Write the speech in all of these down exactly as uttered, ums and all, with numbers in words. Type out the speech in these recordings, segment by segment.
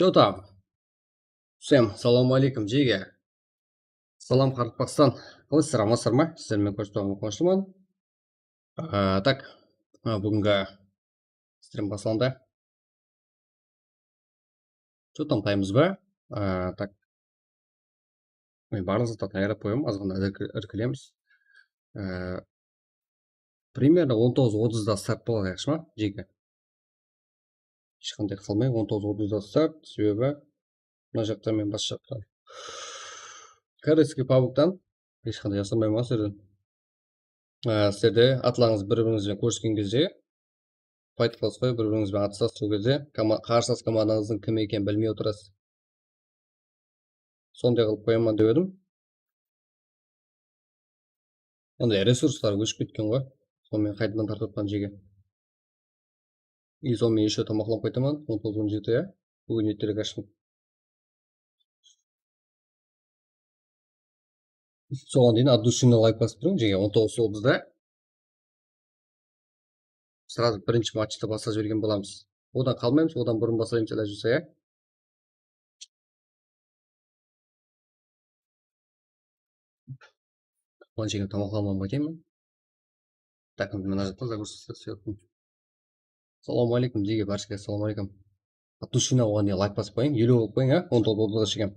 Что там? Всем салам алейкум, jege. Salam, Qaraqalpaqstan. Qalaysiz, amansızlar ma? Sizler menen kórisip turǵanıma quwanıshlıman. Á, tak, á, búgingi strim baslandı. Что там, taymız ba? Á, tak. Men barlıq zattı tayarlap qoyamın, azǵana irki-, irkilemiz. Á, примерно on toǵız otızda start boladı, yaqshı ma, jege? Hesh qanday qalmay, on toǵız otızda start, sebebi mına jaqta men bas jaqta. Корейский PUBGtan hesh qanday jasırmayman sizlerden. Á, sizler de atlarıńız bir-birińiz benen kórisken gezde, fight qılasız ǵoy, bir-birińiz benen atısasız, sol gezde koma-, qarsılas komandańızdıń kim ekenin bilmey otırasız. Sonday qılıp qoyaman dep edim. Onday resurslar óship ketken ǵoy. Sonı men qaytadan tartıp atpan, jege. И sonı men eshshe tamaqlanıp qaytaman, on toǵız on jeti, ya. Búgin erterek ashtım. Soǵan deyin от души layk basıp turıń, jege, on toǵız otızda. Сразу birinshi matchtı baslap jibergen bolamız. Odan qalmaymız, odan burın baslaymız, ilajı bolsa, ya. Quwanısh jegem tamaqlanıp almayın. Так, mına jaqta загрузка sıyaqlı. Assalamu aleykum, jege, bárshege assalamu aleykum. От души oǵan deyin layk basıp qoyıń, eliw qılıp qoyıń, á, on toǵız otızda jegem.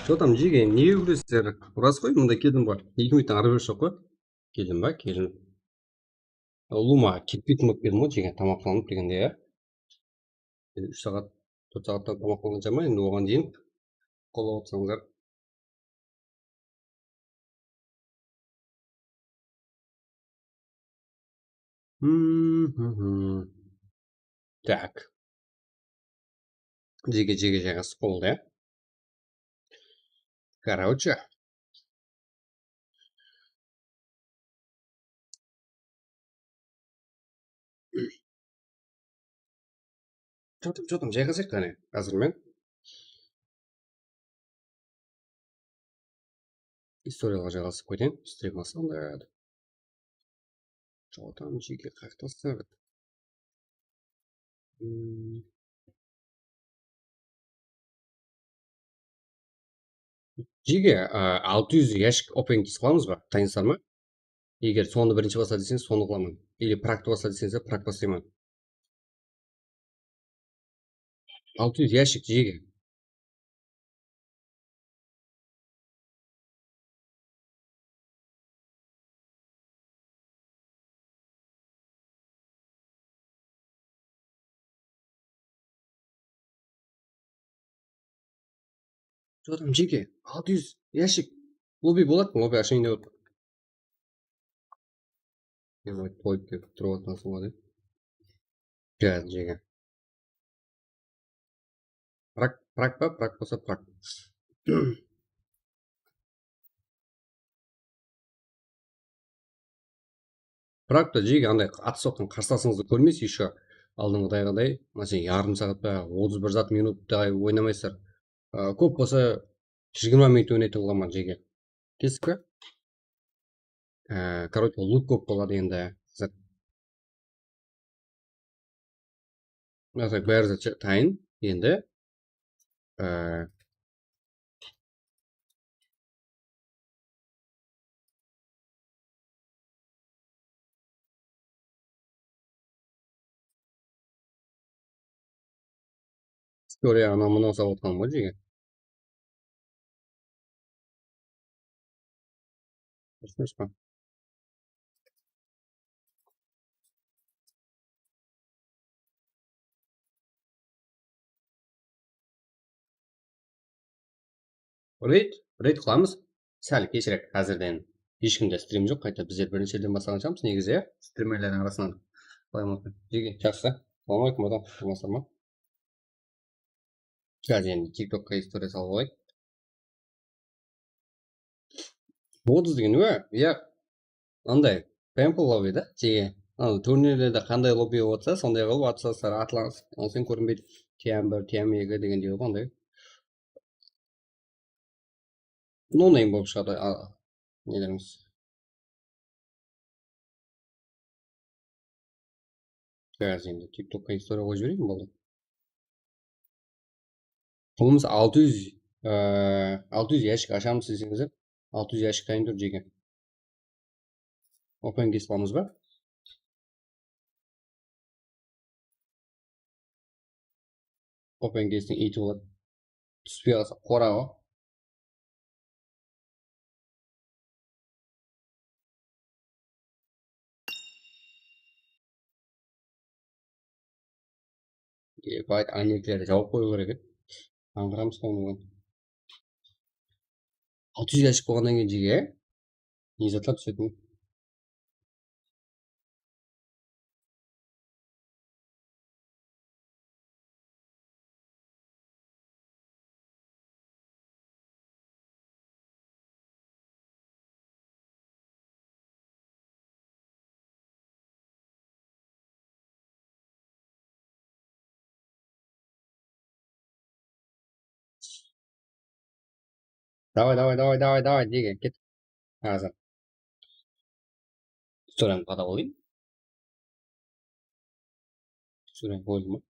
Что там, jege, nege kúlesizler? Ras ǵoy, mında keldim ǵoy. Eki minuttan arı berip joq ǵoy. Keldim ba? Keldim. Ulıwma ketpeyin bolıp keldim ǵoy, jege, tamaqlanıp degende, ya. Endi úsh saat, tórt saattan tamaqlanǵansha ma, endi oǵan deyin qollap atsańızlar. Mhm. Так. Jege, jege, jege, ısıp boldı, ya. Короче. Что там, что там, jayǵasayıq qáne, házir men. Istoriyaǵa jayǵasıp keteyin, strzem baslandı. Что там, jege, как-то ısırıp. Hmm. Jege, a, altı júz yashik open keys qılamız ba? Tanıysızlar ma? Eger sonı birinshi basa deseńiz, sonı qılaman. Ili praktı basa deseńiz, prakt baslayman. Altı júz yashik, jege. Что там, jege? Altı júz yashik. Lobby boladı, lobby ashayın dep otır. Toyıp kelip turıp atırasın ǵoy dep. Jege, jege. Prak, prak pa? Prak bolsa prak. Prak ta, jege, anday at soqqan qarsılasıńızdı kórmeysiz, еще aldınǵıdayǵıday, máselen, yarım saat pa, otız bir zat minutday oynamaysızlar. A, kóp bolsa jigirma minut oynaytın qılaman, jege. Kestik pe? Á, короче, lut kóp boladı endi. Zat. Mına bári zat tayın endi. Á, Istoriya anaw mınaw salıp atqanım ǵoy, jege. Durıs emes pa? Reyd, reyd qılamız. Sál keshirek, házirden hesh kimde strim joq, qayta bizler birinshi jerden baslaǵanshamız, negizi, ya, strimerlerdiń arasınan. Qılay boldı. Jege, jaqsı. Assalawma aleykum, adam. Amasızlar ma? Házir endi TikTokqa istoriya salıp alayıq. Otız degen, ya, anday, tempo lobby da, jege. Anday turnirlerde qanday lobby bolsa, sonday qılıp atlasızlar, atlas, onıń sen kórinbeydi. T M bir, T M eki degendey qılǵanday. No name bolıp shıǵadı, a, nelerińiz. Házir endi TikTokqa istoriya qoyıp jibereyin, boldı. Pulımız altı júz, e, altı júz yashik ashamız deseńizler, altı júz yashik tayın tur, jege. Open keys qılamız ba? Open keystiń iyiti boladı. Túspey qalsa, qoraǵı. Ебать, aynerklerdi jawıp qoyıw kerek edi. Ańǵıramız onıń. Altı júz yashik bolǵannan keyin, jege, ne zatlar túsetin? Davay, davay, davay, davay, davay, jege, ket. Házir. Sorań, qada bolayın. Sorań, qoyıldı ma?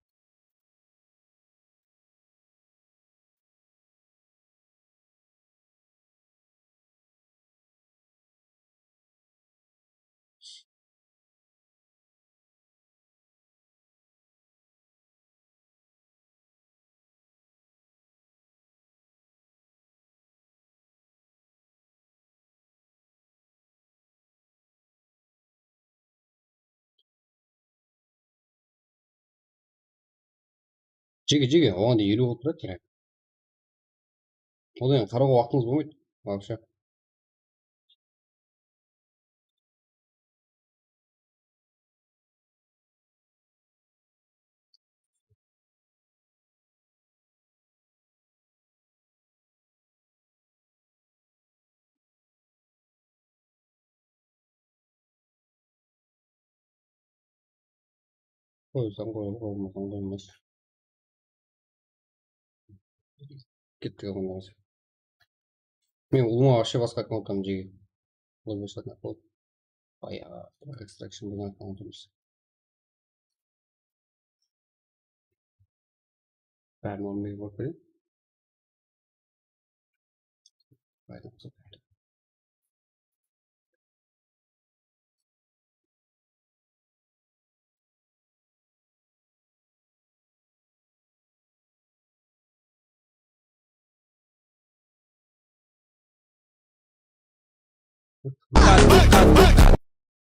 Jege, jege, oǵan da eliw qılıp turadı, kerak. Odan keyin qarawǵa waqtıńız bolmaydı, вообще. Qoysań qoyılır, qoymasań qoyılmaz. Kettik, qoymaǵan. Men ulıwma вообще basqa akkaunttan jege. Ulıwma basqa akkaunt. Bayaǵı extraction degen akkauntımız. Bárin almay qoyıp bereyik.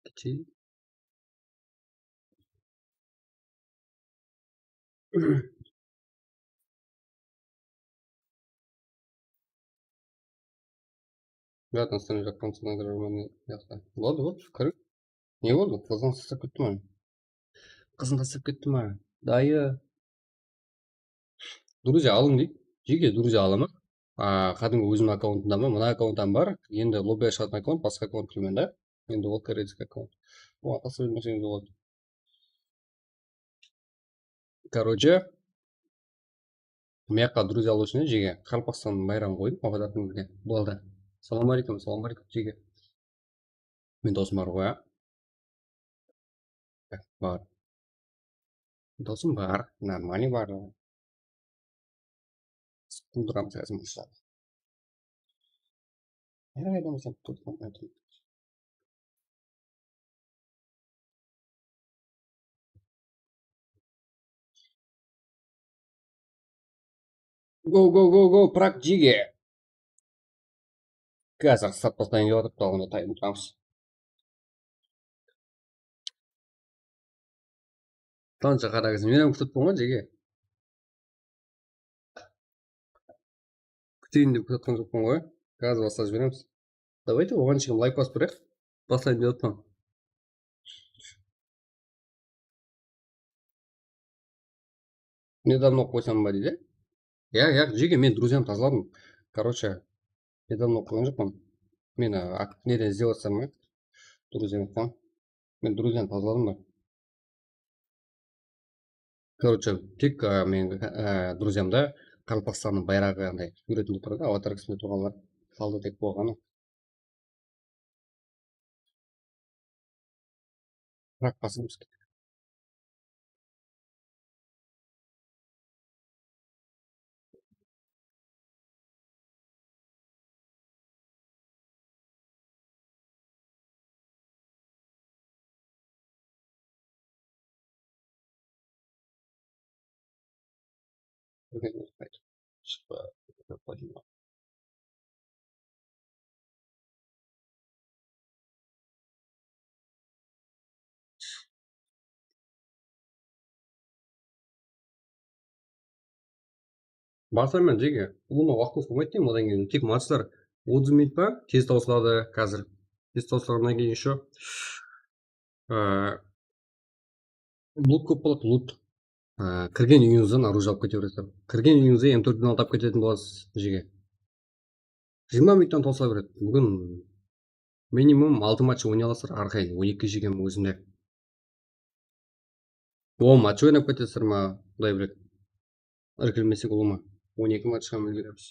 Kichik. Brattan stranıy jaqqan sınaydı romanı yaqta. Boldı, boldı, kiriń. Ne boldı? Qızın taslap ketti ma? Qızın taslap ketti ma? Dayı. Друзья alıń deydi. Jege друзья alaman. A, qádimgi ózimniń akkauntımda ma? Mına akkaunttan bar. Endi lobbyge shıǵatın akkaunt, basqa akkaunt bilmen da. Endi ol koreyskiy akkaunt. Oǵan taslap jiberiń, boldı. Короче, mıyaqqa друзья alıw ushın jege Qaraqalpaqstannıń bayraǵın qoydım, avataratınıńızge. Boldı. Salam aleykum, salam aleykum, jege. Men dosım bar ǵoy, a? Bar. Dosım bar, нормальный bar. Quldıramız házir mınadı. Her qaydan basıp turıp. Go, go, go, go, Prag jege. Házir satpastan kep atırıptı, onda tayın turamız. Tansha qaraǵızım, men hám kútip turman jege. Kúteyin dep kútip atqan joqpan ǵoy. Házir baslap jiberemiz. Давайте, oǵan shekem layk basıp turayıq. Baslayın dep atpan. Недавно qoysam ba deydi. Ya, ya, jege, men друзьям tazaladım. Короче, недавно qoyǵan joqpan. Men, a, ak-, neden izlep atırsań ba? Друзьям qoyǵan. Men друзьям tazaladım ba? Короче, tek, a, men, a, друзьямда Qaraqalpaqstannıń bayraǵı anday súwretinde turadı, avatar qısımda turǵanlar. Qaldı tek bolǵanı. Biraq basımız. Baslayman jege. Ulıwma waqtımız bolmaydı deymen, odan keyin tek matchlar otız minut pa? Tez tawsıladı házir. Tez tawsılǵannan keyin ещё, e, lut kóp boladı, lut. E, kirgen úyińizden оружие alıp kete beresizler. Kirgen úyińizde M tórt bin altı alıp ketetin bolasız jege. Jigirma minuttan tawsıla beredi. Búgin minimum altı match oynay alasızlar, arqayın, on eki jegem ózinde. On match oynap ketesizler ma, Quday biledi. Irkilmesek ulıwma. On eki matchqa úlgeremiz.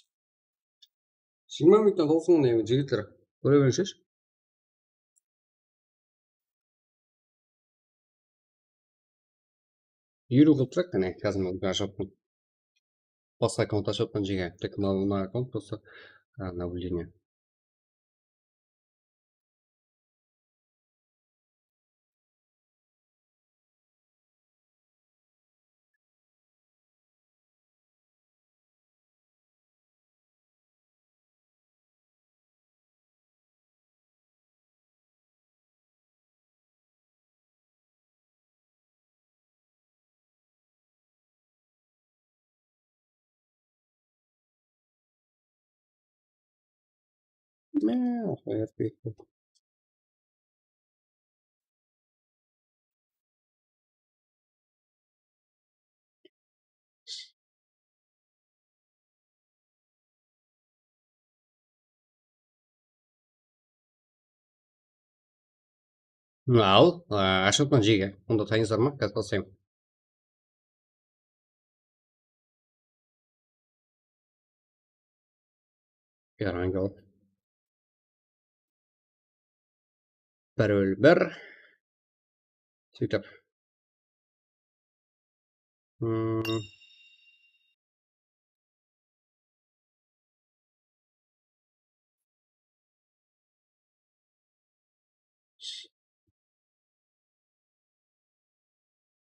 Jigirma minuttan tawsıla, mına jigitler. Kóre berińizshi. Eliw qılıp turayıq, qáne, házir men ashıp atpan. Basqa akkaunt ashıp atpan jege. Tek mına, mına akkaunt просто, a, наблюдение. Mine, osılay etpeyik. Al, ashıp atpan jege. Onda tanıysızlar ma? Házir qosayın. Erangel. Bir ól bir. Sóytip. Hmm.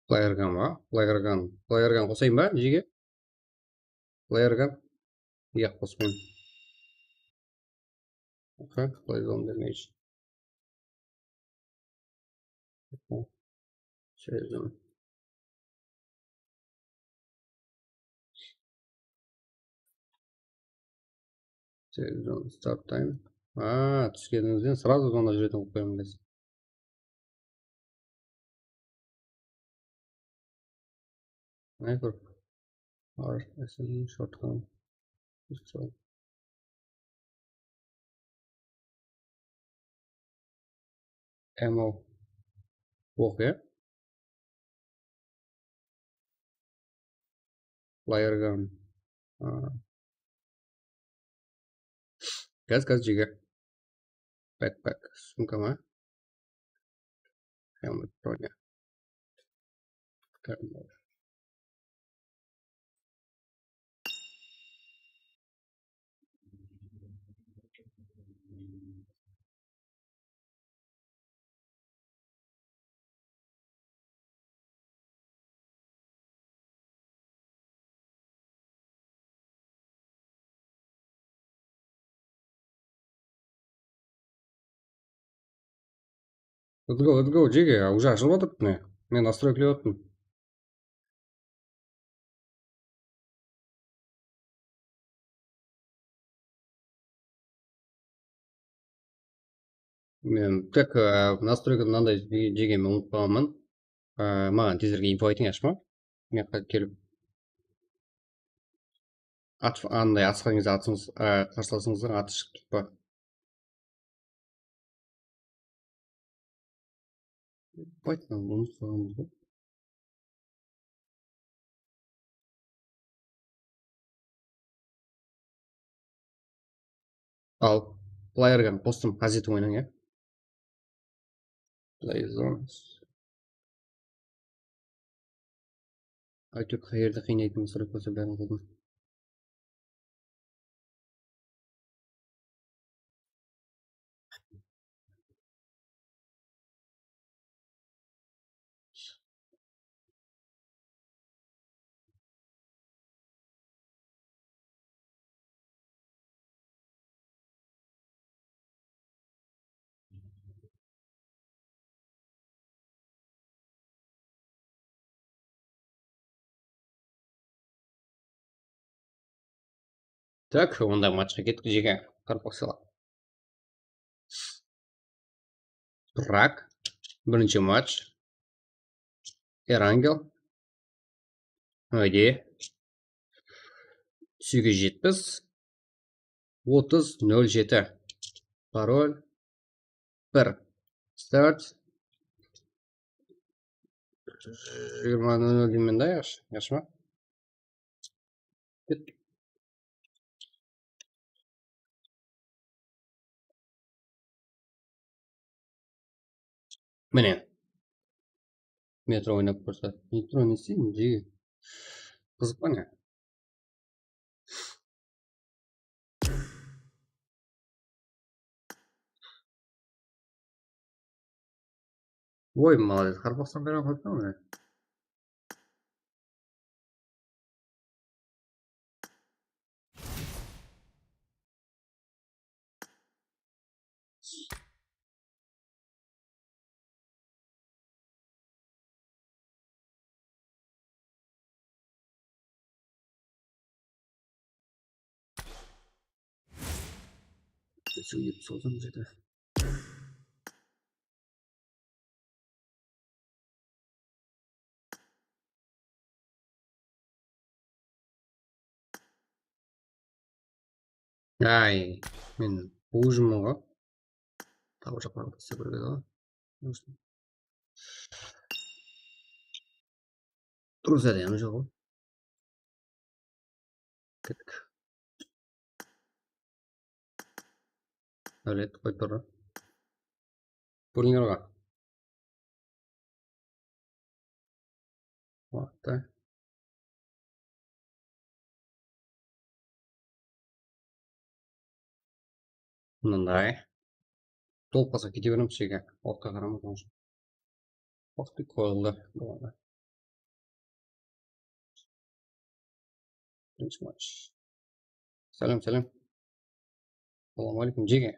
Player gun ba? Player gun. Player gun qosayın ba, jege? Player gun. Yaq, qospayman. Okay, play zone damage. Sezdim. Sezdim, start time. Aa, túskenińizden srazu zona júretin qılıp qoyamın, guys. Sniper. Or S M G shotgun. Pistol. Ammo. Oq, ya? Player gun. Aa. Gaz, gaz, jege. Backpack, sumka ma? Helmet, bronya. Karambol. Let's go, let's go, jege, уже ashılıp atır, mine. Men nastroykalap atırman. Men tek, e, nastroyka mınanday de-, degenmen umıtıp qalǵanman. E, maǵan tezirek info aytıń, ashma. Men qa-, kelip at, anday atısqan gezde atısıńız, e, qarsılasıńızdıń atı shıǵıp turıp pa? Bayttan umıtıp qalǵanbız ǵoy. Al, player gun qostım, házir oynań, ya. Play zones. Áytewir, qayerde qıynaytınımız kerak bolsa, bárin qıldım. Tak, onda matchqa kettik, jege. Qaraqalpaqstalar. Prag. Birinshi match. Erangel. Haydi. Segiz jetpis. Otız nol jeti. Parol. Bir. Start. Jigirma nol nol deymen da, yaqshı, yaqshı ma? Ket. Mine. Metro oynap kórse. Metro ne isteydi, jege? Qızıq pa ne? Oy, молодец, Qaraqalpaqstan beri qoyıptı mine. Tüyip solsam jedi. Ay, men bujımın ǵo. Taǵı jaqlarǵa tastap beredi ǵo. Durıs, ádem joq ǵo. Kettik. Dáwlet, qoyıp tur. Búlińler ǵo. Waqıtta. Mınday. Tolıp qalsa kete beremiz, shege. Waqıtqa qaramay, soń. Waqıt qoyıldı. Boladı. Birinshi match. Sálem, sálem. Assalawma áleykum, jege.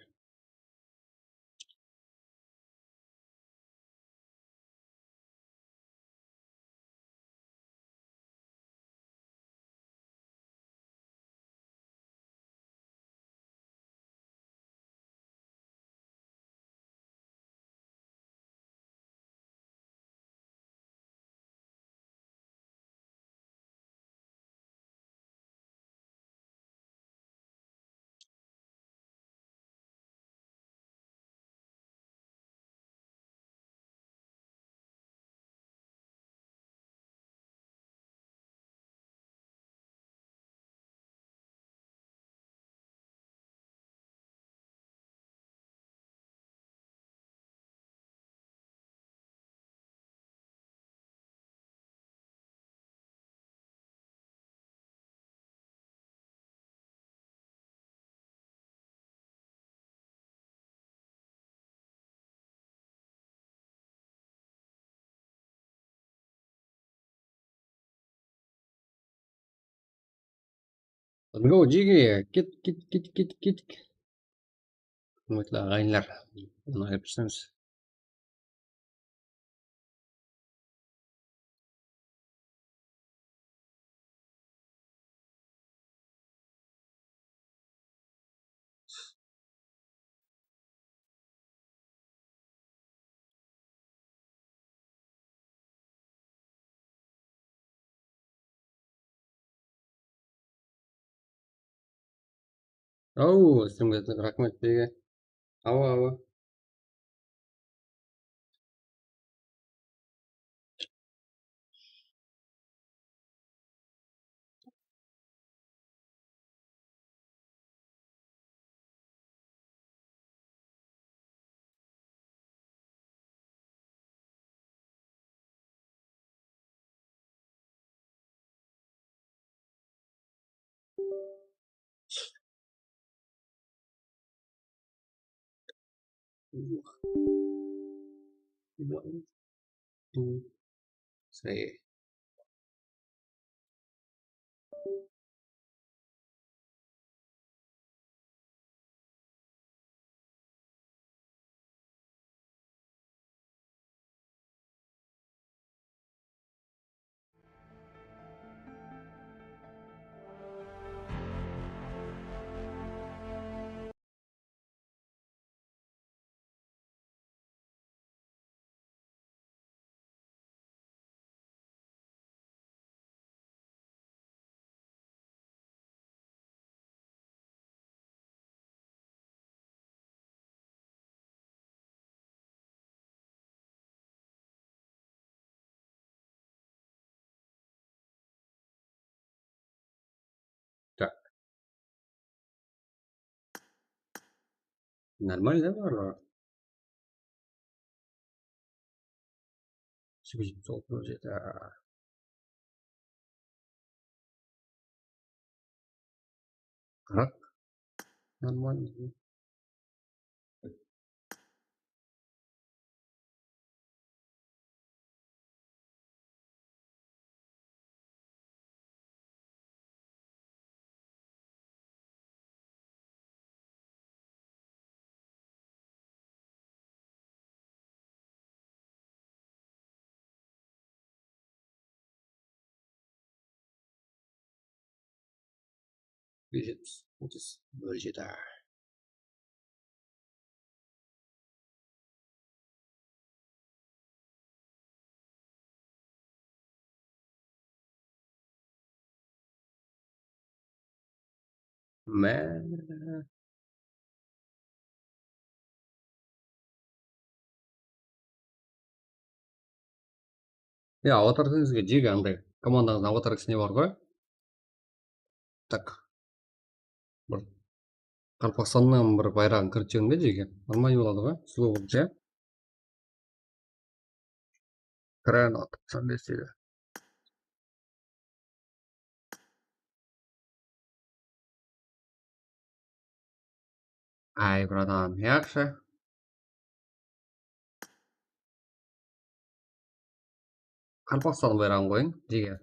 Go, jege, ket, ket, ket, ket, ket. Húrmetli aǵayinler, bunı ayırıp taslaymiz. Aw, sizlerge raxmet, jege. Awa, awa. One, two, three. Так. Нормально, да, барлығы? Сегиз жүз алпыс алты, жеті. Qırq. Нормально. Bes júz otız, nol jeti. Má. Ya, avatarıńızǵa jege anday komandańızdıń avatarkasına bar ǵoy. Tak. Bir Qaraqalpaqstannan bir bayraǵın kiritip jiberim de jege. Нормально boladı ǵoy. Slow bolıp ja. Kran atıp, sen de istedi. Ay, bratan, yaqshı. Qaraqalpaqstan bayraǵın qoyıń, jege.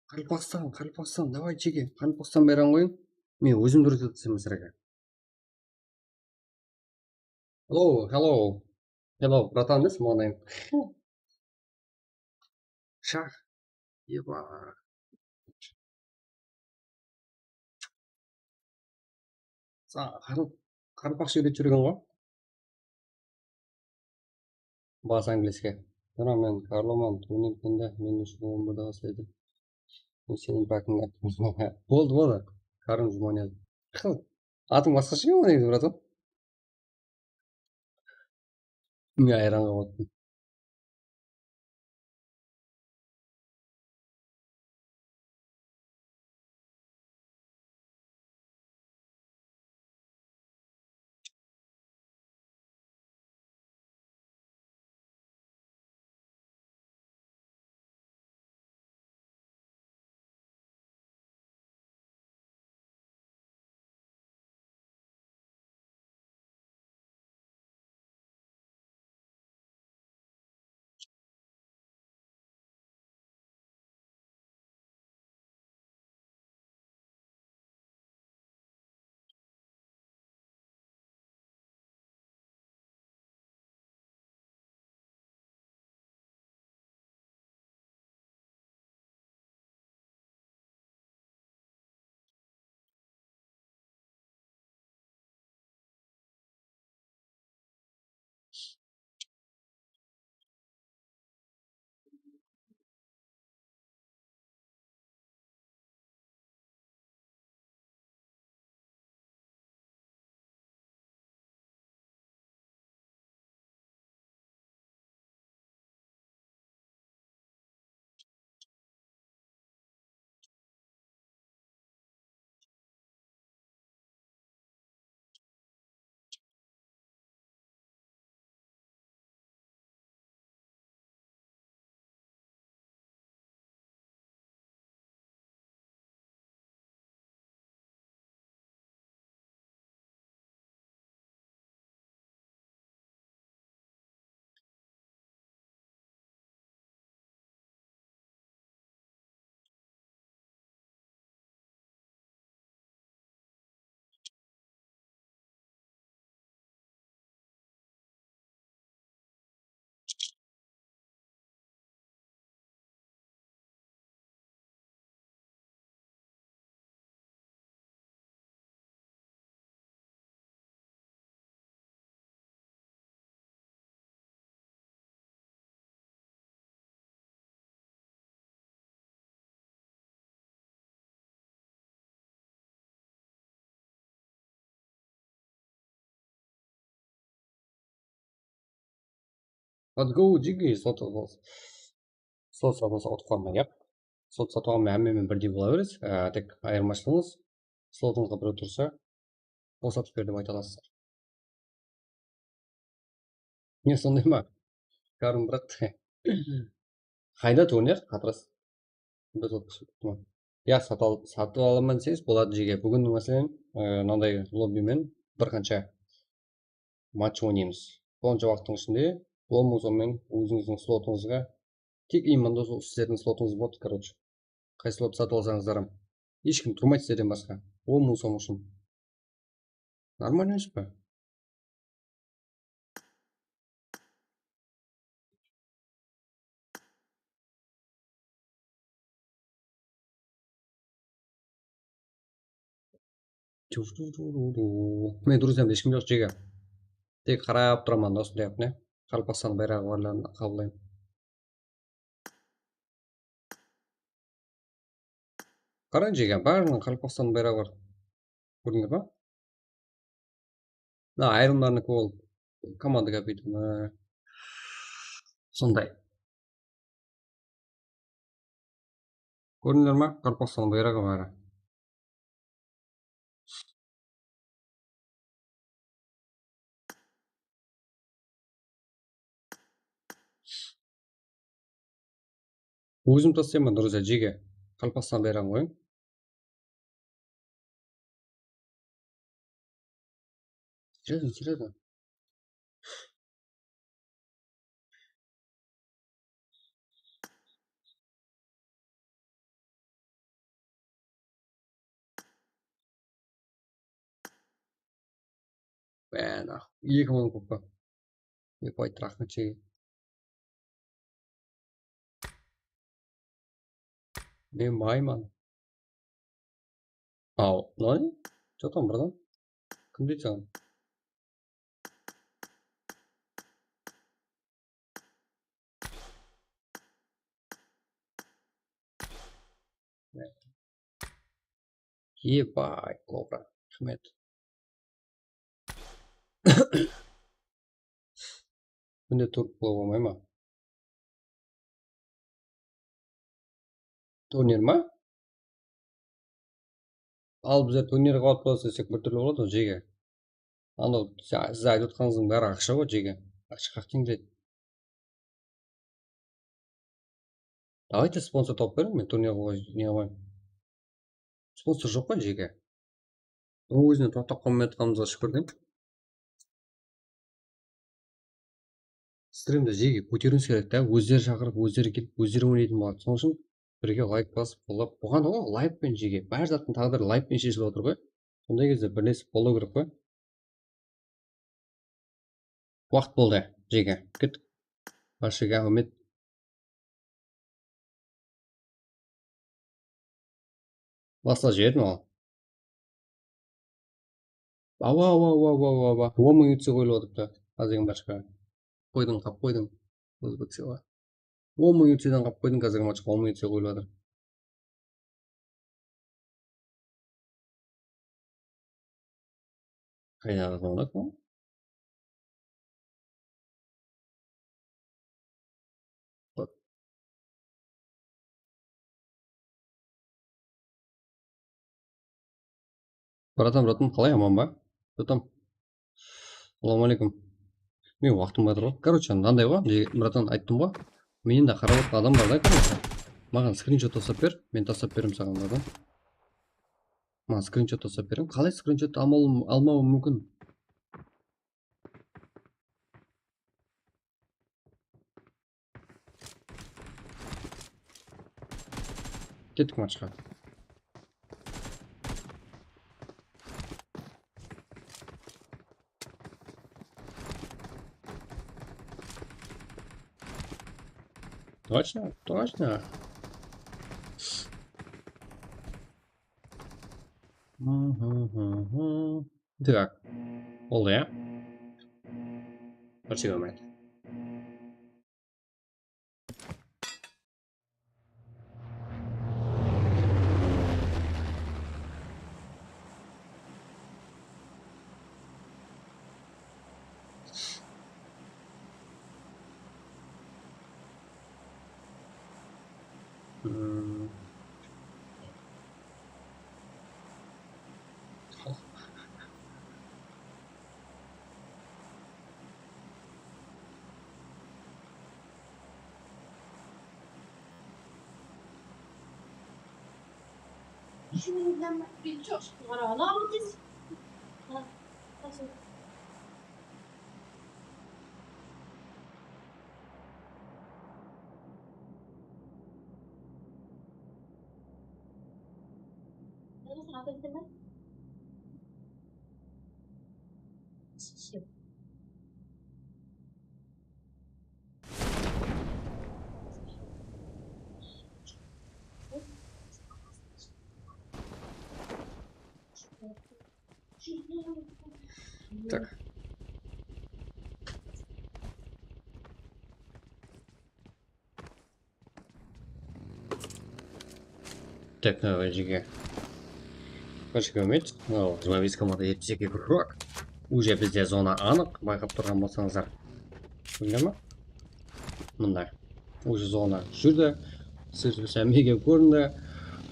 Qaraqalpaqstan, Qaraqalpaqstan, davay, jege. Qaraqalpaqstan bayraǵın qoyıń. Men ózim dúrip atırsam sizlerge. Hello, hello. Hello, bratan, emes, maǵan. Shah. Eba. Sa-, qarı-, qaraqalpaqsha úyretip júrgen ǵoy. Bas angliyske. Jana men Karloman, túrinen endi men ushın on birde baslaydı. Men seniń pakińdi. Boldı, boldı. Karim Jumaniyaz. Atıń basqasha eken ǵoy negizi, bratan. Men hayran qalıp attım. Let's go, jiggy, slot, slot, slot, slot utıp qalmay, yap. Slot satıp almay, hámmemen birdey bola beresiz. Á, tek ayırmashılıǵıńız, slotıńızǵa birew tursa, bosatıp ber dep ayta alasızlar. Ne, sonday ma? Karım, biraq. Qayda turın, ya, qatırız? Bir slot kúshli turma. Ya, satıp al-, satıp alaman deseńiz boladı, jege. Búgin, máselen, e, mınanday lobbimen bir qansha match oynaymız. Sonsha waqıttıń ishinde on mıń sommen ózińizdiń slotıńızǵa, tek именно sol sizlerdiń slotıńız boladı, короче. Qaysı slot satıp alsańızlar hám, hesh kim turmaydı sizlerden basqa. On mıń som ushın. Нормально emes pe? Mine, друзьям, hesh kim joq, jege. Tek qarap turaman, usınday qılıp, ne? Qaraqalpaqstan bayraǵı barların qabıllayman. Qarań, jege, báriniń Qaraqalpaqstan bayraǵı bar. Kórdińiz ba? Mına ayırımlarınıki ol komanda kapitani. Sonday. Kórdińler ma? Qaraqalpaqstan bayraǵı bar. Ózim taslayman, durıs, jege. Qaraqalpaqstan bayraǵın qoyıń. Интересно, интересно. Bána, eki mıń koppa. Ep ayttı, raxmet, jege. Men bayman. Aw, ne? Что там, братан? Kim deydi saǵan? Ебать, кобра. Raxmet. Mine, turıp bola bolmay ma? Turnir ma? Al, bizler turnirge alıp bolasın desek, bir túrli boladı ǵoy, jege. Anaw, siz, siz aytıp otqanıńızdıń bári aqsha ǵoy, jege. Aqsha qaqtıń biledi. Давайте sponsor tawıp beriń, men turnirge ne qılayın. Sponsor joq pa, jege? Bunıń ózinen toqtap qalmay atqanımızǵa shúkir deń. Strimdi jege kóteriwimiz kerek ta, ózleri shaqırıp, ózleri kelip, ózleri oynaytın boladı. Sonıń ushın birge layk basıp, qollap, buǵan ǵoy layk penen jege. Bári zattıń táǵdiri layk penen sheshilip atır ǵoy. Sonday gezde birlesip qollaw kerek ǵoy. Waqıt boldı, jege. Kettik. Barshege áwmet. Basqa jerin ol. Awa, awa, awa, awa, awa, awa. On mıń UC qoyılıp atırıptı. Házirgi matchqa. Qoydıń, qap qoydıń. Ózbek sıylı. On mıń UCden qap qoydıń, házirgi matchqa on mıń UC qoyılıp atır. Qaydaǵı звонок ol? Bratan, bratan, qalay, aman ba? Bratan. Assalawma aleykum. Men waqtım bar ǵoy. Короче, mınanday ǵoy, bratan, ayttım ǵoy. Menen de qarap otırǵan adam bar da, короче. Maǵan skrinshot taslap ber, men taslap beremen saǵan, bratan. Maǵan skrinshot taslap beriń. Qalay skrinshot almawım, almawım múmkin? Kettik matchqa. Точно, точно. Так. Oldı, ya. Вообще болмайды. Hmm. Так. Так, jige. Qosh kómet. Al, jigirma bes komanda, jetpis eki игрок. Уже bizde zona anıq, bayqap turǵan bolsańızlar. Bildimi? Mında. Уже zona júrdi. Siz hámmege kórindi.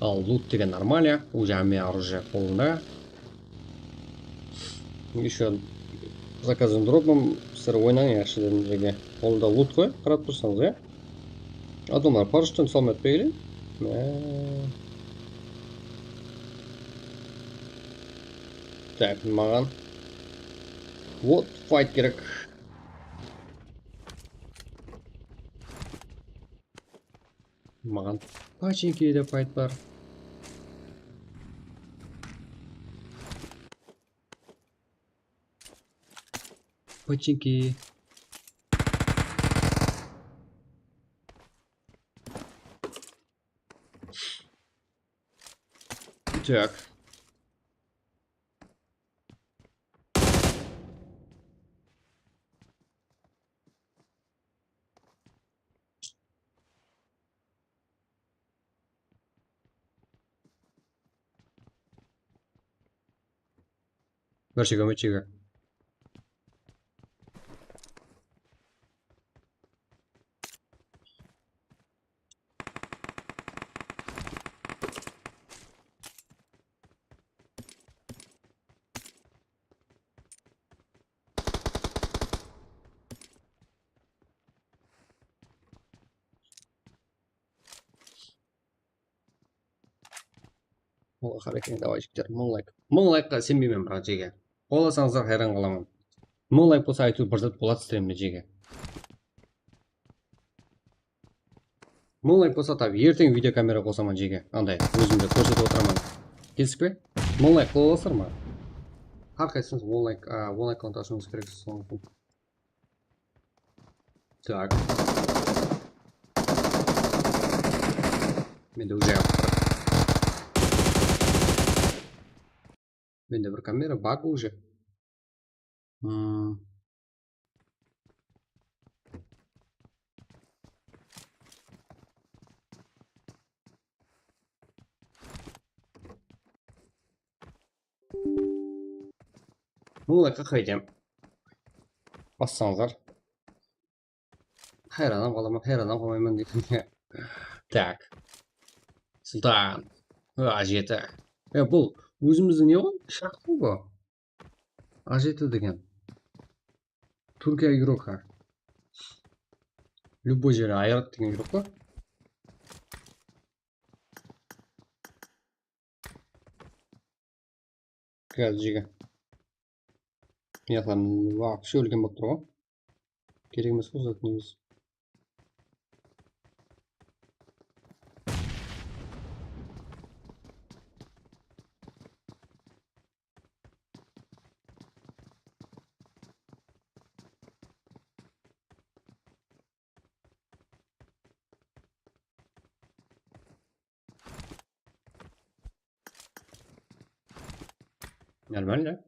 Al, lut degen нормально. Уже hámme оружие qolında. Еще заказан dropım, sizler oynań yaqshı dedim jige. Qolda lut qoy, qarap tursańız, ya. Adamlar paraşyutten salma etpegili. Mә. Так, maǵan. Вот, fight kerek. Maǵan починки de fight bar. Починки. Так. Bir şey kómeydi jege. Ol Qarekeń, давай, jigitler, mıń layk. Mıń laykqa isenbeymen, biraq, jege. Qolasańızlar, hayran qalaman. Mıń layk bolsa, áytewir bir zat boladı streamde, jege. Mıń layk bolsa, tabi, erteń videokamera qosaman, jege. Anday, ózimdi kórsetip otıraman. Kelispey? Mıń layk qola alasızlar ma? Hár qaysıńız on layk, a, on akkaunt ashıwıńız kerek, sonıń ushın. Так. Mende уже yapıp tur. Mende bir kamera, bak уже. Hmm. Mıń laykqa qaytem. Bassańızlar. Hayranam qalaman, hayranam qalmayman deydi. Так. Sultan. A jeti. E, bul ózimizdiń ne ǵoy? Shaqlı ǵoy. A jeti degen. Turkiya игрока. Любой jeri ayıradı degen игрок pa? Gel jege. Mıyaqlar вообще úlken bolıp tur ǵoy. Kerek emes ǵoy zat negizi. Нормально.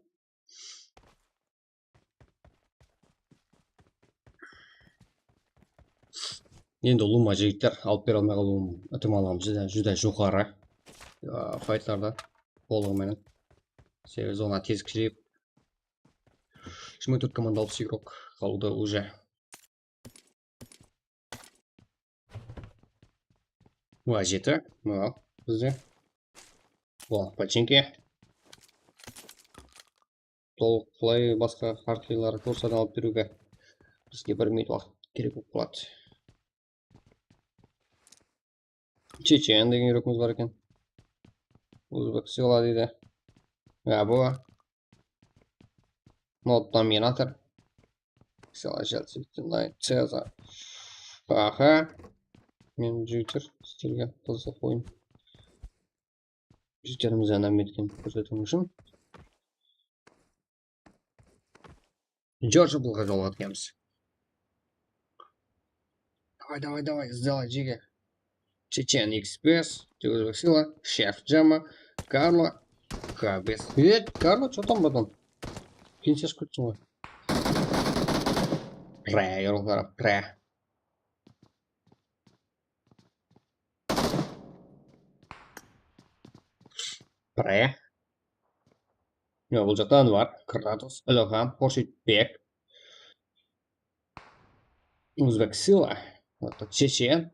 Endi ulıwma, jigitler, alıp bere almay qalıwım itimalım júdá, júdá joqarı. A, faytlarda tolıǵı menen. Sebebi zona tez kirip, jigirma tórt komanda, alpıs игрок qaldı уже. Mına jeti, mına bizde. Bul починки. Tolıq qılay basqa hár qıylıları kurstan alıp beriwge bizge bir minut waqıt kerek bolıp qaladı. Chechen degen игрокımız bar eken. Uzbek sila deydi. Ya, bu. Not dominator. Sila jazıp, Cezar. Aha. Men jigitler, sizlerge qızıq oyın. Jigitlerimizge námet eken kórsetiw ushın. George Bullǵa jolǵa tikemiz. Давай, давай, давай, сделай, jege. Chechen X bes, Özbek Sila, Chef Jama, Karlo, K bes. Ey, Karlo, что там, братан? Keyin shashıp kettiń ǵoy. Pre, yorıqlar, pre. Pre. Ya, bul jaqta Anvar, Kratos, Ilham, Xurshidbek, Uzbek Sila, Chechen.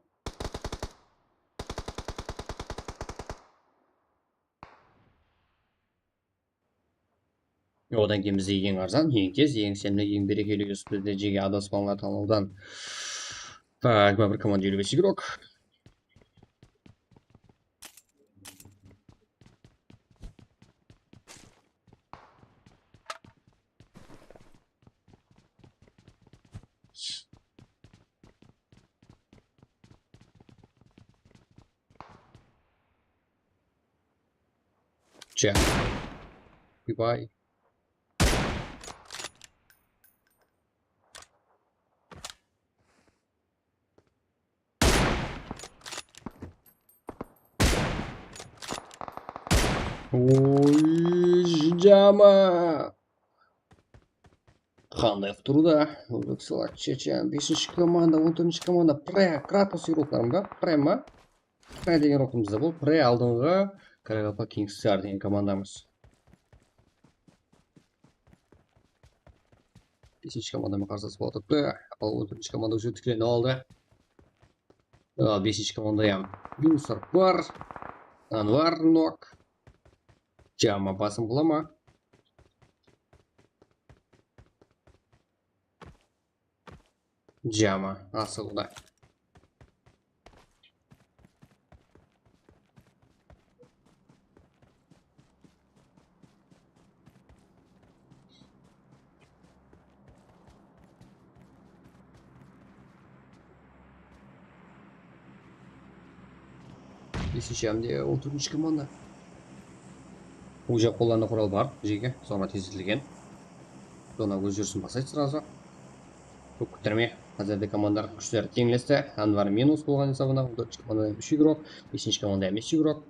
Odan keyin bizde eń arzan, eń tez, eń isenimli, eń berekeli, bizde jege adaspańlar tanlawdan. Tak, jigirma bir komanda, eliw bes igrok. Jack. Goodbye. Oy, jama. Qanday qıp turdı? Uzbek Sila, Chechen, besinshi komanda, on tórtinshi komanda, Pre, Kratos igroklarım ba? Pre ma? Pre degen ruqımızda bul. Pre aldınǵı, Qaraqalpaq Kingstar degen komandamız. Besinshi komanda menen qarsalasıp atırıptı. Al, on tórtinshi komanda уже tiklenip aldı. Al, besinshi komandayam minuslar bar. Anvar nok. Jama basım qıla ma? Jama, asıǵıwda. Besinshi hám de on tórtinshi komanda. Уже qollarında qural bar, jege, zona tezletilgen. Zona óz júrisin baslaydı srazu. Kóp kúttirmey, házirde komandalar kúshleri teńlesti. Anvar minus bolǵan esabına, on tórtinshi komanda úsh igrok, besinshi komanda bes igrok,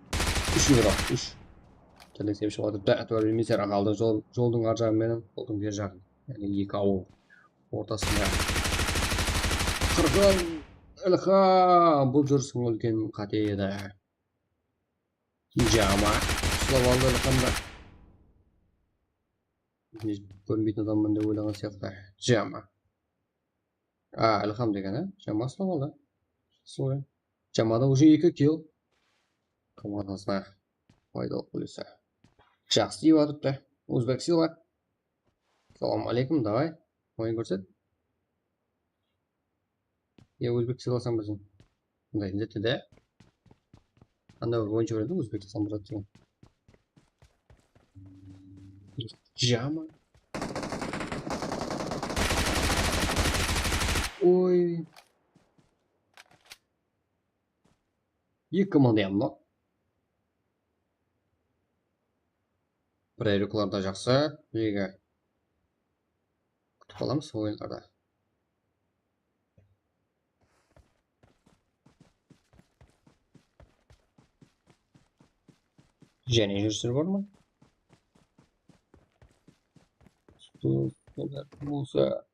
úsh igrok, úsh. Tildek sebep shıǵıp atırıptı, itibar bermesler, aǵaldı jol, joldıń arjaǵı menen, joldıń beri jaǵı. Yaǵnıy eki awıl ortasında. Qırqın Ilham, bul júrisiń úlken qáte edi. Jama uslap aldı Ilhamdı. Kórinbeytin adamman dep oylaǵan sıyaqlı. Jama. A, Ilham degen, á? Jama uslap aldı. Solay. Jamada уже eki kill. Komandasına paydalı qılsa. Jaqsı tiyip atırıptı. Uzbek Sila. Salam aleykum, davay. Oyın kórset. Ya, ózbek sıylasań bizin. Mınday, indete de. Anda bir oyıncı bar edi, ózbek sıylasań bir zat degen. Jama. Oy. Eki komanda yanında. Bireriklarda jaqsı, jege. Kútip qalamız oyınlarda. Jáne júrisler bar ma? Bolsa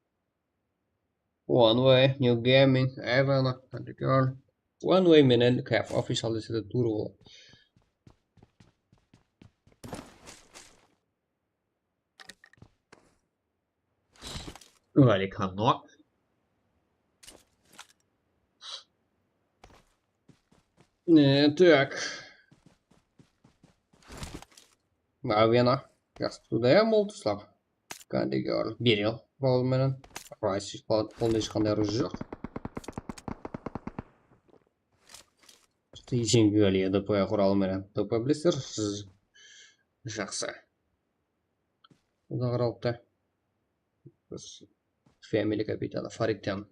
One Way, New Gaming, Evan, Underground. One Way menen Cap Official dese de tuwrı boladı. Valikanno. Ne, tak. Avena. Jaqsı, tuwdı ya, Moltuslav. Kandigör, Biril, quralı menen. Raysiz quralı, qolda hesh qanday orужие joq. Tiysin Galiya D P quralı menen. D P bilesizler, siz jaqsı. Uda qaralıptı. Biz Family kapitanı Faritten.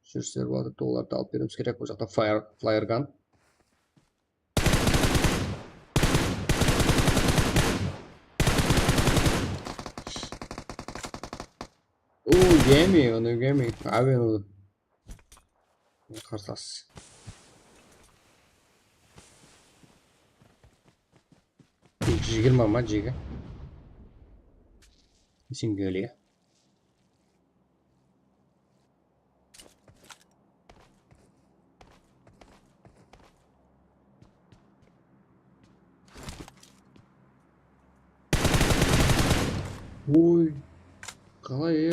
Júrisler bar, olardı alıp beriwimiz kerek. Bul jaqta fire, flare gun. O, yemey, onı yemey. Abi, onı. Qarsas. Jigirma ma, jegi? Isim geliyor. Oy. Qalay, e?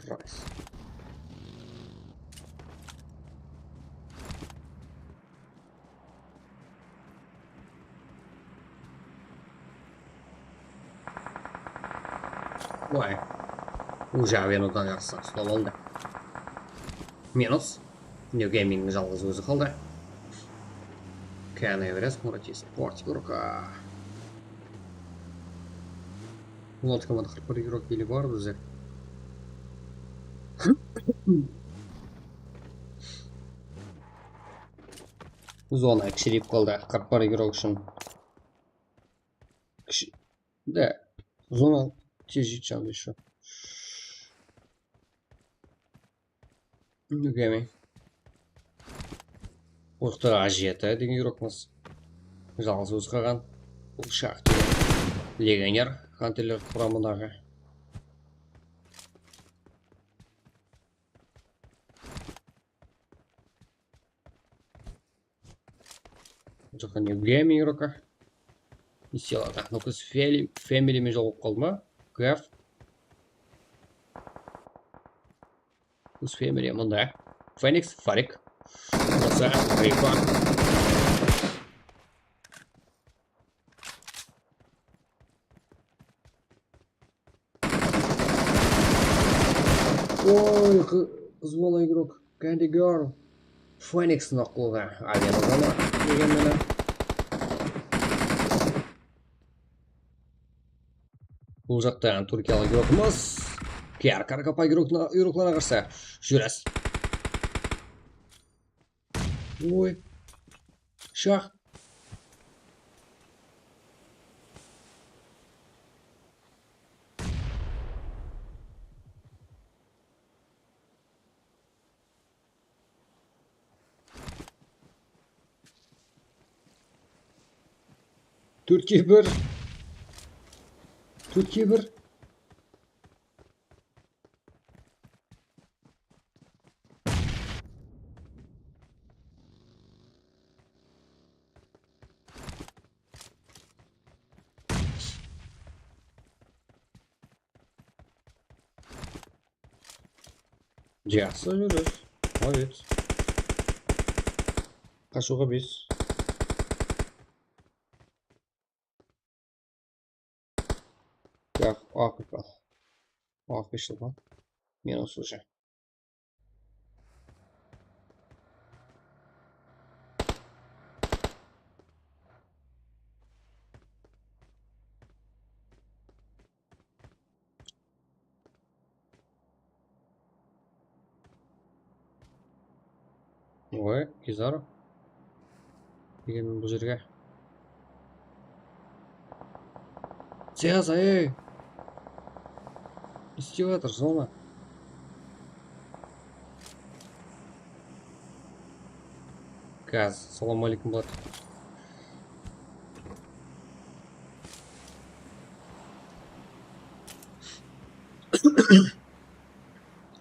Райс. Oy. Уже avianodan jaqsı uslap aldı. Minus. New Gamingniń jalǵız ózi qaldı. Kene biraz Murati Sport Yurka. Lodkamada qırq bir igrok ele bar bizde. Zona kishireyip qaldı, qırq bir igrok ushın. Kishi-, da, zona tez jetedi ещё. Úndegeme. Orta Aziyada degen yuraqmız. Jalǵız ózi qalǵan. Bul Shah degen legioner, Hanterler quramındaǵı. Joqqa ne, Gaming Roka. Isi aladı. Nokus Family, Family men jolıq qaldı ma? Gaf. Nokus Family mında. Phoenix, Farik. Masa, Rifa. Oy, qı-, qız bala igrok. Candy Girl. Phoenix noq qılǵan. Avianazama degen menen. Bul jaqtan Turkiyalı igrokımız. Kiyar Karkapa igroklarına qarsı. Júres. Oy. Shah. Tórtke bir. Tórtke bir. Jaqsı júriz. Молодец. Qashıwǵa bes. Yaq, aq, aq. Aq, bes jıl bar. Men usı уже. Oy, Kizar. Degenmen bul jerge. Siyaz, ey! Ne islep atır, zona? Gaz, salam aleykum, brat.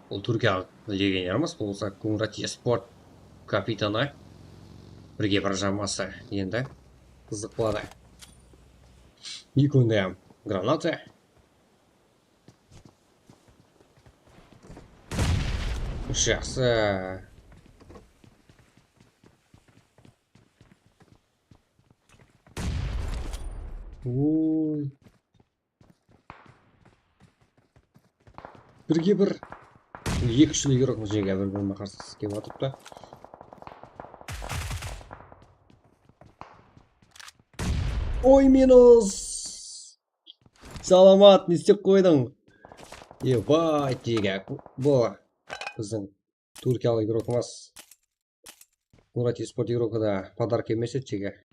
Ol Túrkiya legionerimiz bolsa Kumratiya sport kapitanı birge bir jaması endi qızıq boladı. Ekewinde hám granata. Jaqsı. Oy. Birge bir. Eki úshli igrokımız jege bir-birine qarsı kelip atırıptı. Oy, minus. Salamat, ne islep qoydıń? Ebay, jege. Bul biziń túrkiyalı igrokımız. Murat Esport igrokı da podarka emes edi jege.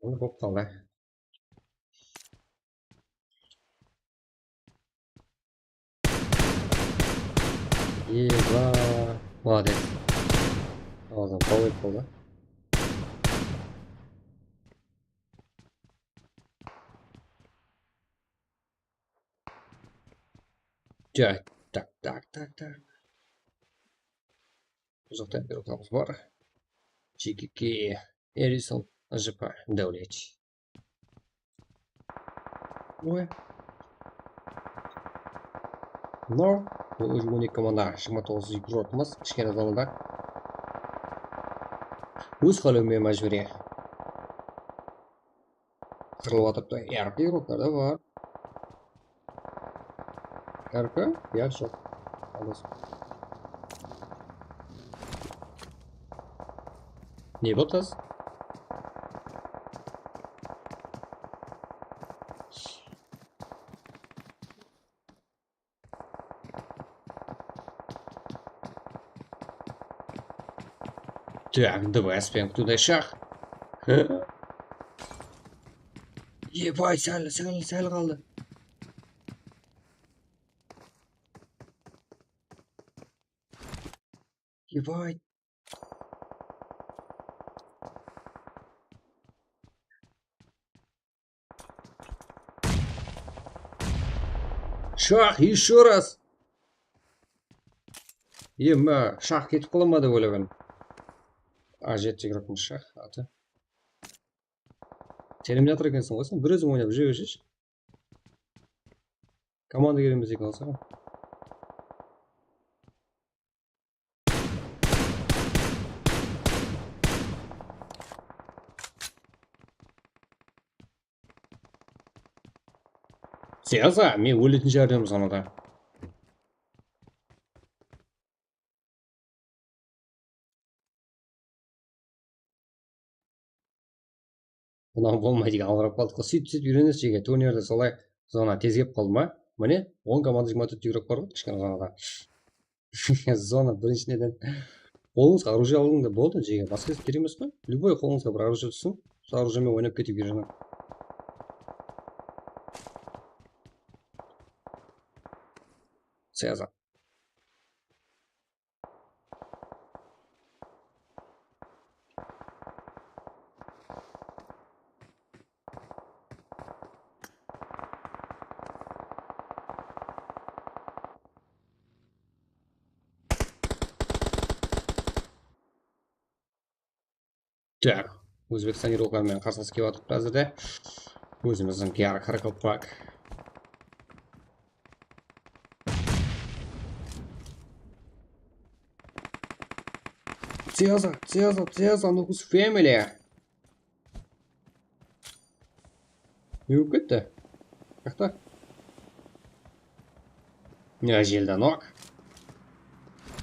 Endi bolıp qaldı. Eba, молодец. Awzınan pol etip qoydı. Ja, tak, tak, tak, tak. Bul jaqta bir otaqımız bar. G K K, Erison, A J P, Dáwlet. Oy. No, bul on eki komanda, jigirma toǵız igrokımız, kishkene zonada. Óz qálewime májbúriy. Qırılıp atırıptı. Yarqı igroklar da bar. Yarqı? Ya, joq. Aldas. Ne boldı? Так, давай, спинг туда шах. Ебать, сәл, сәл, сәл qaldı. Ебать. Шах, ещё раз. Em, mına, Шах ketip qala ma dep oylaǵan. A jeti igroktıń Шах atı. Terminator ekenseń ǵoy sen, bir óziń oynap júre bersheshi. Komanda kerek emes eken ǵoy saǵan. Seza, men óletin járdemiz anada. Bunnan bolmaydı eken, alıp qaldık ǵoy. Seyt, seyt úyrenesiz jege, turnirde solay zona tez kelip qaldı ma? Mine, on komanda jigirma tórt igrok bar ǵoy, kishkene zonada. Zona birinshi neden. Qolıńızǵa оружие alıń da boldı, jege, basqa kerek emes ǵoy. Любой qolıńızǵa bir оружие tússin, sol оружиеmen oynap ketip júriń. Seza. Tak, Ózbekstan igrokları menen qarsılası kelip atırıptı házirde. Ózimizdiń G R Qaraqalpaq. Ceza, Ceza, Ceza, Nukus Family. Ne bolıp ketti? Qaqta? Mına jelde nok.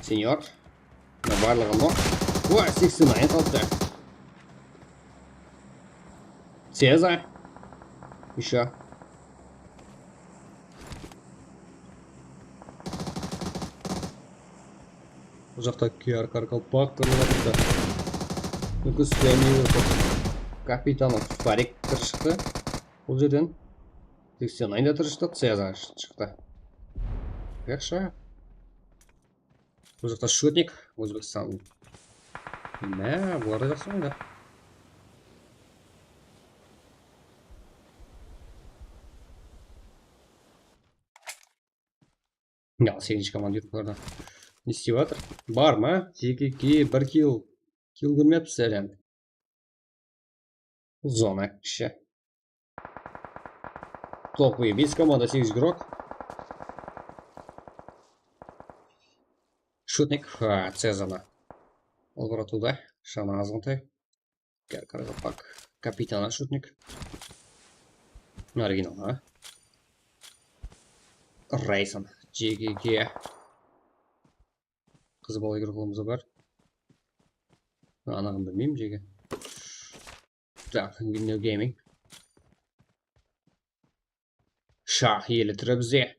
Senyor. Mına barlıǵı nok. Oy, seksen ayın qalıptı. Ceza. Ещё. Bul jaqta G R Qaraqalpaq kórip atırıptı. Nukus Family. Kapitanov Farik bir shıqtı. Bul jerden seksen ayında tırıstıq, Ceza shıqtı. Yaqshı. Bul jaqta Shotnik, Ózbekstan. Mine, bular da jaqsı oynadı. Ya, segizinshi komanda yurıplarda. Ne istep atır? Bar ma? Jeke bir kill. Kill kórmepsiz, álen. Zona kishi. Top bes komanda, segiz igrok. Shotnik, ha, Cezana. Ol bir atıwda, shana azǵantay. Gel, Qaraqalpaq. Kapitana Shotnik. Original, ha? Rayson. J G G. Qız bala igroklarımız bar. Anıǵın bilmeymen, J G. Tak, Window Gaming. Shah eli tiri bizde.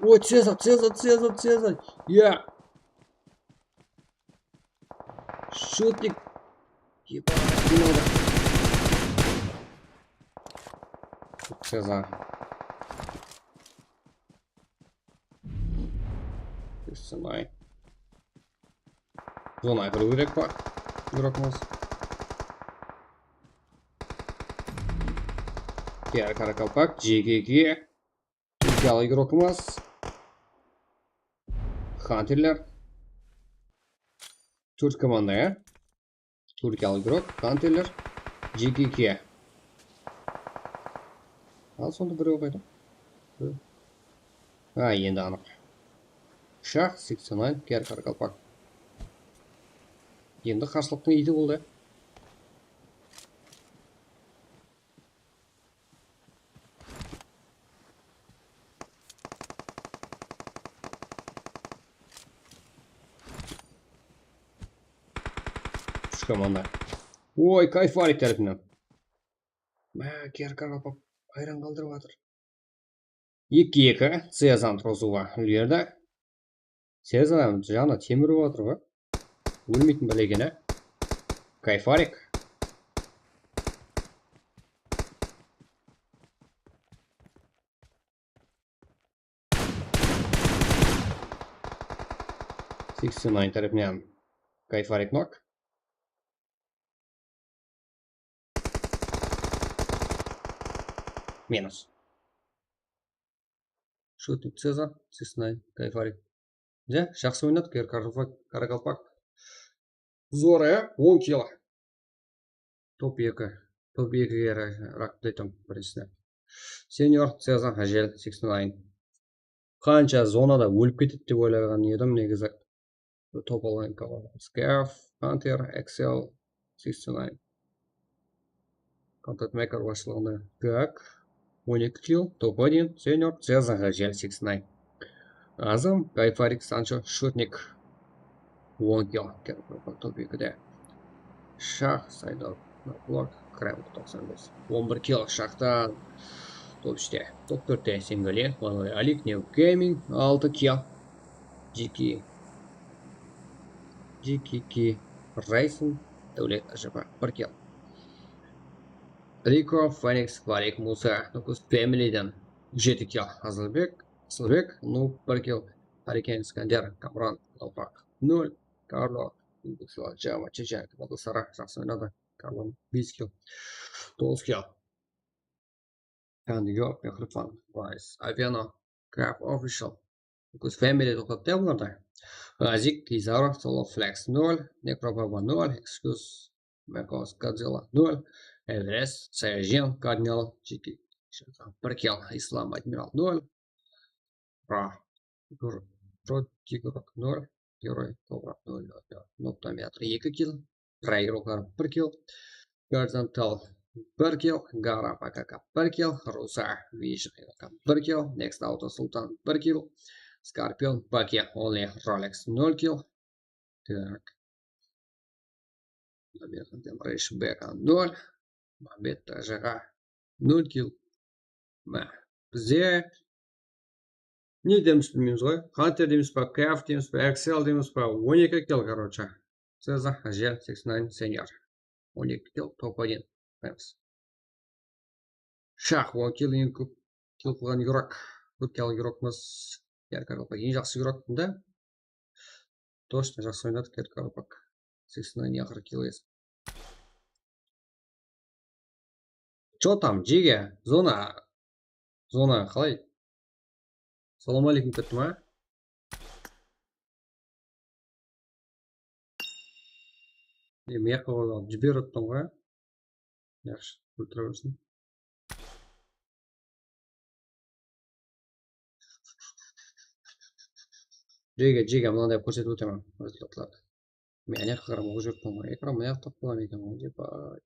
Oy, Ceza, Ceza, Ceza, Ceza. Ya. Shotnik. Ебать, не надо. Ceza. Kesilmey. Zonaya kiriw kerek pa? Igrokımız. Gel, Qaraqalpaq, J G G. Türkiyalı igrokımız. Hunterler. Tórt komanda, ya. Türkiyalı igrok, Hunterler, G K K. Al, sonda birew qayda? Ha, endi anıq. Shah, seksen nine, Ker Qaraqalpaq. Endi qarsılıqtıń iydi boldı. Úsh komanda. Oy, Kayfarik tárepinen. Má, Ker Qaraqalpaq hayran qaldırıp atır. Eki eki, Cezan turǵızıwǵa úlgerdi. Cezan jaǵına temir bolıp atır ǵoy. Ólmeytin bále eken, á. Kayfarik. Seksen nine tárepinen Kayfarik nok. Minus. Shutnik Cezar, seksen nine, Kayfarik. Ya, jaqsı oynadı, Ker-, Kar-, Qaraqalpaq. Zor, ya, on kill. Top eki. Top ekige ra-, raqıp daytım, birinshisine. Senior, Cezar, Ajel, seksen nine. Qansha zonada ólip ketedi dep oylaǵan edim, negizi. Top alǵan komanda. Scav, Hunter, Excel, seksen nine. Content Maker basshılıǵında. Tak. On eki kill, top один, Senior, Cezar, Ajel, seksen nine. Azam, Kayfarik, Sancho, Shutnik. On kill, top ekide. Shah, Saydor, Blok, Krem, toqsan bes. On bir kill, Shahtan. Top úshte. Top tórtte, Sengale, Vanoy, Alik, New Gaming, altı kill. G K, G K K, Rayson, Dáwlet, Ajaba, bir kill. Riko, Fenix, Valik, Musa, Nukus Familyden, jeti kill. Azılbek, Asılbek, Noob, bir kill. Hariken, Iskander, Kamran, Qalpaq, nol. Karlo, Jama, Chechen, Baldasara, jaqsı oynadı. Karlo, bes kill. Toǵız kill. Kandiyor, Mehrifan, Wise, Aveno, Crab Official, Nukus Family toqtattı ya bularda. Azik, Kizaro, Solo Flex, nol. Necrobaba, nol. Excuse, Mekos, Godzilla, nol. Everest, Saiyajin, Kardinal, Jiki, bir kill. Islam, Admiral, nol. Ra, Gur, Rod, Tigrok, nol. Geroy, Kobra, nol, nol, nol. Nokta Metra, eki kill. Ray igroklar, bir kill. Horizontal, bir kill. Gara, P K K, bir kill. Rusa, Vision, bir kill. Next Auto, Sultan, bir kill. Scorpion, Baki, Only, Rolex, nol kill. Tak. Rashbeka, nol. Mambet, Tajaǵa, nol kill. Má, bizde ne deymiz bilmeymiz ǵoy. Hunter deymiz ba, Kaf deymiz ba, Excel deymiz ba, on eki kill, короче. Cezar, Ajel, seksen nine, Senior. On eki kill, top один. Qoyamız. Shah, on kill, eń kóp kill qılǵan igrok. Turkiyalı igrokımız. Kerkar Opak eń jaqsı igrok bunda. Точно, jaqsı oynadı Kerkar Opak. Seksen nine, eń aqırǵı kill iyesi. Чё там, Джига? Zona. Zona, qalay? Salam aleykum, kettim, a? E, mıyaqqa qoyıp alıp jiberip atırman ǵoy. Yaqshı, óltire bersin. Jege, jege, mınanday kórsetip ótemen rezultatlardı. Men ane qaramoq júriptin ǵoy. Ekran mıyaqta qılaman eken ǵoy dep. Ay.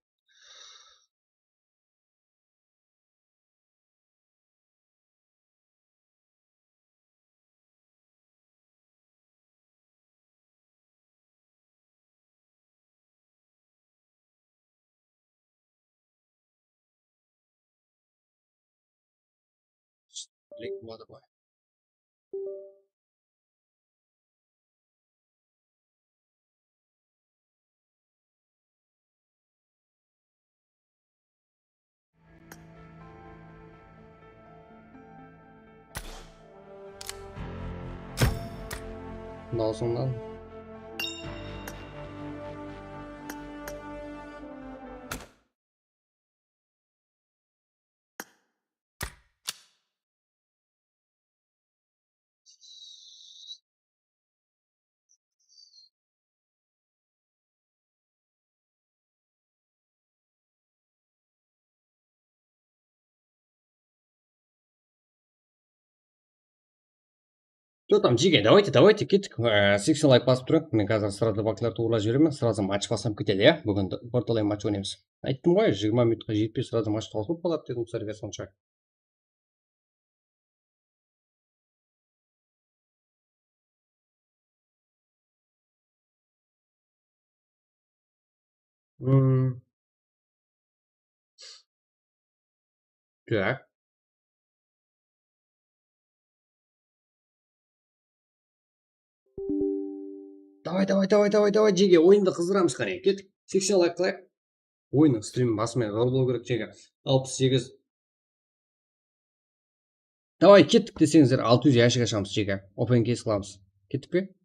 Aleykum, Batırbay. Dawısıńnan. Что там, jige, давайте, давайте, kettik. Ee, seksen layk basıp turıń. Men házir srazı baklardı urlap jiberemen, srazı match baslanıp ketedi, ya. Búgin portalay match oynaymız. Ayttım ǵoy, jigirma minutqa jetpey srazı match tawsılıp qaladı dedim, sizlerge sonsha. Hmm. Так. Давай, давай, давай, давай, давай, jege, oyındı qızdıramız, qáne, kettik. Seksen layk qılayıq. Oyınnıń strimin basıp men zor bolıw kerek, jege. Alpıs segiz. Davay, kettik deseńizler, altı júz yashik ashamız, jege. Open case qılamız. Kettik pe?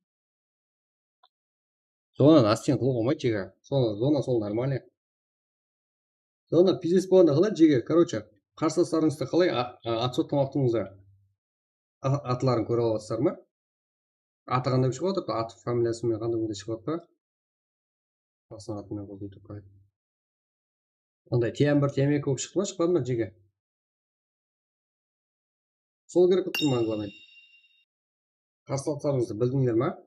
Zona, nasten qılıw bolmaydı, jege. Zona, zona sol normalno. Zona, pizdes bolǵanda qalay, jege? Короче, qarsılaslarıńızdı qalay a-, a-, at sotlamoqtıńızda a-, atların kóre alasızlar ma? Atı qanday bolıp shıǵıp atırıptı? Atı, familiyası menen qanday bolıp shıǵıp atırıptı? Basın atı menen qosılıp turıptı. Qanday, tiyan bir, tiyan eki bolıp shıqtı ma, shıqpadı ma, jege? Sol kerek bolıp tur maǵan, главный. Qarsılaslarıńızdı bildińler ma?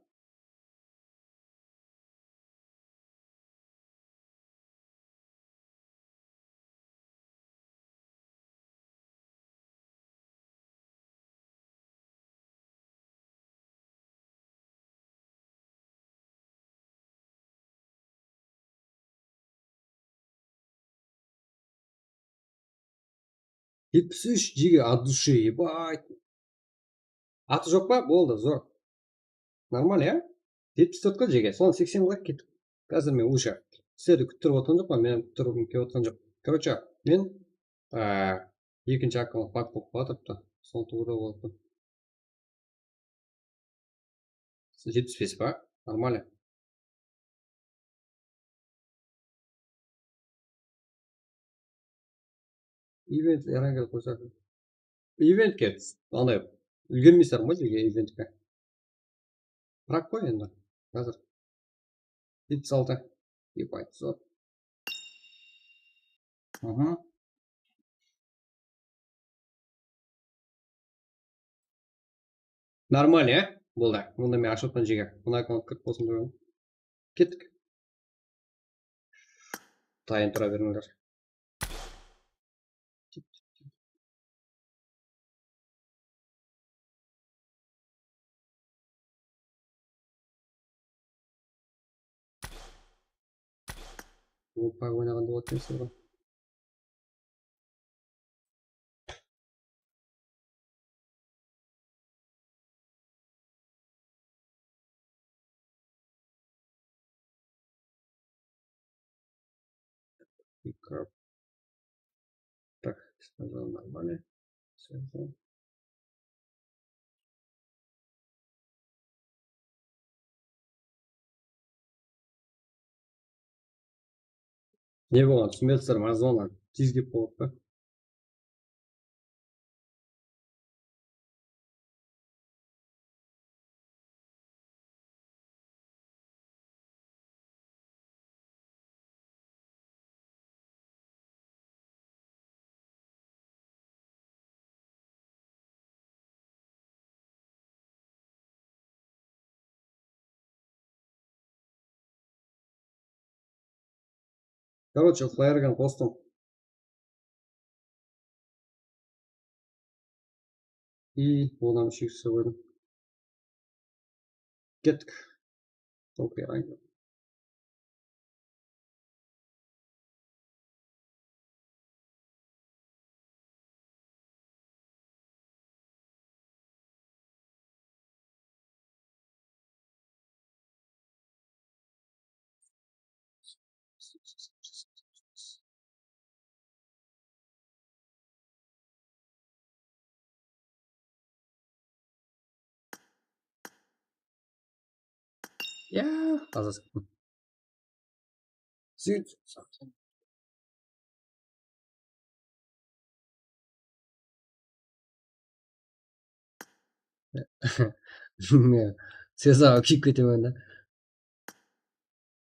Jetpis úsh, jege, от души, ебать. Atı joq pa? Boldı, zor. Normal, ya? Jetpis tórt ǵo, jege. Sonı seksen qılayıq, kettik. Házir men уже sizlerdi kúttirip otırǵan joqpan, men kúttirgim kelip otırǵan joq. Короче, men, á, ekinshi akkaunt bak bolıp qaladı. Sonı tuwrı boldı. Jetpis bes pa? Normalno. Event yaran kelip qoysa. Eventke, anday, úlgermeysizler ǵoy, jege, eventke. Bırak qoy endi, házir. Jetpis altı. Ебать, zor. Aha. Normal, ya? Boldı. Onda men ashıp atpan, jege. Mına akkaunt kirip bolsın, qoyayın. Kettik. Tayın tura berińler. Oppa, oynaǵanda otırıpsız ǵoy. Pick up. Так, сразу нормально. Сразу. Ne bolǵan? Túsinbeyapsızlar ma, zona? Tez kelip qaladı da. Короче, uqlay bergen qostım. И odan úsh iks qoydım. Kettik. Okey, aynen. Ya, azasın. Sud. Seza kiyip ketemen da.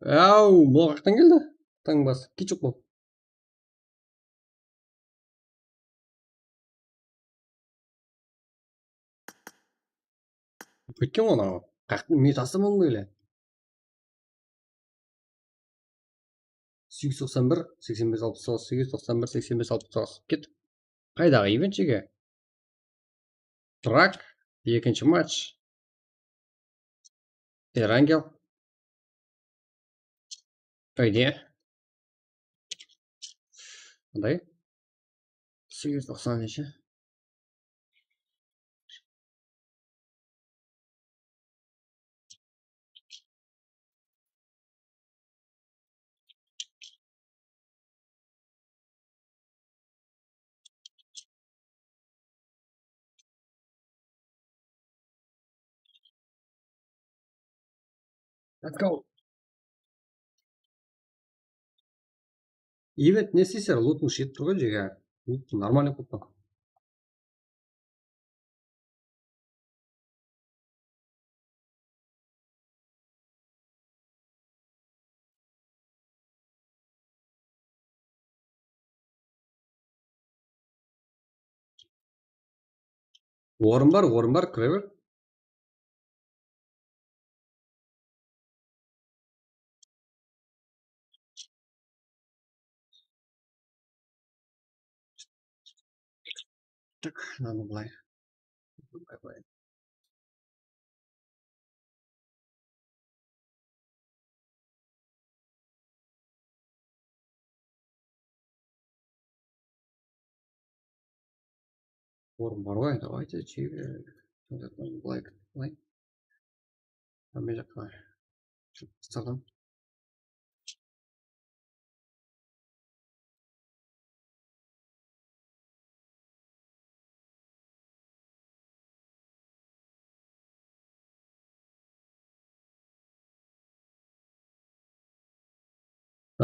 Aw, mına qaqtan keldi. Tańbas, kechik qol. Ótken ǵoy anaw. Qaqtı men taslamam ǵoy ele. Segiz toqsan bir, seksen bes, alpıs toǵız, segiz toqsan bir, seksen bes, alpıs toǵız. Ket. Qaydaǵı event jeke? Drak, ekinshi match. Erangel. Qayda? Qanday? Segiz toqsan neshe? Let's go. Event ne isleysiz? Lutın shıǵıp tur ǵoy, jege. Lutın normalnıy qılıp pa? Orın bar, orın bar, kire ber. Tak, mınanı bılay. Bılay, bılay. Orın bar ǵoy, давайте, чего? Bılay, bılay. Hámme jaqqa. Qısqardım.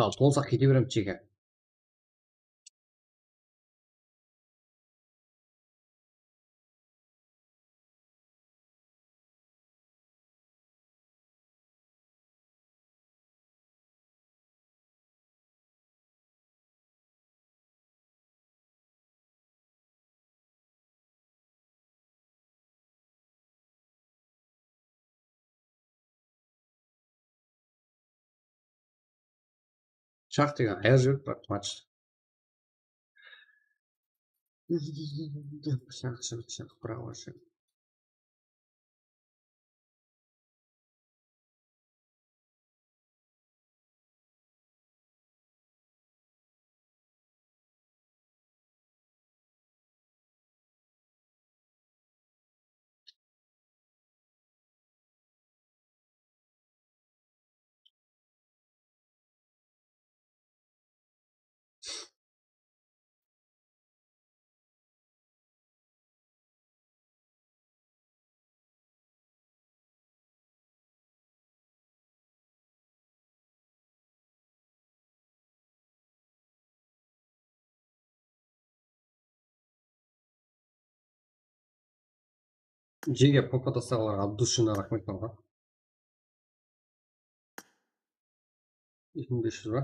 Al, tolsaq kete beremiz, jeke. Shaq degen ayaq jiberip, biraq match. Shaq, shaq, shaq, bravo, shaq. Jege, popa tastaǵanlarǵa от души raxmet, baba. Eki mıń bes júz ba?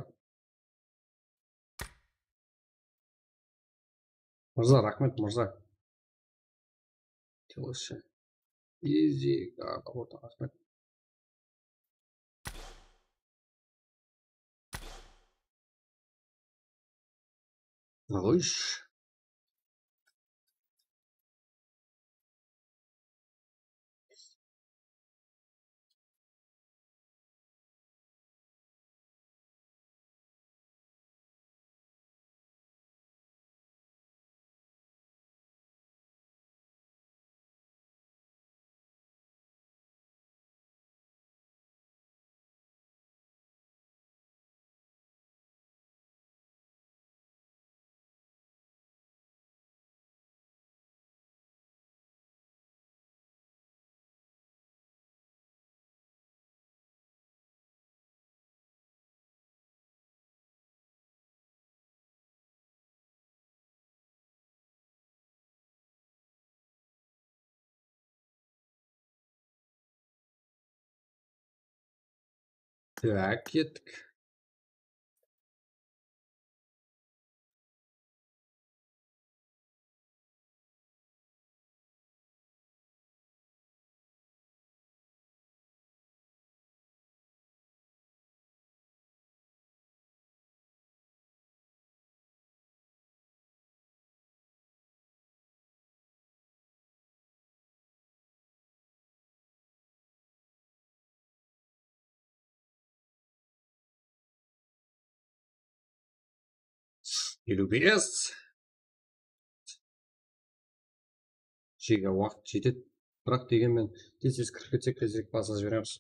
Mırza, raxmet, Mırza. Easy, raxmet. Qoysh. Так, kettik. eliw bes. Jege waqıt jetedi. Biraq degenmen tez-tez kirip ketsek, tezirek basıp jiberemiz.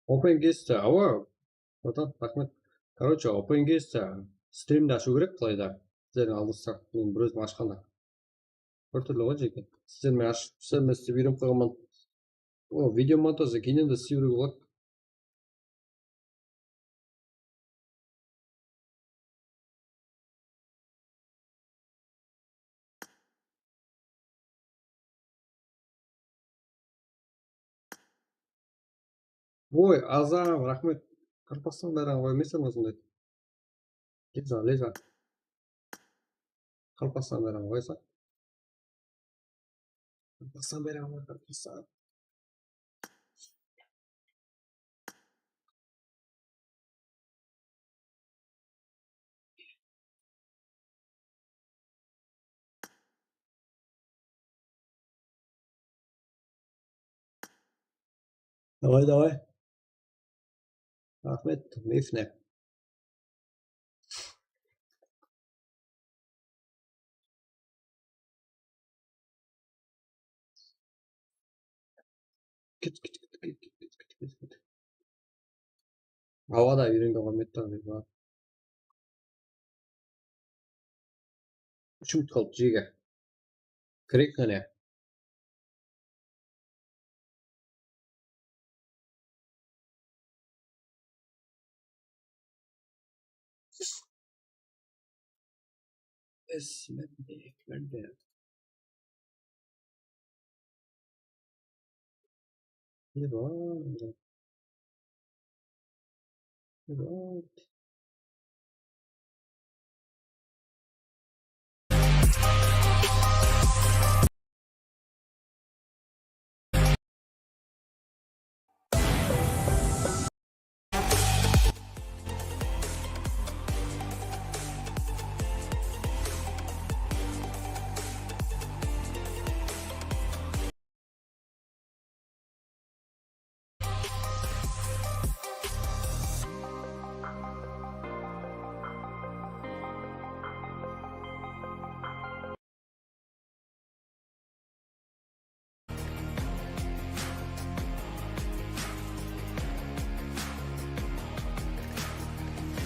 Open Guest, awa. Otan, raxmet. Короче, Open Guest, strimdi ashıw kerek qılayda. Sizlerden aldırıssaq, men bir ózim ashqanda. Bir túrli ǵoy, jeke. Sizler menen ashıp, sizler menen islep úyrenip qalǵanman. O, video montajdı keyninen de islep úyrenip alayıq. Oy, Azam, raxmet. Qarpastan bayraǵın qoymaysań ba sonday? Leza, leza. Qarpastan bayraǵın qoyasań. Qarpastan bayraǵın qoy, Qarpastan. Davay, davay. Raxmet, meyfne. Ket, ket, ket. Awada úyrengen ǵoy, mettan. Úsh minut qaldı, jege. Kireyik qáne.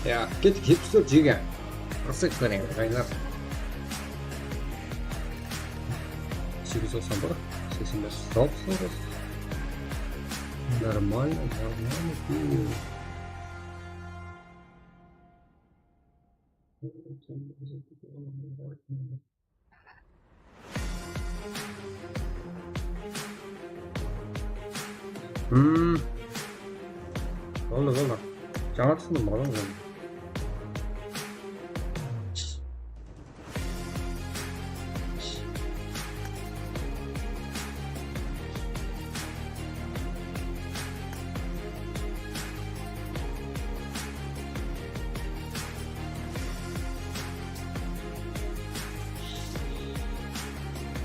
Ya, kettik, jetpis tórt jege. Qırq segiz, qáne, ǵaylar. Segiz toqsan bir, seksen bes, alpıs toǵız. Нормально, нормально. Hmm. Boldı, boldı. Jańa túsindim, boldı, boldı.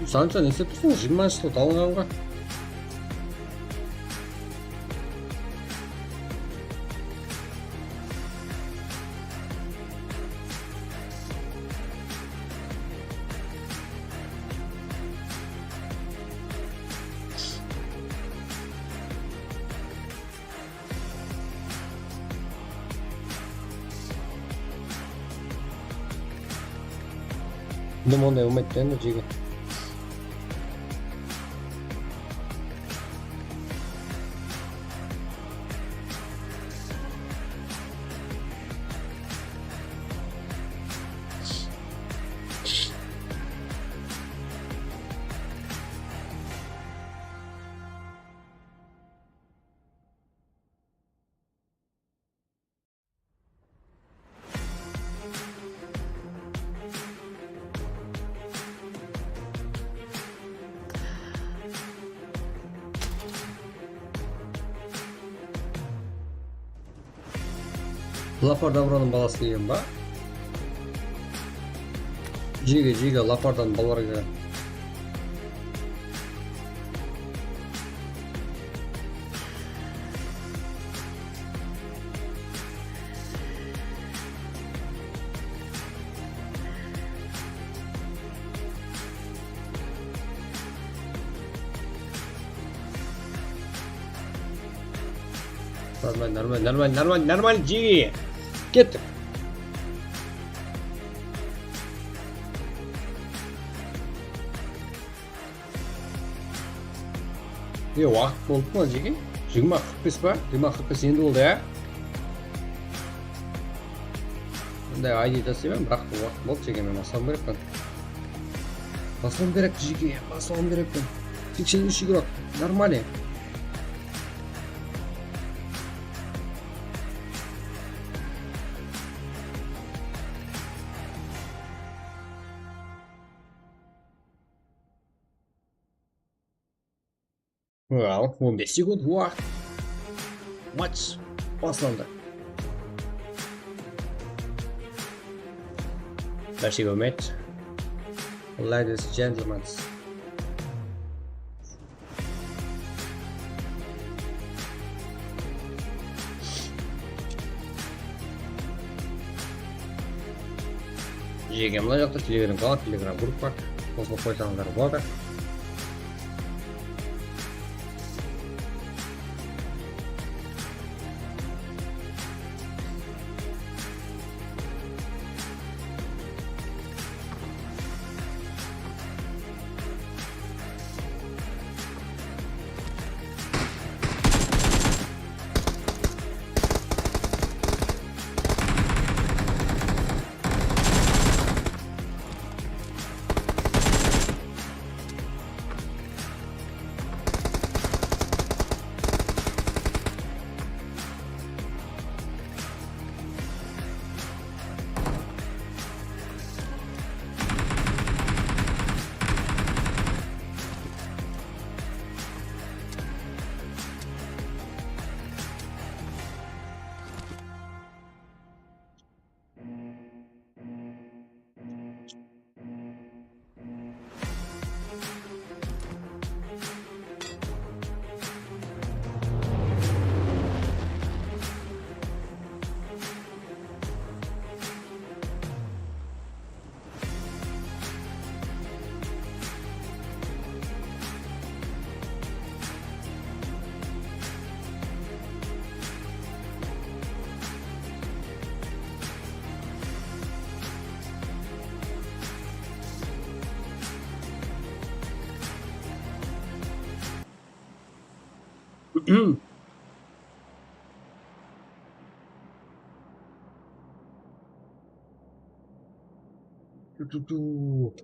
Sancha ne islep tursıń? Jigirmanshı jıl alınǵanǵa. Bunı onday bolmaydı da endi, jege. Lapar Dabronıń balası kelgen ba? Jege, jege, Lapardan balalar kelgen. Normal, normal, normal, normal, normal, jege. Kettik. E, waqıt bolıptı ma, jeke? Jigirma qırq bes pa? Jigirma qırq bes endi boldı, ya? Bunday I D taslayman, biraq waqıt boldı, jeke, men baslıwım kerekpen. Baslıwım kerek, jeke, baslıwım kerekpen. Seksen úsh igrok, нормально. Al, on bes sekund waqıt. Match baslandı. Bárshe húrmet. Ladies, gentlemen. Jeke, mına jaqta Telegram kanal, Telegram grup bar. Qosılıp qoysańızlar boladı. Tu, tu, tu.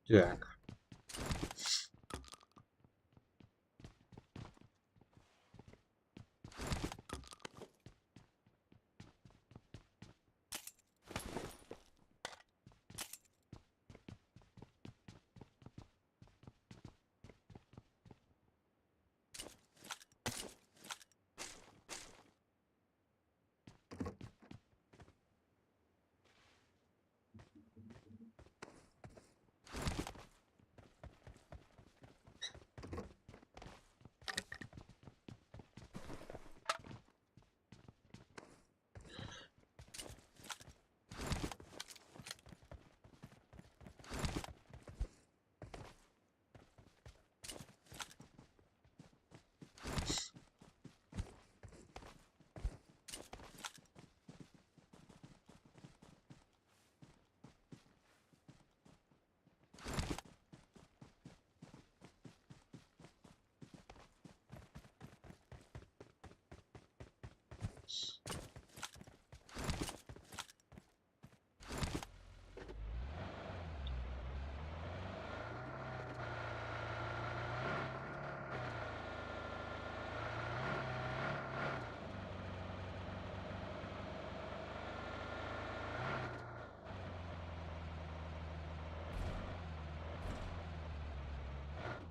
Так.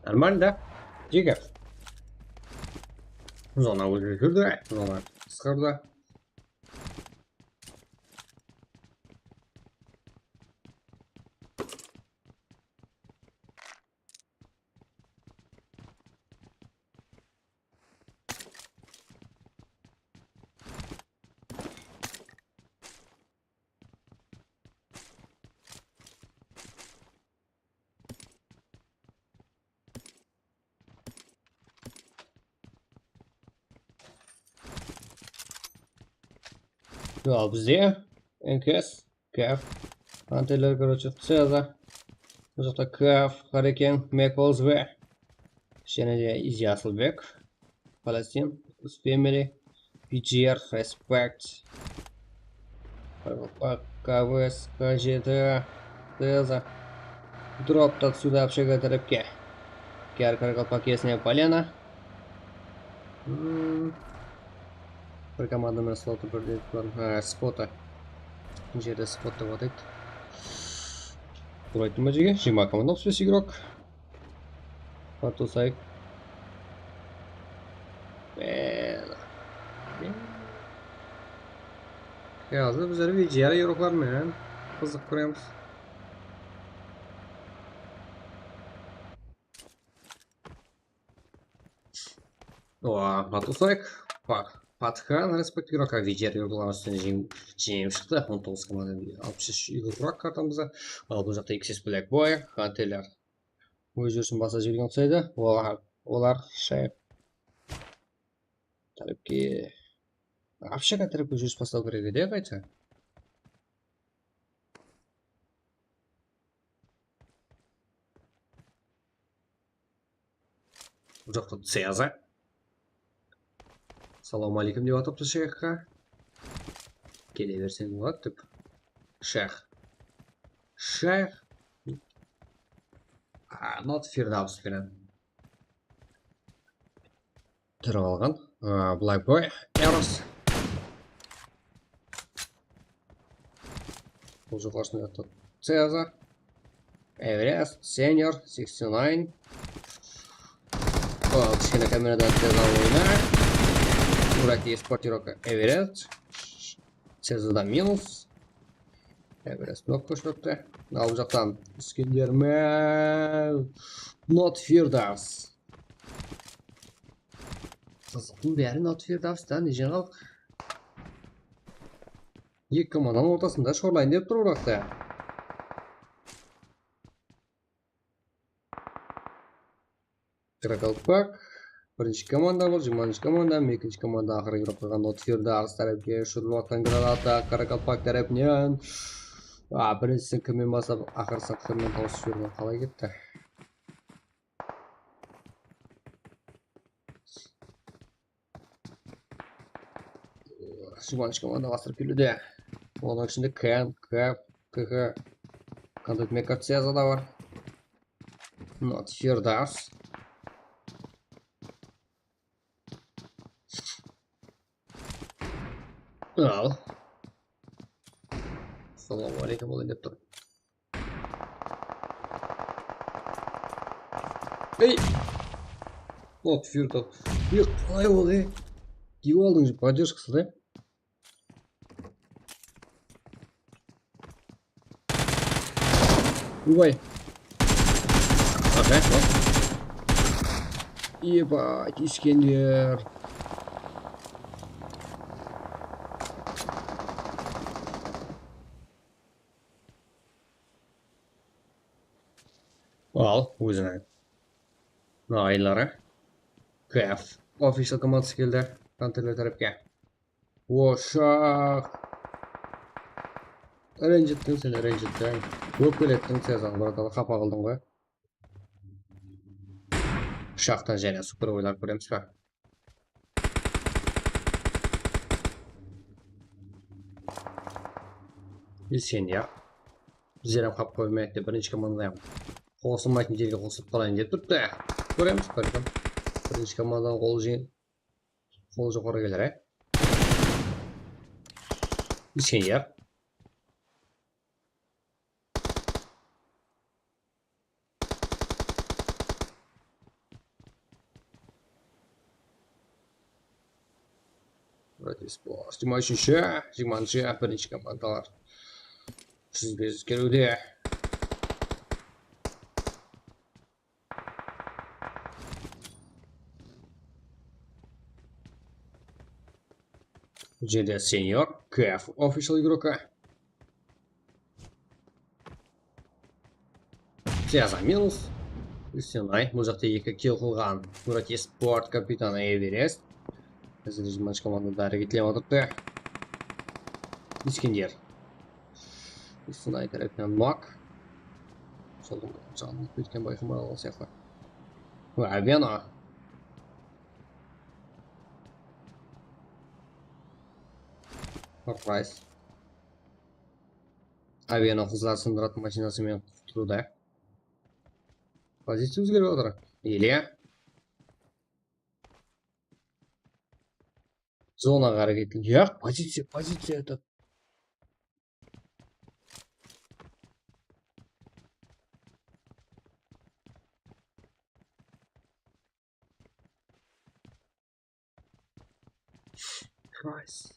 Нормально, да? Jege. Zona ózgerdi, zona qısqardı. Al bizde N K S, Kaf, Anteler, короче, Ceza. Bul jaqta Kaf, Hurricane, Mek Olsbe. Jáne de Izi Asılbek, Palestin, Family, P G R, Respect, K V S, K J T, Ceza. Drop da túsirdi общага tárepke. Kar Karakalpakesine Polena. Hmm. Bir komanda menen slotı birdey bar. Ha, spota. Mına jerde spot dep ataydı. Buraydı ma jege? Jigirma komanda, alpıs bes igrok. Patosayk. Eee. Házir bizler V G R igroklar menen qızıq kóremiz. Oa, Patosayk, Pa-, Patxan, Respekt igrok, V G R igroklar ústinen jeńip, jeńip shıqtı. On toǵız komanda, alpıs úsh igrok kartamızda. Al bul jaqta X S Black Boy, Hunterler. Óz júrisin basa jibergen uqsaydı. Olar, olar shayıq. Tárepke, общага tárepke júris baslaw kerek edi, qaytsa. Bul jaqta Ceza. Salawma aleykum dep atıptı shayxqa. Kele berseń boladı dep. Shayx. Shayx. A, not Firdavs penen. Turıp alǵan. A, Black Boy. Eros. Bul joqarısında Ceza. Everest, Senior, sixty nine. O, kishkene kameradan Ceza oyna. Urati Sportiroka Everest. Cezadan minus. Everest nok kóshiripti. Al bul jaqtan Iskendermen. Not Firdavs. Qızıqtıń bári Not Firdavstan, ne jańalıq? Eki komandanıń ortasında shorlayın dep tur, biraq ta. Qarakalpak. Birinshi komanda bul, jigirmanshı komanda, ekinshi komanda aqırǵı igrok qalǵan Not Firdavs tárepke ushırılıp atqan granata Qarakalpak tárepinen. A, birinshisin kimmen baslap, aqırısın kimmen tawsıp jibergen, qalay ketti? Jigirmanshı komanda bastırıp keledi. Onıń ishinde K N, K K, K K, Kontent Maker, Ceza da bar. Not Firdavs. Al. Salawma aleykum, olayın dep tur. Ey! Not Firdavs. Ey, qalay ol, ey? Kiyip aldıń, podderjkası da. Ubay. Aha, bak. Ебать, Iskender. Al, óziniń naǵayları. Kaf. Official komandası keldi. Konterler tárepke. Oshaq. Renjittiń sen, renjittiń. Ókpelettiń sen, bratala, qapa qıldıń ǵoy. Ushaqtan jáne super oylar kóremiz be? Sen ya. Bizler hám qap qoymaydı dep, birinshi komandada hám qosılmaytın jerge qosılıp qalayın dep turıptı. Kóremiz, bálkim. Birinshi komandanıń qol jıyn-, qol joqarı keler, e? Sen ya. Jigirma úshinshi, jigirma altıncı, birinshi komandalar. Sizge keliwde. Bul jerde Senior, K F Official igroka. Siyasa minus. Ústenay, bul jaqta eki kill qılǵan Murat Esport kapitanı Everest. Házir jigirma úsh komandada háreketlenip atırıptı. Iskender. Ústenay tárepinen Mak. Sol janıp ketken bayqamay alǵan sıyaqlı. Avena. Rice. Avena qızlar sındıratın mashinası menen qutırıwda. Poziciya ózgerip atır. Ele. Zonaǵa háreket. Yaq, poziciya, poziciya aytadı. Price.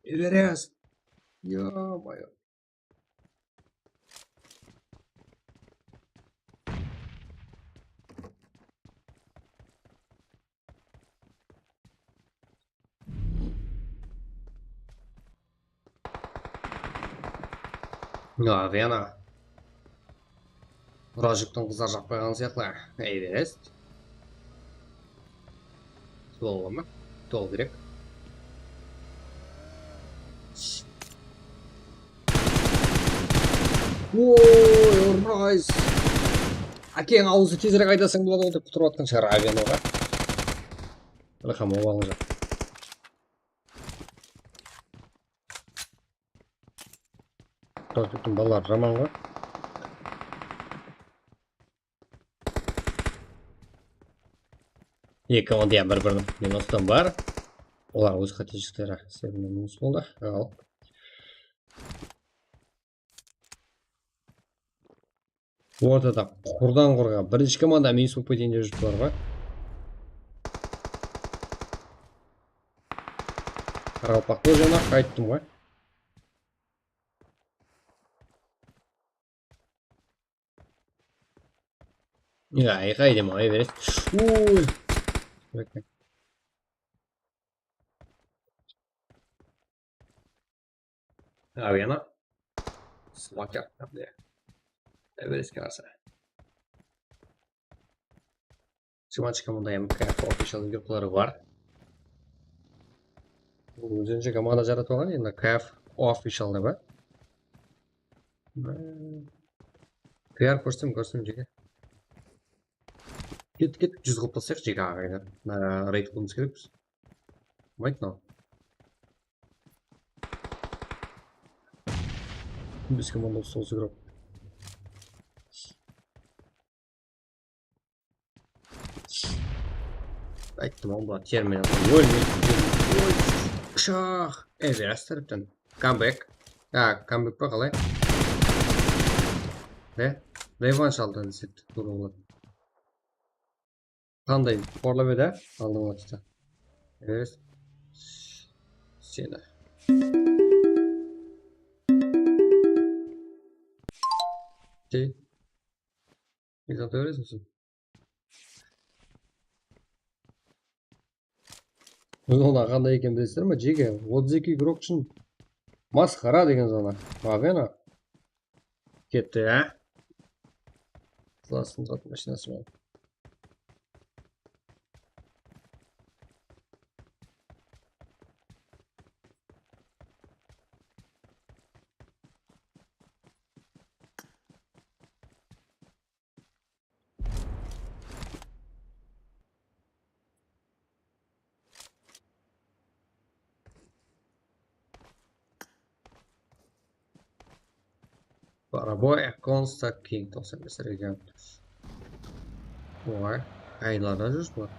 Everest. Ё-моё. Avena. Rajiktiń qızlar jaqpayǵanı sıyaqlı. Everest. Tolıǵı ma? Tolıw kerek. Oy, Rice. Ákeń awzı tezirek aydasań boladı ǵoy dep qutırıp atqan shıǵar Avenoǵa. Ilham, obalıń jaq. Tawfiqtıń balaları jaman ǵoy. Eki onda bir-biriniń minustan bar. Olar óz qátejilikleri sebebinen minus boldı. Al. Ortada qurdan qurǵa birinshi komanda minus bolıp keteyin dep júrip bar ǵoy. Qaraqalpaq bol janaq, ayttım ǵoy. Ya, ayqay dema, Everest. Uy. Avena. Slaker, ya. Everestke qarsı. Shımanchı komanda M K F Official gruppaları bar. Ózinshi komanda jaratıp alǵan, endi K F Official dep, a? P R kórsem, kórsem jeke. Ket, ket, júz qılıp taslayıq jeke aǵaylar. Reyd qılıwımız kerekpiz. Bolmaydı mınaw. Biz komanda sol igrok. Ayttım ǵoy, bular terminal. Ólmeydi. Oy, pıshaq. Everest tárepten. Comeback. Ya, comeback pa qalay? Ne? Revansh aldı desek, tuwrı boladı. Qanday qorlap edi, á? Aldın waqıtta. Everest. Seni. Okey. Ekran tóresiz. Zona qanday eken bilesizler ma? Jeke, otız eki igrok ushın masqara degen zona. Avena. Ketti, á? Klasın zat mashinası menen. Baraboy, Konsta, King, toqsan bes region. Oy, qaylarda júr bular?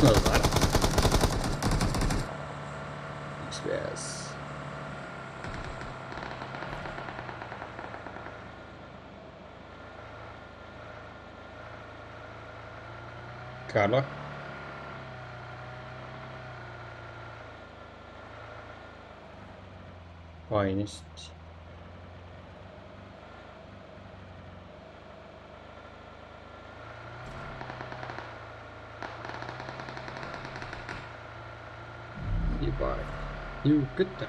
Nazar. Ekspres. Karlo. Aynı. Ебать. Yurip ketti.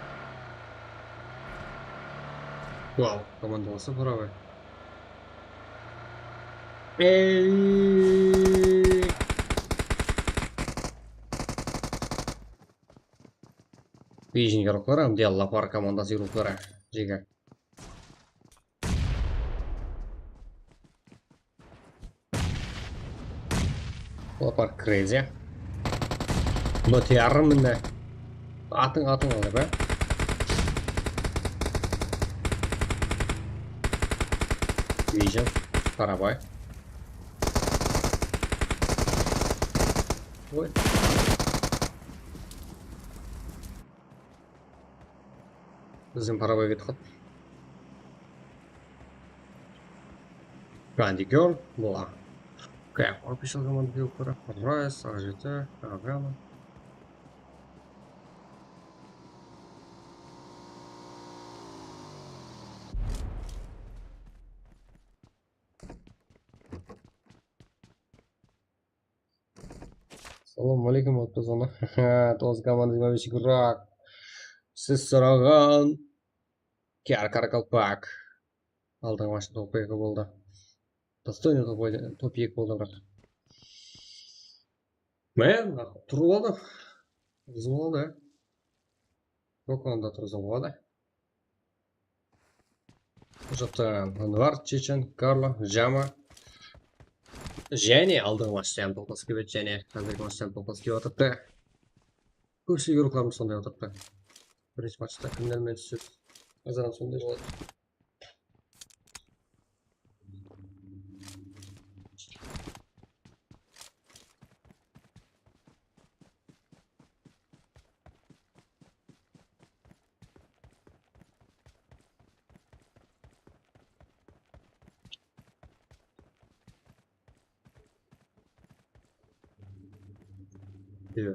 Vau, komandalası barabar. Ey! Bejinge ruqları, mde lapar komandası ruqları. Jege. Lapar crazy. Bıtıyarım mine. Atıń, atıń, alıp, á. Vision, Qarabay. Oy. Bizden Qarabay ketip qaldı. Gandhi Girl, Bula. Kayaq, official komanda Girl, Rayz, A J T, Argana. Salam aleykum, Abduzana. Toz komanda jigirma bes Igrak. Siz soraǵan. Kiyar Karakalpak. Aldınǵı mashina top eki boldı. Dostойный top eki boldı, biraq. Men turıp aldı. Qızım aldı. Yok, onda turıp aldı. Jaqta Anvar, Chechen, Karlo, Jama. Jáne aldınǵı matchta hám toplas kelip edi, jáne házirgi matchta hám toplas kelip atırıptı. Kópshe yurıqlarımız sonday atırıptı. Birinshi matchta kimler menen túsedi? Házir hám sonday boladı.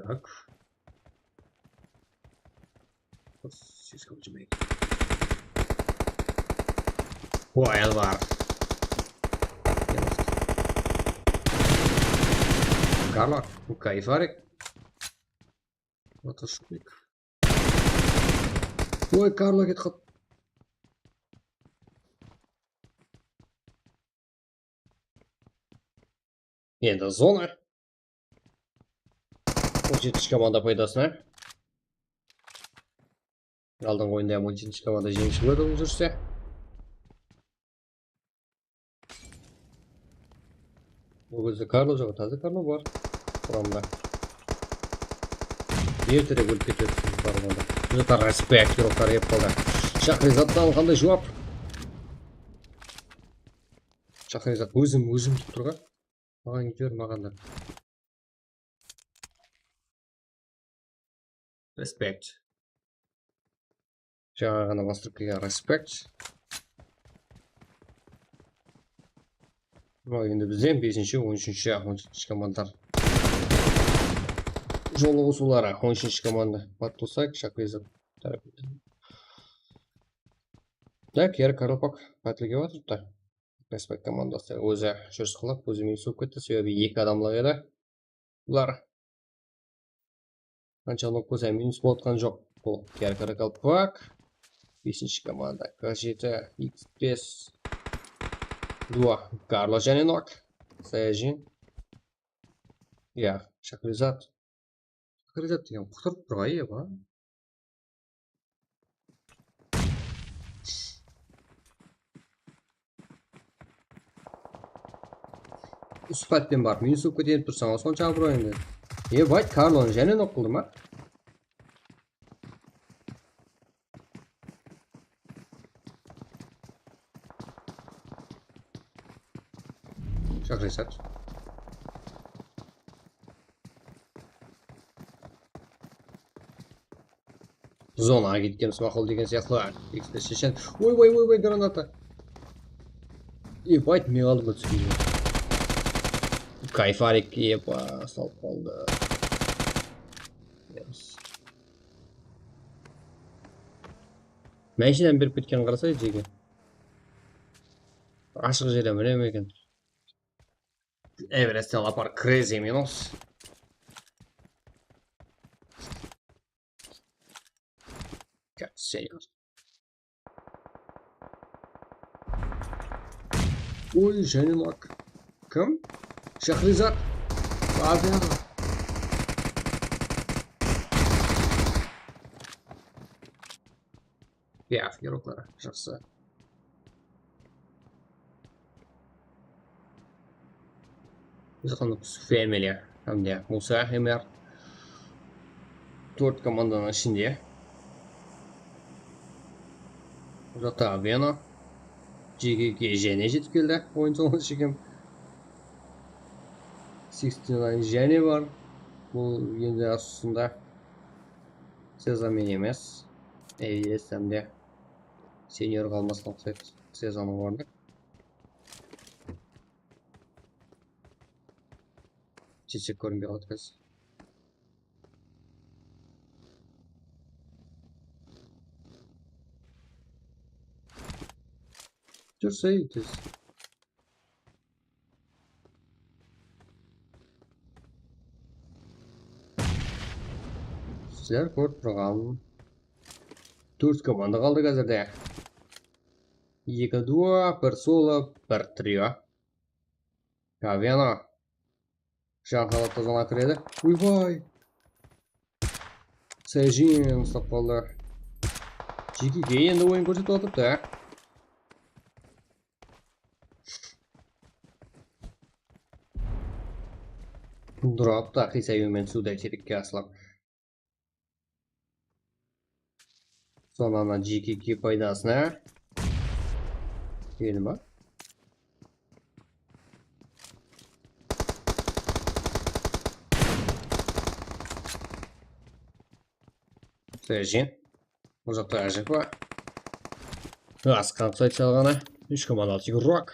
Так. Слишком тебе. О, Эльвар. Карла, кайфарик. Ой, Karlo ketip qaldı. Endi zona. On jetinshi komanda paydasına. Aldınǵı oyında hám on jetinshi komanda jeńishi boldı bul júrse. Bul gezde Karlo joq, taza Karlo bar quramda. Erterek ólip ketedi, bar onda. Júrte respekt, yoqlar ep qaldı. Shaxrizattan qanday juwap? Shaxrizat ózim, ózim dep turǵan. Maǵan jiber, maǵan da. Respekt. Jańa ǵana bastırıp kelgen respekt. Mınaw endi bizden besinshi, on úshinshi, on jetinshi komandalar. Jolıǵısıwları, on úshinshi komanda. Podtusak, Shaxrizat tárepinen. Tak, Kiyar Karakalpak pátlik ep atırıptı. Respekt komandası ózi júris qılap, ózi minus bolıp ketti, sebebi eki adamlıq edi bular. Qansha nok bolsa minus bolıp atqan joq. Bul Kiyar Karakalpak. Besinshi komanda K jeti, X bes. Dua, Karlo jáne nok. Sayajin. Ya, Shaxrizat. Shaxrizat degen qutırıp tur ǵoy, eba. Usı pátpen barıp minus bolıp keteyin tursań, sonsha abıroyıńdı. Eba, Karlonı jáne nok qıldı ma? Shaxrizat. Zonaǵa ketkenimiz maqul degen sıyaqlı. Ekstra shechen. Oy, oy, oy, oy, granata. Ебать, men aldımda túsken. Kayfarik, epa, salıp qaldı. Yes. Mashinadan berip ketken qarasay, jege. Ashıq jerden bilem eken. Everestten lapar crazy minus. Sen. Oy, jáne nak. Kim? Shaxrizat. Abi aǵa. Ya, yarokları, jaqsı. Biz qanday Family hám de Musa Emer. Tórt komandanıń ishinde. Bul jaqta Avena. J K K jáne jetip keldi. Oyın sońına shekem. Sixty nine jáne bar. Bul endi asılında Sezam emes. Eyes hám de Senior qalmasın uqsaydı. Sezamnıń ornı. Jetsek kórinbey qaldı házir. Júrsey tez. Sizler kórip turǵan tórt komanda qaldıq házirde. Eki duo, bir solo, bir trio. Kaveno. Janxalat tozanǵa kiredi. Uybay. Sejin uslap qaldı. J K K endi oyın kórsetip atırıptı. Duraptı, qıysayıwmen suwday terekke aslap. Sonana J K K paydasına. Endi ma? Sejin. Bul jaqta Ajepa. Asqan sayt salǵanı. Úsh komanda altı igrók.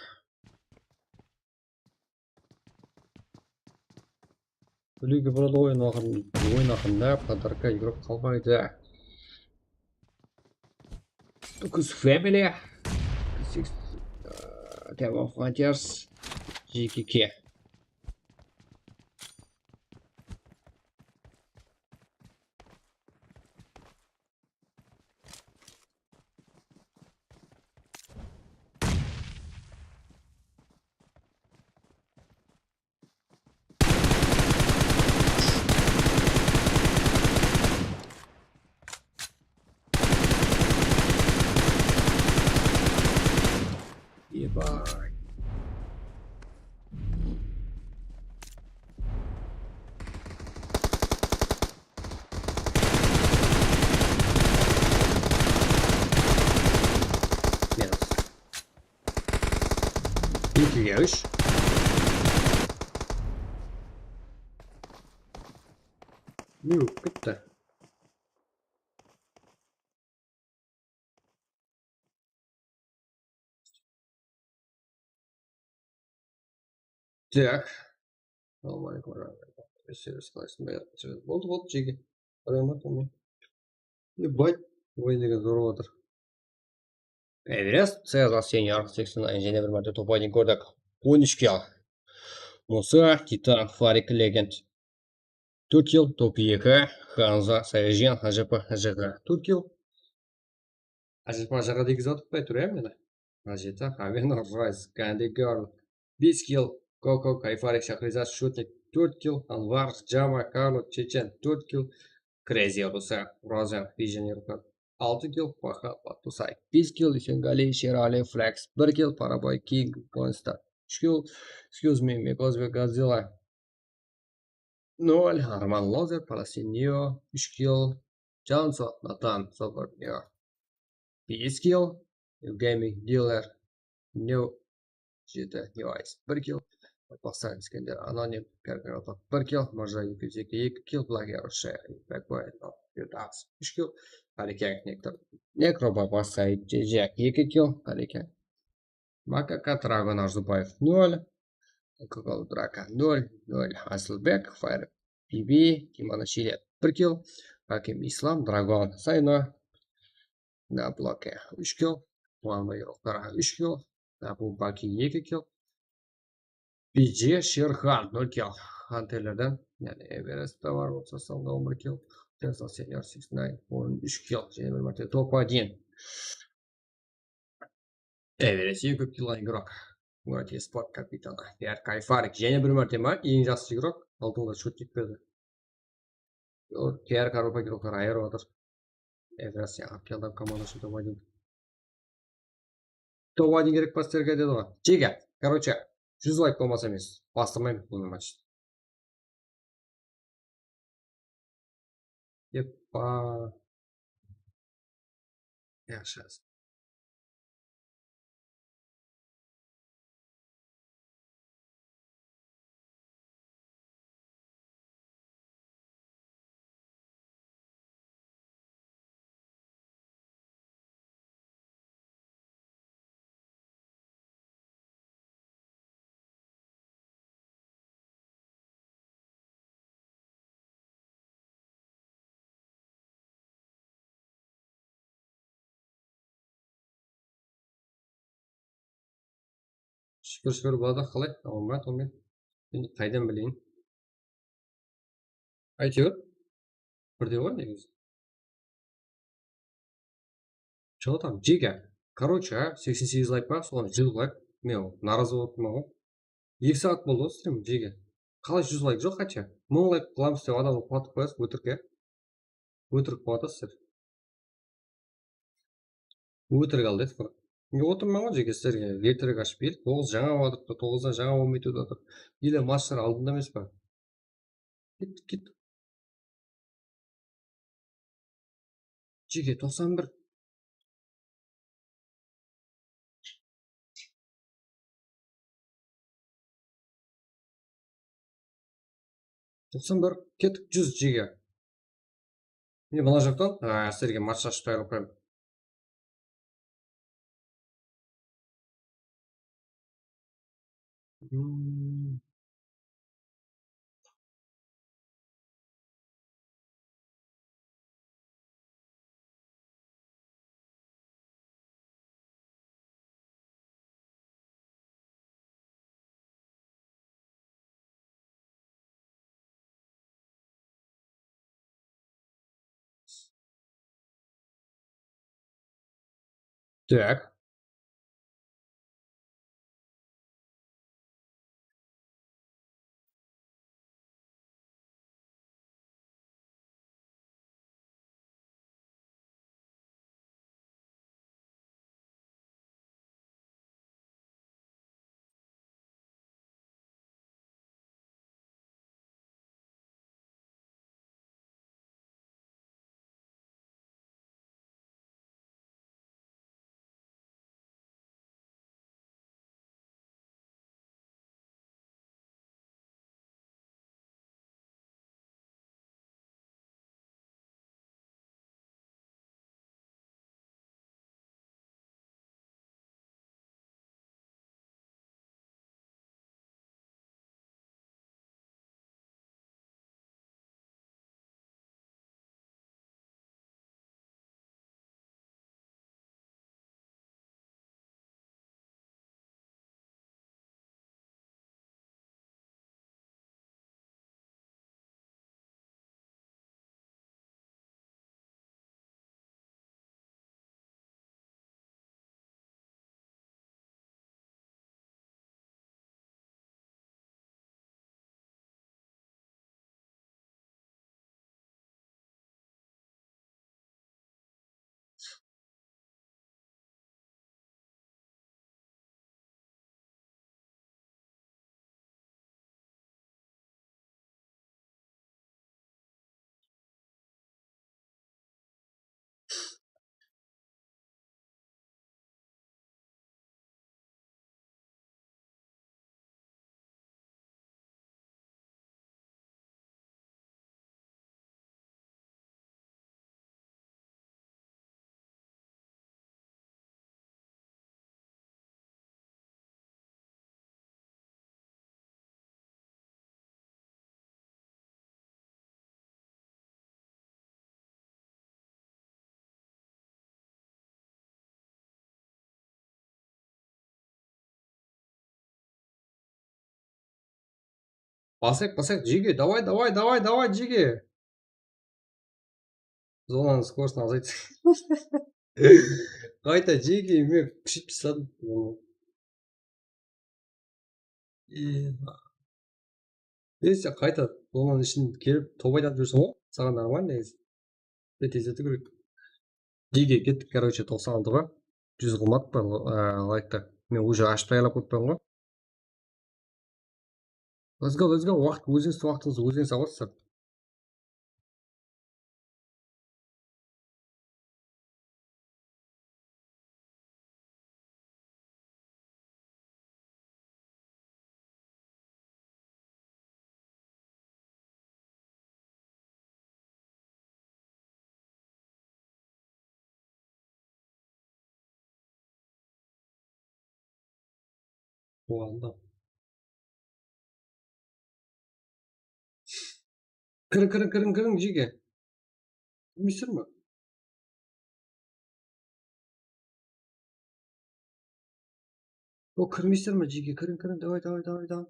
Biligi boladı oyın aqırın-, oyın aqırında podarka igrók qalmaydı. Tukus Family. Six, uh, Team of Fighters. J K K. Ебать. Минус. Ekige úsh. Minut bitti. Так. Assalamu aleykum. Servis qalaysın? Boldı, boldı, jege. Rahmet, onı. Ебать, oyın degen zor boldı. Everest, Sezar Senior, seksen, jáne bir márte top oyın kórdik. On úsh kill. Musa, Titan, Farik, Legend. Tórt kill, top eki, Hanza, Sayajin, Ajepa, Ajaqa. Tórt kill. Ajepa, Ajaqa degizip atıp qoya tur, ya, meni. Ajeta, Aven, Rice, Candy Girl. Bes kill, Koko, Kayfarik, Shahrizad, Shutnik. Tórt kill, Anvar, Jama, Karlo, Chechen. Tórt kill, Crazy, Rusa, Rozen, Vision, Yurkot. Altı kill, Paxa, Batusay. Bes kill, Isengali, Sherali, Flex. Bir kill, Paraboy, King, Monster. Úsh kill, Excuse Me, Mekozbek, Godzilla. Nol, Arman Lozer, Palasinio, úsh kill, Janso, Natan, Sokor, Neo. Bes kill, Evgeniy Dealer, Neo, jeti, Neo Ice, bir kill, Basar Iskender anonim, Gargarota bir kill, Mırja eki júz eki eki kill, Blagiar Shayx, Ibragboy, Firdaus úsh kill, Barikang Nektar, Nekro Baba Said Jejak eki kill, Barikang. Makaka Dragon Arzubaev nol, Kokol Draka nol, nol Asılbek, Fire Bibi, Kimono Shile bir kill, Hakim Islam, Dragon Sayno, Na Bloke úsh kill, Muamma Yoqlar úsh kill, Abu Baki eki kill, Bije Sherxan nol kill. Hanterlerden, yaǵnıy Everest te bar, otız sonda on bir kill. Tesla Senior seksen on úsh kill, jáne bir márte top один. Everest eń kóp kill alǵan igrok. Murat Esport kapitanı. Diar Kayfarik jáne bir márte ma? Eń jaqsı igrok. Altı onda shot ketpedi. Diar Karopa igroklar ayırıp atır. Everest ya, alıp keldi komanda ushın top один. Top один kerek pa sizlerge dedi ǵoy. Jege, короче, júz layk bolmasa men bastırmayman bunı matchti. Eppa. Yaqshı. Shúkir, shúkir, Bladaq qalay? Aman ba, Tomir? Endi qaydan bileyin? Áytewir, birdey ǵoy negizi. Что там, Jega? Короче, seksen segiz layk pa, soǵan júz layk. Men narazı bolıp turman ǵoy. Eki saat boldı ǵoy, stream, Jega. Qalay júz layk joq, qátshe? Mıń layk qılamız dep adamdı quwatıp qoyasız, ótirik, ya. Ótirik quwatasız sizler. Ótirik al dedik, biraq. Men otırman ǵoy, Jege, sizlerge erterek ashıp berdik. Toǵız jańa bolıp atırıptı, toǵızdan jańa bolmay turıp atır. Ele matchlar aldında emes pa? Kettik, kettik. Jege, toqsan bir. Toqsan bir, kettik, júz, Jege. Mine, mına jaqtan, á, sizlerge match ashıp tayarlap qoyaman. Hmm. Так. Basayıq, basayıq, Jege, davay, davay, davay, davay, Jege. Zonanıń skorostiń azayt. Qayta Jege, men kúsheytip tasladım. E, e, sen qayta zonanıń ishine kelip, top aylanıp júrseń ǵoy, saǵan нормально negizi. Sen tezletiw kerek. Jege kettik, короче, toqsan altıǵa. Júz qılmadıq pa, e, laykta. Men уже ashıp tayarlap qoyıppan ǵoy. Let's go, let's go. Waqıt, ózińiz waqtıńızdı ózińiz alasızlar. Quwandım. Kiriń, kiriń, kiriń, kiriń, Jege. Bilmeysizler ma? O, kirmeysizler ma, Jege? Kiriń, kiriń, davay, davay, davay, davay.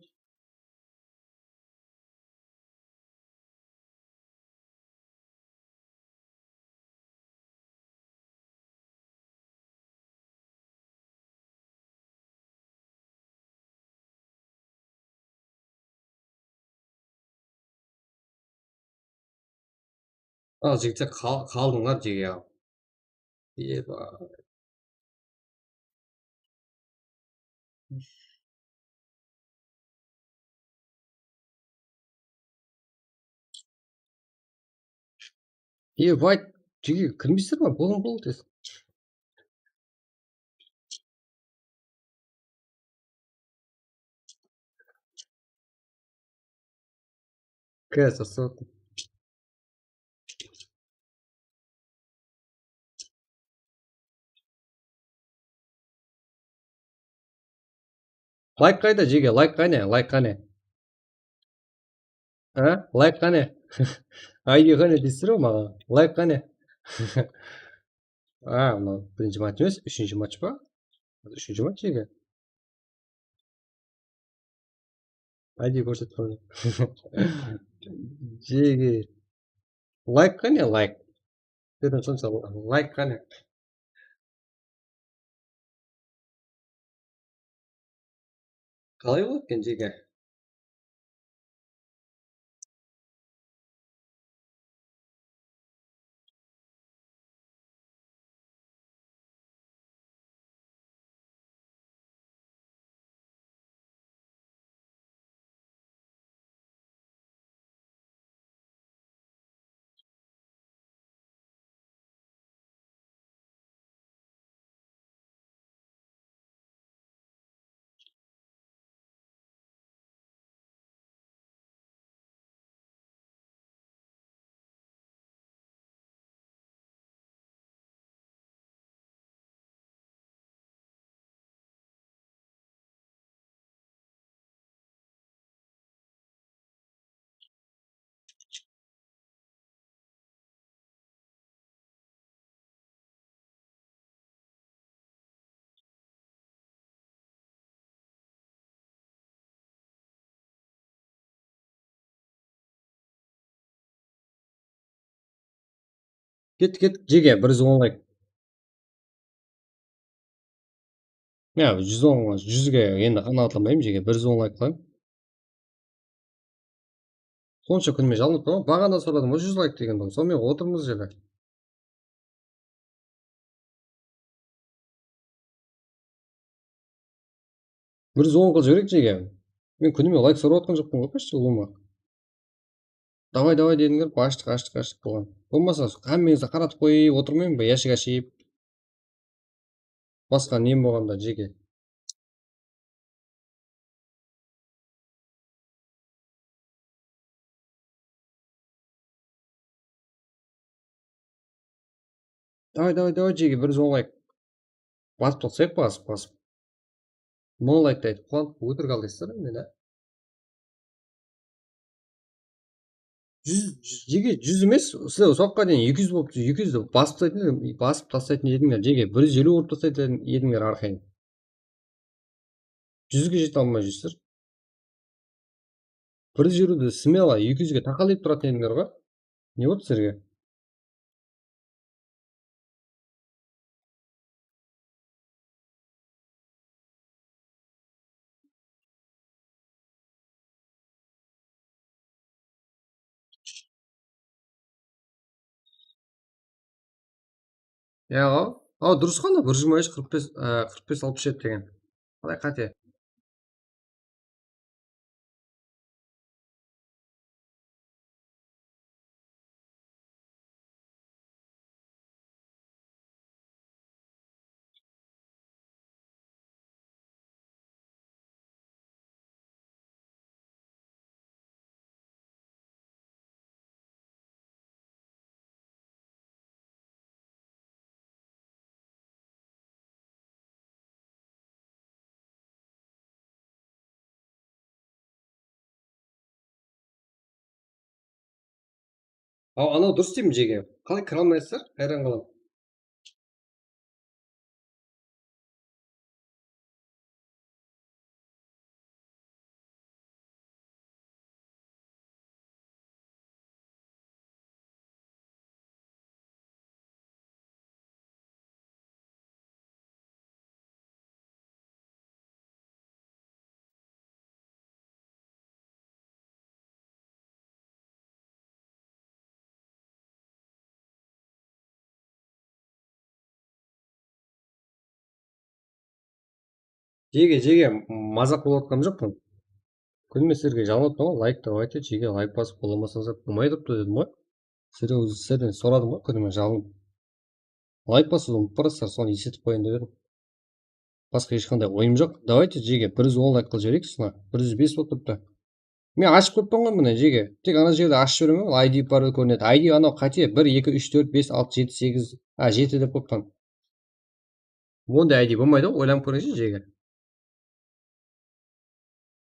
Al, jigitler, qal-, qaldıńlar, Jege, al. Eba. Ебать, Jege, kirmeysizler ma? Bolın, bolın tez. Кәзір сот. Layk qayda, Jege? Layk qáne? Layk qáne? A? Layk qáne? Aydi qáne deysizler ǵoy maǵan. Layk qáne? A, mınaw birinshi match emes, úshinshi match pa? Úshinshi match eken. Aydi kórsetip qoydı. Jege. Layk qáne, layk? Dedim, sonshama layk qáne? Qalay boladı eken, Jege? Kettik, kettik, Jege, bir júz on layk. Ya, júz on, júzge endi qanaatlanbayman, Jege, bir júz on layk qoyayın. Sonsha kúnime jalınıp turman, baǵana soradım, júz layk degen, sonıń menen otırmız ele. Bir júz on qılıp jibereyik, Jege. Men kúnime layk sorap atqan joqpan ǵoy, почти, ulıwma. Davay, davay dedińler, ashtıq, ashtıq, ashtıq bolǵan. Bolmasa, hámmeńizdi qaratıp qoyıp otırmayın ba, yashik ashıp? Basqa nem bolǵanda, Jege? Davay, davay, davay, Jege, bir júz on layk. Basıp taslayıq, basıp, basıp. Mıń layktı aytıp, quwanıp, ótirik aldaysızlar endi, da. Júz, júz, Jege, júz emes, sizler usı waqıtqa deyin eki júz bolıp, eki júz basıp taslaytın, basıp taslaytın edińler, Jege, bir júz eliw urıp taslaytın edińler arqayın. Júzge jete almay júrsizler. Bir júriwdi смело eki júzge taqal dep turatın edińler ǵoy. Ne boldı sizlerge? Ya, aw, durıs ǵo, bir júz jigirma úsh, qırq bes, e, qırq bes, alpıs jeti degen. Qalay qáte? Aw, anaw durıs deymen, jege. Qalay kire almaysızlar? Hayran qalaman. Jege, jege, mazaq qılıp atqanım joqpan. Kúnime sizlerge jalınıp turman, layk, давайте, jege, layk basıp qollamasańızlar bolmay turıptı dedim ǵoy. Sizlerden, sizlerden soradım ǵoy, kúnime jalınıp. Layk basıwdı umıtıp barasızlar, sonı esletip qoyayın dep edim. Basqa hesh qanday oyım joq. Давайте, jege, bir júz on layk qılıp jibereyik usına. Bir júz bes bolıp turıptı. Men ashıp qoyıppan ǵoy mına, jege. Tek ana jerde ashıp jiberemen, ol I D bar kórinedi. I D anaw qáte, bir, eki, úsh, tórt, bes, altı, jeti, segiz, a, jeti dep qoyıppan. Onday I D bolmaydı ǵoy, oylanıp kórińshi, jege.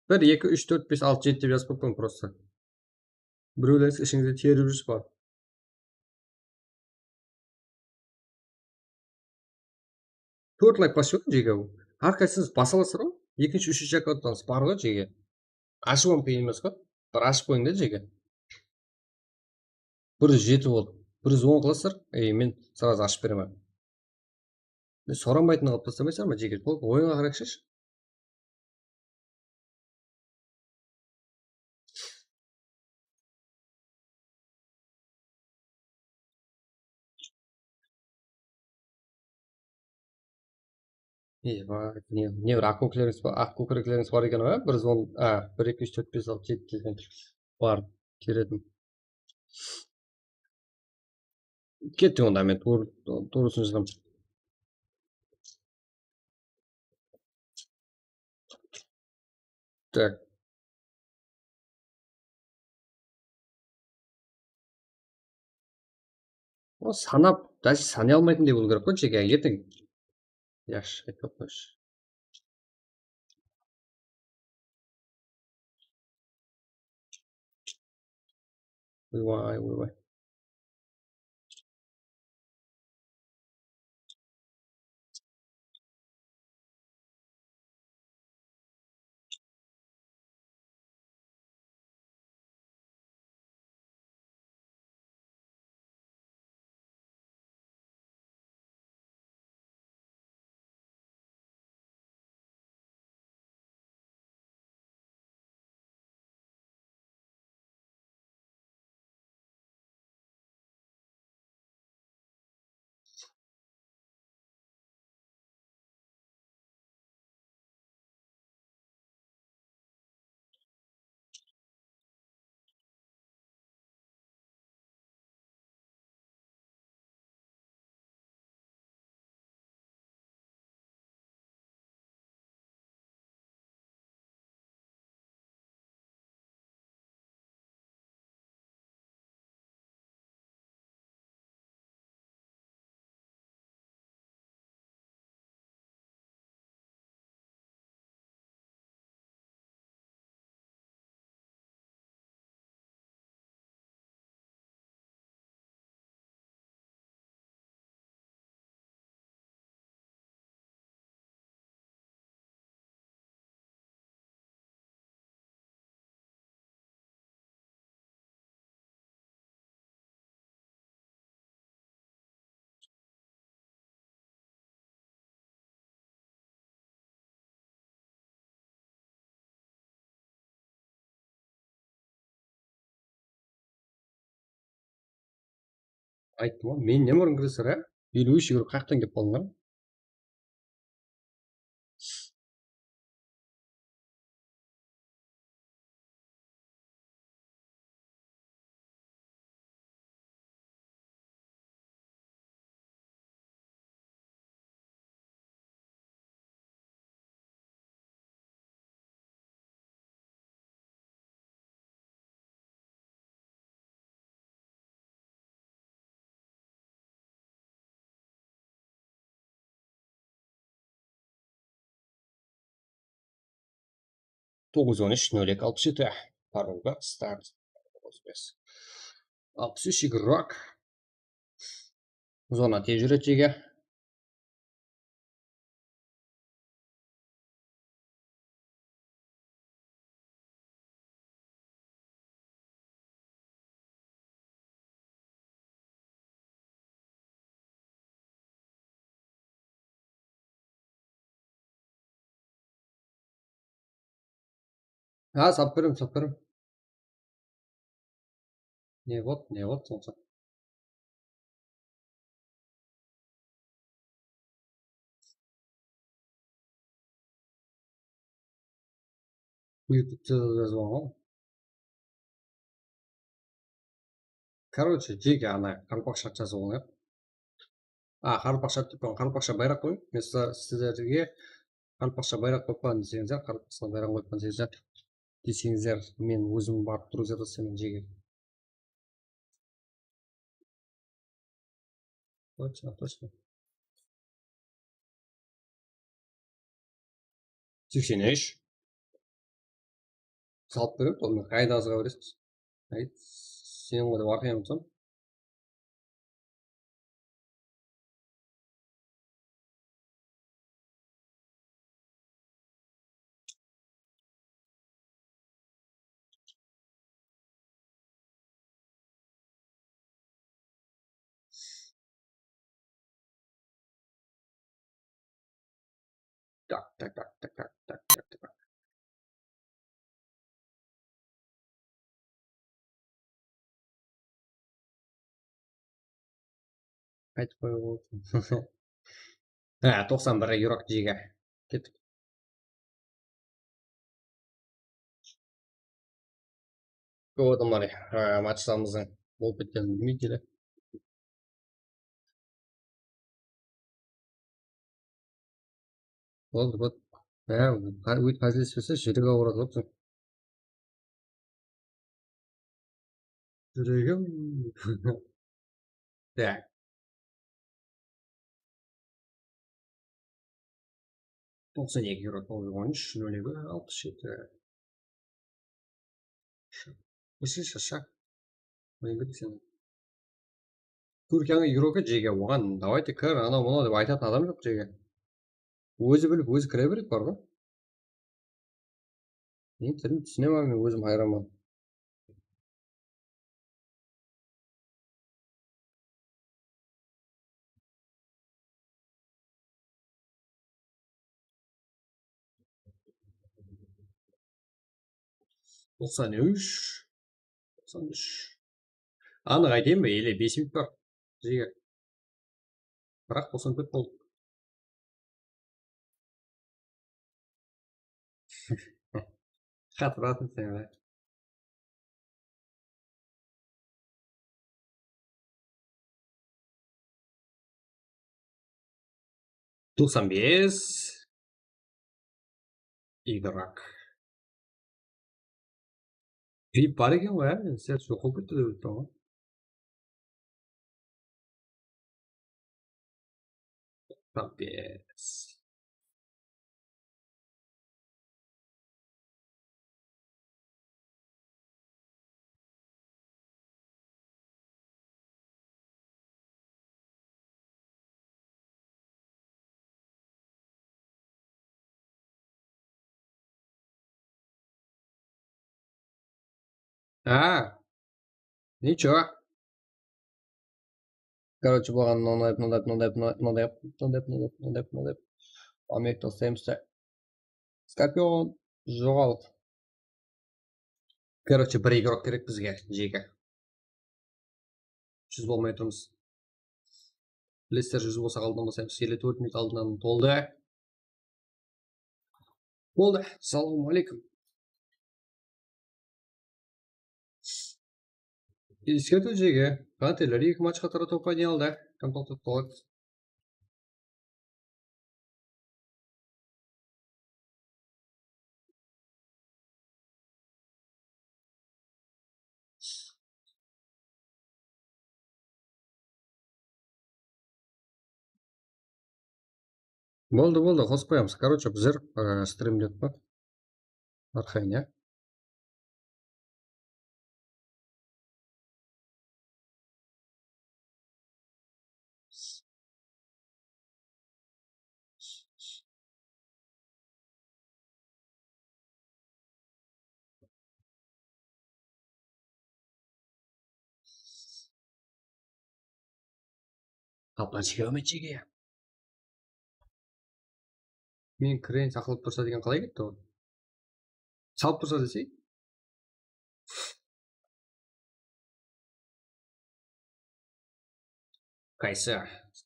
Bir, eki, úsh, tórt, bes, altı, jeti dep jazıp qoyıppan prosta. Birewlerińiz ishińizde terip júrsiz ba? Tórt layk basıp jiberim, jege. Hár qaysı basa alasızlar ǵoy. Ekinshi, úshinshi akkauntlarıńız bar ǵoy, jege. Ashıw hám qıyın emes ǵoy. Bir ashıp qoyıń da, jege. Bir júz jeti boldı. Bir júz on qılasızlar, e, men сразу ashıp beremen. Men soramaytın qılıp taslamaysalar ma, jege? Tolıq oyınǵa qarayıqshı. Ey, ne, ne bir aq kókirek, aq kókireklerińiz bar eken ǵoy, bir júz on, a, bir, eki, úsh, tórt, bes, altı, jeti degen bar, keredim. Kettik onda, men tuwrı, tuwrısın jazamın. Так. O sanap, даже sanay almaytınday bolıw kerek ǵoy, jege, erteń. Yaqshı, aytpay-aq qoyshı. Oybay, oybay. Ayttım ǵoy, men ne búrın kiresler, á? Eliw úsh euro qayaqtan kelip qaldılar? Toǵız on úsh nol eki alpıs jeti. Parolda start. Alpıs úsh игрок. Zona tez júredi jege. Ha, salıp berem, salıp berem. Ne bot, ne bot, sonsa. Buyıp bitti jazıp alǵan. Короче, jeke ana qaraqalpaq shat jazıp alayıq. A, qaraqalpaq shat dep qoyıń, qaraqalpaqsha bayraq qoyıń. Men sizler, sizlerge qaraqalpaqsha bayraq qoyıppan deseńizler, qaraqalpaqsha bayraq qoyıppan deseńizler, deseńizler, men ózim barıp turıp jazasam jeke. Точно, точно. Seksen úsh. Salıp beremiz, onı qayda azıǵa beresiz? Ayt, sen ǵoy dep arqayın tutsam. Tak, tak, tak. Aytıp qoyıp otır. Ha, toqsan bir игрок jege. Kettik. Kóp adamlar, e, matchlarımızdıń bolıp ketkenin bilmeydi ele. Boldı, boldı. Ya, ha, óytip házilespiese, júrek awıradı ǵoy. Júregim. Ya. Toqsan eki euro, toǵız júz on úsh, nol eki, alpıs jeti. Ózge shasha. Túrkiyanıń игроǵı jege, oǵan давайте kir, anaw mınaw dep aytatın adam joq jege. Ózi bilip, ózi kire beredi bar ǵoy. Men tilin túsinemen, men ózim hayranman. Toqsan úsh. Toqsan úsh. Anıq aytayın ba, ele bes minut bar bizge. Biraq toqsan tórt boldı. Qatırasın sen, be. Toqsan bes. Игрок. Vip bar eken ǵoy, á, men sál joq bolıp ketti dep oyladım ǵoy. Toqsan bes. Ha. Ничего. Короче, buǵan mınaday, mınaday, mınaday, mınaday, mınaday, mınaday, mınaday, mınaday, mınaday. Almekti taslaymiz da. Skorpion, joǵal. Короче, bir игрок kerek bizge, jeke. Júz bolmay turmız. Bilesizler, júz bolsa aldınnan baslaymız. Ele tórt minut aldınnan toldı. Boldı. Assalamu aleykum. Eskertiw, jege, Panterler eki matchqa taraq top oynay aldı. Kompakt toqtadı. Boldı, boldı, qosıp qoyamız. Короче, bizler, e, strimlep pa? Arqayın, ya? Qalplan shikew me, jege? Men kireyin saqlap tursa degen qalay ketti ol? Salıp tursa desey? Qaysı?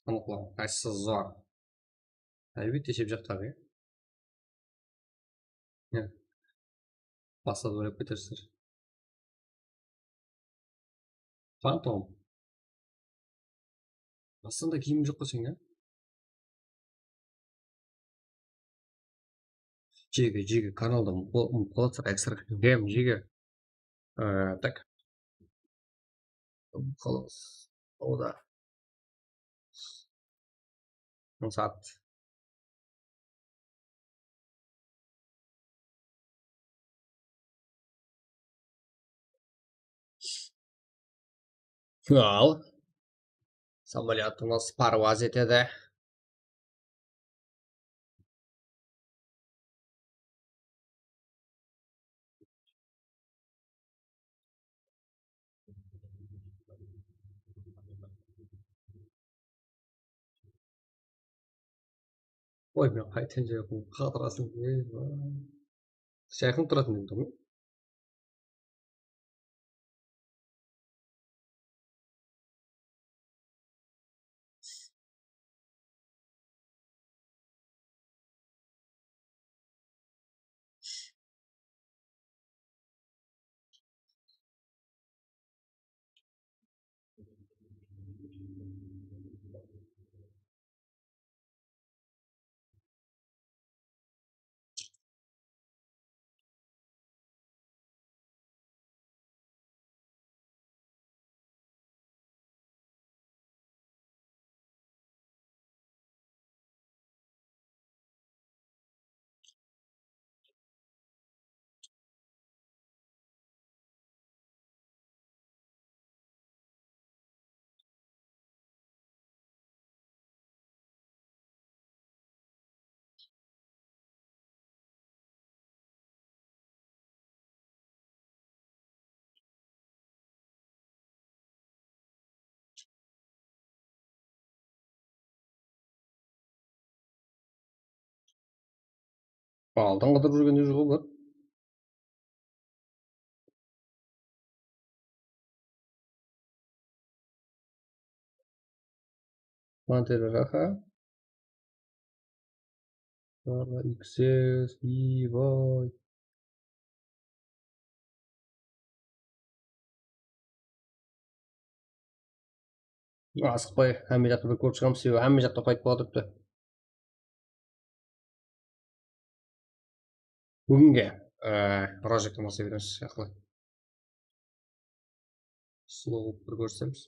Anıqlaw. Qaysı zor? Álbette, shep jaqtaǵı, ya. Ya. Basladı, oylap ketersizler. Fantom. Bastan da kiyim joq pa sen, ya? Jege, jege, kanalda umıtıp qalatsaq, ekstra kiyim, jege. Ee, tak. Xalas. O da. Sat. Al. Samolyotımız parvaz etedi. Oy, men qaytan jaqın qatırasın. Jaqın turasın dedim. Aldın qıdırıp júrgende juǵı bar. Pantera raha. Bar, X S, i, vay. Asıqpay, hámme jaqtı bir kórip shıǵamız, sebebi hámme jaqta qayt bola turıptı. Búgingi, e, rolikti baslay beremiz, aqılay. Slow bir kórsemiz.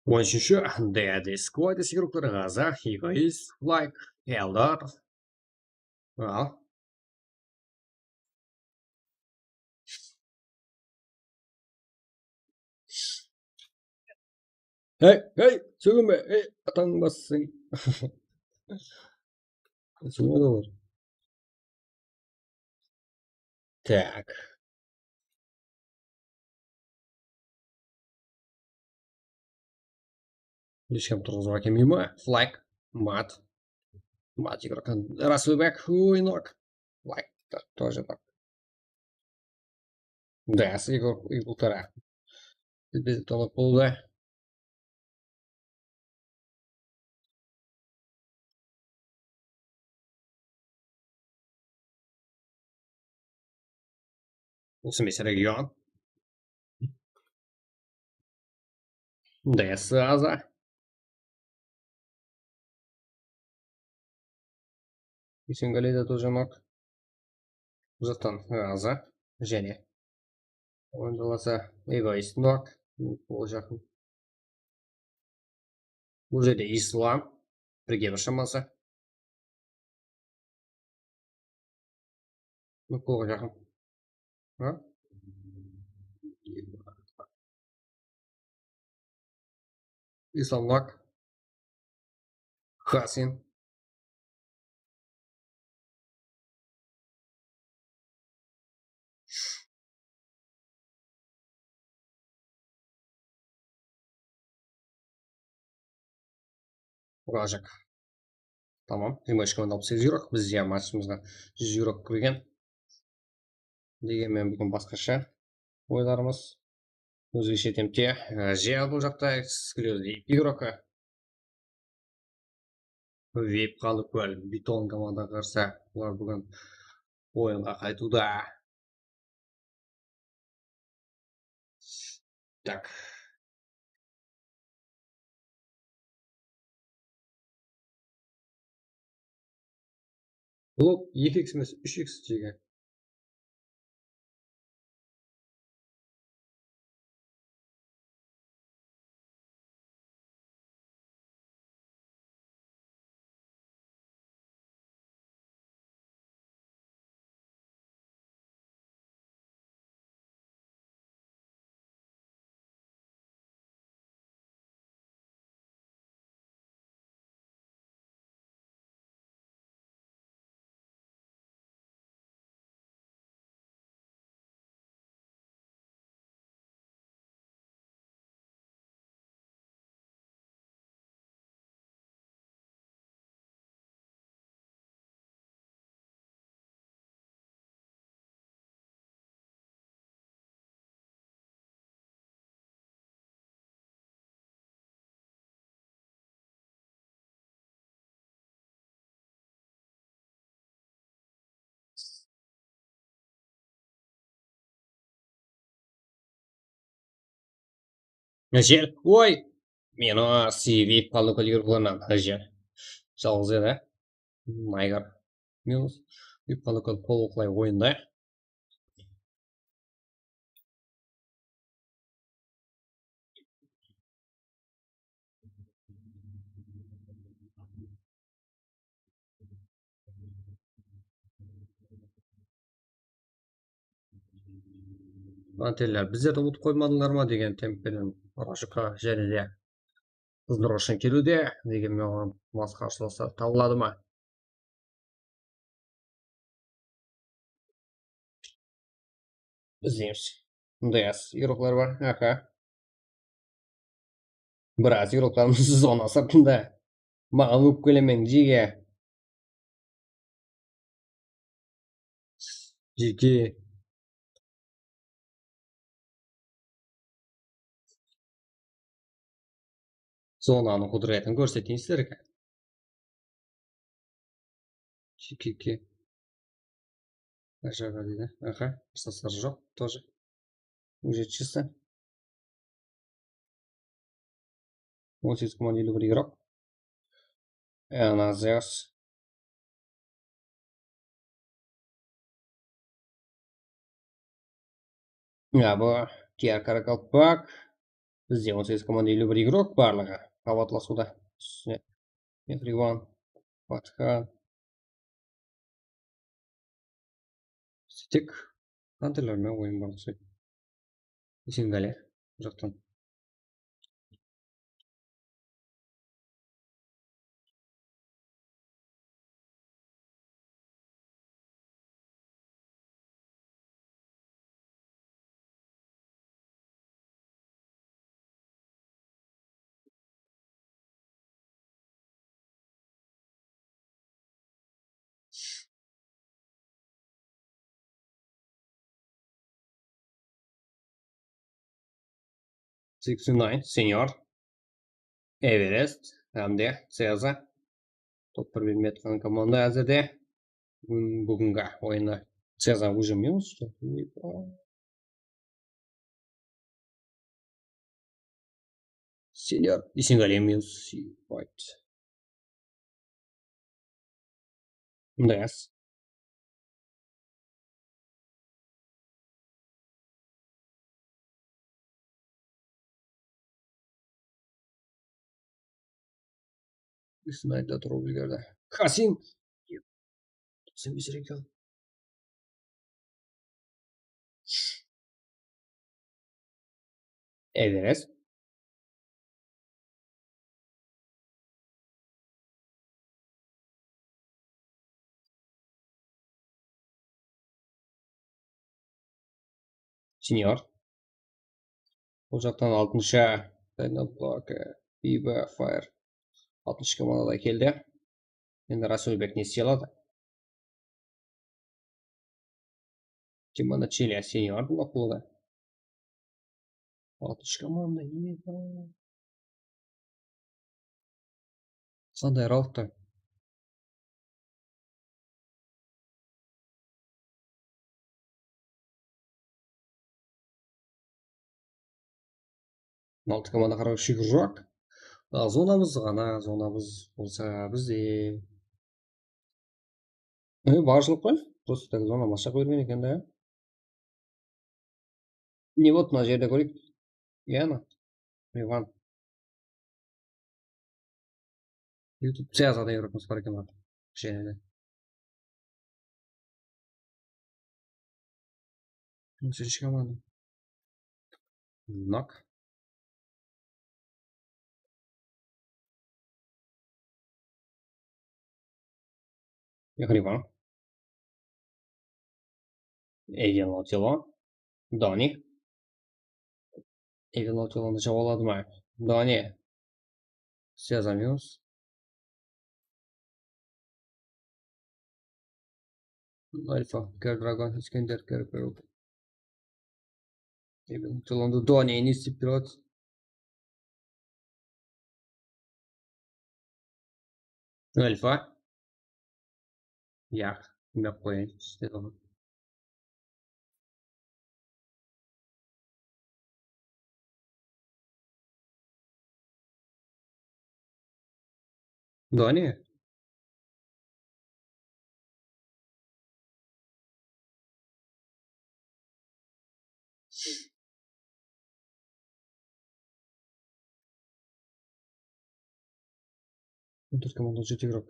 On úshinshi Dead Squad eskerukleri Ǵaza, Egoist, Flag, Eldar. Al. Hey, hey, sógeme, hey, atań bassın. Sógeme de bar. Tak. Hesh kim turǵızıp ákelmey ma? Flag, mat. Мать игрока. Раз выбег, хуй ног. Лайк, тоже так. Да, с игр, игр утра. Без этого пула. Usı mese region. Десса аза. Есенгалида тоже нок. Uzaqtan azı. Jáne. Oyındalasa egoist nok. Bol jaqın. Bul jerde Islam. Birge bir shaması. Bol jaqın. Ha? Islam nok. Hasin. Urajak. Tamam. Jigirma úsh komanda alpıs segiz yurok. Bizde matchımızǵa júz yurok kirgen. Degenmen, búgin basqasha oylarımız. Ózgeshe tempte. Jel bul jaqta, eksklyuziv yurok. Vip Qalıkól, Beton komandaǵa qarsı. Bular búgin oyınǵa qaytıwda. Tak. Blok eki iks emes, úsh iks jegen. Jel, oy! Meni sıyıp qaldı kólger bularınan, jel. Jalǵız edi, Maygar. Minus. Sıyıp qaldı kól qol oqlay oyında. Anteller, bizlerdi umıtıp qoymadıńlar ma degen temp penen Rajıka jáne de qızdırawshın keliwde, degenmen oǵan basqa qarshılasa tabıladı ma? Izleymiz. Bunday az igroklar bar. Aha. Biraz igroklarımız zona sırtında. Maǵan ópkelemeń, jege. Jeke. Zonanıń qudretin kórseteyin sizlerge. Jeke. Ajaǵa deydi. Aha, saslar joq, тоже. Уже чисто. On segiz komanda elli bir igrok. Ana Zeus. Ya, bu T R Karakalpak. Bizde on segiz komanda elli bir igrok barlıǵı. Qabatlasıwda. Ústine Mehribon, Fatxan. Tek Hunterler menen oyın bar uqsaydı. Esengale, bul jaqtan. Sixty-nine, Senior, Everest hám de Ceza. Top bir belmey atqan komanda házirde. Búgin, búgingi oyında Ceza уже minus. Senior, Isengali minus. Fight. Mınday as. Ismayl da turıp úlgerdi. Kasim! Toqsan bes reyting. Everest. Senior. Bul jaqtan altınshı. Final Block, Biba, Fire. Altınshı komanda da keldi. Endi Rasulbek ne istey aladı? Kim anda Chile, Senior Block boladı. Altınshı komanda, eba. Qanday raundta? Altı komanda qarap shúgir joq. A, zonamız ǵana, zonamız bolsa bizde. E, barshılıq qoy. Просто так zona masshaq bergen eken da. Ne boldı mına jerde kóreyik. Yana. Ivan. YouTube siyasatına Evropamız bar eken, bar. Kishkene de. Úshinshi komanda. Nok. Mehriban. Egen Lotilo. Doni. Egen Lotilonı jawaladı ma? Doni. Sezamiz. Alfa, Ker Dragon, Iskender, Ker Peruk. Egen Lotilondı Doni ne istep beradı? Alfa. Yaq, bilmey-aq qoyayın. Doni. On tórt komanda, jeti igrok.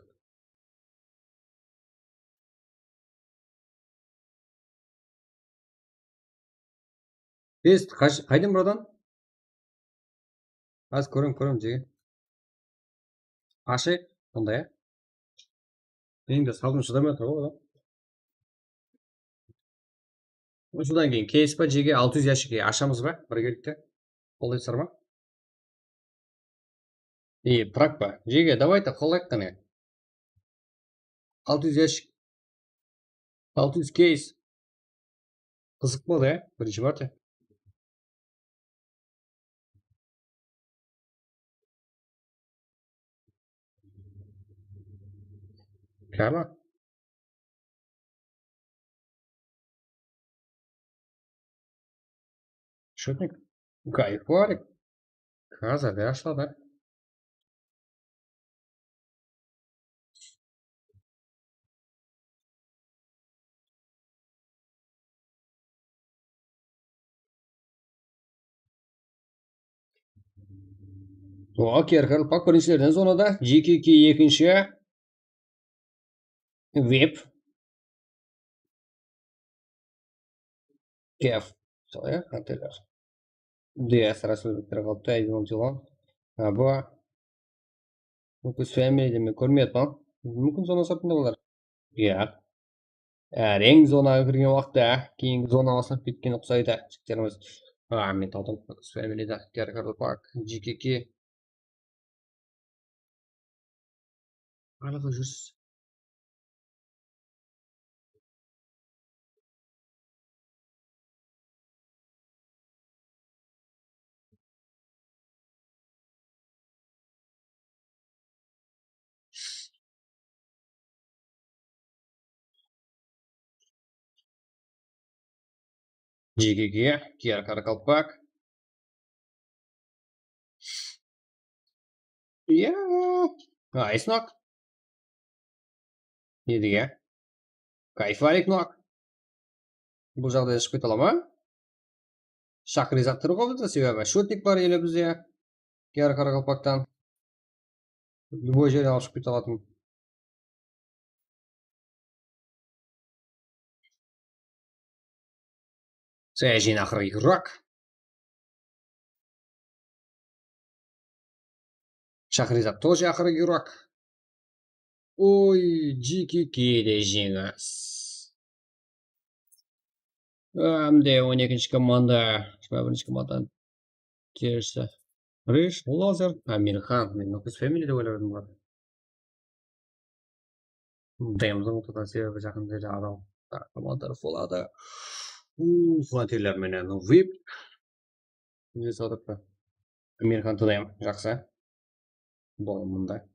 Best, qaysh-, qaydan buradan? Házir kórem, kórem, jege. Ashayıq, sonday, ya. Meniń de saldım shıdamay atır ǵoy, adam. Sodan keyin keys pa, jege altı júz yashikti ashamız ba birgelikte? Qollaysızlar ma? E, prak pa? Jege, давайте, qollayıq qáne. Altı júz yashik. Altı júz keys. Qızıq boldı, ya, birinshi márte. Kama. Shutnik. Gayfari. Házir de ashıladı. Okey, Karl Pak birinshilerden zonada, G K K ekinshi. Vip. Kef. Solay, ya, qanteler. Dias, Rasul Bekter qalıptı, Aydın Tilon. Ha, bu. Lucas Family de men kórmey atpan. Múmkin, zona sırtında bolar. Yaq. Áreń zonaǵa kirgen waqıtta, keyingi zona baslanıp ketkeni uqsaydı, jigitlerimiz. A, men tawdım. Lucas Family de, Karl Pak, G K K. Qayerge júrsiz? G K K, K R Karakalpak. Iya. Ayısnok. Edige. Kayfaliknok. Bul jaǵdayda shıǵıp kete ala ma? Shaqrizaq tur ǵoy bizde, sebebi shotnik bar ele bizde. K R Qaraqalpaqtan. Любой jerden alıp shıǵıp kete alatın. Sayajin aqırı игрок. Shahrizad тоже aqırı игрок. Oy, G K K de jeńis. Hám de on ekinshi komanda, jigirma birinshi komandanıń terisi. Rish, Ulazer, Amirxan. Men Nokis Family dep oylap edim bulardı. Demzin utıp atır, sebebi jaqın jerde adam. Tak, komandalar foladı. Uuu, flantirler menen vip. Ne satıptı? Amirxan T D M, jaqsı. Bol mında.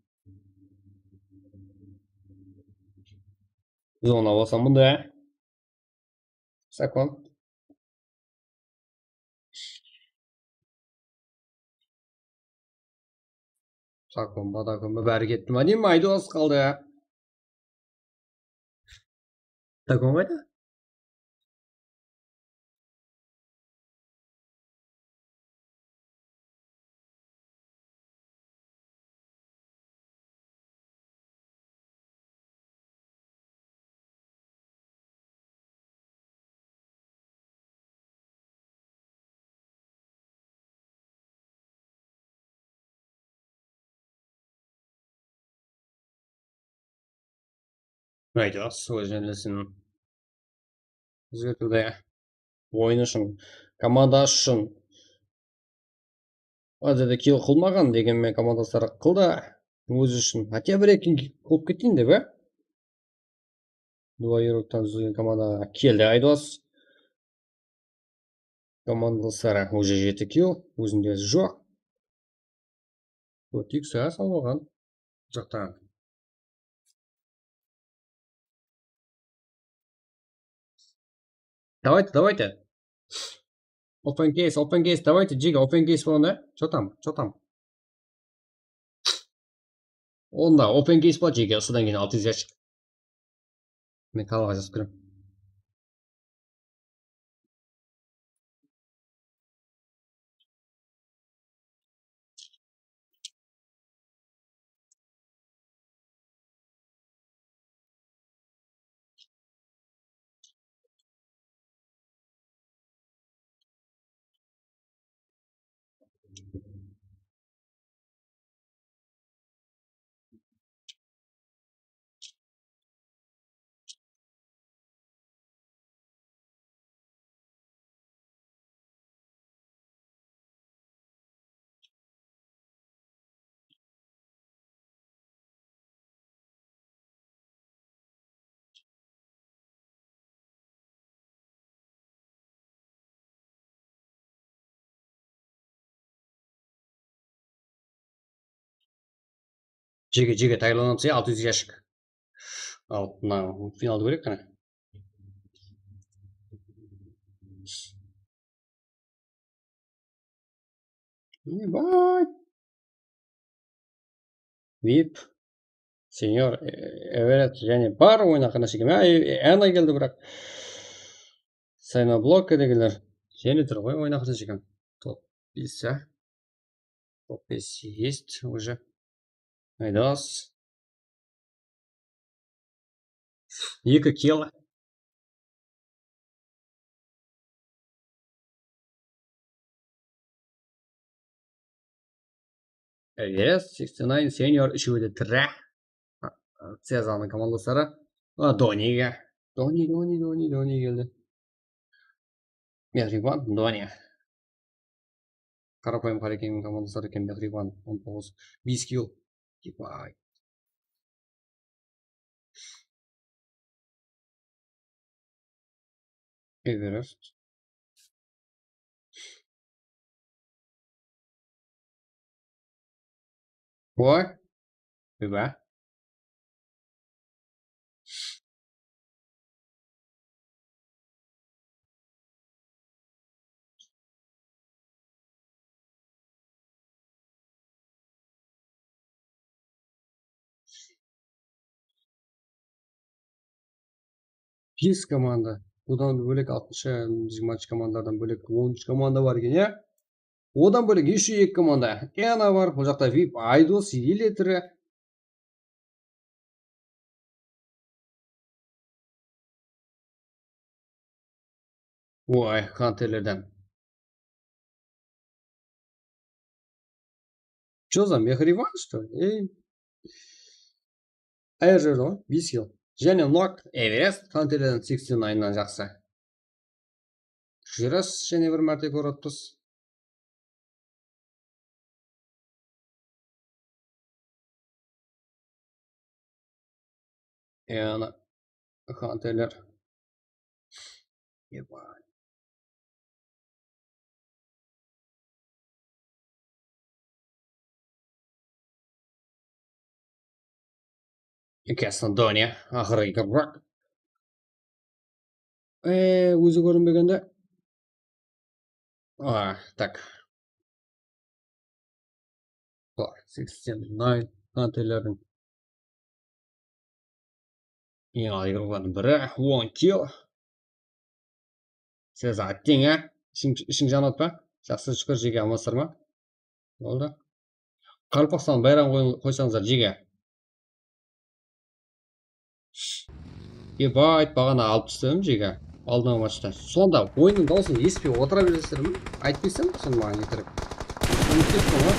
Zona bolsa mında. Sakon. Sakon ba, Dakon ba, bári ketti ma deymen, Aydos qaldı. Dakon qayda? Aydos, óz jánlesin ózgertiwde. Oyın ushın, komanda ushın. Házirde kill qılmaǵan, degenmen komandasları qıldı. Ózi ushın, хотя bir eki kill qılıp keteyin dep, e? Два игрокtan úzilgen komanda keldi Aydos. Komandasları уже jeti kill, ózinde joq. Ótik saǵa sawlaǵan. Jaqtan. Давайте, давайте. Open case, open case, давайте, Джига, open case bolanda. Что там, что там? Onda open case boladı, Джига, usıdan keyin altı júz yashıq. Men kanalǵa jazıp kiremen. Джига, Джига, tayarlanamız ya, altı júz yashıq. Al, mına finaldı kóreyik qáne. Vay. Vip. Senyor, e, Everett, jáne bar oyın haqında shekem. Á, e, e, Ana keldi, biraq. Sayna blok degiler. Jáne tur ǵoy, oyın haqında shekem. Top bes, á. Top bes есть уже. Aydos. Eki kill. Yes, sixty nine senior, úshewi de tiri. Cezanıń komandasları. A, Donige. Doni, Doni, Doni, Doni keldi. Mehriban, Doni. Qarapayım Qarekenniń komandasları eken, Mehriban, on toǵız, bes kill. Epay. Everest. Oy. Biba. Bes komanda. Odan bólek altınshı, biziń match komandalardan bólek on úsh komanda bar eken, ya? Odan bólek ещё eki komanda. Ena bar, bul jaqta vip Aydos, ele tiri. Oy, Hunterlerden. Чё за Мехриван, что ли? Ey. Ayır jerde ǵoy, bes kill. Jáne nok, Everest, Hunterlerden seksen aynan jaqsı. Jiras jáne bir márte kórip atırmız. E, ana, Hunterler. Eba. Ikasın Doni, axırı Igor Brak. E, ózi kórinbegende. A, tak. Bar, seksen nine Hunterlerdiń. Eń aldı qılǵan biri, on kill. Siz attın, a? Ishiń, ishiń janıp atpa? Jaqsı, shúkir, jege, amansızlar ma? Boldı. Qaraqalpaqstan bayraǵın qoy-, qoysańızlar, jege. Ebayt, baǵana alıp tasladım, jege. Aldınǵı matchta. Sonda oyınnıń dawısın esitpey otıra beresizler me? Aytpaysam, sen maǵan etirip. Umıtıp kettim ǵoy.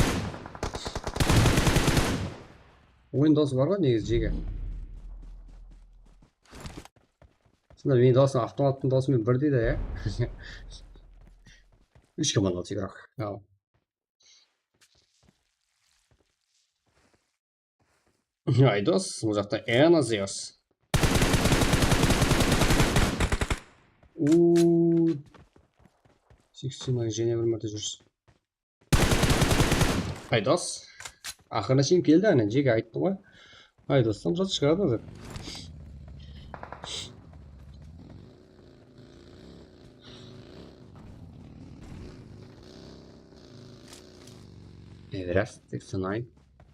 Oyın dawısı bar ǵoy, negizi, jege. Sonda meniń dawısım avtomattıń dawısı menen birdey de, ya. Úsh komanda tiygraq. Al. Aydos, bul jaqta Ena Zeus. Uuu. Seksen ay, jáne bir márte júrsiz. Aydos. Aqırına shekem keldi, áne, jege ayttım ǵoy. Aydostan zat shıǵadı házir. Everest, seksen ay.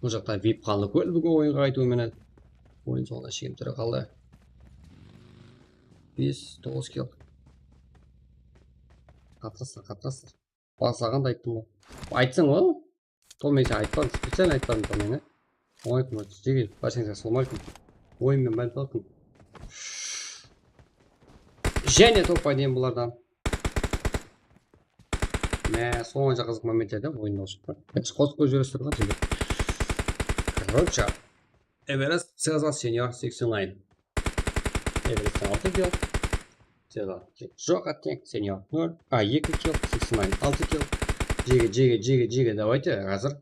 Bul jaqta vip qaldı kól búgin oyınǵa qaytıwı menen. Oyın sońına shekem tiri qaldı. Bes, toǵız kill. Qatırasızlar, qatırasızlar. Baslaǵanda ayttım ǵoy. Aytsań ǵoy. Tol, men sen aytpadım, специально aytpadım tol meni. Ońay kun, jege, bársheńizge assalawma aleykum. Oyın menen baylanıslı kun. Jáne top oynayın bulardan. Mine, sonınsha qızıq momentlerde oyında shıqtı. Qosıp qoyıp jiberesizler ǵoy, jege. Короче, Everest Cezar Senior seksen nine. Everest altı kill. Cezar joq, atteń, Senior nol. A, eki kill, seksen nine altı kill. Jege, jege, jege, jege, давайте, házir.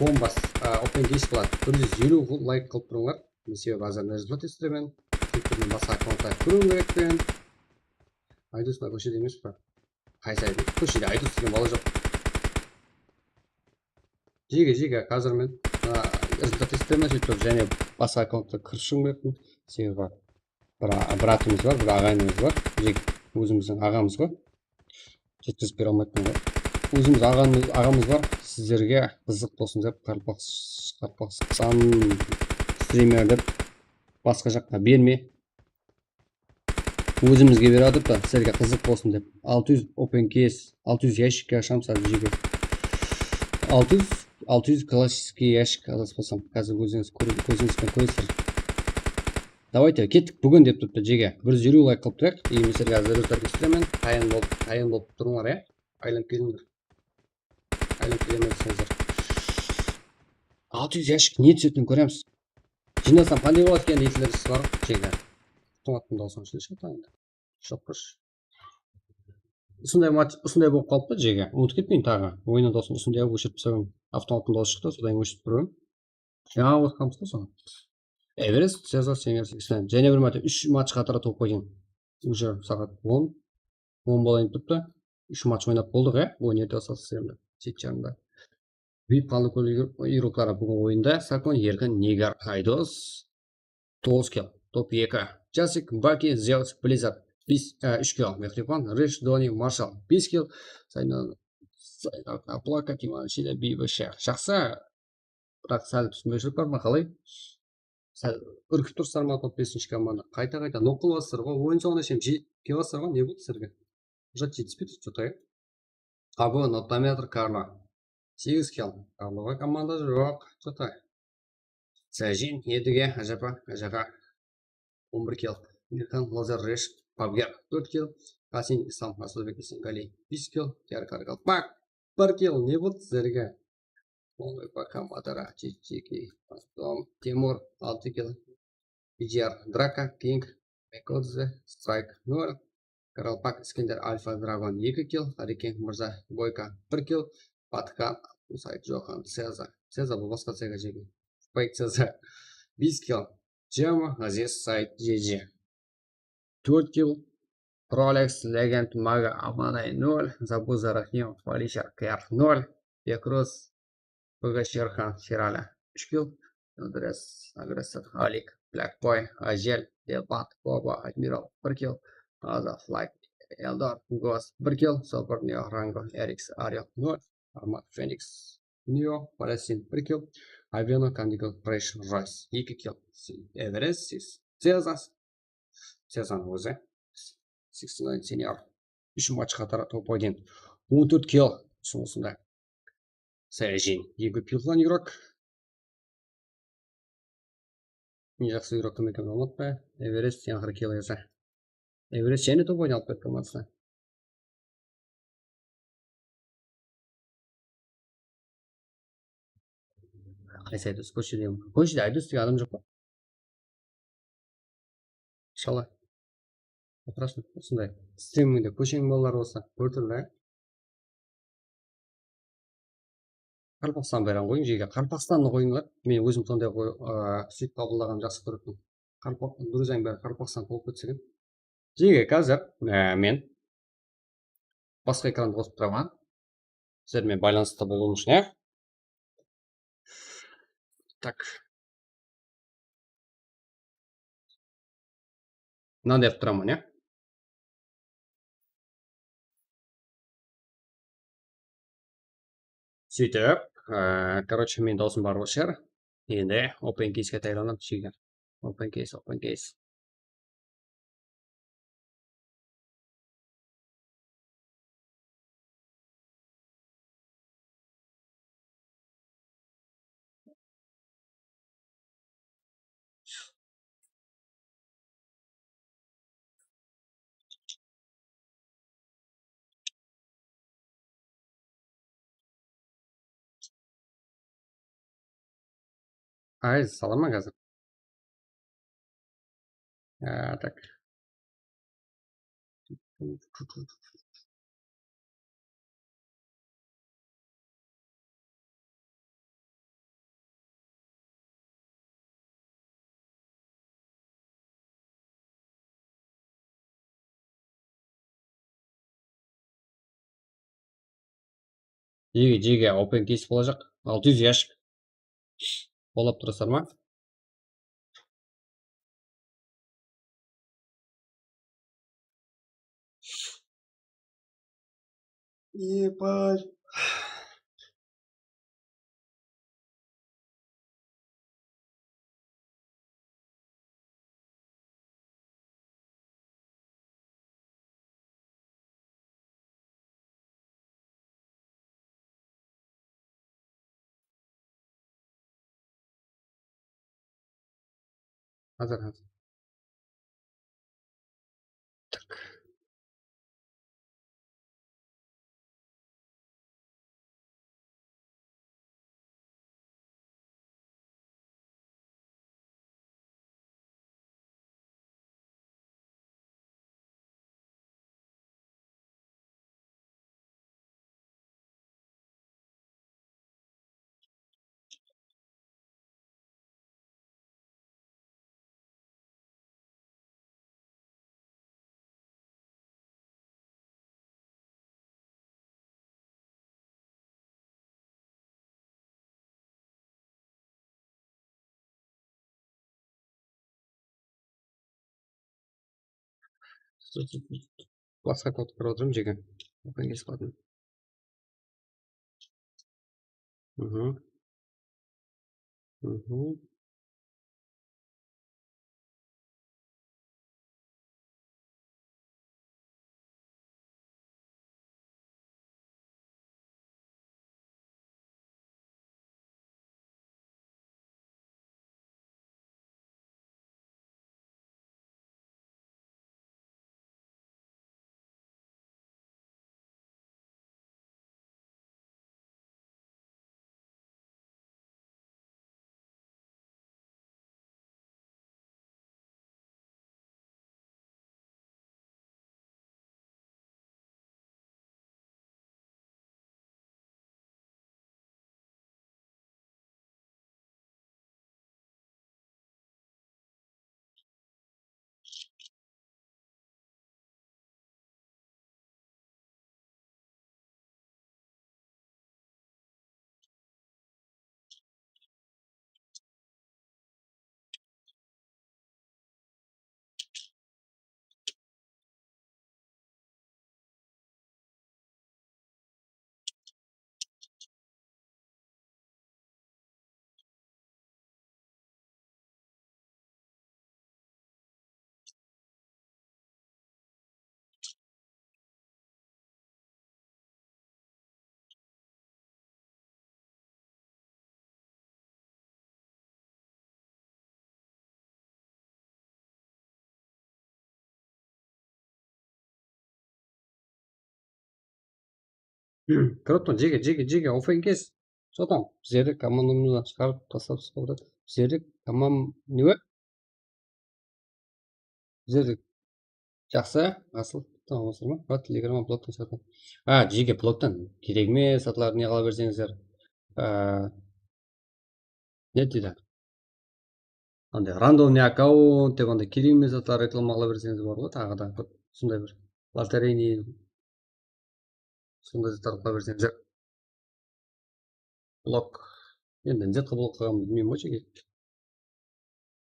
Bombas, a, open case boladı. Bir júz eliw layk qılıp turıńlar. Men sebebi házir rezultat estiremen. Twitter menen basqa akkauntlardı kóriwim kerekpen. Aydos, mına kóshede emes pa? Qaysı Aydos? Kóshede Aydos degen bala joq. Jege, jege, házir men, a, rezultat estiremen, sóytip jáne basqa akkauntqa kirip shıǵıwım kerekpen. Sebebi bir a-, bratımız bar, bir aǵayinimiz bar. Jege, ózimizdiń aǵamız ǵoy. Jetkizip bere almayman ǵoy. Ózimiz aǵamız, aǵamız bar. Sizlerge qızıq bolsın dep, qaraqalpaq, qaraqalpaqstan strimer dep basqa jaqqa berme. Ózimizge berip atır da, sizlerge qızıq bolsın dep. Altı júz open case, altı júz yashikke ashamız házir, jege. Altı júz, altı júz klassiskiy yashik, adaspasam. Házir ózińiz kóre-, kózińiz benen kóresizler. Давайте, kettik búgin dep turıptı, jege. Bir júz eliw layk qılıp turayıq. Endi men sizlerge házir rezultat estiremen. Tayın bolıp, tayın bolıp turıńlar, ya. Aylanıp kelińler. Aylanıp kelemen deseńizler. Altı júz yashik ne túsetin kóremiz. Jıynasam qanday boladı eken deydiler, sizler, jege. Avtomattın dawısın shıǵadı endi. Shokkosh. Usınday mat-, usınday bolıp qalıptı, jege. Umıtıp ketpeyin taǵı. Oyının dawısın usınday qılıp óshirip tasladım. Avtomattın dawısı shıqtı, sodan óshirip turıp. Jańa qosqanbız ǵoy sonı. Everest, Cezar, Senior seksen. Jáne bir márte úsh match qatara top oynadım. Уже saat on, on bolayın turıptı. Úsh match oynap boldıq, ya. Oyın erte basladı, sezdim. Jeti jarımda. Vip qaldı kól igrokları búgin oyında. Sakon, Erkin, Negar, Aydos. Toǵız kill. Top eki. Jasik, Baki, Zeus, Blizzard. Bes, e, úsh kill. Mehribon, Rish, Doni, Marshall. Bes kill. Saynan, Saynan, Aplaka, Timan, Shida, Bibi, Shayx. Jaqsı. Biraq sál túsinbewshilik bar ma, qalay? Sál úrkip tursızlar ma, top besinshi komanda? Qayta-qayta nok qılıp atırsızlar ǵoy. Oyın sońına shekem je-, kiyip atırsızlar ǵoy, ne boldı sizlerge? Уже jetispey tur, что-то, ya. Abu, notametr, Karlo. Segiz kill. Karloǵa komanda joq, что-то. Sajin, Edige, Ajapa, Ajaǵa. On bir kill. Mirkan, Lazar, Resh, Pabger. Tórt kill. Qasin, Islam, Rasulbek, Isengali. Bes kill. Yarkar, Galpak. Bir kill. Ne boldı sizlerge? Ońay, Baka, Madara, Chichiki, Tom, Temur, altı kill. Bijar, Draka, King, Mekodze, Strike, nol. Karalpak, Iskender, Alfa, Dragon, eki kill. Hariken, Mırza, Boyka, bir kill. Fatkan, Said, Johan, Seza. Seza, bul basqa Sega jegi. Fake Seza, bes kill. Jama, Aziz, Said, Jeje. Tórt kill. Prolex, Legend, Maga, Amanay, nol. Zabuza, Rahimov, Alishar, Kayar, nol. Bekroz, Bogashirxan, Sherali, úsh kill. Andres, Agressor, Alik, Black Boy, Ajel, Debant, Boba, Admiral, bir kill. Aza, Flag, Eldor, Gos, bir kill. Sobir, Neo, Rango, Erix, Ariel, nol. Armat, Fenix, Neo, Parasin, bir kill. Aveno, Kandigal, Fresh, Royce, eki kill. Everest, Sis, Cezas, Sezonıń ózi. Sixty-nine senior. Úsh match qatarı top один. On tórt kill. Usınısında. Sayajin, eki kill qılǵan igrok. Eń jaqsı igrok kim ekenin ulıwma. Everest, yańǵır kill esa. Everest jáne top oynalıp ketti matchta. Qaysı Aydos? Kóshede, kóshede Aydos degen adam joq pa? Shala. Otırasań, usınday. Strimingde kósheniń balaları bolsa, bir túrli. Qaraqalpaqstan bayraǵın qoyıń, jeke. Qaraqalpaqstannı qoyıńlar. Men ózim sonday qoy-, aa, súyip qabıllaǵandı jaqsı kóretuǵın. Qaraqalpaq-, Gruziyanıń bári Qaraqalpaqstan bolıp ketse eken. Jeke, házir, e, men basqa ekrandı qosıp turaman. Sizler menen baylanısta bolıwıńız ushın, ya. Tak. Mınanday qılıp turaman, ya. Sóytip, e, короче, men dawsım bar bolsar. Endi open case-ke tayarlanamız, jigitler. Open case, open case. Ay, salaman házir. Ya, tak. Jege, jege, open case bolajaq. Altı júz yashik. Qollap turasızlar ma? Ебать. Házir, házir. Tak. Basqa kod qurıp otırmın, jeke. Open case qılaman. Mhm. Mhm. Kirip tur, jege, jege, jege, open case. Что там? Bizlerdi komandamızdan shıǵarıp taslap sıpırdı. Bizlerdi komand-, ne? Bizlerdi jaqsı, asıl, tamam, asıl ma? Brat, Telegram bloktan shıǵardım. A, jege bloktan. Kerek emes, zatlardı ne qıla berseńizler. A, ne deydi? Anday randomnıy akkaunt dep anday kerek emes zatlar reklama qıla berseńiz bar ǵoy, taǵı da bir sonday bir lotereyniy sonday zatlar qıla berseńiz. Blok. Endi ne zatqa blok qılǵanımdı bilmeymen ǵoy, jeke.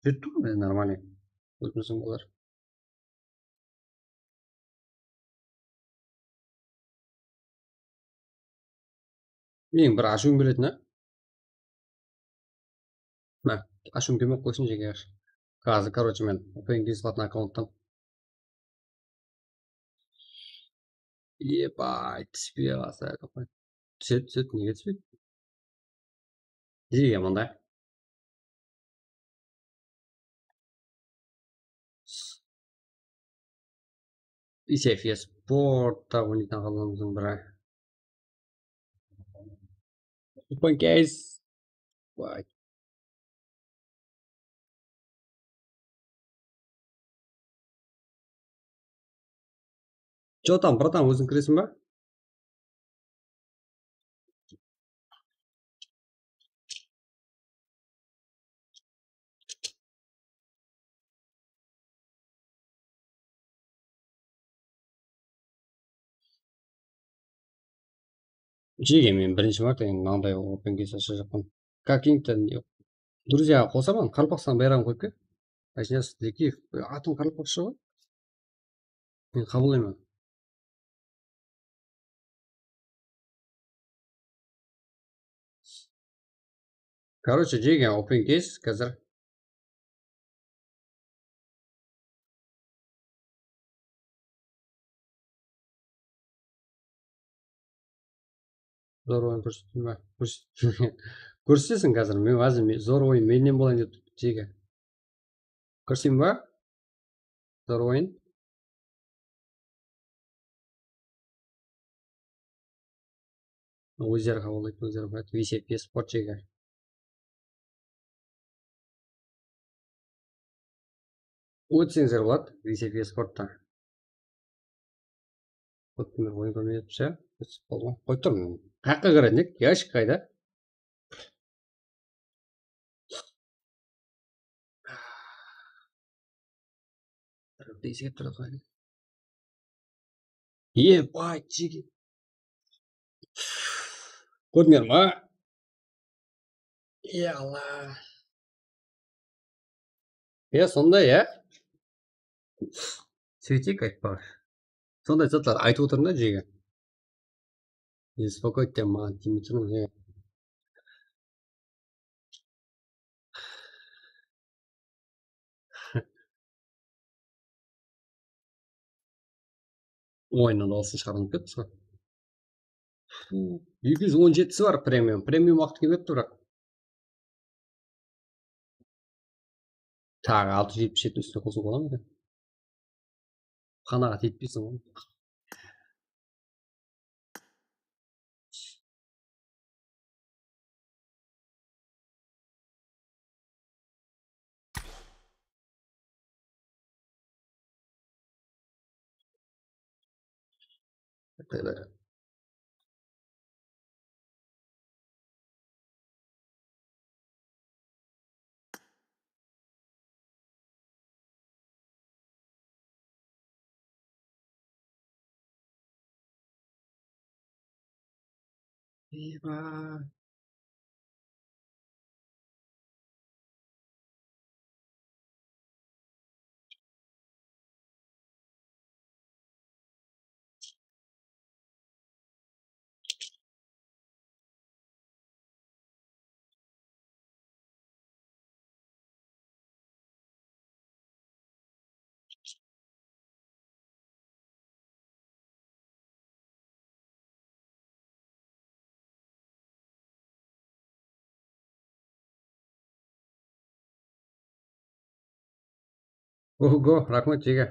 Júrip tur endi normalnıy. Ótmesin olar. Meniń bir ashıwım keledi, ne? Mine, ashıwım kelmey-aq qoysın, jeke. Házir, короче, men open case qılatuǵın akkaunttan. Ебать, túspey qalsa, túsedi, túsedi, nege túspeydi? Nege mınday? Ise Fiya Sportta oynaytuǵın aqıllarımızdıń biri. Open case. Vay. Что там, братан, óziń kiresiń ba? Jege, men birinshi márte endi mınanday open case ashıp atırman. Как-то не, друзья qosaman, Qaraqalpaqstan bayrogın qoyıp kel. Ayshiyaz Zekiyev, atın qaraqalpaqsha ǵoy. Men qabıllayman. Короче, jege, open case házir. Zor oyın kórsettim ba? Kórset-, kórseteseń házir. Men házir me-, zor oyın mennen bolayın dep turıptı, jege. Kirsin ba? Zor oyın. Ózleri qabıllaydı, ózleri qoyadı. V C P Sport, jege. Ótseńiz boladı, V C P Sportta. Óttim, oyın kórmey atırsa, ótip qaldı ǵoy. Qoyıp turmın. Qayaqqa kiredi, ne? Yashik qayda? Esige turadi. Ебать, jigit. Kórdińler ma? Ey Alla. Ya, sonday, ya. Sveteyik aytpaǵa. Sonday zatlar aytıp otırıń da, jege. Bespokoi, maǵan tiymey turıń, jege. Oyınnan alsın shıǵarıp ketipsiz ǵoy. Eki júz on jetisi bar premium. Premium waqtı kelmepti, biraq. Taǵı altı júz jetpis jeti ústine qosıw bola ma eken? Qanaǵat etpeysiń ǵoy. Eyba. Ого, raxmet, jege.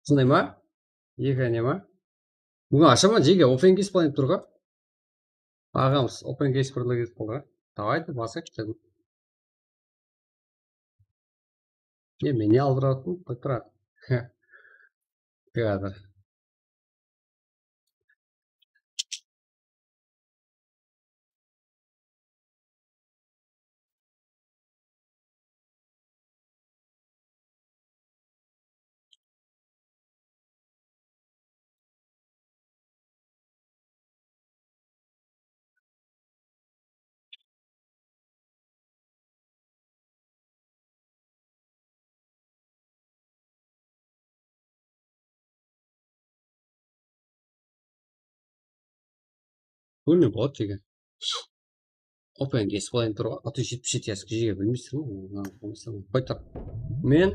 Usınday ma? Eki ne ma? Búgin ashaman, jege, open case planı tur ǵo. Aǵamız, open case planı ketip qaldı ǵo. Давайте, basayıq. E, men ne aldırıp atırman? Qoyıp tur. Teatr. Bul ne boladı, jege? Open case planı tur ǵo, atı jetpis jeti jasqa, jege, bilmeysizler me? Qoy, tap. Men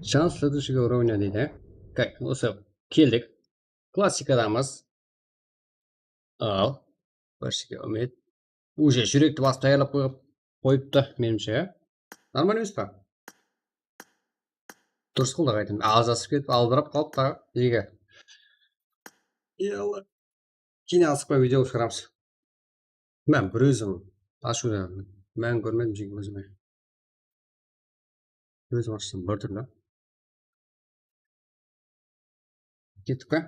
шанс следующего уровня deydi. Kay, usı keldik. Klassikadamız. Al. Barshege úmit. Uje júrekti basıp tayarlap qoyıp, qoyıptı, menimshe, ya. Normal emes pa? Durıs qıldı, qaytın. Azasıp ketip, aldırap qalıp ta, jege. Ey Alla. Keyin asıqpay video shıǵaramız. Men bir ózim ashıwda, men kórmedim, jege, ózime. Ózim ashsam bir túrli. Kettik pe?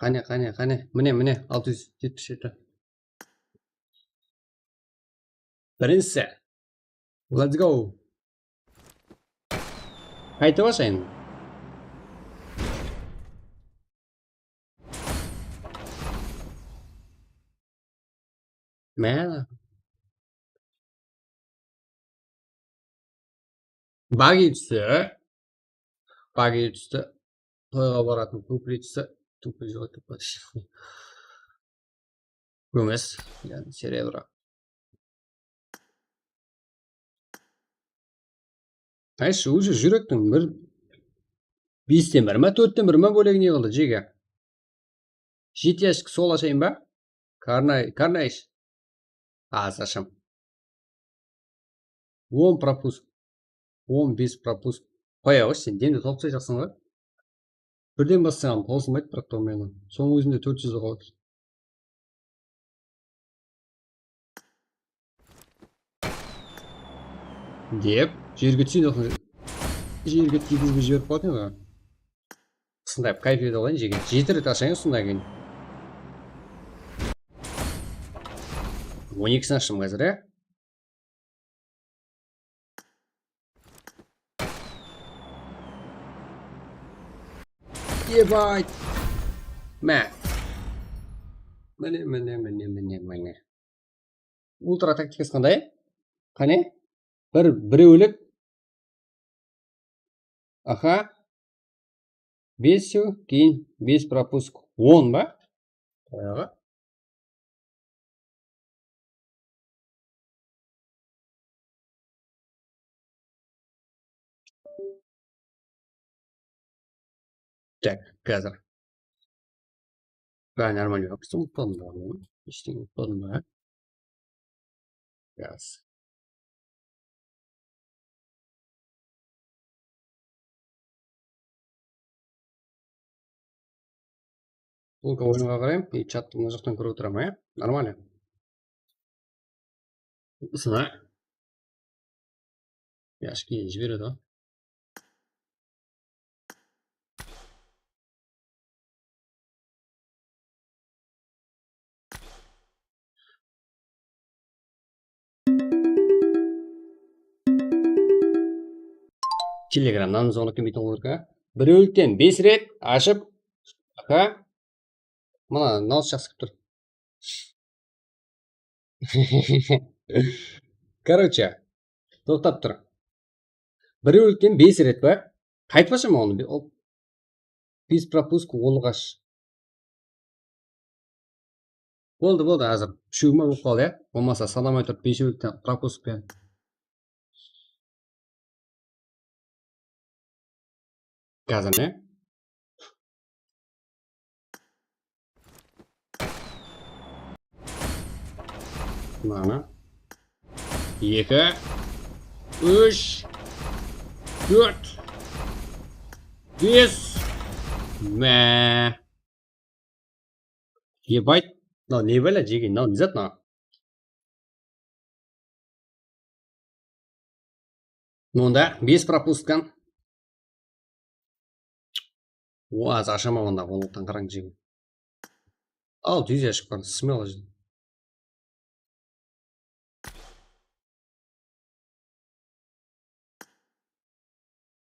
Qáne, qáne, qáne. Mine, mine, altı júz jetpis jeti. Birinshisi. Let's go. Qaytıp ashayın. Mine. Bagi tústi. Bagi tústi. Toyǵa baratın tupli tústi. Tupli joq, tupli. Kúmes, yaǵnıy serebro. Aytshı, уже júrektiń bir besten bir ma, tórtten bir ma bólegi ne qıldı, jege? Jeti yashik sol ashayın ba? Karnay, karnaysh. Az asham. On propusk. On bes propusk. Qoya ǵoy, sen demde tolıqsayjaqsań ǵoy. Birden bassań, qosılmaydı, biraq, domennan. Sonıń ózinde tórt júz qaladı. Dep, jerge túsedi, jerge tiygizbey jiberip qoyatın edi. Usınday kayf ete alayın, jege. Jeti ret ashayın usınday keyin. On ekisini ashtım házir, ya. Ебать! Mine. Mine, mine, mine, mine, mine. Ultra taktikası qanday? Qáne? Bir, birewlik. Aha. Besew, keyin bes propusk, on ba? Bayaǵı. Так, házir. Bári normal, yoq, ulıtpadım ba? Eshteńe ulıtpadım ba? Gaz. Только oyınǵa qarayım. E, chattı mına jaqtan kórip otıraman, ya? Нормально. Usına. Yashki jiberedi ǵoy. Telegramnan zorlıq kelmeytin bolar eken. Birewlikten bes ret ashıp, aka. Mına, mınawsı jaqsı kelip tur. Короче, toqtap tur. Birewlikten bes ret pa? Qaytpasha ma onı? Ol bes propusk, onlıq ash. Boldı, boldı, házir. Úshewi ma bolıp qaldı, ya? Bolmasa sanamay turıp, besewlikten propusk penen. Házir ne? Mına. Eki. Úsh. Tórt. Bes. Má. Ебать. Mınaw ne bále, jegen, mınaw ne zat mınaw? Mında bes пропуск. O, az ashaman onda, onlıqtan qarań, jegen. Al, tez ashıp bar, смело.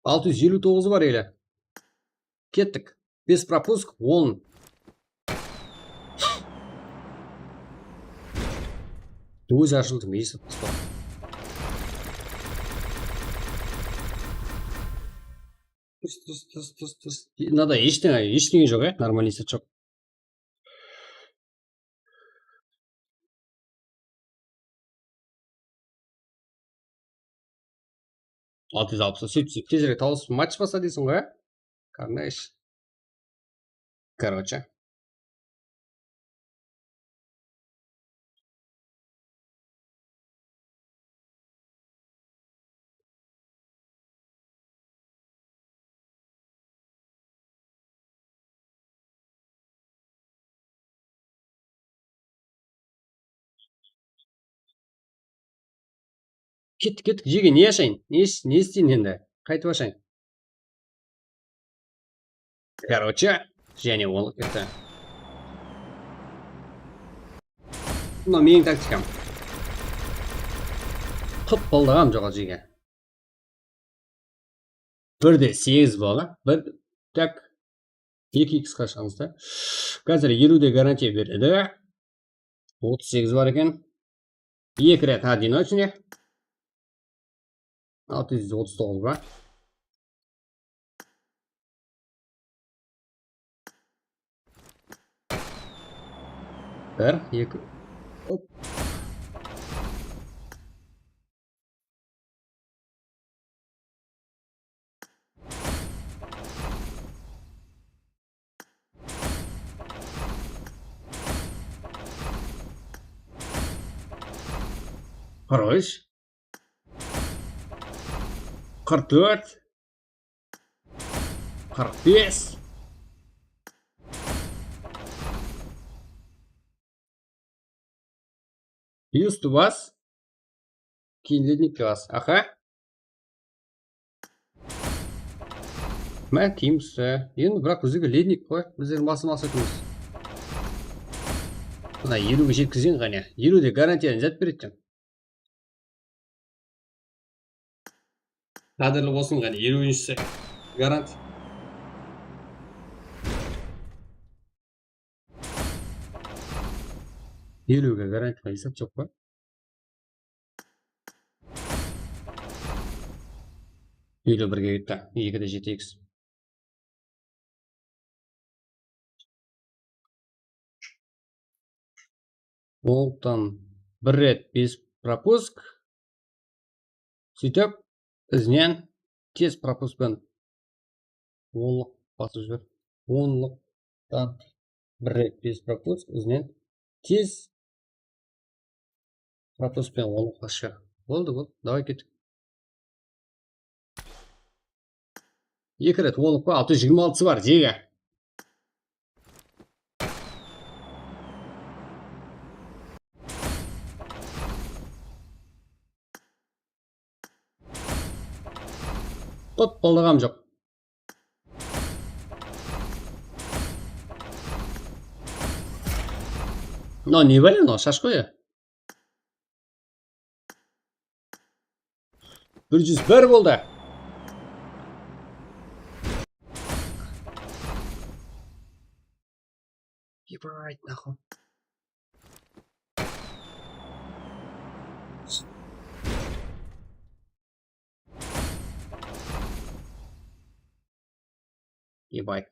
Altı júz eliw toǵız bar ele. Kettik. Bes пропуск, on. Ózi ashıldı, mıyısı. Tıs, tıs, tıs, tıs, tıs. Mınada eshtińe, eshtińe joq, e? Нормальный zat joq. Altı júz alpıs, sóytip, sóytip, tezirek tawıs match basa deyseń ǵoy, a? Karnaysh. Короче. Kettik, kettik, jegen, ne ashayın? Ne is-, ne isteyin endi? Qaytıp ashayın. Короче, jáne onlıq ketti. Mına meniń taktikam. Qıp-qıldıǵam joq, jegen. Bir de segiz bala. Bir, tak. Eki iks qa shıǵamız da. Házir eliw de garantiya beredi. Otız segiz bar eken. Eki ret одиночный. Altı júz otız toǵız bar. Bir, eki. Hop. Qırq úsh. Qırq tórt. Qırq bes. Byusti bas. Keyin lednikke bas. Aha. Má, kiyim tústi. Endi, biraq, bizlerge lednik qoy. Bizler maqsat-maqsatımız. Mına eliwge jetkizgen ǵane. Eliwde garantiyalı zat beredi eken. Qádirli bolsın ǵane, eliwinshisi. Garant. Eliwge garantiya esap joq pa? Eliw birge ketti. Eki de jeti iks. Onlıqtan bir ret bes propusk. Sóytip, izinen tez propusk penen onlıq basıp jiber. Onlıqtan bir ret bes propusk, izinen tez propusk penen onlıq basıp jiber. Boldı, boldı. Davay, kettik. Eki ret onlıq pa, altı júz jigirma altısı bar, jege. Qıp-qıldıǵam joq. Mınaw ne bále, mınaw shash qoy ya. Bir júz bir boldı. Ебать, нахуй. Ебать.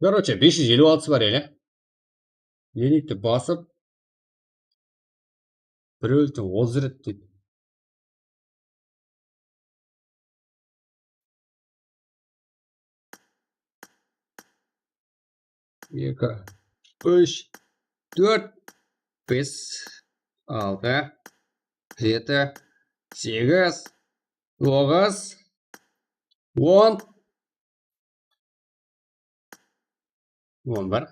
Короче, bes júz eliw altısı bar ele. Lilit'i basıp, birewdi ozret deydi. Eki, úsh, tórt, bes, altı, jeti, segiz, toǵız, on, on bir,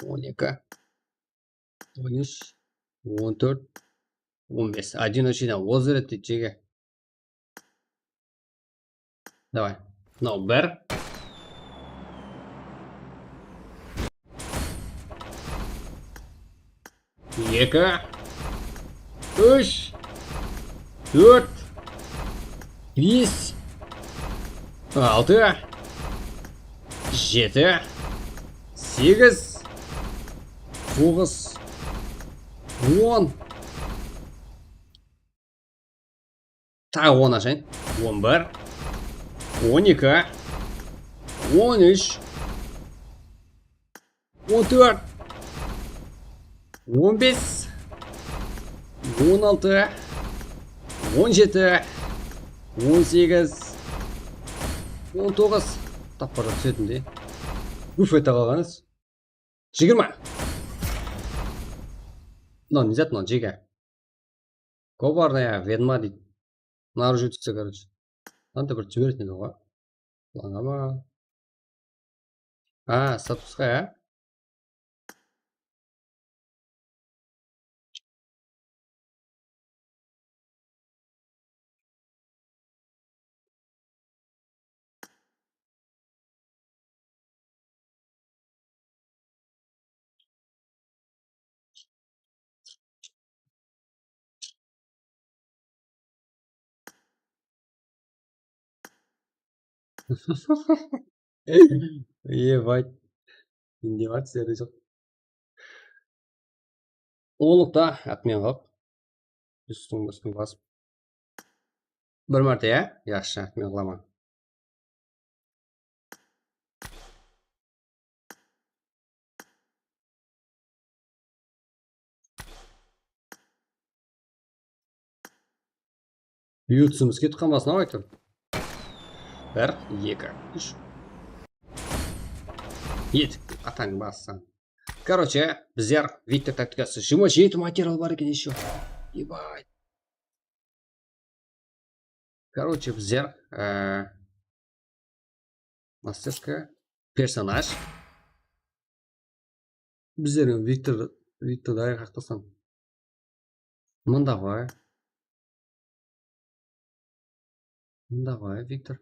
on eki, on úsh, on tórt, on bes. Один очередно ozı beredi deydi, jege. Davay. Mınaw bir. Eki. Úsh. Tórt. Bes. Altı. Jeti. Segiz. Toǵız. On. Taǵı on ashayın. On bir, on eki, on úsh, on tórt, on bes, on altı, on jeti, on segiz, on toǵız. Tappa túsetin de. Gúf ete qalǵanız. Jigirma. Mınaw ne zat mınaw, jege? Kovardnaya vedma deydi. Mına uje tústi, короче. Mınaday bir jiberetin edi ǵoy. Qulańa ma? A, statusqa, ya? Ебать. Mende bar, sizlerde joq. Ulıqta atmen qılıp. Ústin, ústin basıp. Bir márte, ya? Yaqshı, men qılaman. Yutsimizge tutqan basına aytır. Bir, eki, úsh. Yetik, atań bassan. Короче, bizler Viktor taktikası jigirma jeti material bar eken ещё. Ебать. Короче, bizler, e, masterska personaj. Bizler Viktor, Viktor dayı qaqtasam. Mında qoy. Mında qoy, Viktor.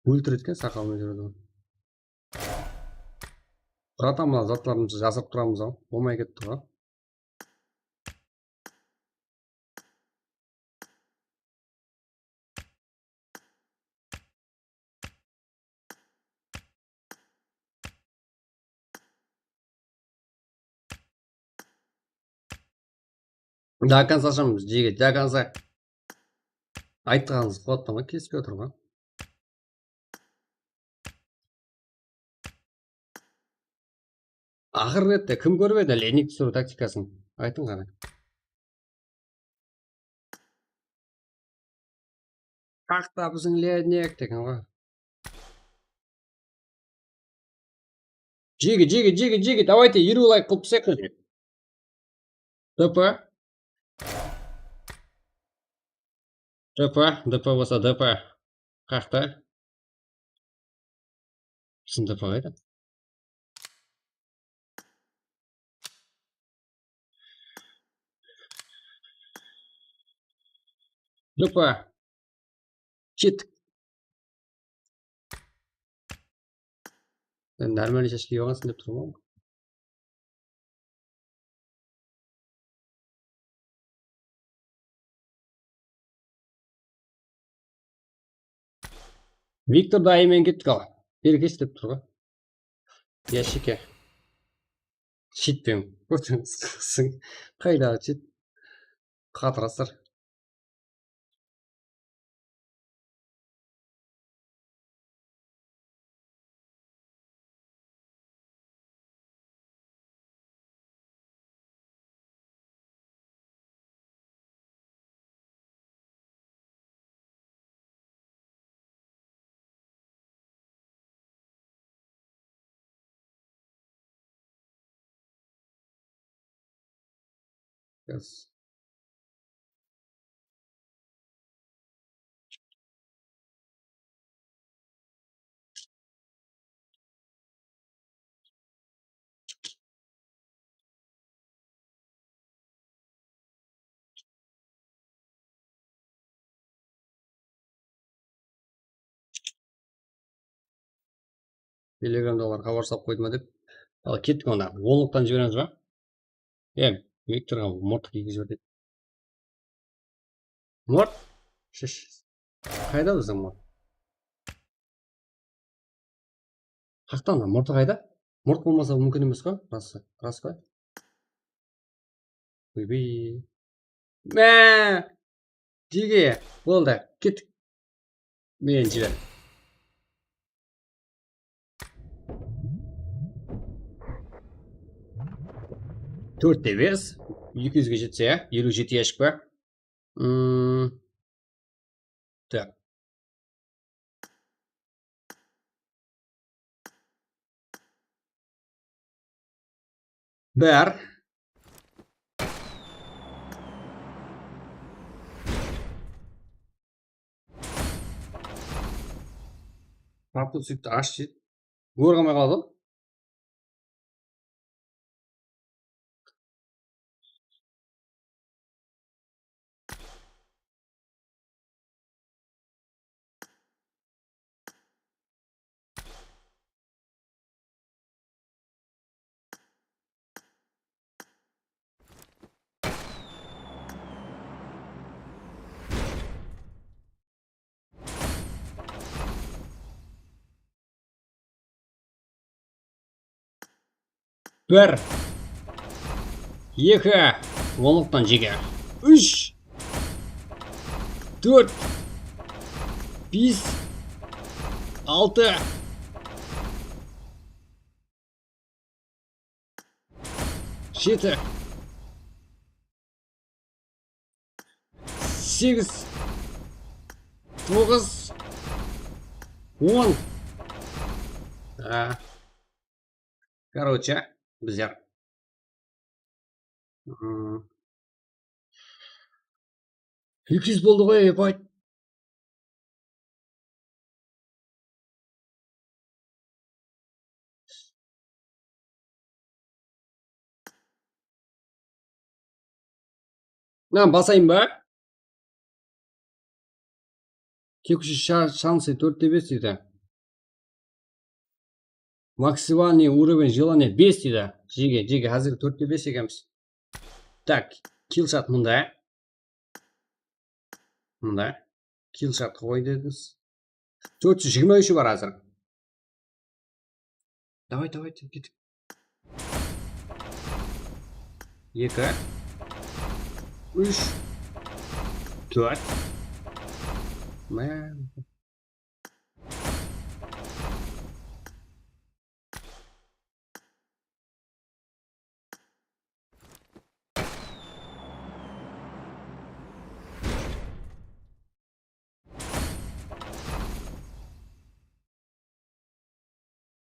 Óltiretken saqalına júredi. Brat, mına zatlarımızdı jasırıp turamız-aw. Bolmay ketti ǵoy. До конца asham, jigit, до конца. Aytqanıńız qıladı ma, kelispey otır ǵoy. Aqırı nette kim kórip edi lednik túsiriw taktikasın? Aytıń qáne. Qaqta biziń lednik degen ǵoy. Jigit, jigit, jigit, jigit, давайте, eliw layk qılıp túsek qáne. DP. DP, DP bolsa DP. Qaqta. Biziń DP qayda? DP. Kettik. Sen нормальный shashka kiyip alǵansıń dep turman ǵoy. Viktor dayı menen kettik al. Berkes dep tur ǵoy. Yashike. Shitpeń. Kórdińiz, qısıń. Qaydaǵı shit? Qatırasır. Yes. Telegramda olar xabar salıp qoydı ma dep. Al, kettik onda. Onlıqtan jiberemiz ba? Em, Viktorǵa murt kiygizip jiberdik. Murt? Shish. Qayda bizdiń murt? Qaqtan da murtı qayda? Murt bolmasa múmkin emes ǵoy, ras, ras ǵoy. Oybey. Má! Jege, boldı, kettik. Meni jiber. Tórtte bes, eki júzge jetse, ya, eliw jeti yashik pa? Hmm. Tak. Bir. Propustikti ash deydi. Ór qalmay qaladı ǵoy. Bir. Eki. Onlıqtan jege. Úsh. Tórt. Bes. Altı. Jeti. Segiz. Toǵız. On. A. Короче, bizler. Hmm. Eki júz boldı ǵoy, epay. Mınan basayın ba? Текущий ша-, шансы tórtte bes deydi. Максимальный уровень желания bes deydi. Jege, jege, házirgi tórtte bes ekenbiz. Tak, killshot mında. Mında. Killshot qoy dedińiz. Tórt júz jigirma úshi bar házir. Давай, давай, ketik. Eki. Úsh. Tórt. Mine.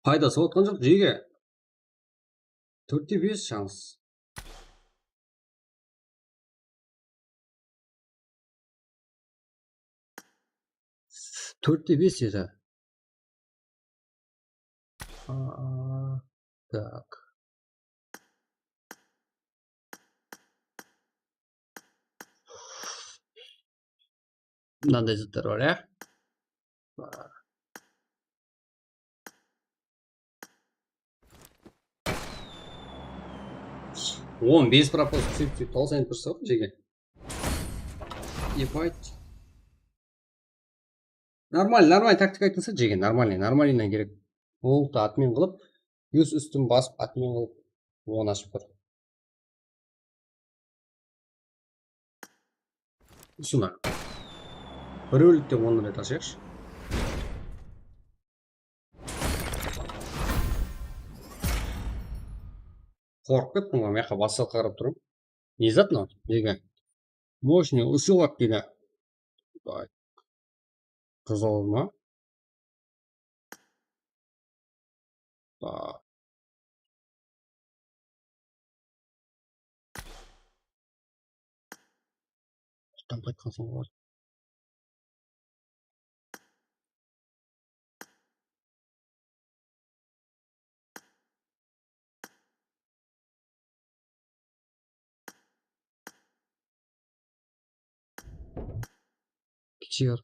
Paydası otqan joq, jege. Tórtte bes shans. Tórtte bes edi. Aa, tak. Mınanday zatlar bar, ya. On bes пропуск seyip, seyip, tawsayın tursa, jege. Ебать. Нормально, нормально taktika aytılsa, jege, нормальный, нормальный kerek. Boldı, admin qılıp, yuz ústin basıp, admin qılıp, on ashıp tur. Usına. Bir ólikte on ret ashayıqshı. Qorqıp kettim ǵoy, mıyaqqa basqa qarap turıp. Ne zat mınaw? Nege? Мощный усилок deydi. Ay. Qızıl ma? Aa. Quttan qaytqan soń olar. Kichik.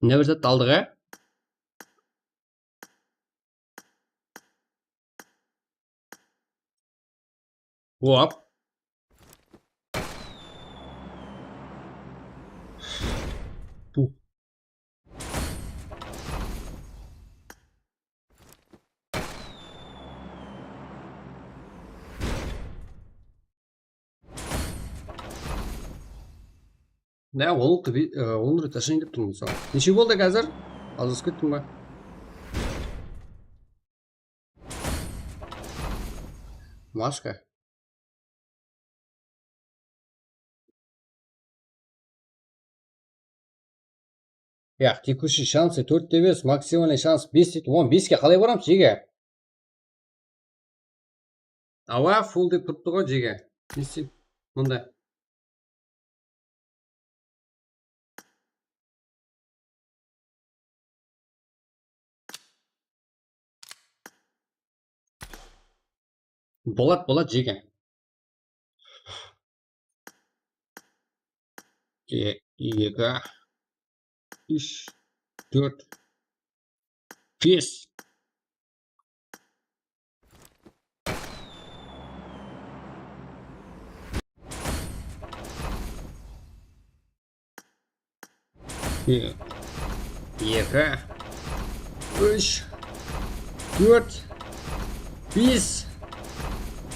Mına bir zattı aldıq, á? Hop. Puh. Ne, on, e, on rет ashayın dep turman, mısalı. Neshe boldı házir? Azasıp kettim ba? Maska. Yaq, текущий shansı tórt te bes, maksimalnıy shans bes deydi. On beske qalay baramız, jege? Awa, full dep turıptı ǵoy, jege. Ne isteyim? Mında. Boladı, boladı, jege. E, eki, úsh, tórt, bes. E, eki, úsh, tórt, bes,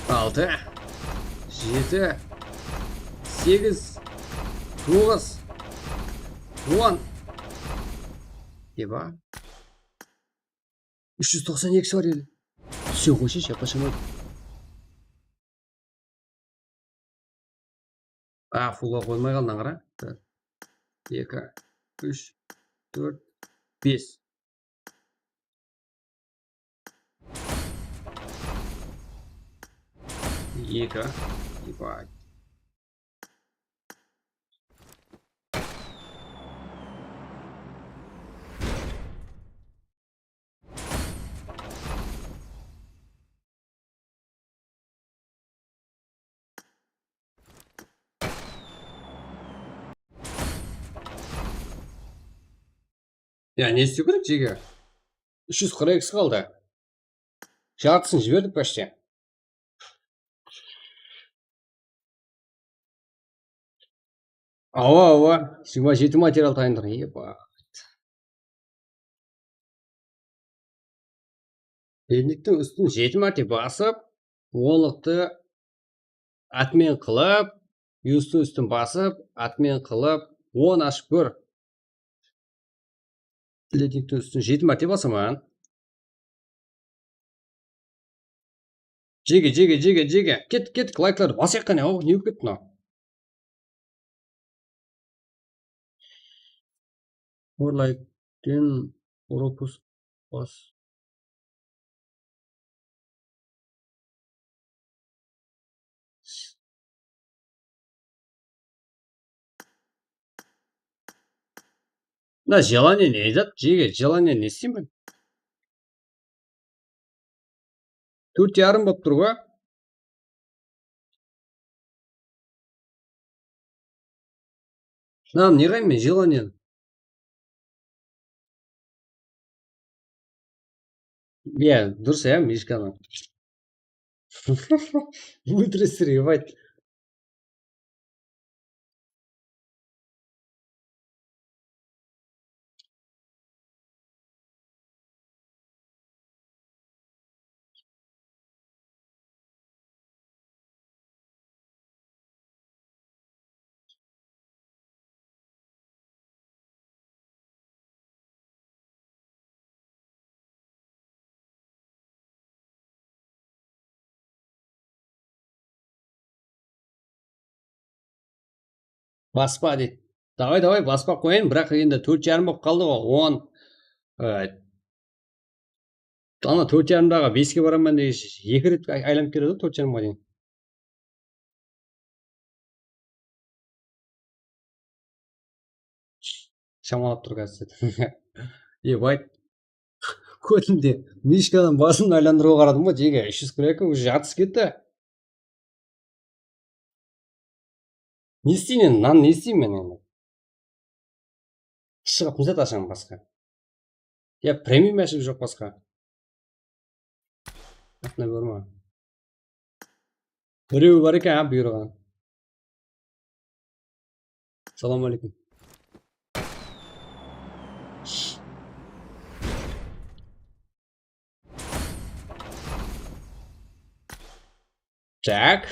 altı, jeti, segiz, toǵız, on. Eba. Úsh júz toqsan ekisi bar edi. Túse qoyshı, japa shamaydı. A, fullǵa qoymay qaldı, qara. Bir, eki, úsh, tórt, bes. Eki. Ебать. Ya, ne istew kerek, jege? Úsh júz qırq ekisi qaldı. Jartısın jiberdik почти. Awa, awa, jigirma jeti material tayın tur. Eba. Ledniktiń ústin jeti márte basıp, onlıqtı admin qılıp, ústin-ústin basıp, admin qılıp, on ashıp kór. Ledniktiń ústin jeti márte basaman. Jege, jege, jege, jege. Ket, ket, layklardı basayıq qáne, aw, ne bolıp ketti mınaw? Or like ten пропуск bas. Mına желание ne zat? Jege, желание ne isteymen? Tórt yarım bolıp tur ǵoy. Mınanı ne qılayın men, желание? Iya, durıs, iya, Mishkanı. Óltiresizler, ебать. Baspa deydi. Davay, davay, baspa qoyayın, biraq endi tórt jarım bolıp qaldı ǵoy, on, e, ana tórt jarımdaǵı beske baraman degenshe eki ret ay-, aylanıp keledi ǵoy tórt jarımǵa deyin. Shamalap tur házir. Ебать. Kórdimde, Mishkanıń basın aylandırıwǵa qaradım ǵoy, jege, úsh júz qırq eki, уже jartısı ketti. Ne isteymen, nan ne isteymen endi? Shıǵıp mizat ashaman basqa. Ya, premium ashıp joq basqa. Aqına buyırma. Birewi bar eken, a, buyırǵan. Salam aleykum. Tak.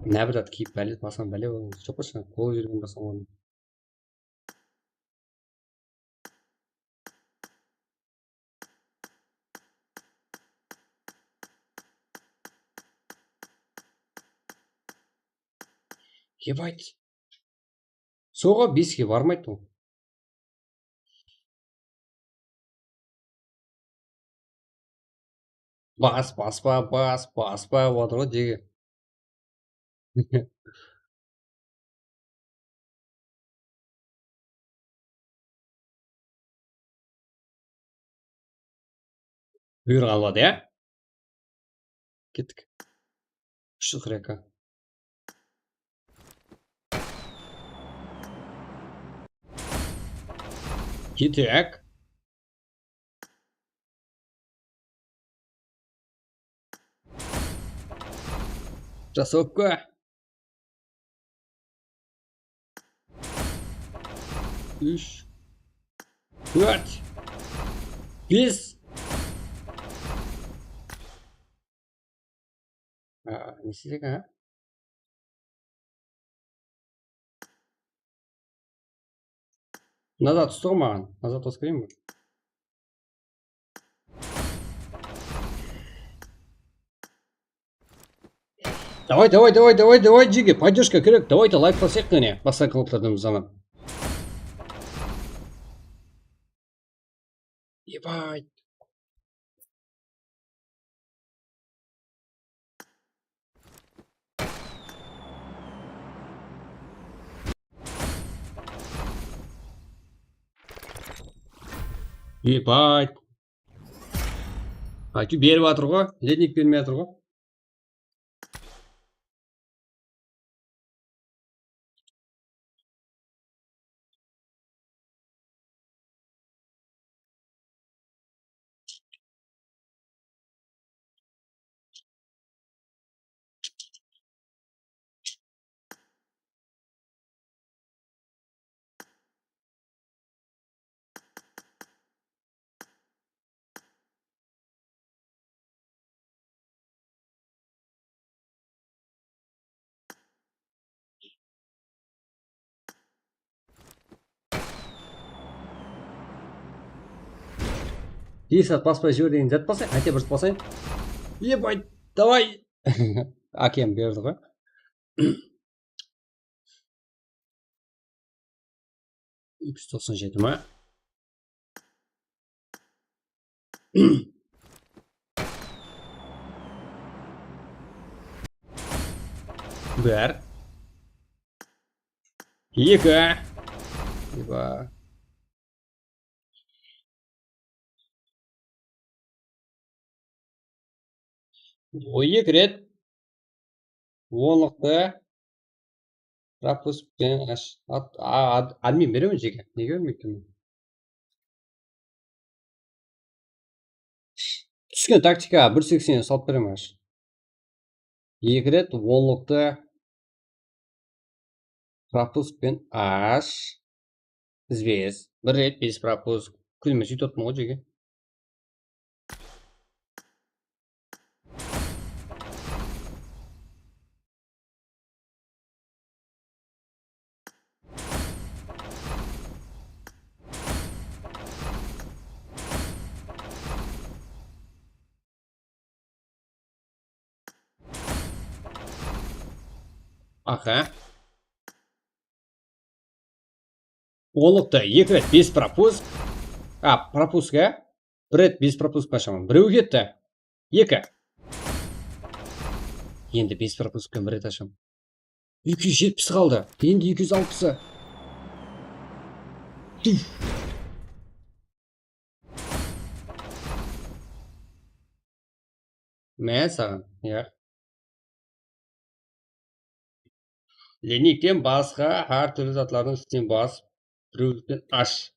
Ne bir zat kiyip bále, basqan bále bolǵan joq pa, qol jergen basqan bolǵan. Ебать. Soǵa beske barmaydı ol. Bas, baspa, bas, baspa, otır ǵoy, jege. Buyırǵan almadı, ya? Kettik. Úsh júz qırq eki. Ketek. Strassovka. Úsh. Tórt. Bes. Aa, ne istesek, a? Nazar tústi ǵoy maǵan. Nazar tústi ǵoy. Давай, давай, давай, давай, давай, jege, поддержка kerek. Давайте лайк basayıq, qáne, basqa kanallardan bizden. Ебать. Ебать. Aytıp berip atır ǵoy, lednik bermey atır ǵoy. Eki saat baspay jiber degen zat basayıq, hátte bir basayın. Ебать, давай. Ákem berdi ǵoy. Eki júz toqsan jeti ma? Bir. Eki. Eba. O eki ret onlıqtı propusk penen ash. At, a, ad, admin beremen jege. Nege bermeydi? Túsken taktika bir seksen salıp beremen ash. Eki ret onlıqtı propusk penen ash. Izbe-iz. Bir ret bes propusk. Kúnime sóytip atırman ǵoy jege. Aha. Onlıqtı eki ret bes propusk. A, propusk, a? Bir ret bes propusk ashaman. Birew ketti. Eki. Endi bes propuskten bir ret ashaman. Eki júz jetpis qaldı. Endi eki júz alpısı. Tuf. Mine saǵan, ya. Lenikten basqa hár túrli zatlardıń ústinen basıp, birewlikten ash.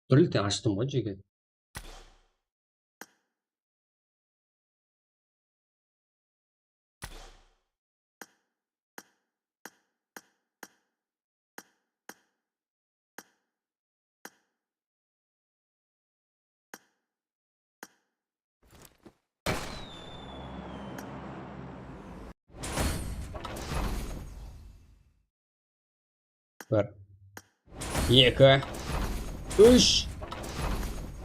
Birewlikten ashtım ǵoy, jeke. Bir, eki, úsh,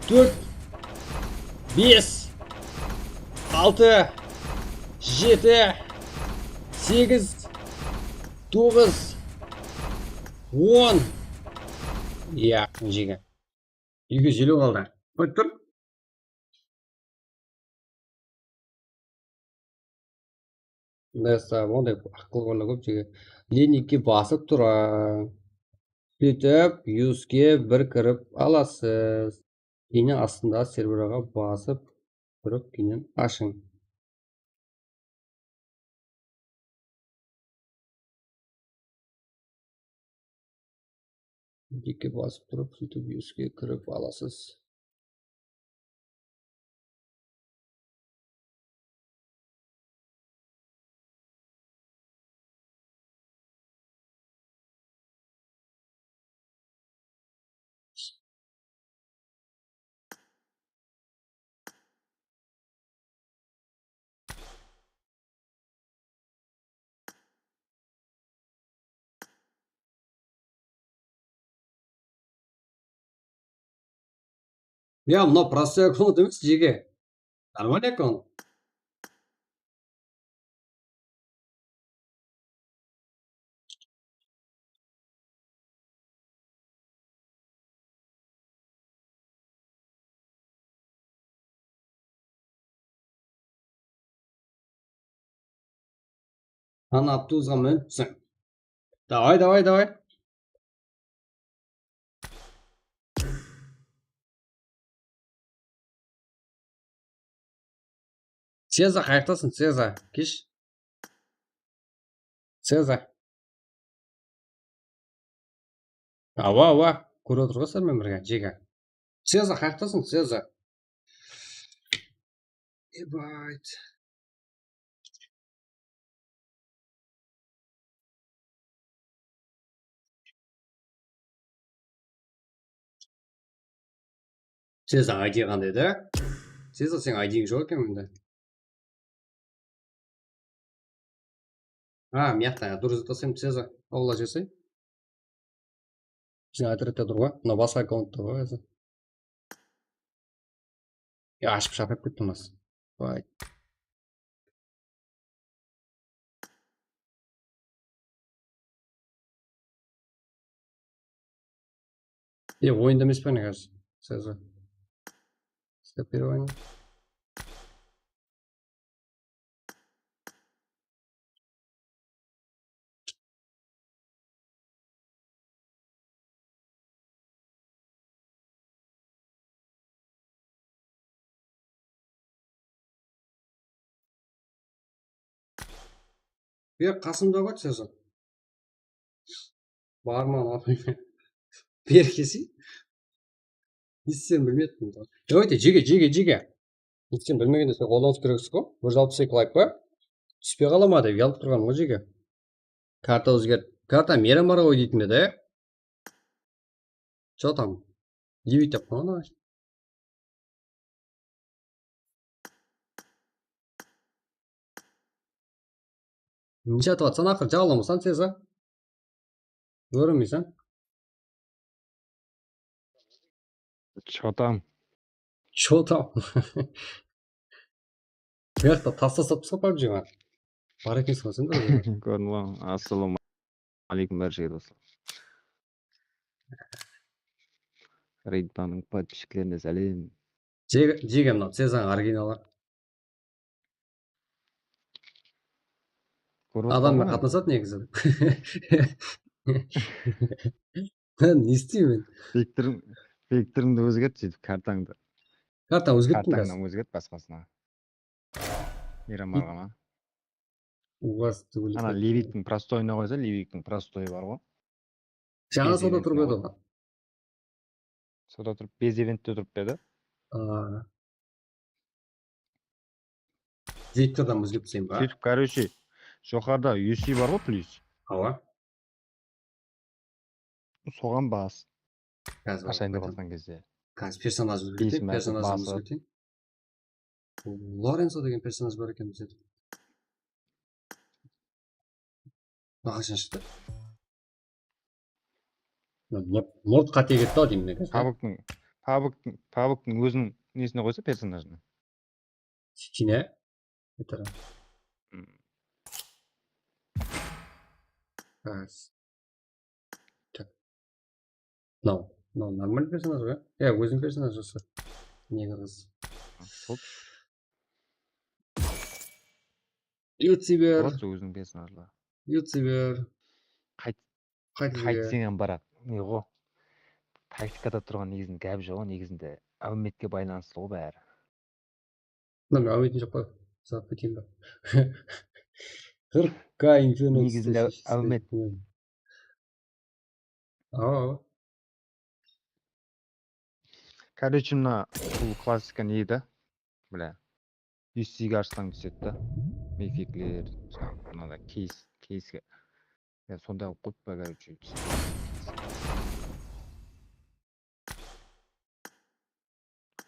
tórt, bes, altı, jeti, segiz, toǵız, on. Iya, jeke. Eki júz eliw qaldı. Qoyıp tur. Mınasaw, onday aqılǵorlar kóp jeke. Lenikke basıp tura. Sóytip, uske bir kirip alasız. Keyin astında serveraǵa basıp turıp, keyin ashıń. Jeke basıp turıp, sóytip uske kirip alasız. Ya, mınaw prostoy akkaunt emes, jeke. Нормальный аккаунт. Qani, avtobusqa minipseń? Davay, davay, davay. Ceza, qayaqtasıń, Ceza? Kesh. Ceza. Awa, awa. Kórip otır ǵoy sen menen birge, jeke. Ceza, qayaqtasıń, Ceza? Ebayt. Ceza, I D qanday da? Ceza, seniń I D-eń joq eken mende. A, mıyaqta, durıs taslayman, Ceza. Awla jese. Sen aytırıqta dur ǵoy. Mına basqa akkauntta ǵoy házir. Ya, ashıp shapırıp kettim az. Vay. E, oyında emes pa ne házir? Sezar. Skopирование. Ber qasımda ǵoy, Cezar. Barman atayın. Ber keseyim. Hissen bilmeptin da. Давайте, jege, jege, jege. Hissen bilmegende sen qollanıs kereksiz ǵoy. Bir júz alpıs eki layk pa? Túspey qala ma dep uyalıp turǵanım ǵoy, jege. Karta ózgert. Karta Miramar ǵoy deytin edi, e? Чё там? Девять dep qoyǵan ǵoy. Neshe atıp atsań, aqır jaǵalamasań, Cezar. Kórinbeyseń. Чё там? Чё там? Buyaqta tas tasıp tısqa pabjini. Bar ekensiń ǵoy sen de. Kórdim ǵoy. Assalamu aleykum, bárshege doslar. Reydtanıń podpischiklarinne sálem. Jege, jege, mınaw Cezardıń originalı. Kórip atırman. Adamlar qatnasadı negizi. Ne isteymen? Vektorıń, vektorıńdı ózgert, sóytip kartańdı. Kartań ózgerttim. Kartańnan ózgert basqasına. Miyramarǵa ma? Uvaz tugil. Ana Liviktiń prostoyına qoysa, Liviktiń prostoyı bar ǵo. Jańa soda turıp edi ǵo. Soda turıp, bez eventte turıp edi. Aa. Viktordan ózgertsem ba? Sóytip, короче, joqarıda U C bar ǵo, plyus. Awa. Soǵan bas. Házir ashayın dep atırǵan gezde. Házir personaj ózgerteyik, personajdı ózgerteyik. Lorenzo degen personaj bar eken bizde. Mınaǵan shıqtı. Murt, murt qáte ketti-aw deymen. Pabıktıń, pabıktıń, pabıktıń óziniń nesine qoysa personajına. Tikine. Aytaman. Mınaw, mınaw normal personaj ǵoy. Ya, óziniń personajı usı. Negi qız? Hop. Lyucifer. Просто óziniń personajları. Lyucifer. Qayt, qayt, qaytseń ham, biraq, ne ǵo? Taktikada turǵan negizinde gáp joq, negizinde áwmetke baylanıslı ǵo bári. Mına men áwmetim joq pa? Sızıp keteyin ba? Qırq K inferno. Negizinde áwmet. Awa. Короче, mına bul klassika ne edi? Bля. U C ge ashsań túsedi da. Mifikler, mınaday keys, keyske. Ya, sonday qılıp qoyıp pa, короче.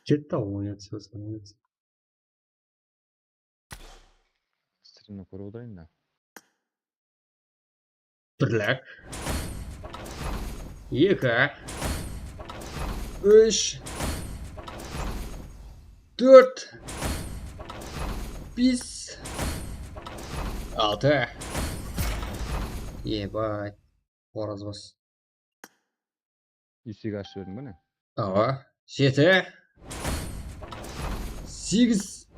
Ketti-aw, oynatsa, oynatsa. Strimni kórip otırayın da. Birlek. Eki. Úsh. Tórt. Bes. Altı. Ebay. Orazbas. Esik ashıp jiberdiń be ne? Awa. Jeti. Segiz.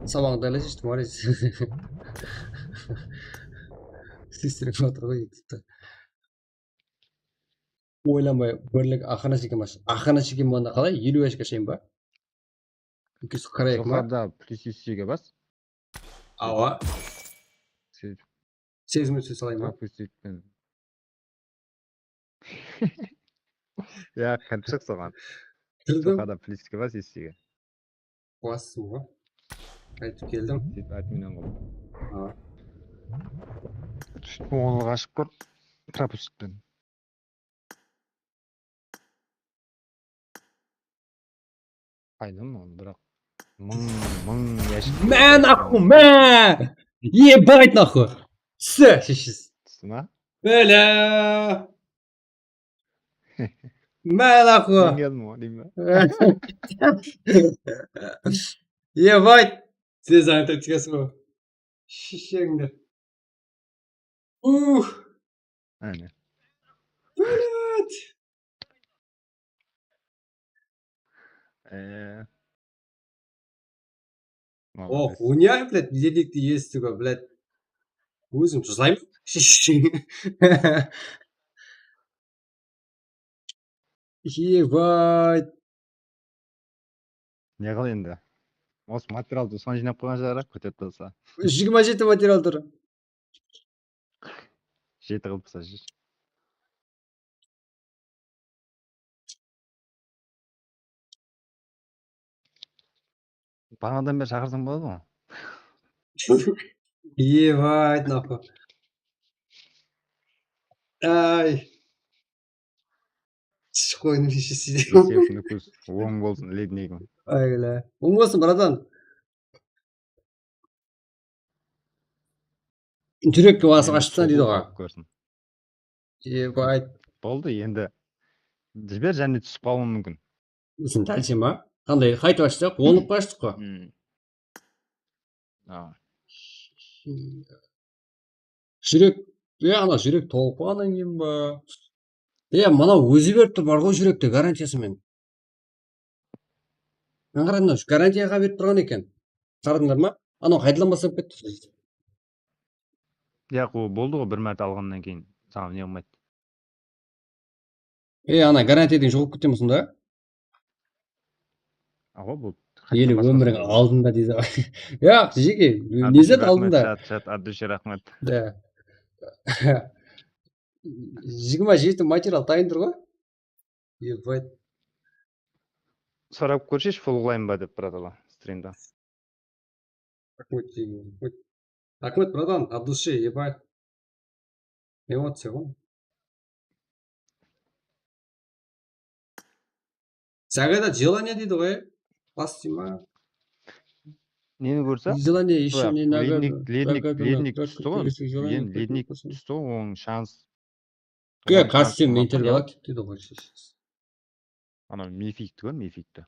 Sabaǵıńdı ayla sheshtim, Maris. Sestirip atır ǵoy YouTube'ta. Oylanbay, birlik aqırına shekem ash-, aqırına shekem bolǵanda qalay? Eliw ashka shayın ba? Úlkesi qarayıq ma? Joqarıda plyus ústege bas. Awa. Sóytip. Segiz minut sóz alayın ba? Propustikten. Ya, qanshıq soǵan. Kirdim. Joqarıda plyuske bas, ústege. Bastım ǵoy. Qaytıp keldim. Sóytip adminnan qıl. Ha. Sóytip ońlıǵa ashıp kór. Propustikten. Aydım onı, biraq mıń, mıń yashik. Mán aqu, mán! Ебать, нахуй! Tústi, sheshesiz. Tústi ma? Bala! Mán aqu! Men keldim ǵoy, deymen. Ебать! Siz aytıp tikesiz ǵoy. Shesheńdi. Uh! Áne. Блядь! Ee. Oh, unya, блядь, dedikti esitip, блядь. Ózim jızlayman. Ебать. Ne qıl endi? Osı materialdı usıǵan jıynap qoyǵan shıǵar, kóterip tursa. Jigirma jeti material tur. Jeti qılıp tursa júr. Baǵanadan beri shaqırsań boladı ǵoy. Ебать, нахуй. Ay. Shıǵıp qoydım, sheshesi. Oń bolsın, lednigim. Ayla. Oń bolsın, bratan. Júrekke basıp ashıpsań deydi ǵoy. Kórsin. Ебать. Boldı, endi. Jiber, jáne túsip qalıwı múmkin. Úzin dálshe ma? Qanday, qaytıp ashtıq, onlıqqa ashtıq ǵoy. Hmm. Awa. Júrek, ya, ana júrek tolıp qalǵannan keyin ba? Ya, mına ózi berip tur, bar ǵoy, júrekte garantiyası menen. Men qaradım, mına garantiyaǵa berip turǵan eken. Qaradıńlar ma? Anaw qaytadan baslap ketti. Yaq, ol boldı ǵoy, bir márte alǵannan keyin saǵan ne qılmaydı. E, ana garantiyadan joǵalıp ketken bolsın da. Awa, bul Ele ómiriń aldında deydi. Yoq, jeke, ne zat aldında? Chat, chat, Abdushe, raxmet. Da. Jigirma jeti material tayın tur ǵoy. Ебать. Sorap kórsheshi, full qılayın ba dep, bratala, strimda. Raxmet, jeke, raxmet. Raxmet, bratan, от души, ебать. Эмоция ǵoy. Sagada желание deydi ǵoy. Bastıma. Neni kórse? Желание ещё не надо. Lednik, lednik, lednik tústi ǵoy. Lednik tústi ǵoy, onıń shans. Ke, kostüm intergalaktik deydi ǵoy. Ana mifikti kór, mifikti.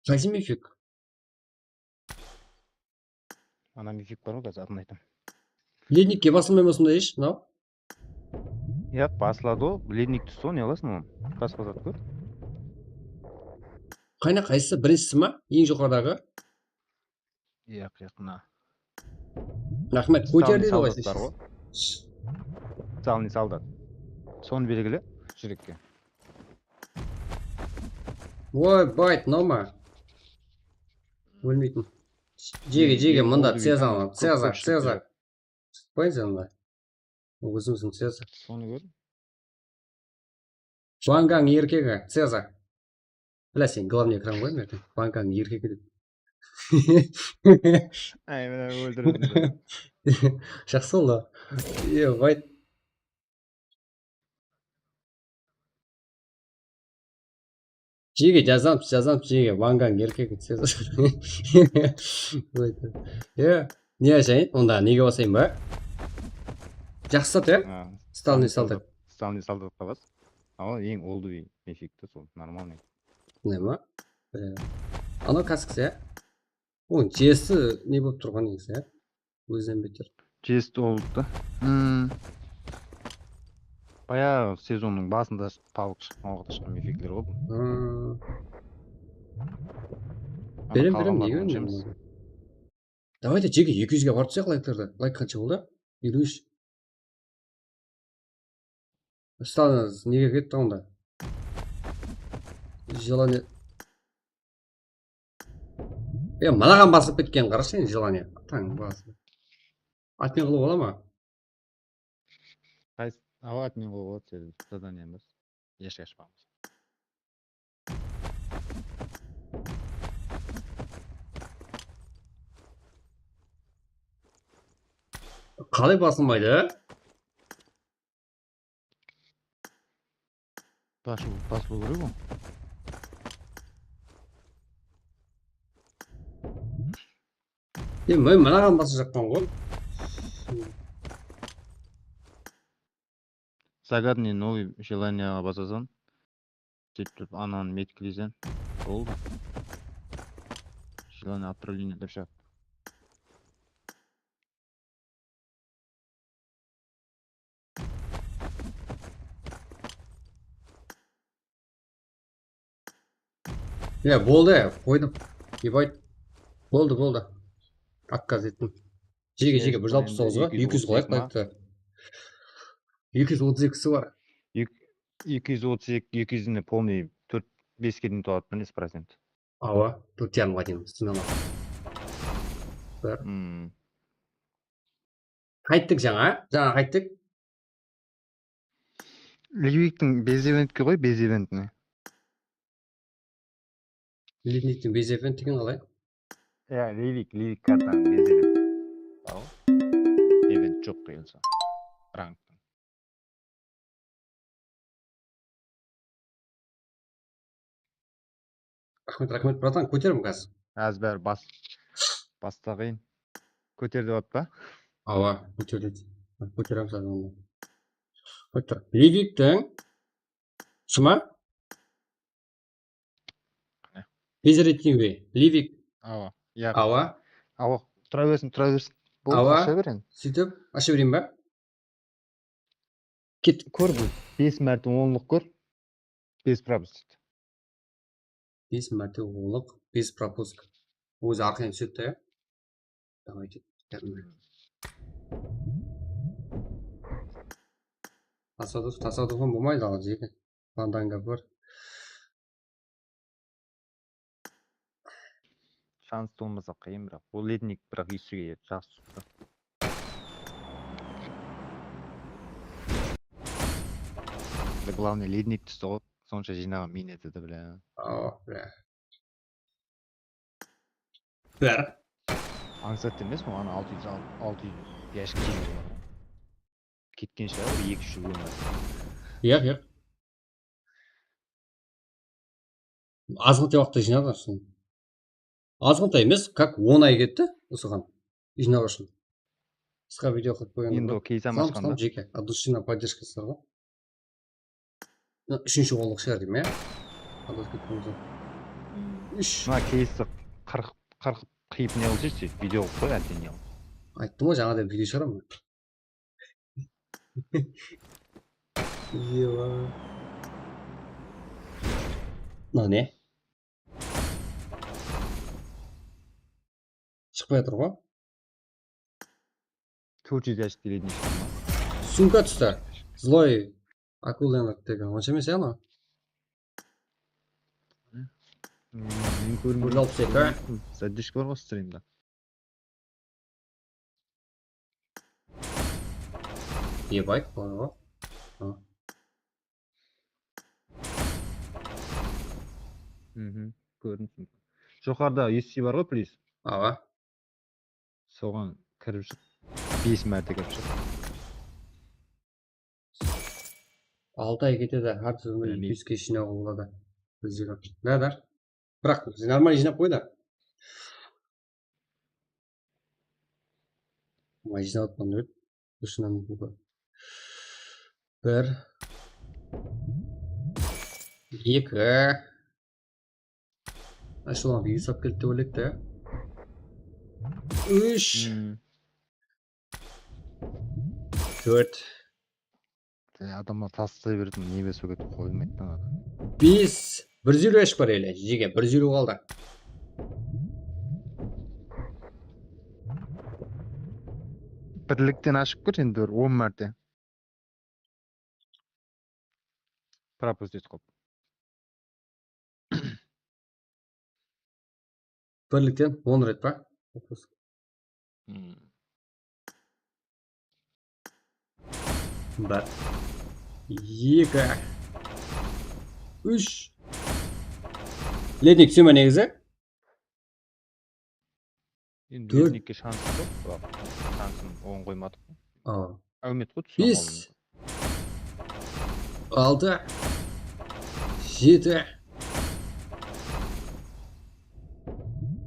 Qaysı mifik? Ana mifik bar ǵoy, házir atın aytam. Lednikke basılmay ma sonday ish, mınaw? Yaq, basıladı ǵoy. Lednik tústi ǵoy, ne qılasıń onı? Baspa zat kór. Qayna, qaysısı? Birinshisi ma? Eń joqarıdaǵı? Yaq, yaq, mına. Raxmet, kóter deydi ǵoy. Stalniy soldat bar ǵoy. Stalniy soldat. Sonı belgile júrekke. Oy, bayt, noma. Ólmeytin. Jege, jege, mında Cezar, Cezar, Cezar. Qoyıń sen mında. Ózimizdiń Cezar. Sonı kór. Wangang erkegi, Cezar. Bileseń, главный ekran ǵoy, merde. Wangang erkegi dep. Ay, mına óldirdim. Jaqsı boldı. Yo, ǵoy. Jege, jazamız, jazamız, jege. Wangang erkegi, Cezar. Yo, ne ashayın? Onda nege basayın ba? Jaqsı zat, ya? Stalniy soldat. Stalniy soldatqa bas. Awa, eń uldı mifik ta sol, нормальный. Ne ma? Anaw kaskisi, ya? Onıń jesi ne bolıp turǵan negizi, ya? Ózinen beter. Jesi de bolıptı. Hmm. Bayaǵı sezonnıń basında pablıqqa shıqqan waqıtta shıqqan mifekler ǵoy bul. Berem, berem, nege bermeymen? Давайте, jeke, eki júzge barıp tursaq layklardı. Layk qansha boldı? Eliw úsh. Stalniy nege ketti onda? Желание. E, mınaǵan basıp ketken, qarashı endi, желание. Tań bası. Admin qılıp ala ma? Qays-, awa, admin qılıp aladı, sebebi zadaniyanı bas. Eshke ashpamız. Qalay basılmaydı? Basıw, basılıw kerek ol. E, men mınaǵan basıp jaqpan ǵoy. Загадни новый желаниеǵa basasań. Sóytip turıp, ananı metkileyseń. Boldı. Желание отправления dep shıǵadı. Ya, boldı, qoydım. Ебать. Boldı, boldı. Отказ ettim. Jege, jege, bir júz alpıs toǵız ǵoy, eki júz qoyayıq, layktı. Eki júz otız ekisi bar. Eki júz otız eki, eki júz ne, полный tórt, beske deyin toladı, bes procent. Awa, tórt jarımǵa deyin, sınama. Bir. Hmm. Qayttıq jańa, jańa qayttıq. Liviktiń bez eventke qoy, bez eventine. Liviktiń bez event degen qalay? Ya, Livik, Livik kartanıń bez event. Bar ǵoy. Event joq, qıyılsa. Rank. Raxmet, raxmet, bratan, kóterim házir. Házir bári bas, basta qıyın. Kóter dep atpa? Awa, kóteredi. Kóteremiz házir onı. Qoyıp tur. Liviktiń. Shıma? Qane? Bezir etken be? Livik. Awa, ya. Awa. Awa, tura bersin, tura bersin. Boldı, awa. Asha ber endi. Sóytip, asha bereyin ba? Ket. Kór bul. Bes márte onlıq kór. Bes propust. Bes márte onlıq, bes propust. Ózi arqayın túsedi da, ya. Давайте. Tasaduf, tasadufan bolmaydı al, jeke. Fandanga bir. Shans bolmasa qıyın, biraq. Ol lednik, biraq, eshige jaqsı shıqtı. Главное, lednik tústi ǵoy. Sonsha jıynaǵan miyneti de, bля. Awa, bля. Bári. Ańsat emes, oǵan altı júz, altı júz yashik jeydi. Ketken shıǵar, bir eki úsh jıl ómir. Yaq, yaq. Azǵantay waqıtta jıynadı ushın. Azǵantay emes, как on ay ketti usıǵan jıynaw ushın. Qısqa video qılıp qoyǵan. Endi ol keys almashqanda. Jeke, от души на поддержка sizlerge. Mına, úshinshi onlıq shıǵar deymen, ya. Adasıp ketken bolsam. Úsh. Mına keysti qırq, qırq qıyıp ne qılsayshı, video qılıp qoy, ábden ne qılıp. Ayttım ǵoy, jańadan video shıǵaraman. Eva. Mına ne? Shıqpay atır ǵoy. Tórt júz yashik deledin eshittim ba? Sumka tústi. Zloy Akulenok degen. Onsha emes, ya, anaw? Men kórmedim. Bir júz alpıs eki. Zadishka bar ǵoy strimda. Ебать, bar ǵoy. Ha. Mhm, kórdim. Joqarıda U S C bar ǵoy, plyus. Awa. Soǵan kirip shıq. Bes márte kirip shıq. Altı ay ketedi, hár túrinde eki júz ke jıynawǵa boladı. Bizge. Da, da. Biraq, normal jıynap qoy da. Mına jıynap atpan dep. Dushinan bir. Eki. Ashılan bir esap keldi dep oylaydı da. Úsh. Hmm. Tórt. Adamlar taslay beredi, nebe sógedi, qoyılmaydı da. Bes. Bir júz eliw yashik bar ele, jeke, bir júz eliw qaldı. Birlikten ashıp kór endi bir on márte. Пропустить qılıp. Birlikten on ret pa? Hmm. Bir. Eki. Úsh. Lednik túse me negizi? Endi tórt. Lednikke shansı joq, biraq shansın oǵan qoymadıq. A. Áwmet ǵoy, túsip aldım. Bes. Altı. Jeti.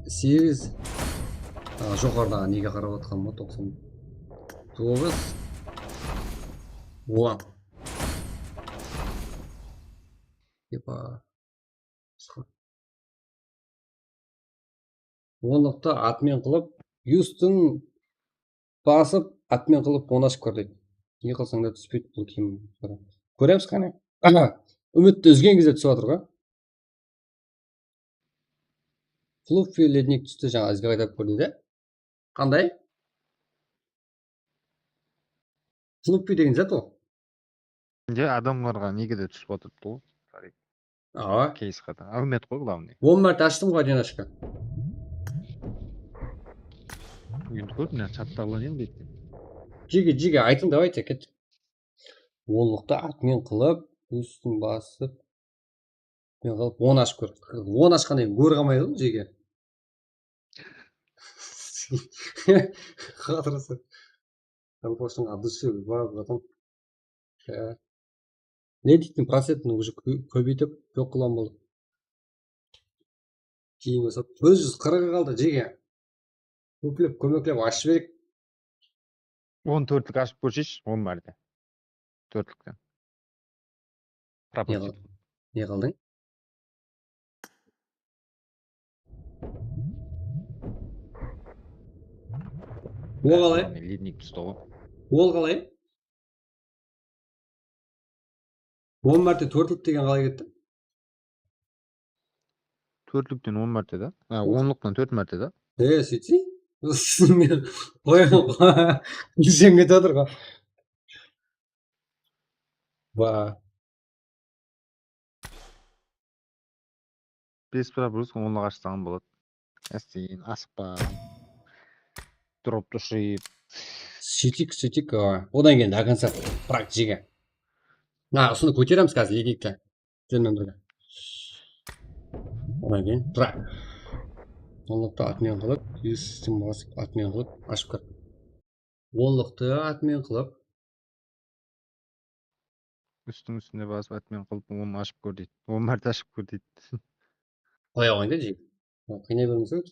Segiz. A, joqarıdaǵı nege qarap atqanım ǵoy, toqsan toǵız. On. Epa. Onlıqtı admin qılıp, Yustin basıp, admin qılıp, on ashıp kór deydi. Ne qılsań da túspeydi bul kiyim. Kóremiz qáne. Úmitti úzgen gezde túsip atır ǵoy. Fluffi lednik tústi, jańa izge qaytarıp kórdi de. Qanday? Fluffi degen zat ol. Nde adamlarǵa nege de túsip atırıptı ǵoy. Awa. Keysqa da. Áwmet ǵoy, главный. On márte ashtım ǵoy, один ashka. Endi kóp, mına chatta alayın deydi. Jege, jege, aytıń, давайте, ket. Onlıqtı admin qılıp, ústin basıp, Men qalıp on ashıp kór. On ashqannan keyin kóri qalmaydı ǵoy jeke. Qatırası. Там просто от души bar, bratан. Ne deytin, procentin уже kó-, kóbeytip joq qılǵan boldı. Keyin bolsa bir júz qırqı qaldı jeke. Kóplep, kómeklep ashıp jibereyik. On tórtlik ashıp kórseyshi, on márte. Tórtlikten. Ne qıl-, ne qıldıń? Ol qalay? Lednik tústi ǵoy. Ol qalay? On márte tórtlik degen qalay ketti? Tórtlikten on márte da. Ha, onlıqtan tórt márte da. E, sóytseń. Qoy, qoy. Jenge tatır ǵo. Ba. Bes pıra brus onlıq ashsań boladı. Ásten, asıqpa. Droptı ushırıp. Sóytik, sóytik, a, odan keyin до конца prak jege. Ha, usını kóteremiz házir, ekewdi. Sen menen birge. Odan keyin prak. Onlıqtı admin qılıp, use system basıp, admin qılıp, ashıp kir. Onlıqtı admin qılıp. Ústiń ústine basıp, admin qılıp, onı ashıp kór deydi. On márte ashıp kór deydi. Qoya qoyıń da, jigit. Qıynay bermeseń.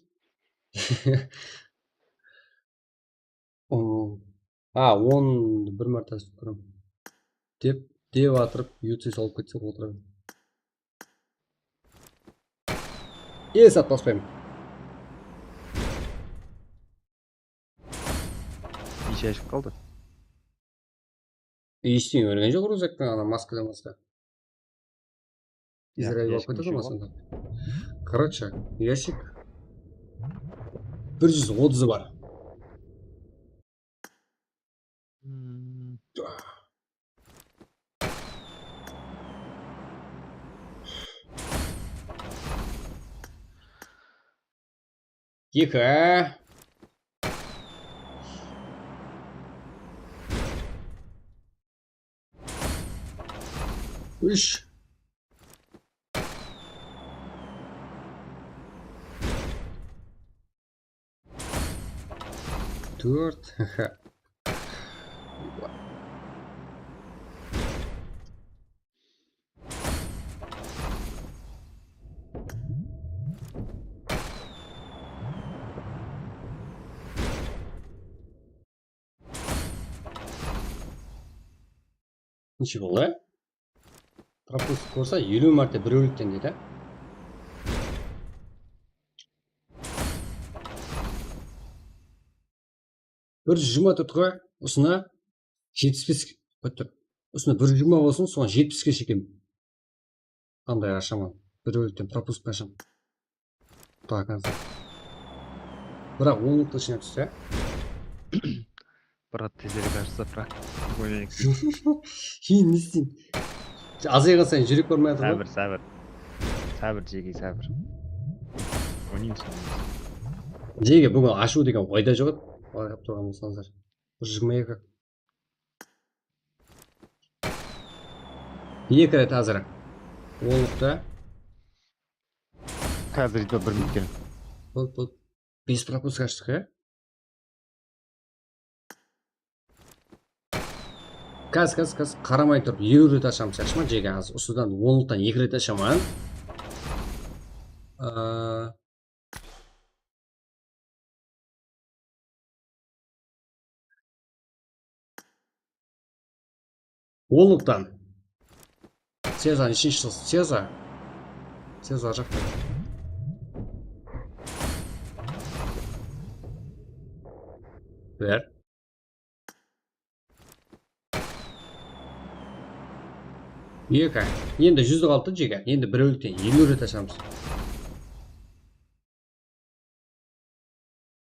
Aa, ondı bir márte ashıp kórem. Dep, dep atırıp, use salıp ketse, otıra ber. E, sat baspayman. Ishi ashıp qaldı. Ishi bergen joq ruzaktan, ana maskadan basqa. Izrail alıp ketedi ǵoy sonda. Короче, ящик. Bir júz otızı bar. Hmm. Eki. Úsh. Tórt. Ничего, пропуск kórse eliw márte birewlikten deydi. Bir júz jigirma tórt ǵoy, usına jetpis bes, usına bir júz jigirma bolsın, soǵan jetpiske shekem. Qanday ashaman? Birewlikten propusktan ashaman. До конца. Biraq onlıqtı ishine tússe. Brat, tezirek ashsa, brat. Oynayıq. Keyin ne isteyin? Azayǵan sayın júrek barmay atır ǵoy. Sábir, sábir. Sábir, Jege, sábir. Oynayıq sonda. Jege, búgin ashıw degen oyda joq edi. Qarap turǵan bolsańızlar. Bir júz jigirma eki. Eki ret házir. Onlıqta. Házir bir minutke. Bol, bol. Bes propuska ashtıq, ya? Kaz, kaz, kaz. Qaramay turıp, eliw ret ashamız, yaqshı ma, Jege? Az usıdan onlıqtan eki ret ashaman. Aa, Onlıqtan. Seza, neshinshi jıl? Seza. Seza jaqta. Ber. Eki. Endi júz qaldı, Jege. Endi birewlikten eliw ret ashamız.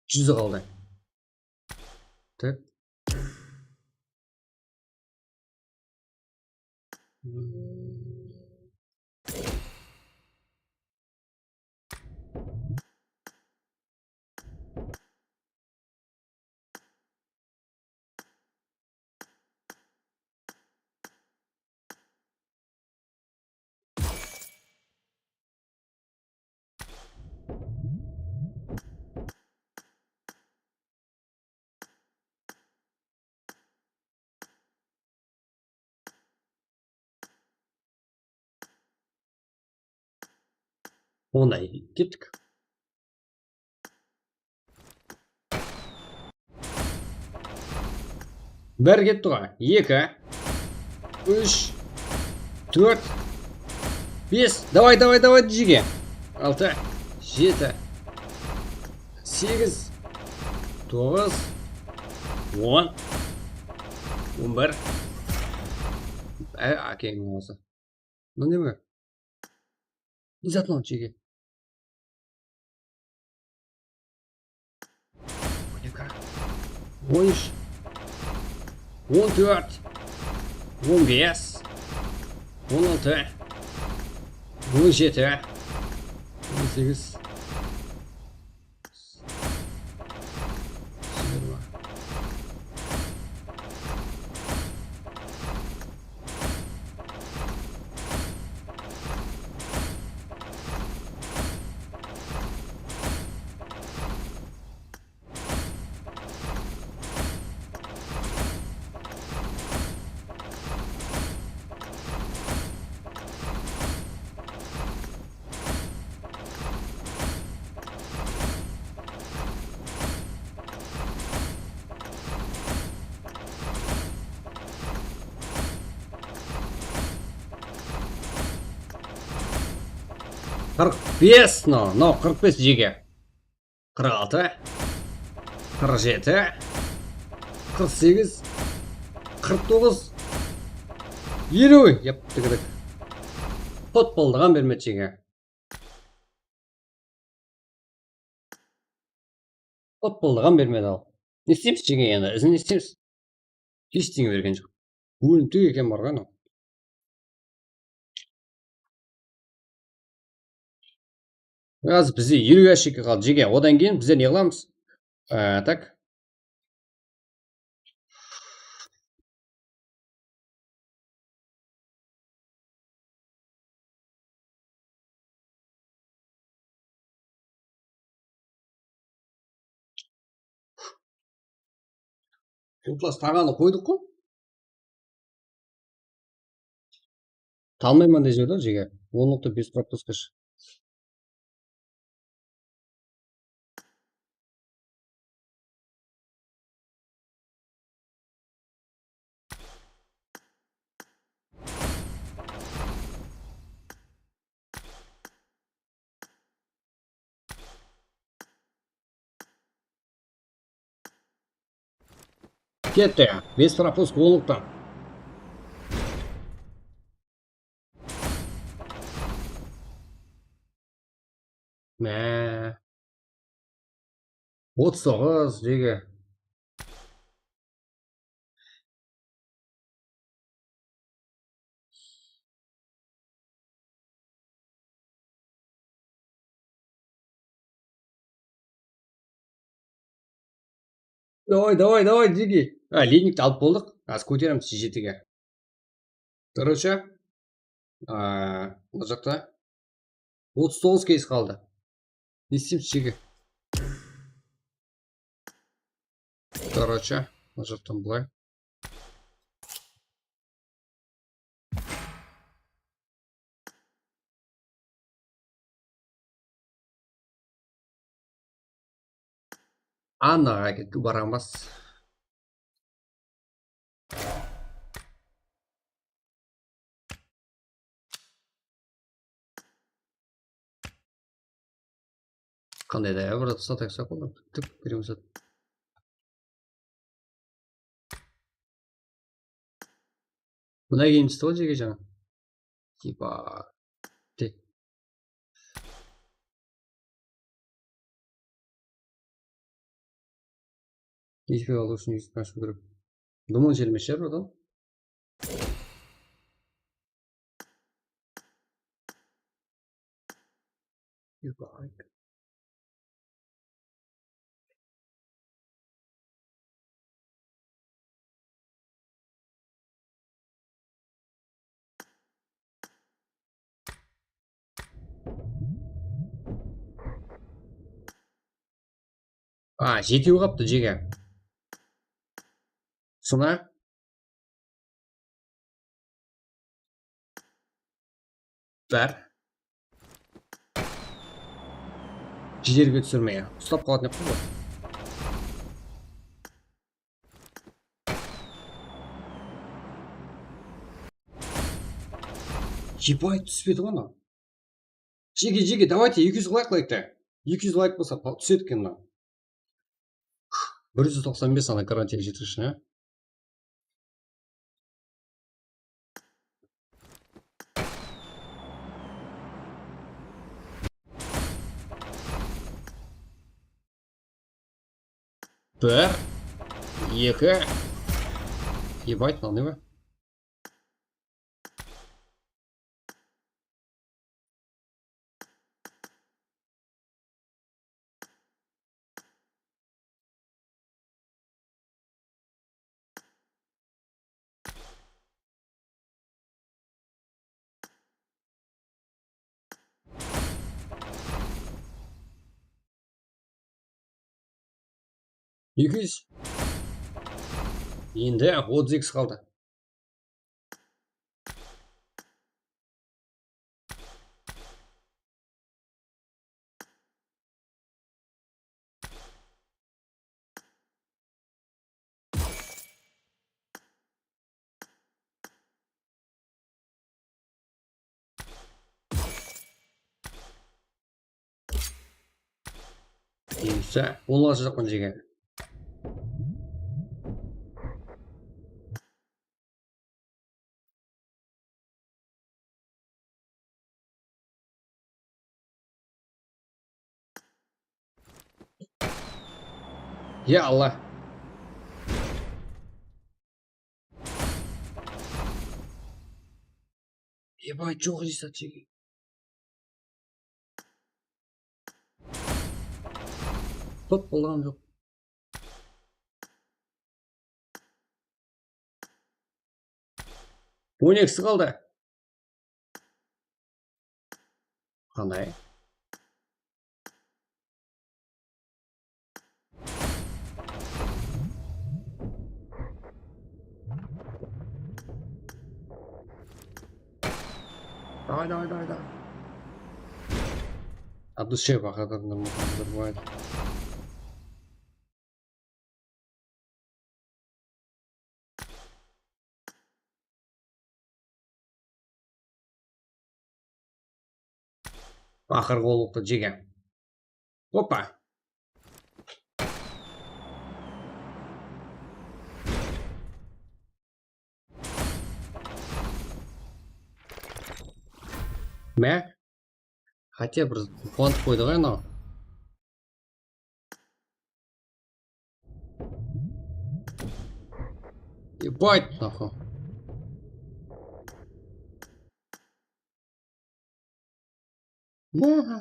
Júz qaldı. Tak. Onday, kettik. Bir ketti ǵoy. Eki. Úsh. Tórt. Bes. Davay, davay, davay, Jege. Altı. Jeti. Segiz. Toǵız. On. On bir. Á, ákeń bolsa. Mına neme? Ne zat mınaw, Jege? On eki. On úsh. On tórt. On bes. On altı, on jeti, on segiz, jigirma. Qırq bes, no, no, qırq bes jege. Qırq altı, qırq jeti, qırq segiz, qırq toǵız, eliw. Yaptı gidik. Potpoldıǵan bermedi jege. Potpoldıǵan bermedi al. Ne isteymiz jege endi? Izin ne isteymiz? Hesh nege bergen joq. Ólim túyek eken bar ǵoy anaw. Házir bizde eliw yashiki qaldı, jege. Odan keyin bizler ne qılamız? Á, tak. Uqlas taǵanı qoydıq ǵo. Talmayman dese de, jege. Onlıqtı без пропуска shı. Ketti. Без пропуска onlıqtı. Mine. Otız toǵız, jege. Davay, davay, davay, jege. A, leynikti alıp boldıq. Házir kóteremiz jetige. Короче, a, mına jaqta otız toǵız keys qaldı. Ne isteymiz, jege? Короче, mına jaqtan bılay. Annaǵa ketip baramız. Qanday da bir zat satayıq, sat boldı. Tip, birew zat. Mına keyin stol jege jańa. Типа. Te. Espe alıw ushın espe ashıw kerek. Думаю, jelmes shıǵar odan. A, jetew qaptı, jege. Sına. Bar. Jederge túsirmey. Uslap qalatın edi ǵoy. Ебать, túspedi ǵoy anaw. Jege, jege, давайте, eki júz layk, laykta. Eki júz layk bolsa, pa-, túsedi eken mınaw. Bir júz toqsan bes, ana, garantiya jetir ushın, ya. Bir, eki. Ебать, mınaw ne be? Eki júz. Endi otız eki qaldı. Ense, onlashıqpan jege. Ya Allah. Ебать, joq esat jege. Top bolǵan joq. On ekisi qaldı. Qanday? Давай, давай, давай, давай. От души пока так нормально. Aqırǵı qullıqtı jegen. Opa. Mine. Хотя bir quwanıp qoydı ǵoy anaw. Ебать, нахуй. Муа.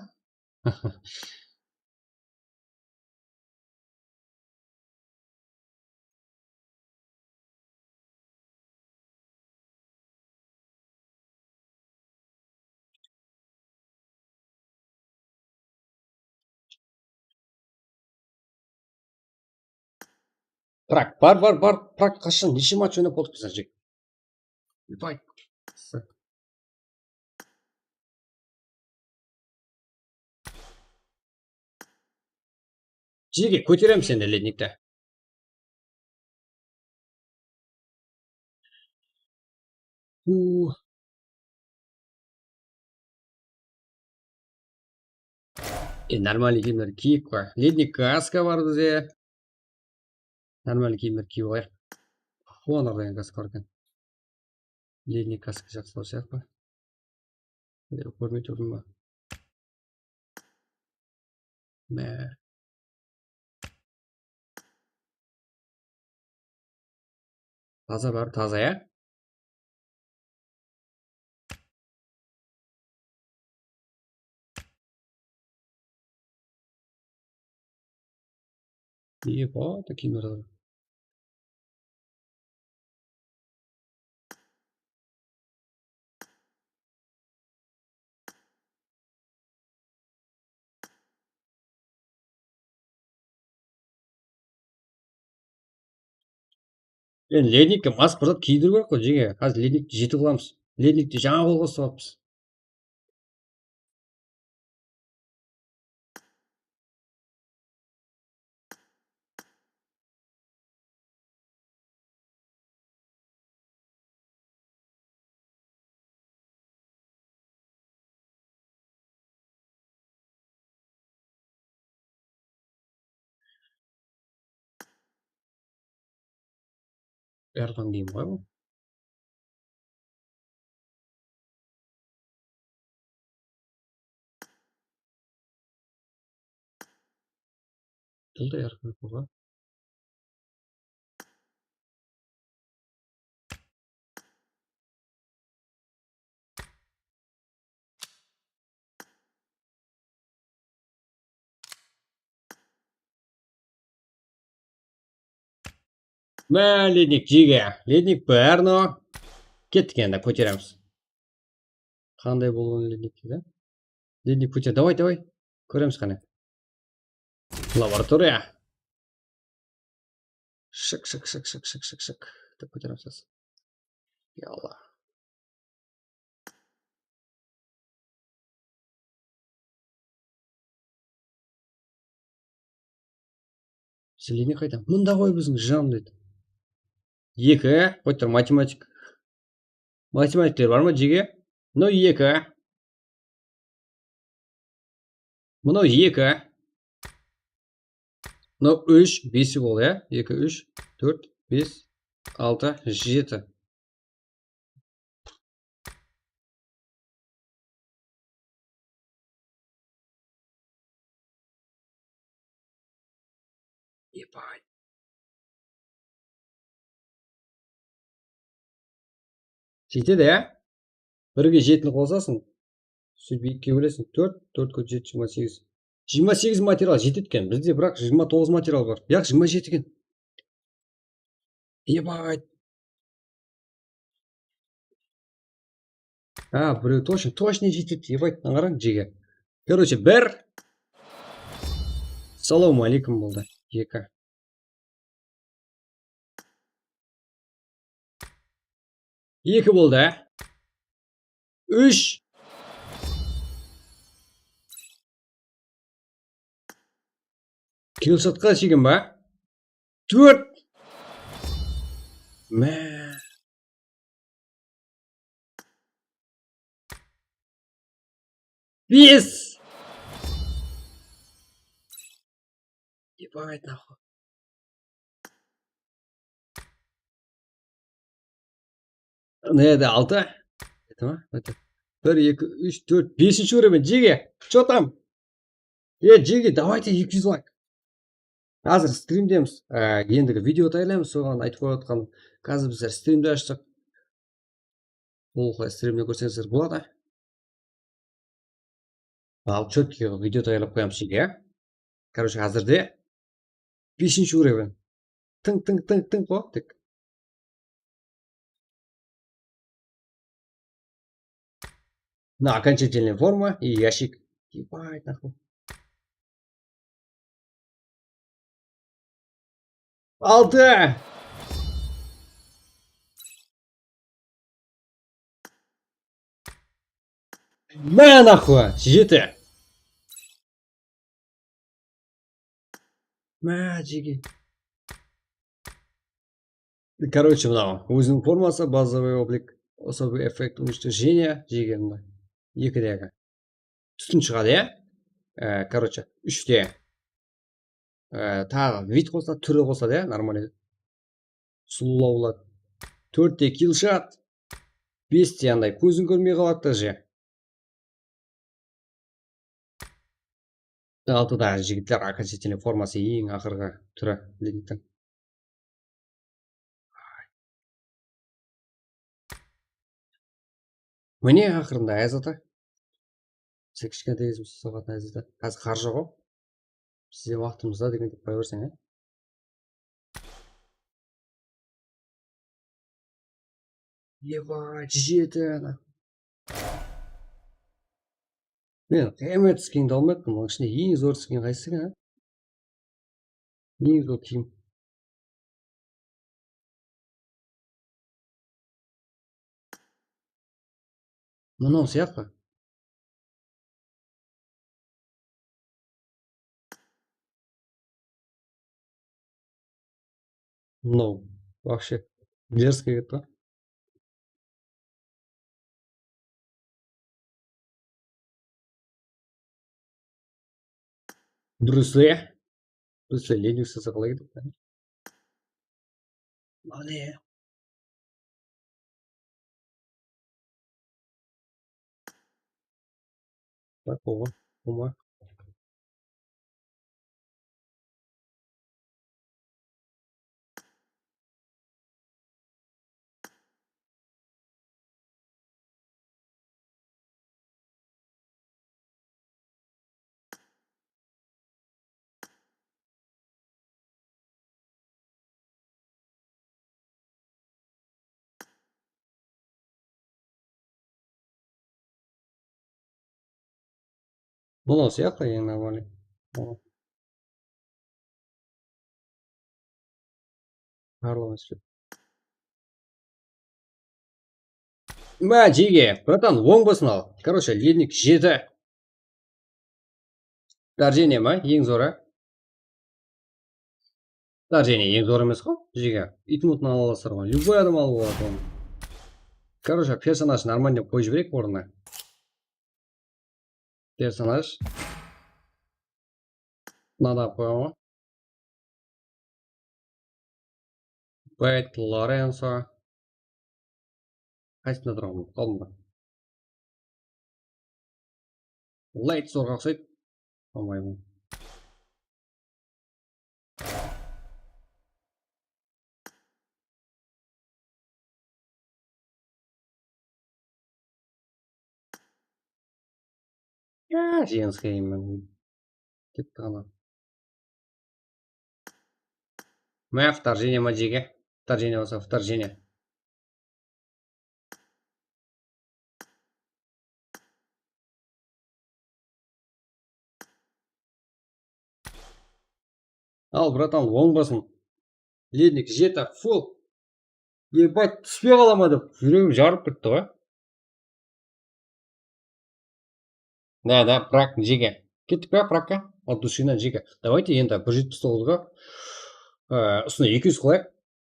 Prag, bar, bar, bar, Prag qashan, neshe match oynap boldıq bizler, jek. Ебать. Jege, kóteremiz endi lednikti. U. E, нормальный kiyimler kiyip qoy. Lednik kaska bar bizde. Нормальный kiyimler kiyip qoyayıq. Honor degen kaska bar eken. Lednik kaska jaqsılawshı sıyaqlı. Kórmey turdım ba? Mine. Taza, bári taza, ya? Ие, bota kiyimler. Endi lednikke mas bir zat kiydirip qoyayıq qo, jege. Házir lednikti jeti qılamız. Lednikti jańa qolǵa uslap alıppız. Erkan giyim ǵoy bul. Bul da Erkan ǵoy. Mine, lednik, jege. Lednik bar, no. Kettik endi, kóteremiz. Qanday bolǵan lednik edi? Lednik kóter, davay, davay. Kóremiz qáne. Laboratoriya. Shık, shık, shık, shık, shık, shık, shık. Dep kóteremiz. Ya Allah. Seleniy qayda? Mında ǵoy biziń jam, dedi. Eki, qoyıptır, matematik. Matematikler bar ma, jege? Mınaw eki. Mınaw eki. Mınaw úsh, besi boldı, ya? Eki, úsh, tórt, bes, altı, jeti. Ебать. Jetedi, ya? Birge jetini qosasıń. Sóytip ekige bóleseń. Tórt, tórt kóp jeti, jigirma segiz. Jigirma segiz material jetedi eken. Bizde biraq jigirma toǵız material bar. Yaq, jigirma jeti eken. Ебать. Ha, birew точно, точно jetedi. Ебать, mına qarań, jege. Короче, bir. Salawma aleykum boldı. Eki. Eki boldı. Úsh. Killshotqa shegin ba? Tórt. Má. Bes. Ебать, нахуй. Mına jerde altı. Tamam, bitti. Bir, eki, úsh, tórt, besinshi уровень, jege. Что там? E, jege, давайте eki júz layk. Házir strimdemiz. E, endigi video tayarlaymız, soǵan aytıp qoyıp atqanım. Házir bizler strimdi ashtıq. Bul strimni kórseńizler boladı. Al, чёткий video tayarlap qoyamız, ya. Короче, házirde besinshi уровень. Tıń, tıń, tıń, tıń, qo, tek. Mına окончательная форма и ящик. Ебать, нахуй. Altı. Mına, нахуй, jeti. Má, jege. Короче, mınaw. Óziniń forması, базовый облик, особый эффект уничтожения, jege, mına. Ekidegi. Túsin shıǵadı, ya? E, короче, úshte. E, taǵı вид qosadı, túri qosadı, ya? Нормальный. Sulıwlaw boladı. Tórtte killshot. Beste anday kóziń kórmey qaladı, даже. Altıdaǵı jigitler окончательный forması, eń aqırǵı túri, Linktiń. Mine, aqırında Ayaz ata. Sen kishkentay gezimizde soǵatın Ayaz ata. Házir qar joq-aw. Sizden waqtımızda degen dep qoya berseń, ya? Eba, jeti ana. Men qıyamet skinimdi almayappan. Bunıń ishinde eń zor skin qaysısı eken, a? Eń zor kiyim. Mınaw sıyaqlı. Mınaw вообще дерзкий edi ǵo. Брюс Ли. Брюс Ли Linux ise qalay edi? Mane. Bak, oǵan, oǵan. Mınaw sıyaqlı eń нормальный. Mınaw. Arlamasın. Má, jege, bratan, oń basın al. Короче, lednik jeti. Darjeniya ma, eń zor, a? Darjeniya eń zor emes ǵo, jege. Itmutın ala alasızlar ǵo. Любой adam alıp aladı onı. Короче, personaj нормальный qoyıp jibereyik ornına. Personaj. Mınadan qoyaman ǵo. Bad Lorenzo. Qaysında turǵan bolıp qaldım ba? Light zorǵa uqsaydı. Almayman. Ya, jeńiske men ketti ǵana. Má, вторжение ma, jege? Вторжение bolsa, вторжение. Al, bratan, oń basın. Lednik jeti, full. Ебать, túspey qala ma dep, júregim jarıp ketti ǵoy. Da, da, Prag, jege. Kettik pa Pragqa? От души-nan, jege. Давайте endi bir jetpis toǵızǵa, e, usını eki júz qılayıq.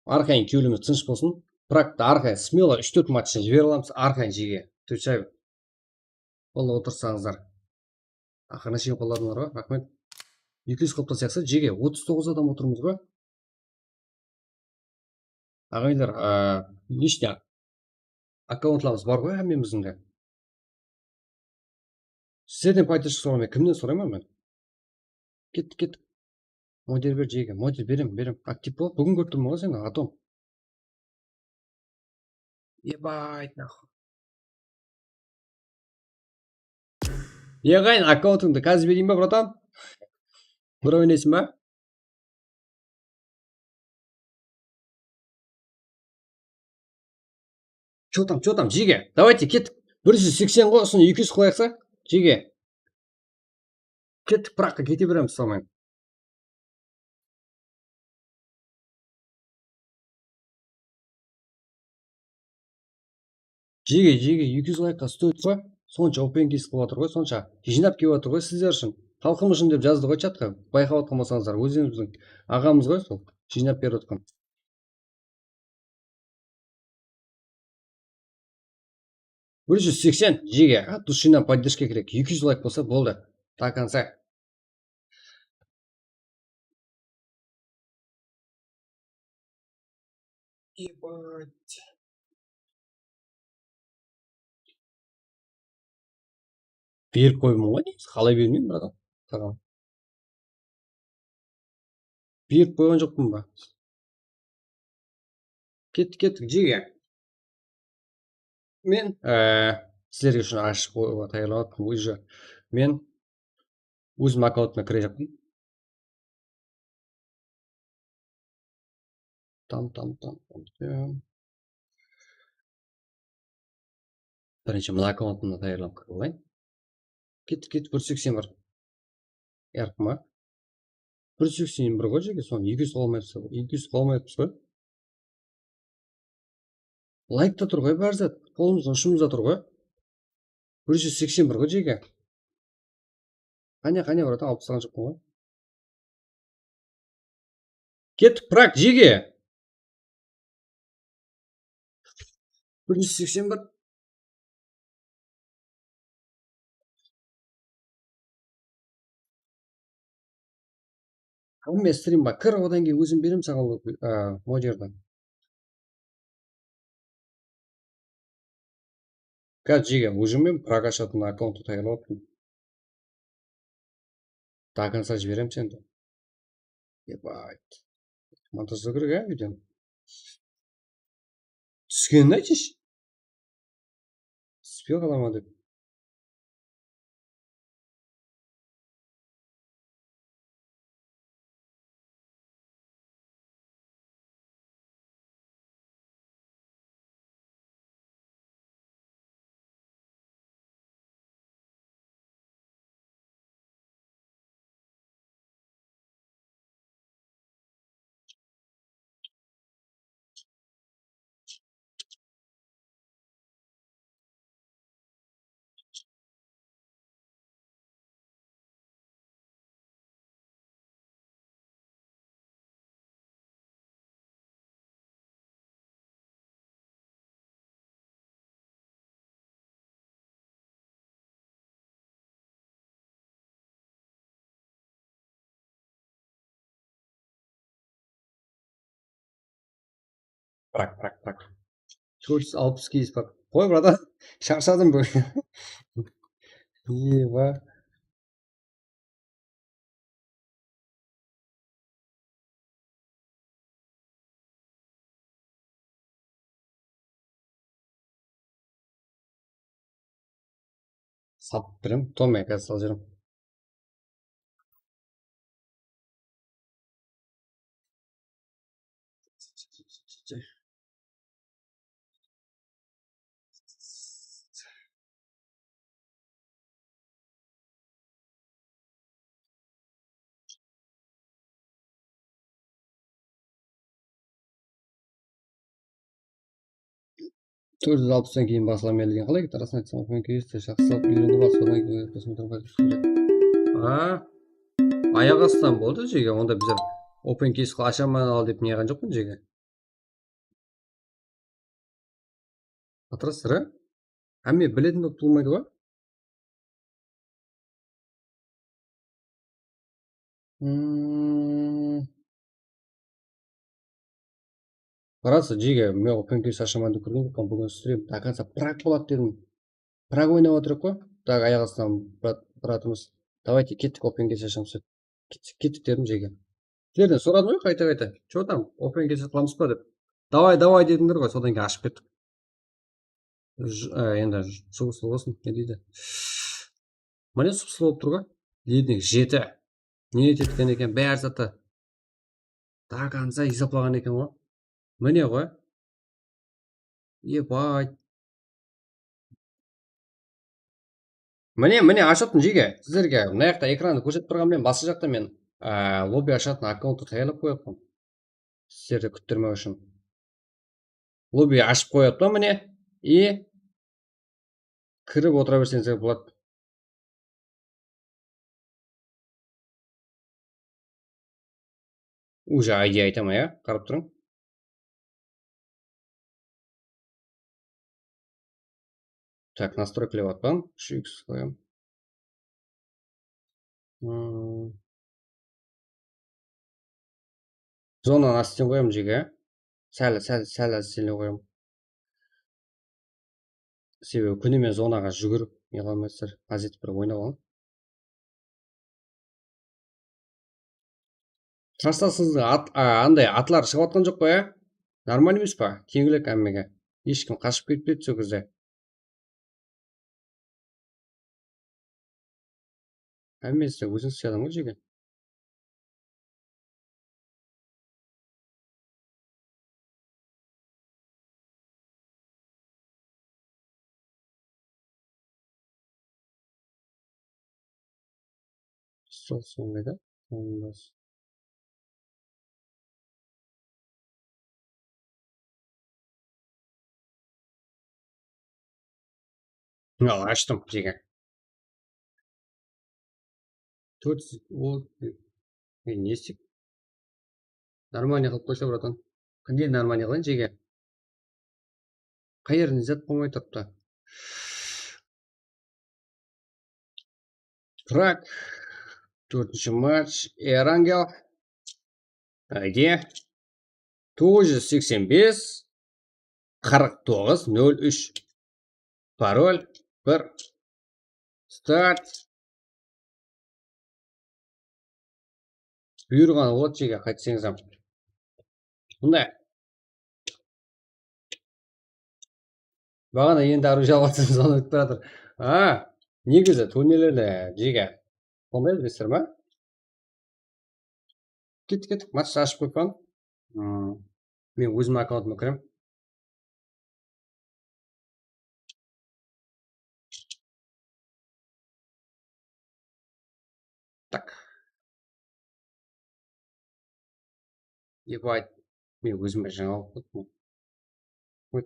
Arqayın kewlimiz tınısh bolsın. Pragta arqayın смело úsh-tórt matchta jibere alamız, arqayın, jege. Отвечаю. Boldı, otırsańızlar. Aqırına shekem qolladıńlar ǵoy, raxmet. Eki júz qılıp taslayıq, jege, otız toǵız adam otırmız ǵoy. Aǵaylar, a, личный akkauntlarımız bar ǵoy hámmemizdiń de. Sizlerden podderjka soramayman, kimnen sorayman men? Kettik, kettik. Model ber, jege. Model berem, berem. Aktiv bol. Búgin kórip turman ǵoy seni, Atom. Ебать, нахуй. Eǵayn, akkauntıńdı házir bereyin ba, bratan? Bir oynaysań ba? Чё там, чё там, jege? Давайте, kettik. Bir júz seksen ǵoy, usını eki júz qılayıqsa, jege. Kettik, Pragqa kete beremiz, salmayın. Jege, jege, eki júz laykqa stoit ǵoy. Sonsha open case qılıp atır ǵoy, sonsha jıynap kelip atır ǵoy sizler ushın. Xalqım ushın dep jazdı ǵoy chatqa. Bayqap atqan bolsańızlar, ózimizdiń aǵamız ǵoy sol, jıynap berip atqan. Bir júz seksen, jege, от души-nan поддержка kerek. Eki júz layk bolsa boldı. До конца. Ебать. Berip qoyman ǵoy, negizi qalay bermeymen, bratan? Saǵan. Berip qoyǵan joqpan ba? Kettik, kettik, jege. Men, e, sizlerge ushın ashıp qoyıwǵa tayarlanıp atırman, уже. Men ózim akkauntına kirejaqpan. Tam, tam, tam, tam, tam. Birinshi mına akkauntımdı tayarlap kirip alayın. Kettik, kettik, bir júz seksen bir. Yarqıma. Bir júz seksen bir ǵoy, jege, sonı eki júz qıla almayapız ǵoy. Eki júz qıla almayapız ǵoy. Laykta tur ǵoy bári zat. Qolımızda, ushımızda tur ǵoy. Bir júz seksen bir ǵoy, jege. Qáne, qáne, bratan, alıp taslaǵan joqpan ǵoy. Kettik, Prag, jege. Bir júz seksen bir. Hámme strimge kir, odan keyin ózim berem saǵan, a, modderdi. Házir, jege, уже men Prag ashatın akkaunttı tayarlap atırman. До конца jiberem seni. Ебать. Montajlaw kerek, á, videonı. Túskenin aytshı. Túspey qala ma dep. Bırak, bırak, bırak. Tórt júz alpıs keys bar. Qoy, bratan, sharshadım búgin. Eba. Salıp berem, Tom, men házir salıp jiberemen. Tórt júz alpıstan keyin baslam edi eken. Qalay ketedi? Rasın aytsam, OpenCase-ti jaqsılap úyrenip al, sodan keyin prosmotr qáte túsedi. A, ayaq astınan boldı, jege. Onda bizler OpenCase-ti ashaman al dep ne qılǵan joqpan, jege. Atırasızlar, a? Hámme biletin bolıp tuwılmaydı ǵoy. Hmm. Qarası, jege, men OpenCase ashaman dep kirgen joqpan, búgin strim до конца Prag boladı dedim. Prag oynap atırıq ǵoy. Так, ayaq astınan brat-, bratımız. Давайте, kettik, OpenCase ashamız dep. Kettik, kettik dedim, jege. Sizlerden soradı ǵoy qayta-qayta. Что там, OpenCase qılamız ba dep. Давай, давай dedińler ǵoy, sodan keyin ashıp kettik. J-, e, endi j-, sup-sulıw bolsın, ne deydi? Mine, sup-sulıw bolıp tur ǵoy. Leading jeti. Ne etken eken, bári zattı до конца esaplaǵan eken ǵoy. Mine ǵoy. Ебать. Mine, mine, ashıp attım, jege. Sizlerge mına jaqta ekrandı kórsetip turǵan menen, basqa jaqta men, á, lobby ashatuǵın akkaunttı tayarlap qoyıppan. Sizlerdi kúttirmew ushın. Lobby ashıp qoyıppan, mine. И kirip otıra berseńizler boladı. Уже I D aytaman, ya, qarap turıń. Так, настройкалап atpan, úsh x qoyam. Hmm. Zonanı ásten qoyam, jege. Sál, sál, sál ástenlep qoyam. Sebebi kúnime zonaǵa júgirip, ne qıla almaysızlar. Ház etip bir oynap alıń. Qarsı, sizdiń at-, a, anday atlar shıǵıp atqan joq pa, ya? Normal emes pa? Teńlik hámmege. Hesh kim qashıp ketpedi sol gezde. Hámmesi de ózińizshe adam ǵoy, jege. Sol sońında. Al, ashtım, jege. Tórt júz, o, e, ne isep? Нормальный qılıp qoysa, bratan. Qanday нормальный qılayın, jege? Qayerinde zat bolmay turıptı. Prag, tórtinshi match, Erangel, I D, toǵız júz seksen bes, qırq toǵız, nol úsh. Parol, bir. Start. Buyırǵan otjege qaytseńiz ham. Mınday. Baǵana endi arujawatır, sonı kútip atır. A, negizi, turnirlerde jege. Sonday bilesizler ma? Kettik, kettik. Match ashıp qoyıppan. Hmm. Men ózim akkauntımı kirem. Так. Ебать. Men ózime jańa bolıp kettim. Вот.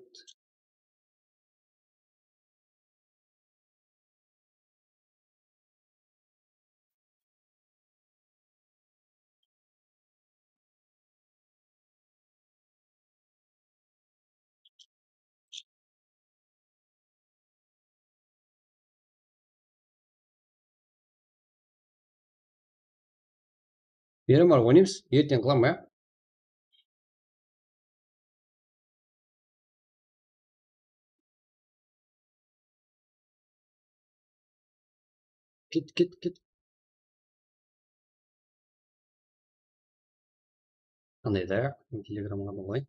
Beri barıp oynaymız. Erteń qılaman, ya. Ket, ket, ket. Qanday da, telegramǵa da qoyayın.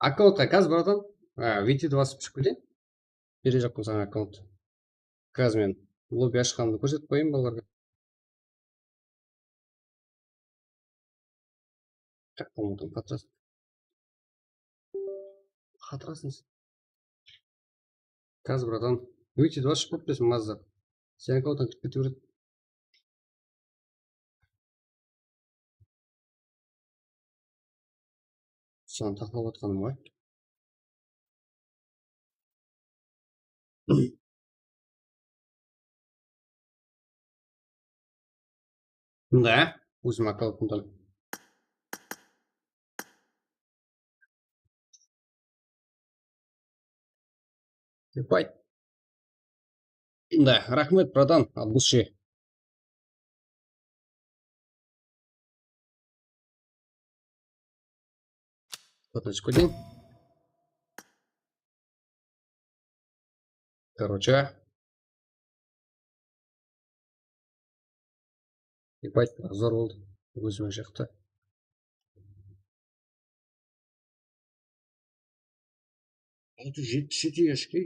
Akkauntqa gaz, bratan. Á, V T двадцать ushqa ketiń. Berejoqpan saǵan akkaunt. Gaz men lobby ashqanımdı kórsetip qoyayın balalarǵa. Qaqqa umıtın qatırasın. Qatırasın. Gaz, bratan. Выйти двадцать ushqa ketiń, Mazda. Sen akkaunttan kirip kete beredi. Sonı taqlap atqanım ǵoy. Mında, ózim akkauntımdan. Epay. Mında, raxmet, bratan, от души. Fototechka deń. Короче. Ебать, zor boldı. Ózime jaqtı. Altı júz jetpis jeti ashki.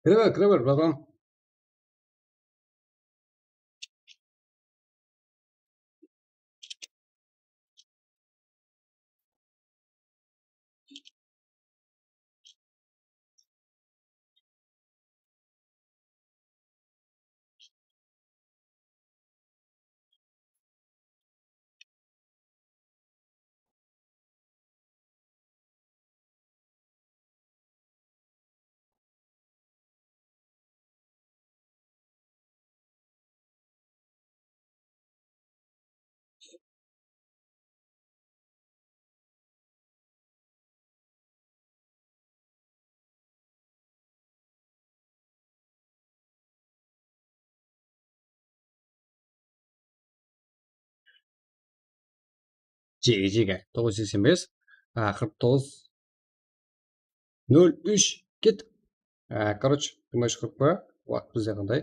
Kire ber, kire ber, bratan. Jege, jege. Toǵız júz seksen bes, a, qırq toǵız, nol úsh, ket. A, короче, jigirma úsh qırq pa? Waqıt bizde qanday?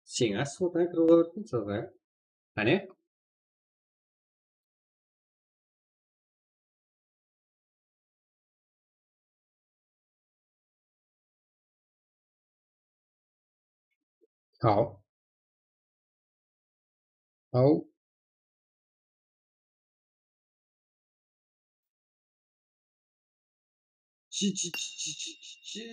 Sen-á slotına kirip alıp atırsań, mısalı. Qáne? Haw. Haw. Chi, chi, chi.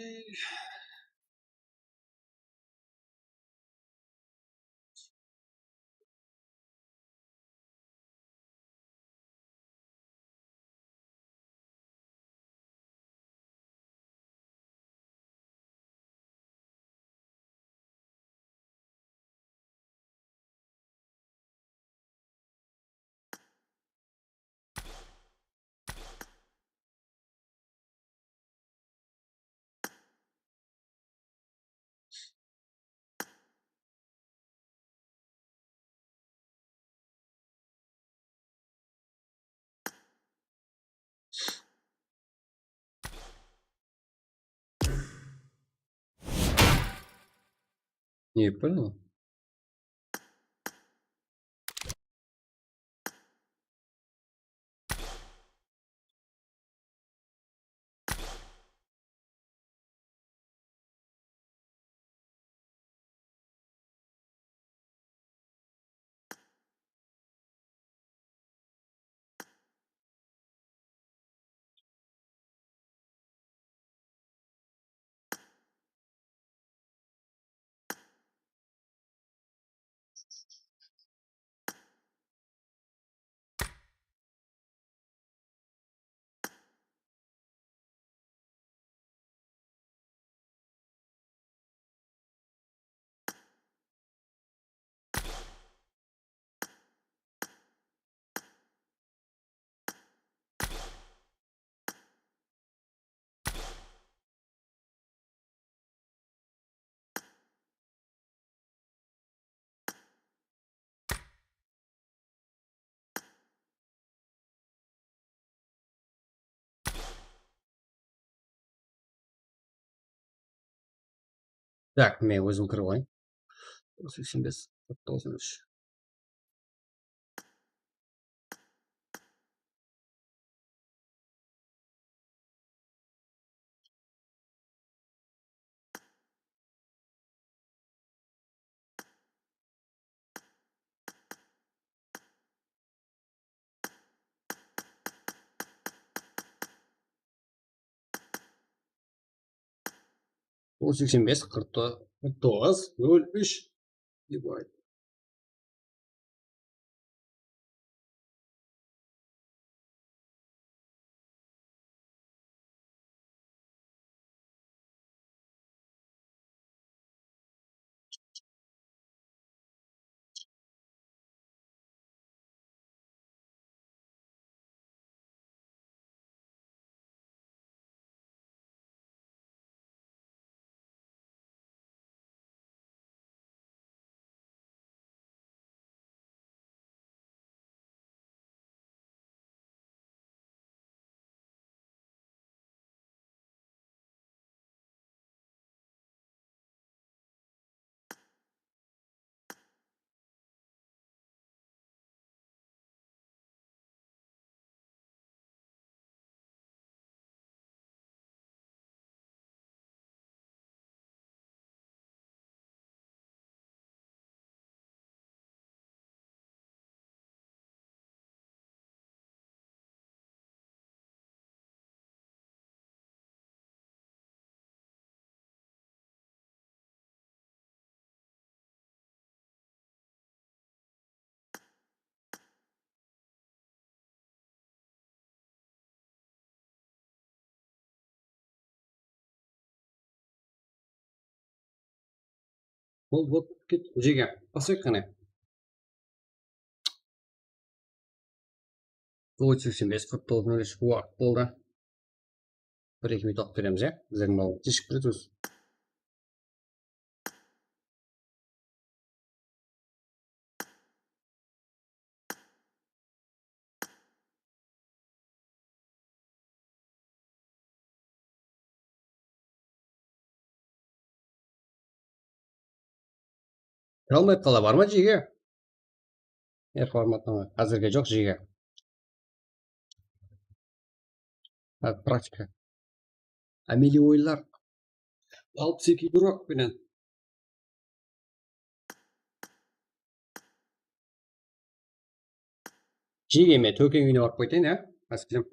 Ne yapayım? Tak, men ózim kirip alayın. Seksen bes, qırq toǵız, on úsh. Bul seksen bes, qırq toǵız, nol úsh. Bol, bol, ket, jege. Basayıq qáne. Toǵız seksen bes, qırq toǵız, nol úsh, waqıt boldı. Bir-eki minut waqıt beremiz, ya? Bizlerdiń maǵlıwmat keshikip kiredi ózi. Kire almay qala bar ma jege? Er formattan házirge joq jege. Ha, praktika. Ámeliy oyınlar. Alpıs eki игрок penen. Jege, men Tókeń úyine barıp qaytayın, ya? Máselem.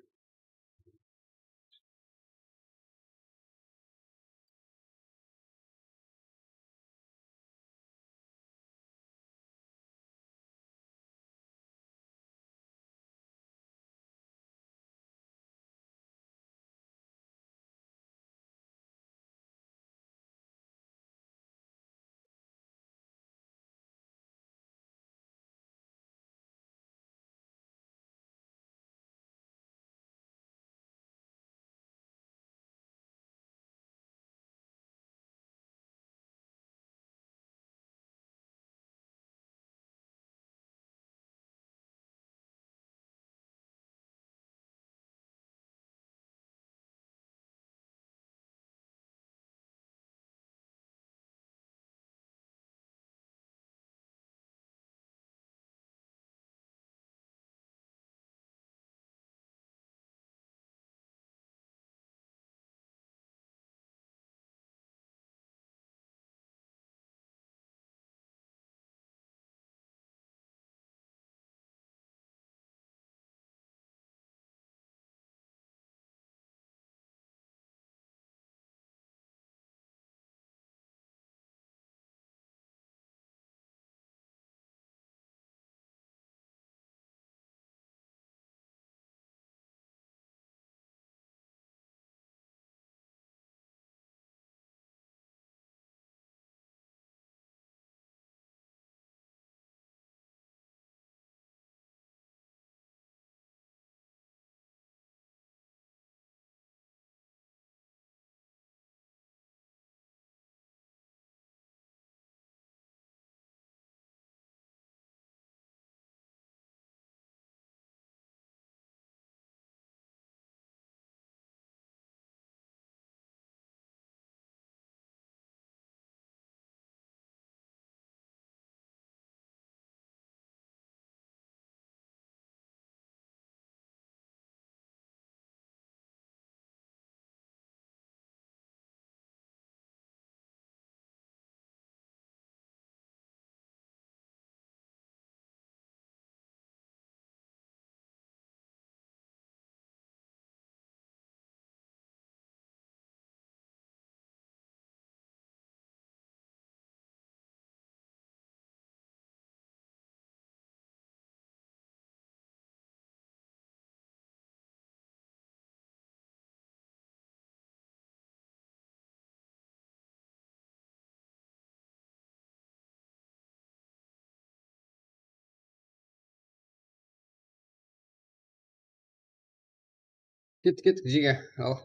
Kettik, kettik, jege. Al.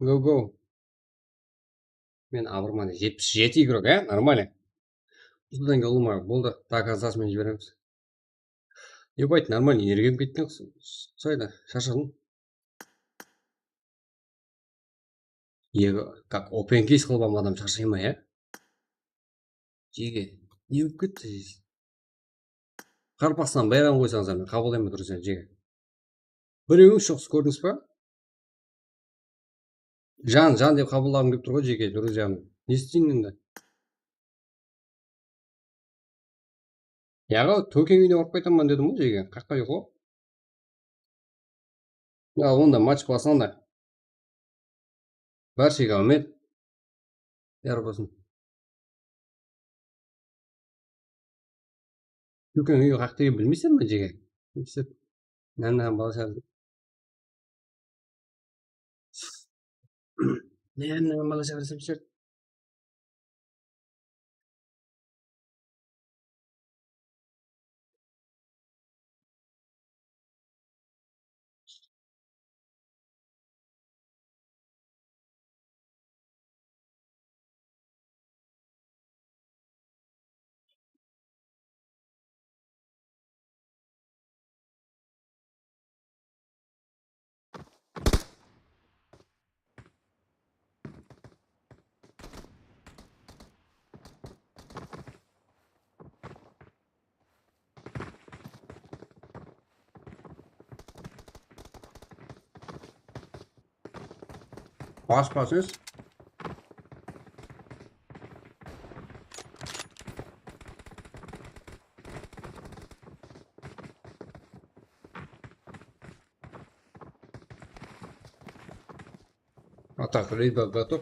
Go, go. Men abırman, jetpis jeti игрок, e? Нормально. Usıdan keyin ulıwma boldı. Так, azasın men jiberemiz. Ебать, нормально, energiyam ketti. Usaydı, sharshadım. Ego, как open case qılıp alma adam sharshayma, ya? Jege, ne bolıp ketti? Qarpastan bayram qoysańız, men qabıllayman, друзья, jege. Birewińiz joqsız, kórdińiz ba? Jan, jan dep qabıllaǵım kelip tur ǵoy, jege, друзьям. Ne isteyin endi? Yaǵı, Tókeń úyine barıp qaytaman dedim ǵoy, jege. Qaqqa joq ǵoy. Ya, onda match basında. Bárshege áwmet. Yar bolsın. Tókeń úyi qaqta ekenin bilmeysen be, jege? Bilsek. Nánnan bala shaqırıp. Nánnan bala shaqırıp shırt. Basıp alsıńız. Atak, reload готов.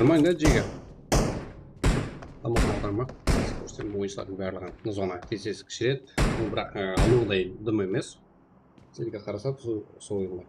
Нормально, джига. Tamam, tamam. Ko'rsem, bu ishlardıń barlıǵın zona tez-tez kishiredi. Bul, biraq, e, alıwday dım emes. Sizge qarasaq, sol, sol oyınlar.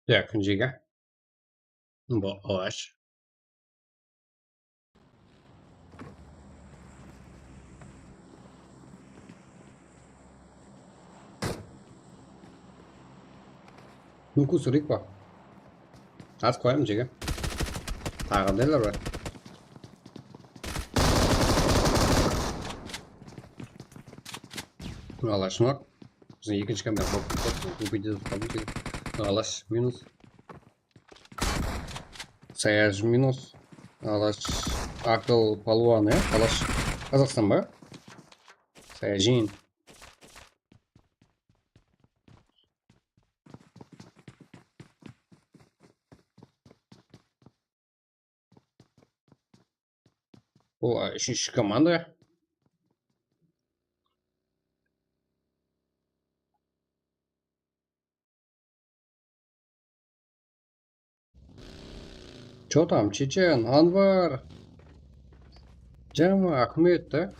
Так, jege. Bu alash. Nukus Riko. Az qoyam jege. Taǵı neler bar? Alash nok. Biziń ekinshi kamera. Bop, bop, bop, bop, bop, bop, bop. Alash minus. Sayaj minus. Alash aqıl palwan, ya? Alash Qazaqstan ba? Sayajin. Bul úshinshi komanda. Chё tam, Chechen, Anvar. Jama, Ahmet, da?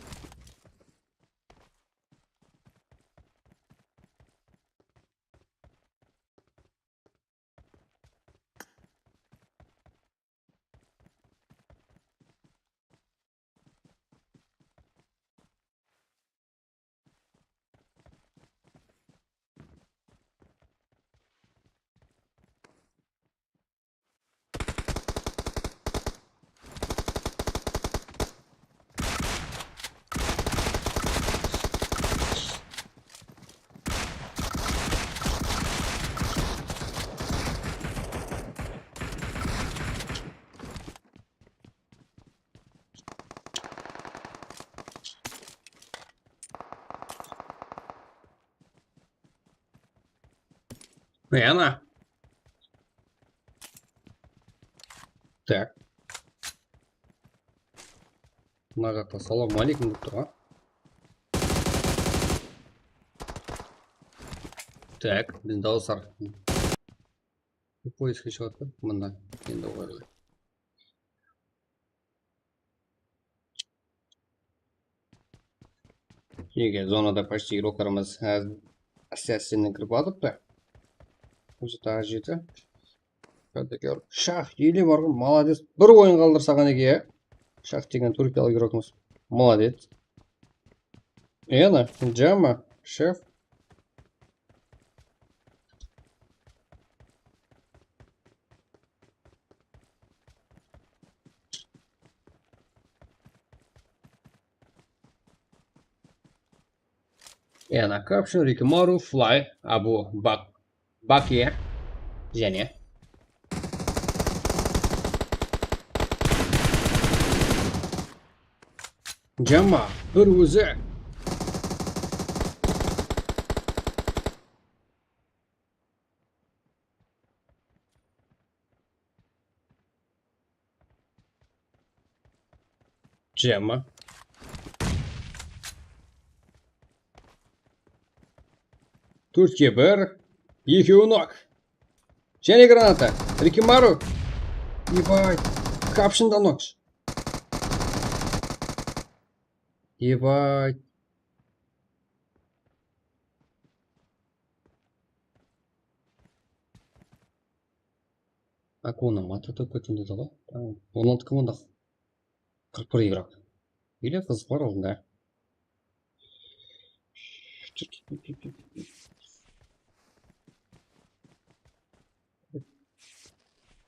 E, ana. Tak. Mına jaqta "Assalawma áleykum" dep tur ǵoy. Tak, biziń dawıslar. Poiskke shıǵadı mında. Endi oǵan. Nege, zonada почти игрокlarımız házir áste-ástennen kirip atırıptı. Уже taǵı jeti. Shax ele bar ǵoy, молодец. Bir oyın qaldırsaǵan eken, ya. Shax degen turkiyalı игрокımız. Молодец. Ena, Jama, Shef. Ena, Caption, Rikimaru, Fly, Abu, Bak, Bakiye, jáne Jama, bir ózi. Jama. Tórtke bir. Ekewi nok. Jáne granata. Rikimaru. Ебать. Caption da nok. Ебать. Akuna mata tókketin dedi ǵoy. On altı komanda. Qırq bir игрок. Ele qızıq bar aldında.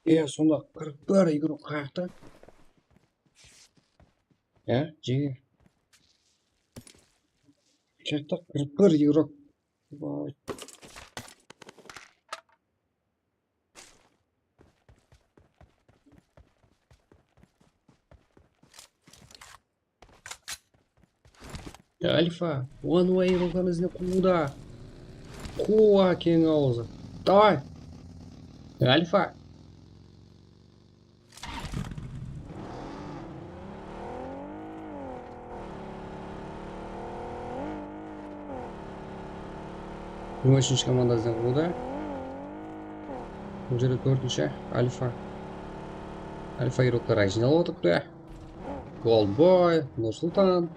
E, sonda qırq bir игрок qayaqta? Ya, jege. Qayaqta qırq bir игрок. Vay. Alfa, one way rukanızda quwda. Quwa keń awızı. Davay. Alfa. Jigirma úshinshi komanda bizden quwda. Bul jerde tórtinshi Alfa. Alfa игроклар jıynalıp otırıptı. Goldboy, Nursultan.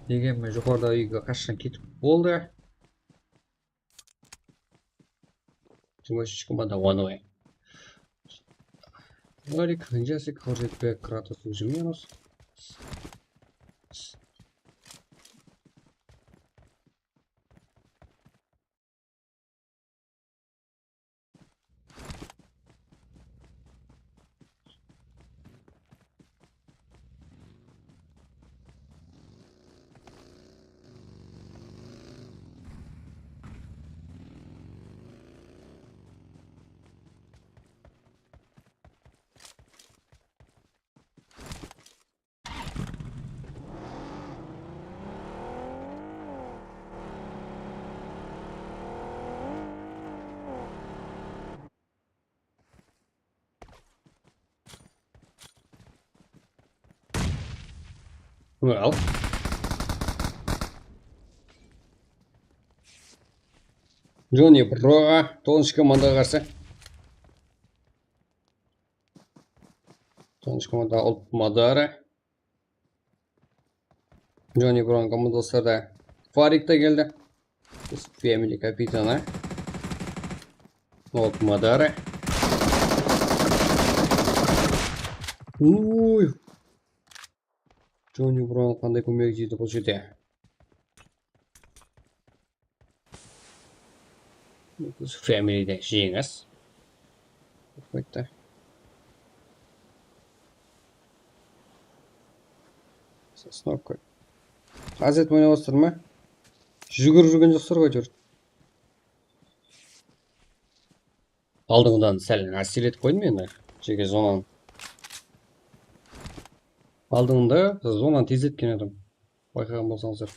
Degenmen joqarıda úyge qashshan ketip boldı. Jigirma úshinshi komanda one way. Lorik, Jasik, Xorjetbek, Kratos, Jimyanos. Well. Joni Broǵa, toǵızınshı komandaǵa qarsı. Toǵızınshı komanda Ult Madara. Joni Broǵa komandaslarda Farik te keldi. Biz Family kapitanı. Ult Madara. Uy. Joni Broǵa qanday kómek tiydi bul jerde? Familyde jeńiz. Qoydı. Sosnovka. Qázet oynap atır ma? Júgirip júrgen joqsızlar ǵoy, áytewir. Aldıńdan sál ásiyletip qoydım endi. Jeke zonanı. Aldıńda zonanı tezletken edim. Bayqaǵan bolsańızlar.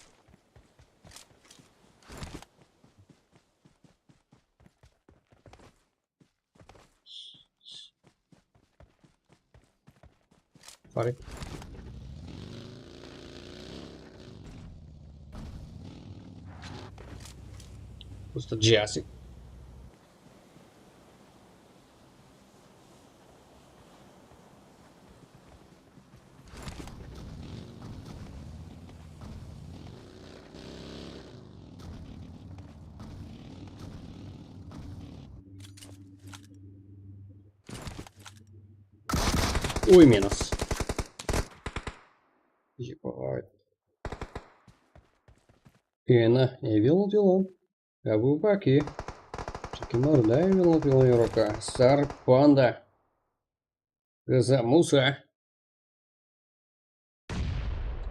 Sorry. Просто Jessic. Uy, minus. Ебать. Ena, Evil Dylan. Abu Baki. Чекимар, да, Evil Dylan игрока. Star Panda. Gaza Musa.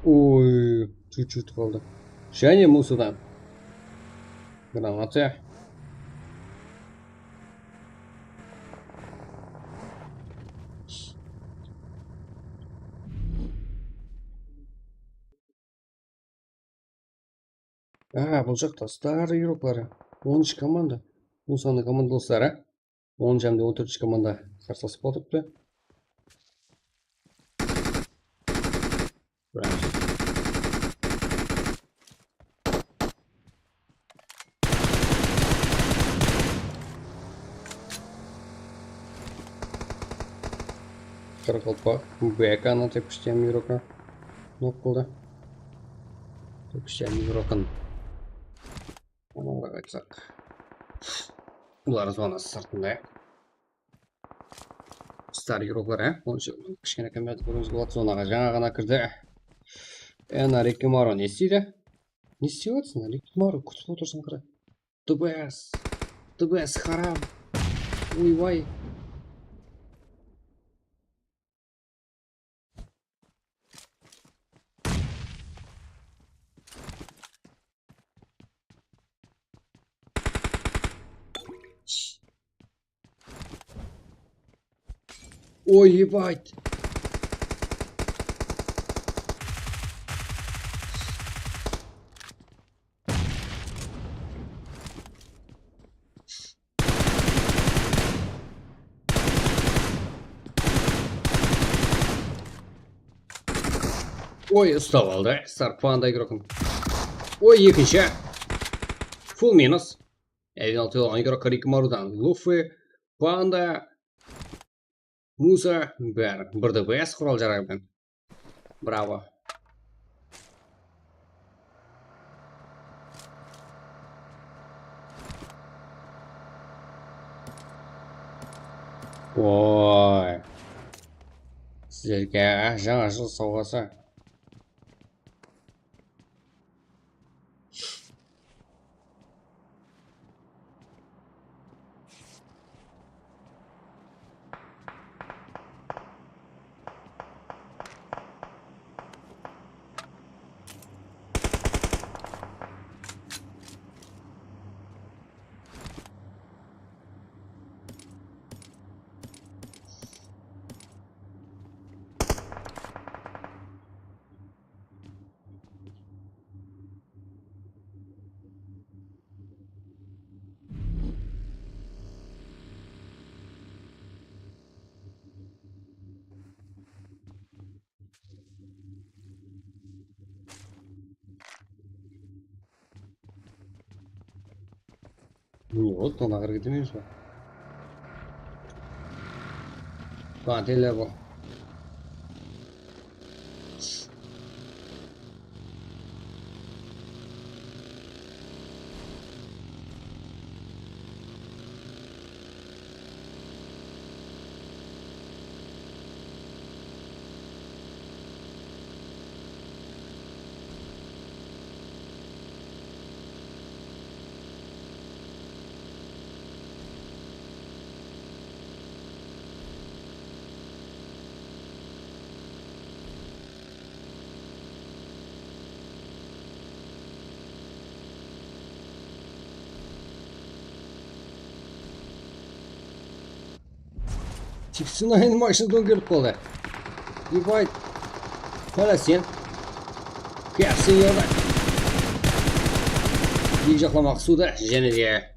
Oy, чуть-чуть qaldı. Jáne Musadan. Granata. Aa, bul jaqta Star игроклары. Onınshı komanda. Musanıń komandalısları. Onınshı hám de on tórtinshi komanda qarsılasıp otırıptı. Qaraqalpaq B K-nı tepkistem игрока nok qıldı. Tepkistem игрокın. Onaǵıraq aytsaq. Bular zonası sırtında. Star игроклар, á? Onınsha kishkene komment kórińiz boladı, zonaǵa jańa ǵana kirdi. Ena, Rikimaru ne isteydi? Ne istep atırsań, Rikimaru? Kútip otırsań, qara. T B S. T B S haram. Oybay. Ой, ебать. Oy, ustap aldı. Star Panda игрокın. Oy, ekinshi. Full minus. Evin altı olan игрок Rikimarudan. Luffy, Panda, Musa, bári. Bir D B S qural-jaraq eken. Bravo. Oy. Sizlerge jańa jıl sawǵası. Mine, вот, mına qırı ketemiz ba? Konteyner bu. Tiksinayın mashinadan kelip qaldı. Ебать. Qara sen. Kepsin yolda. Eki jaqlamaq suwda jáne de.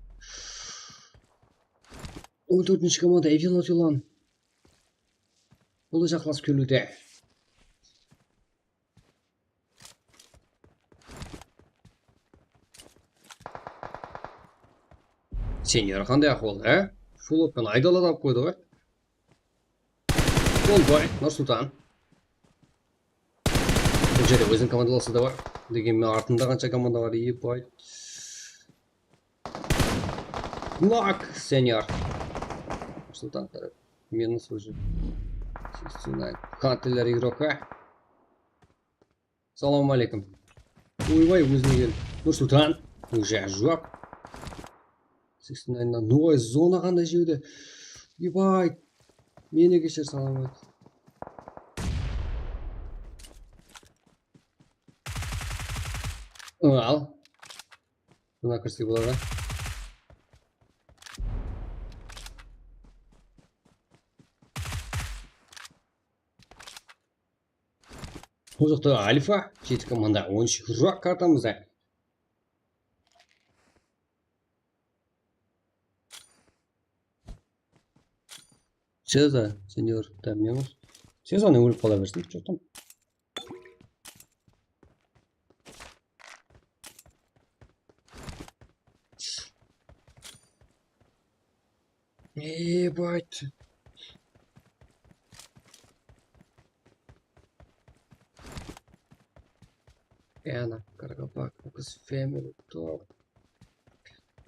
On tórtinshi komanda Evil Not Yılan. Bul da jaqlasıp keliwde. Senyor, qanday ahwal, á? Full open aydalada alıp qoydı ǵoy. Bolbay, Nursultan. Bul jerde óziniń komandalası da bar. Degen men artında qansha komanda bar, ебать. Nok, senyor. Nursultan taraf. Minus уже. Konteyner игрока. Salam aleykum. Oybay, ózine kel. Nursultan. Уже juwap. Seksten ayında noǵay zona qanday jerde. Ебать. Meni keshir, salam aleykum. Al. Mına kirse boladı. Bul jaqta Alfa, jeti komanda, on úsh rak kartamızda. Seza, senyor, tambiemos. Seza ne ólip qala bersin, что там? Ебать. Яна, Каргопак, Фокус, Фэмили, Топ.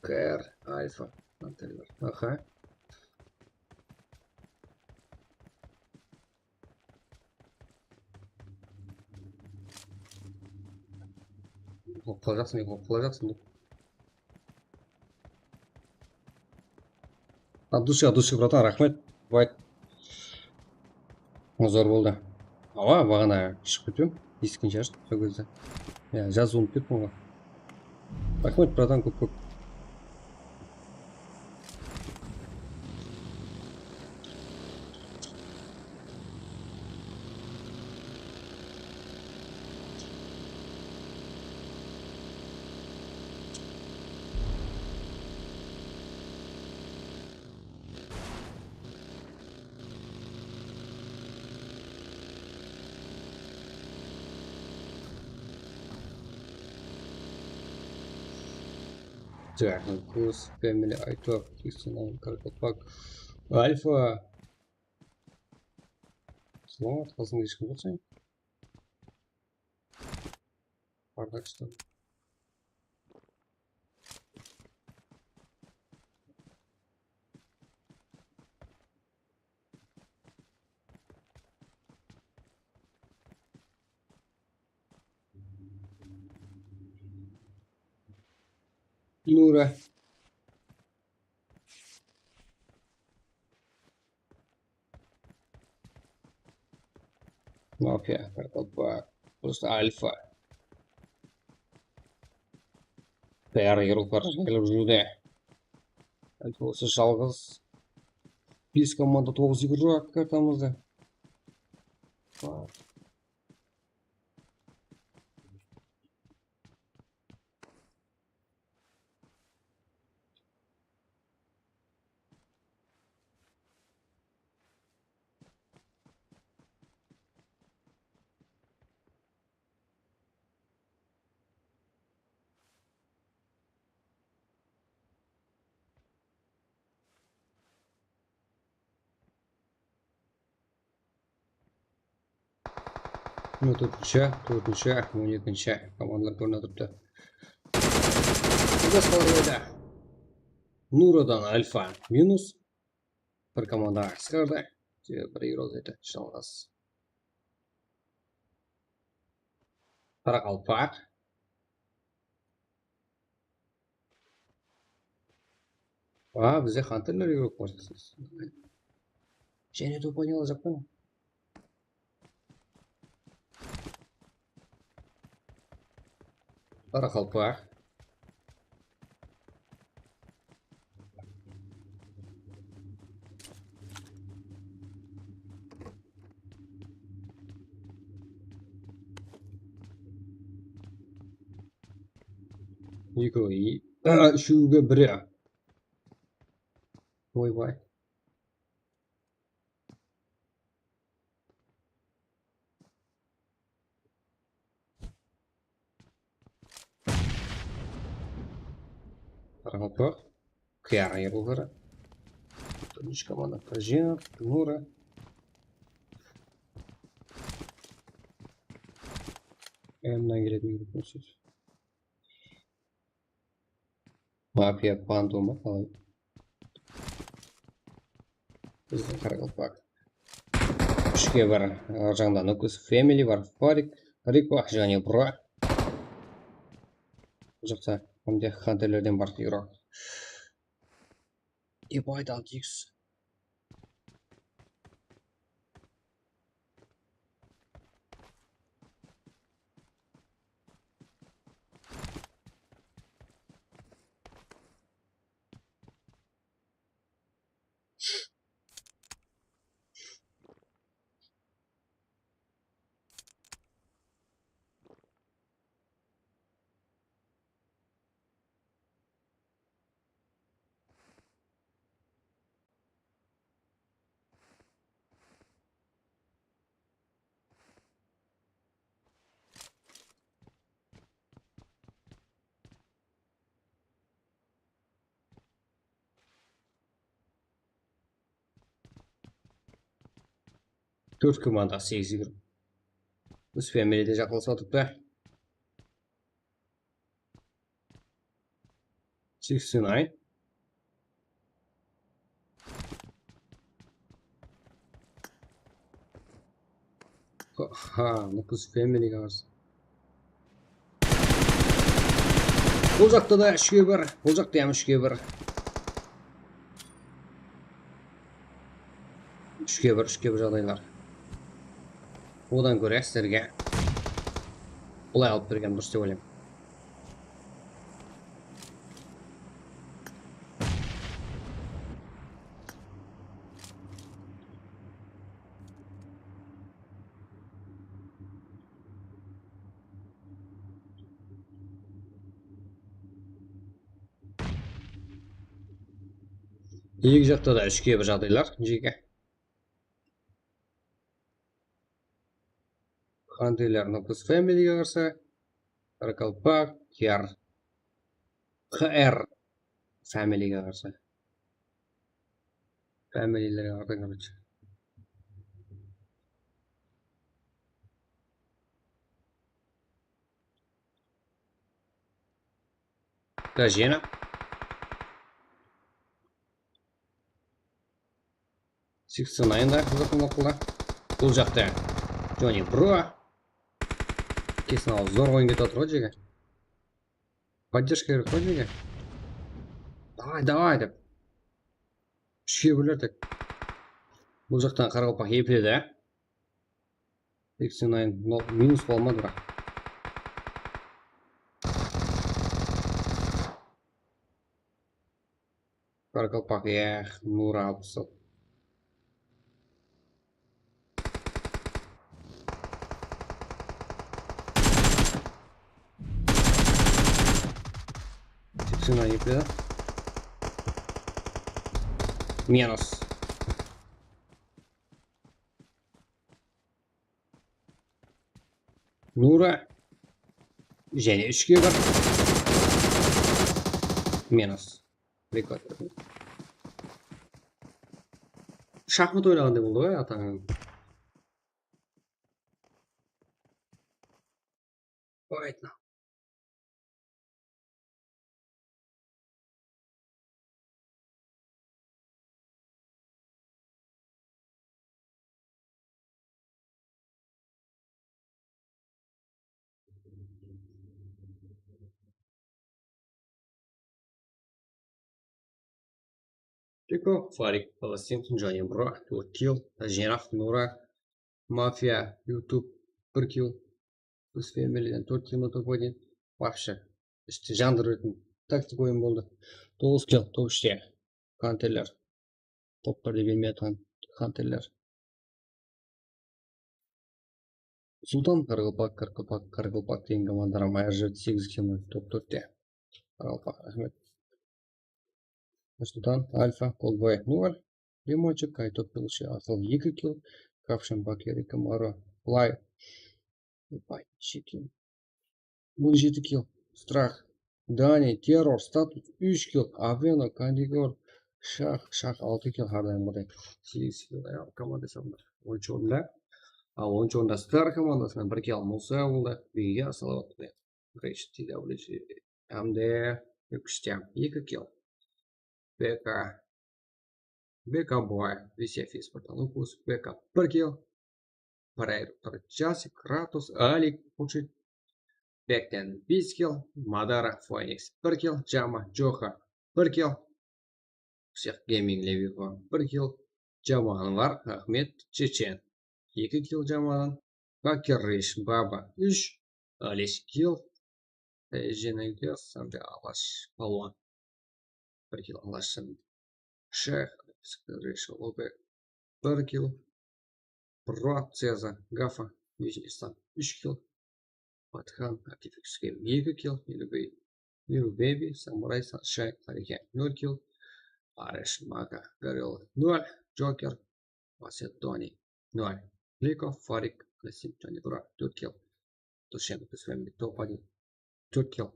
Кэр, Альфа, Антеллер. Аха. Qoyıp qalajaqsın, qoyıp qalajaqsın dep. От души, от души, братан, raxmet. Узор boldı. Awa, baǵana shıǵıp ketpem, esitken shıǵarsın sol gezde. Ya, jazıp unıtıp kettim ǵoy. Raxmet, bratan, kóp-kóp. Так, Кус, Фэмили, Айток, Киксон, Каркопак, Альфа. Саламат, qasında hesh kim joq sen? Bardaq, что ли? Nura. Mafya, Karkalpa, просто Alfa. Bári yıqılıp bara, jayılıp júrdi. Alfa bolsa jalǵız. Bes komanda, toǵız figir joq kartamızda. Mına tórtinshi, tórtinshi, on ekinshi komandalar kórinip turıptı. Biz qaldı edi. Nuradan Alfa minus. Bir komanda qısqardı. Bir Euro dedi, jalǵız. Qaraqalpaq. Aa, bizde Hunterler Euro korsesiz. Jáne topanı alajaq pa? Qaraqalpaq. Eki, e, a, úshewge biri. Oybay. Qaraqalpaq. Kıyaǵa erulları. Точка mana Kajinov, Timura. Mnan keledi yurip. Mafiya bandu ma qalay? Bizdiń qaraqalpaq. Úshke bir, ı, jańda Nukus Family bar, Farik, Riko, jáne Bro. Bul jaqta hám de Hunterlerden bar, Euro. Dep ayt, Altix. Tórt komanda segiz yigirma. Biz Family de jaqınlasıp atırıptı. Sixty nine. Ha, Nukus Family qarsı. Bul jaqta da úshke bir, bul jaqta hám úshke bir. Úshke bir, úshke bir jaǵdaylar. Odan kóre sizlerge bılay alıp bergen durıs dep oylayman. Eki jaqta da úshke bir jaǵdaylar, jeke. Qandıylar Nukus Family-ge qarsı, Qaraqalpaq, Q R. Q R Family-ge qarsı. Family-lerge qarsı, короче. Gajena. Sixty nine da qızıqlı maqulda. Bul jaqta Johnny Bro. Kesin al, zor oyın ketip atır ǵoy, jege. Поддержка kerek ǵoy, jege. Davay, davay dep. Úshke bóler tek. Bul jaqtan qaraqalpaq epledi, á. Seksen ayın, no, minus bolmadı, biraq. Qaraqalpaq, ya, Nura alpıs. Seksen ayıp ya. Minus. Nura. Jáne úshke bir. Minus. Rekord. Shaxmat oynaǵanday boldı ǵoy, atań. Qoyaydı. Tiko, Farik, Falastin, Jani Bro, tórt kill, Jerax, Nura, Mafia, YouTube, bir kill, Biz Femeliden tórt kill, top один. Вообще, ishti jandırıp bergen taktik oyın boldı. Toǵız kill, top úshte. Kanterler. Top birde bermey atırǵan kanterler. Sultan, qaraqalpaq, qaraqalpaq, qaraqalpaq degen komandalar mayar júrdi, segiz kill, top tórtte. Qaraqalpaq, raxmet. Nursultan, Alfa, Golboy, nol. Remonchik, Kayto, Pilshi, Asıl, eki kill. Kavshan, Bakir, Kamaru, Fly. Epay, neshe kill? On jeti kill. Strah, Dani, Terror, Status, úsh kill. Aveno, Kandigor, Shax, Shax, altı kill, hár dayım qıday. Segiz kill, ayal komanda sanlar. Onınshı orında. Al, onınshı orında Star komandasınan bir kill Musa boldı. Bige asıla otırdı. Rich, T W C, M D, Ekushtem, eki kill. B K, B K Boy, Visefis, Portalupus, B K bir kill. Prayr, Prchasik, Kratos, Alik, Puchit, Bekten, bes kill. Madara, Phoenix, bir kill. Jama, Joha, bir kill. Всех Gaming, Levivo, bir kill. Jamadan bar, Ahmet, Chechen, eki kill jamadan. Bakir, Rish, Baba, úsh. Alish, kill. Jenege, Sandra, Alash, Palwan, bir kill. Alash, Shayx, Rish, Ulubek, bir kill. Bro, Ceza, Gafa, Nijniy Islam, úsh kill. Batxan, Artifix Game, eki kill. Lil Baby, Samuray, Sunshine, Ariken, nol kill. Arish, Maka, Gorilla, nol. Joker, Macedoni, nol. Liko, Farik, Nasim, Jani Bro, tórt kill. Dushenko, Bismillah, top один, tórt kill.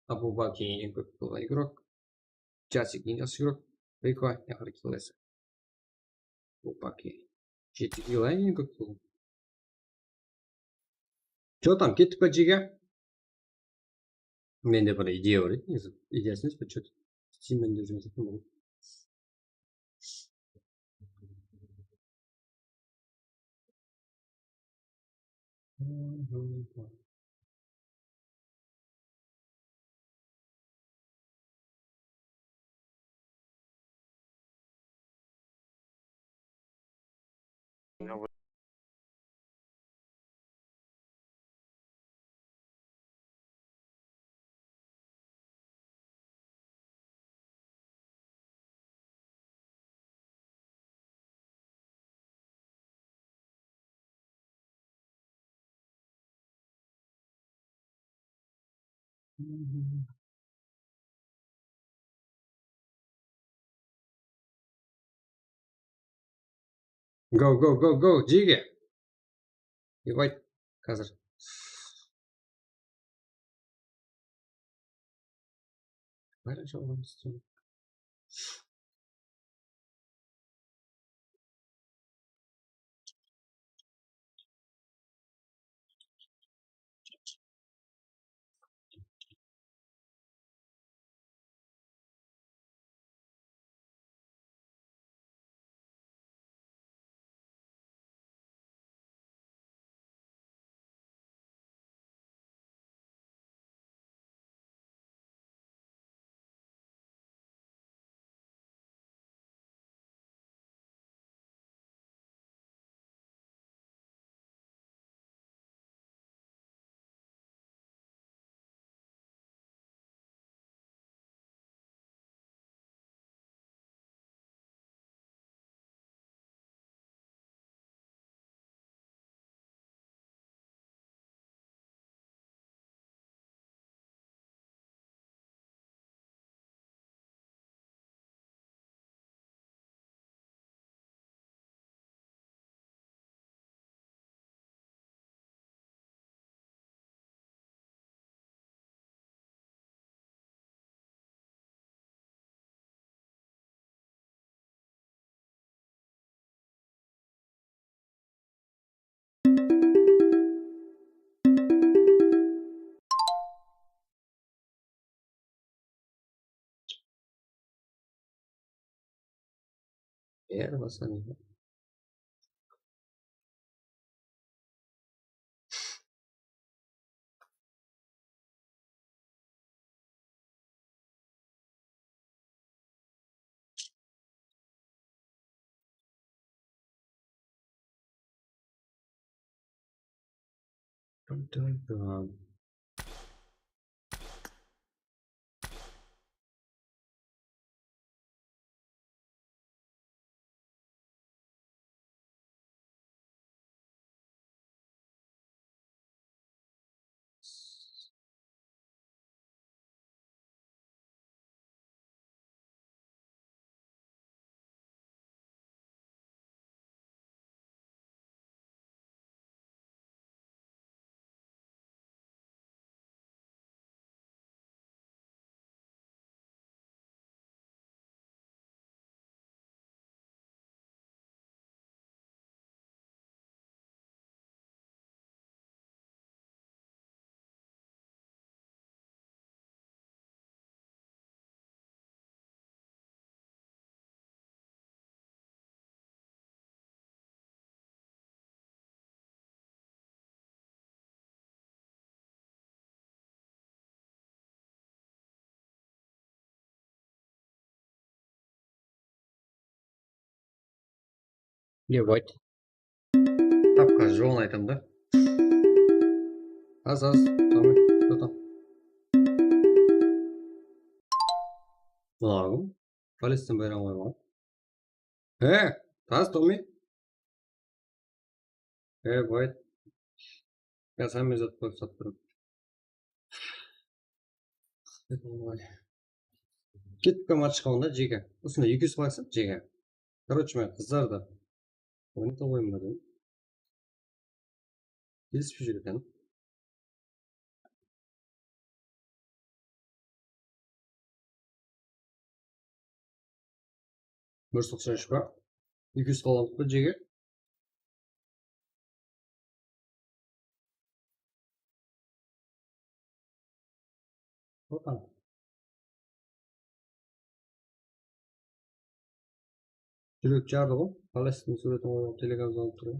Abubaki, eń kóp kill igrók. Jasik, eń jaqsı igrók. Liko, eń aqırǵı kill iyesi. Abubaki, jeti kill, eń kóp kill. Чё там, kettik pa, jege? Mende bir ideya bar edi, negizinde. Ideyası emes pa, что-то. Steammen de jumıs etken boldı. Go, go, go, go, jege. Ебать, házir. Bárin jawılamız. Eger basqa ne? Dum, dum, dum. Ne, Void? Tapqan jolın aytam da. Az, az, tamam, tamam. Mınaw, Palestin bayraǵın qoymaǵan. He, taz, Tomi. He, Void. Ya, sen mezat qoyıp sap turıp. Ketip kalma shıǵıwında jege. Usınday eki júz qılaysın, jege. Короче, men qızlardı oynata qoyayın ba dedim. Kelispey júr eken. Bir toqsan úsh pa? Eki júz qalalıq pa, jege? Opa. Júrek jardı ǵoy. Palestin súwretin qoyıp, telegramda alıp turıń.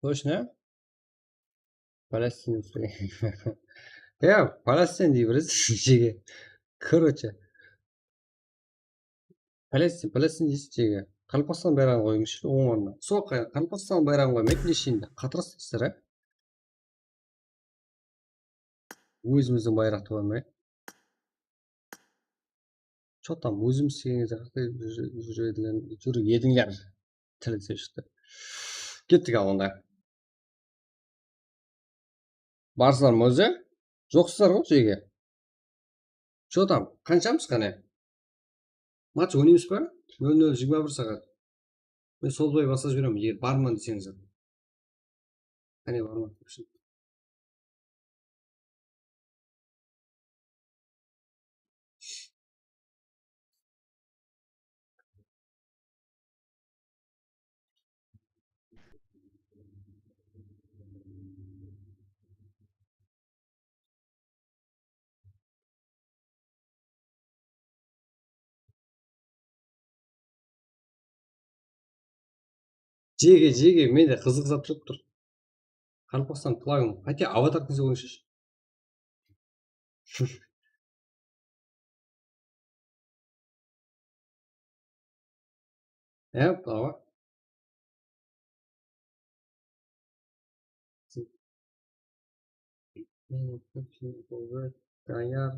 Точно? Палестинский. Ya, Palestin dey beresiz jege. Короче. Palestin, Palestin deysiz jege. Qaraqalpaqstan bayraǵın qoyıńızshı, oń ornına. Sol qa-, Qaraqalpaqstan bayraǵın qoymaydı, nesheyin de. Qatırasızlar, á? Ózimizdiń bayraqtı qoymay. Что там, ózimiz kelgen jaqta júr-, júr ediler, júr edińler. Tilin sóz shıqtı. Kettik al onda. Barsılar ma ózi? Joqsızlar ǵoy, jege. Что там, qanshamız qáne? Match oynaymız ba? Nol nol jigirma bir saat. Men sol boy baslap jiberemen, eger barman deseńiz. Qáne, barman. Jege, jege, mende qızıq zat bolıp tur. Qaraqalpaqstan plagin. Hátte avatar kiyse oyınshısh. Hep, awa. Tayar.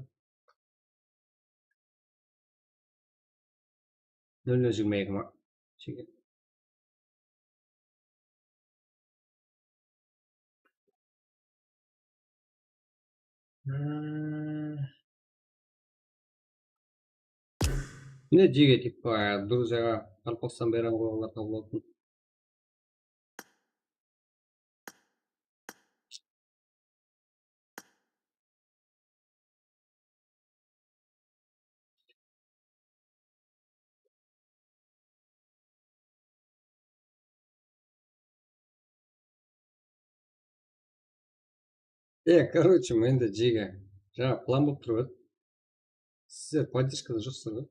Nol nol jigirma eki ma? Cheki. Mine, jege, tiyip qoyayıq. Друзьяǵа Qaraqalpaqstan bayramı qoyǵanlar qabıl bolsın. E, короче, mende, jege, jańa plan bolıp turıp edi. Sizler поддержкада joqsızlar ǵoy.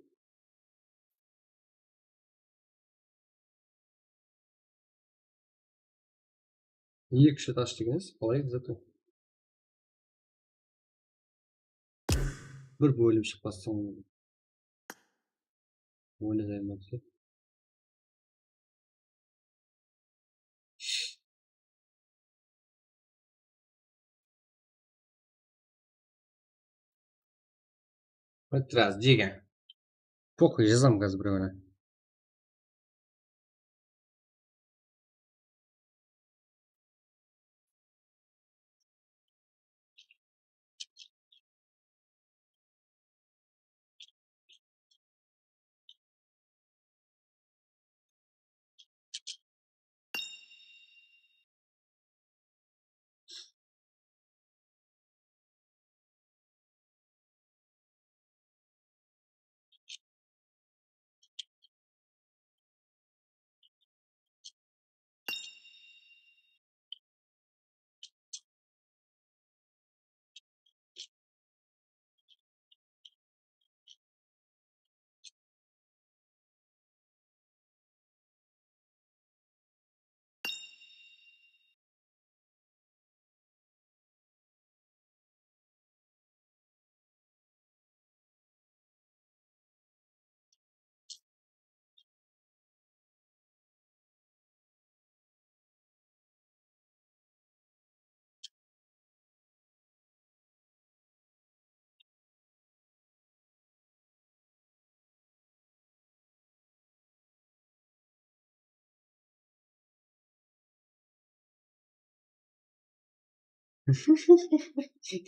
Eki shet ash degensiz, qalay zat? Bir bólim shıqpastan oynayman dese. Biraz jege. Poxuy, jazam házir birewine.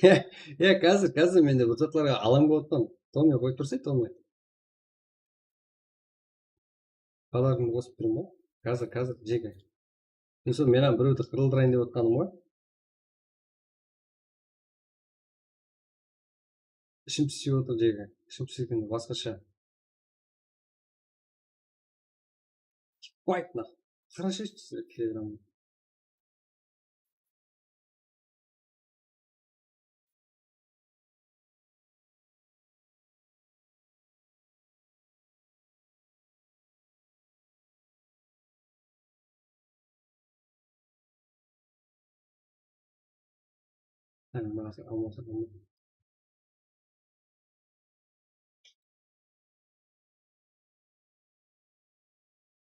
Ya, ya, házir, házir mende bul zatlarǵa alam bolıp atırman. Tomay qoyıp tursa, tomay. Padarkini qosıp turman ǵoy. Házir, házir, jege. Men sol, men hám birewdi qırıldırayın dep otqanım ǵoy. Ishim pisip otır, jege. Ishim pisip etkende basqasha. White na. Qarashı, Telegram. Há, mına almasaq bolmaydı.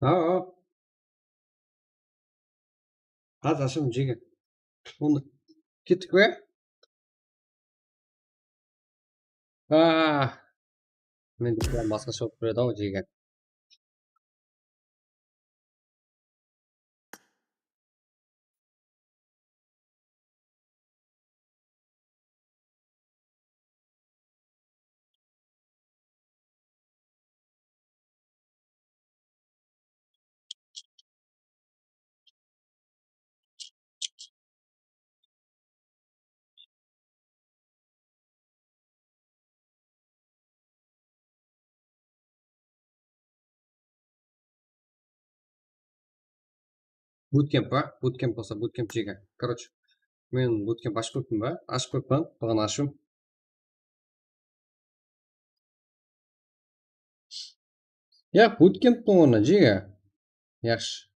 Awa. Házir asham, jege. Onda kettik pe? Ah, mende plan basqasha bolıp turedi-aw, jege. Bootcamp pa? Bootcamp bolsa, bootcamp, jege. Короче, men bootcamp ashıp qoyıppan ba? Ashıp qoyıppan, buǵan ashıw. Ya, bootcamp pe onı, jege? Yaqshı.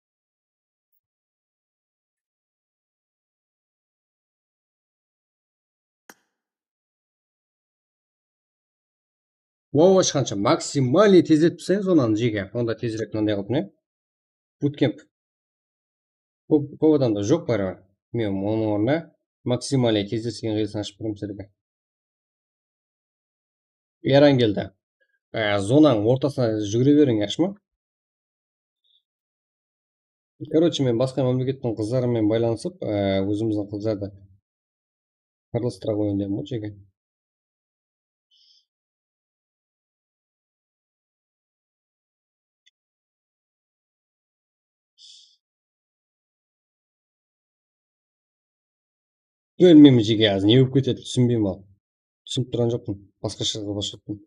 Wow ashqansha maksimalnıy tezletip taslaymız onanı jege. Onda tezirek mınanday qılıp ne? Bootcamp. Kóp, kóp adamda joq báribir. Men onıń ornına maksimalnıy tezletken qıyılısın ashıp berem sizlerge. Yarangeldi. Á, zonanıń ortasına júgire beriń, yaqshı ma? Короче, men basqa mámlekettiń qızları menen baylanısıp, á, ózimizdiń qızlardı qırılıstıra qoyayın dedim ǵoy, jege. Bilmeymen, jege, házir ne bolıp ketedi, túsinbeymen al. Túsinip turǵan joqpın. Basqasha qılıp ashıp attım.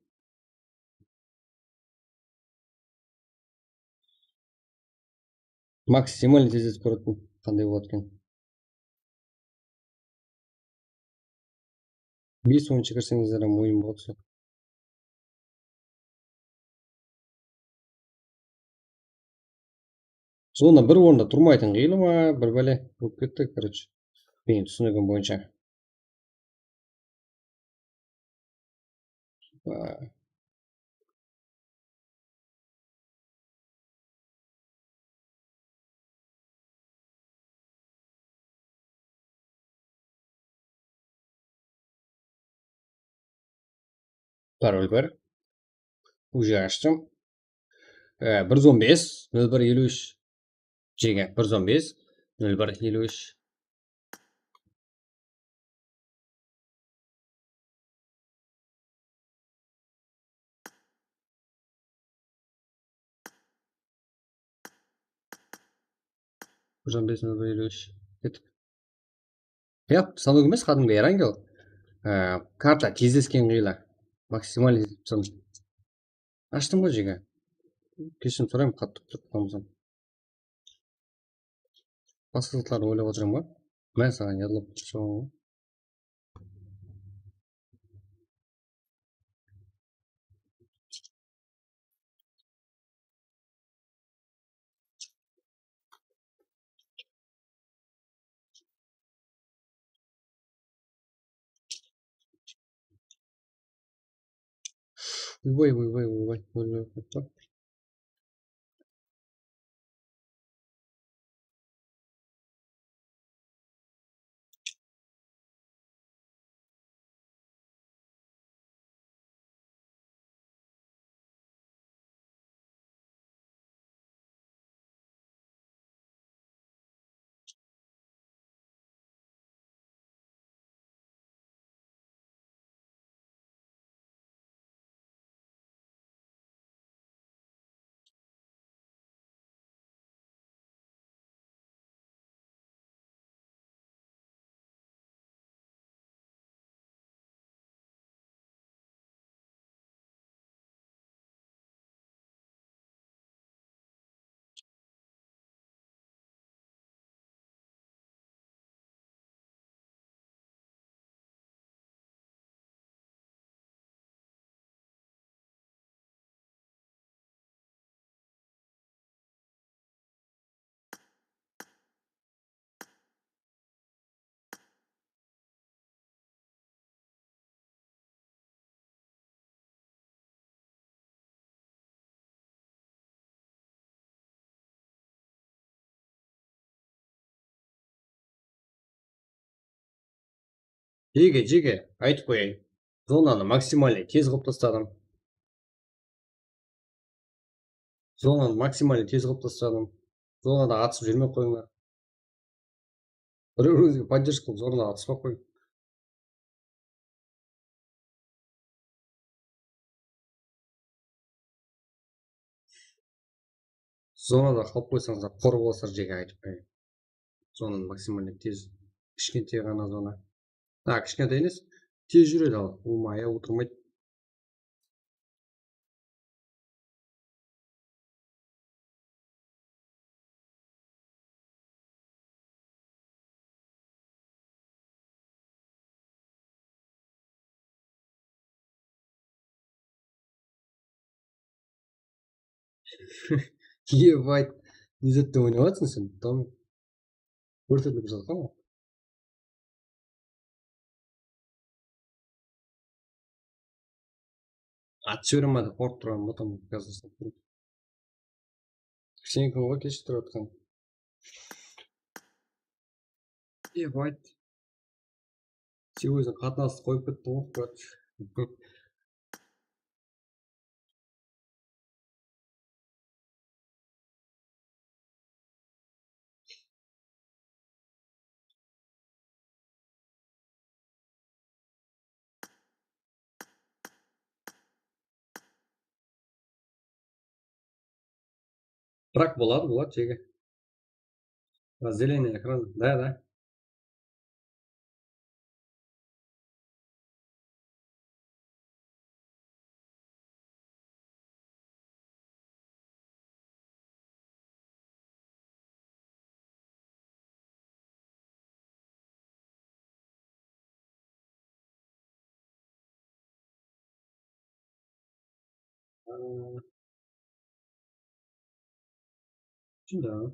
Maksimal tezletip kóretin, qanday boladı eken. Bes oyınsha kirseńizler hám oyın boladı. Sonda bir orında turmaytın qıylı ma, bir bále bolıp ketti, короче. Meniń túsinigim boyınsha. Parol ber. Уже ashtım. E, bir júz on bes, nol bir, eliw úsh. Jege, bir júz on bes, nol bir, eliw úsh. Bir júz on bes, nol bir, eliw úsh. Kettik. Yap, sanok emes, qádimgi Erangel. Á, karta tezlesken qıyla. Maksimal sanok. Ashtım ǵoy, jege. Keshirim sorayman, qattı kútip qalmasam. Basqa zatlardı oylap otırman ǵoy. Men saǵan yadlap shıǵaman ǵoy. Oybay, oybay, oybay, oybay, oybay. Jege, jege, aytıp qoyayın. Zonanı maksimalnıy tez qılıp tasladım. Zonanı maksimalnıy tez qılıp tasladım. Zonada atısıp júrmey qoyıńlar. Bir-birimizge podderjka qılıp, zonada atıspay qoyıń. Zonada qalıp qoysańızlar, qor bolasızlar, jege, aytıp qoyayın. Zonanı maksimalnıy tez, kishkentay ǵana zona. Ha, kishkentay emes, tez júredi al, umaya otırmaydı. Ебать, ne zatta oynap atırsań sen, Tomi? Kórsetip atırsań ǵoy. Atı jibere ma dep qorqıp turǵanman, потом оказывается. Seniki ǵoy keshiktirip atqan. Ебать. Sen óziń qatnastı qoyıp kettiń ǵoy, брат. Biraq boladı, boladı, jege. Разделение экрана, да, да. Aa, shunday.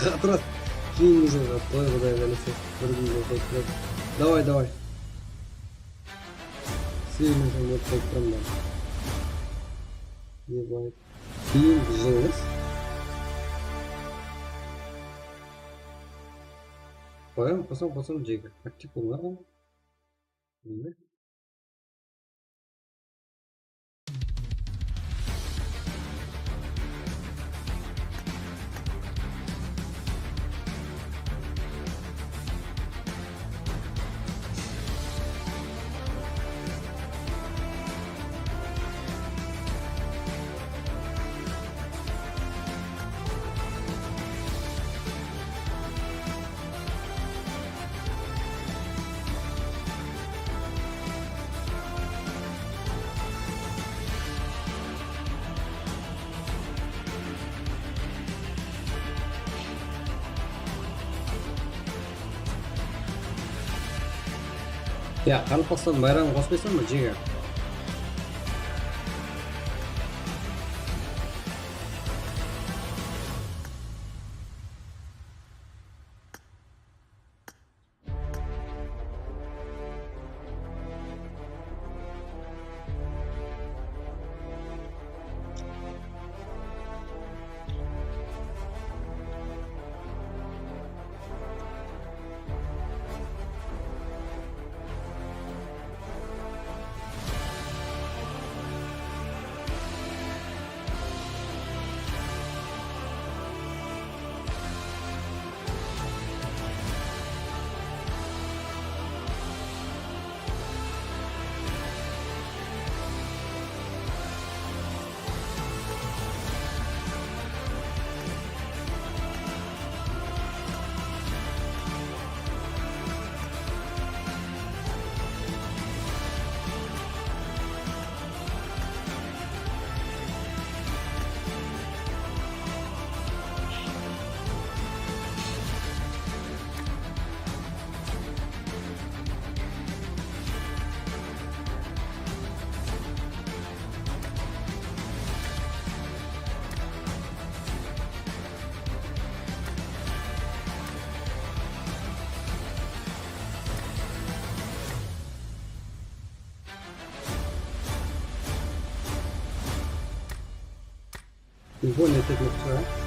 Qatıras. Keyin jılǵa qoy, Quday qálese. Bir kúnge qoyıp beredi. Davay, davay. Segizinshi minut qoyıp turaman. Ебать. Keyin jılǵız. Qoyam, qosam, qosam, jegi. Aktiv bolmaǵan. Bilmeymen. Ya, Qaraqalpaqstan bayraǵın qosıp qoysań ba, jege? Телефон не etmekshi?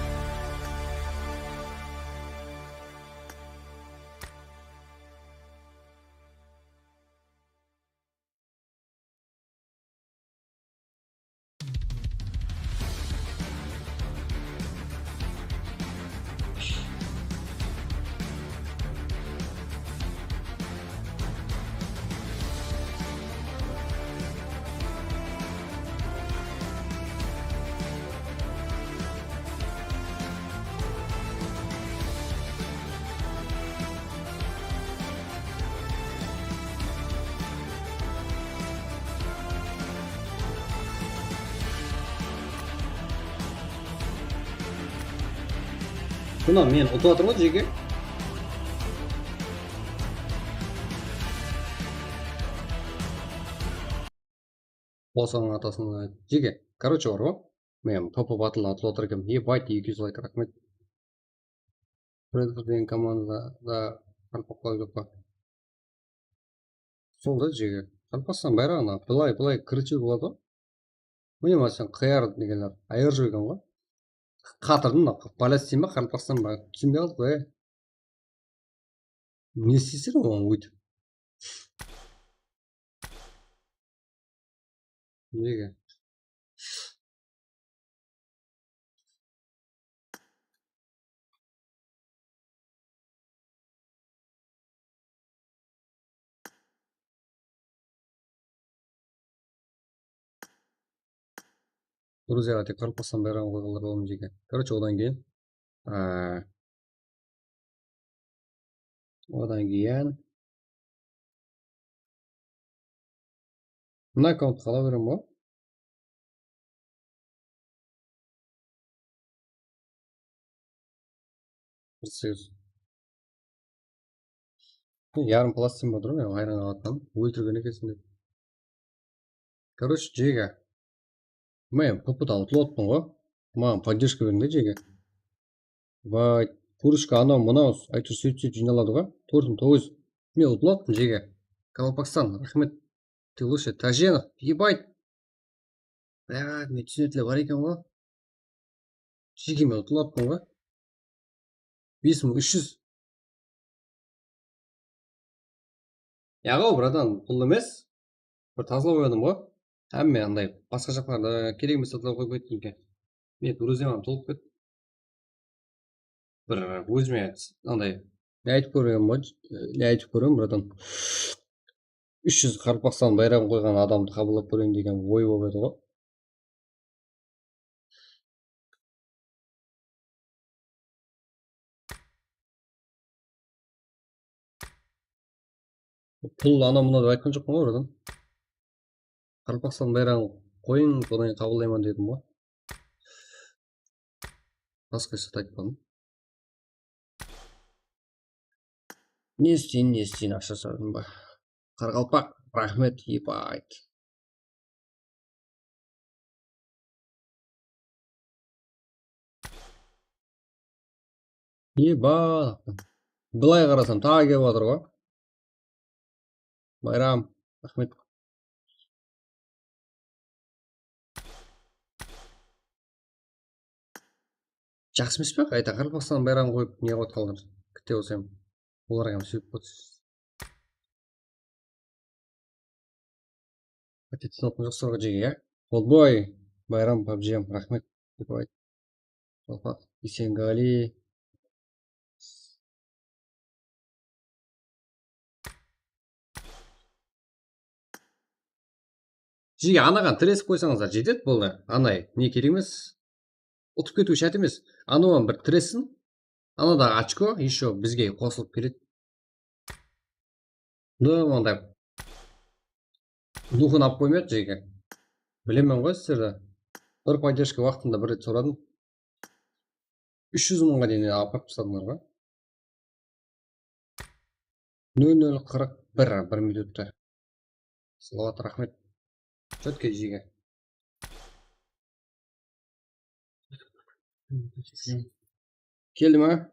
Mına men utıp atırman, jeke. Osıǵan atasına jeke. Короче, bar ǵo. Men topa batıldan utıp atır ekenmen. Ебать, eki júz layk, raxmet. Bradford degen komandada qaraqalpaqlar joq pa? Sol da jeke. Qaraqalpaqstan bayraǵına bılay, bılay kiritiwge boladı ǵo. Mine, mına sen qıyar degenler, ayır júrgen ǵo. Qatırdım mına, polyac deyme, qaraqalpaqstan ba? Túsinbey qaldıq ǵo, e. Ne isteyseń oǵan óytip? Nege? Gruziyaǵa tek qaraqalpaqstan bayraǵın qoyǵanlar bolıwı múmkin eken. Короче, odan keyin, aa, odan keyin mına akkaunt qala berem ǵoy. Bir segiz. Yarım plastin ba turıp, men hayran qalatınam. Óltirgen ekensiń dep. Короче, jeke. Men P P dan utılıp atırman ǵoy. Maǵan поддержка beriń de, jeke. Vay, kurishka anaw mınaw, áytewir sóytip sóytip jıynaladı ǵoy. Tórtin toǵız. Men utılıp atırman, jeke. Kalpakstan, raxmet. Ты лучший. Tajenov, ебать. Блядь, men túsinetler bar eken ǵoy. Jeke, men utılıp atırman ǵoy. Bes mıń úsh júz. Yaǵo, bratan, pul emes. Bir tazalap qoydım ǵoy. Hámme anday basqa jaqlarda kerek emes zatlar qoyıp kettim eken. Men druziyam tolıp kettim. Bir ózime anday ne aytıp kóremen ǵoy, ne aytıp kóremen, bratan. Úsh júz Qaraqalpaqstan bayraǵın qoyǵan adamdı qabıllap kóreyin degen oy bolıp edi ǵoy. Pul anaw mınaw dep aytqan joqpan ǵoy, bratan. Qaraqalpaqstan bayraǵın qoyıń, sodan keyin qabıllayman dedim ǵoy. Basqa esaptı aytpadım. Ne isteyin, ne isteyin, aqsha soradım ba? Qaraqalpaq, raxmet, ебать. Eba. Bılay qarasam, taǵı kelip atır ǵoy. Bayram, raxmet. Jaqsı emes pe? Qayta Qaraqalpaqstan bayraǵın qoyıp, ne qılıp atqanlar? Kitte bolsa hám. Olar hám súyip qoydı. Appetit sınatın joqsırǵı jege, ya? Oldboy, Bayram, pabjiyam, raxmet. Dep ayt. Opa, Isengali. Jege, anaǵan tiresip qoysańızlar, jetedi, boldı. Anay, ne kerek emes. Utıp ketiw shárt emes. Anawan bir tiresin. Anadaǵı ochko ещё bizge qosılıp keledi. No, onday. Duxın alıp qoymayıq, jeke. Bilemen ǵoy sizlerdi. Bir podderjka waqtında bir ret soradım. Úsh júz mıńǵa deyin alıp qoyıp tasladıńlar ǵoy. Nol nol qırq bir, bir minutta. Salawat, raxmet. Chotko, jege. Keldi ma?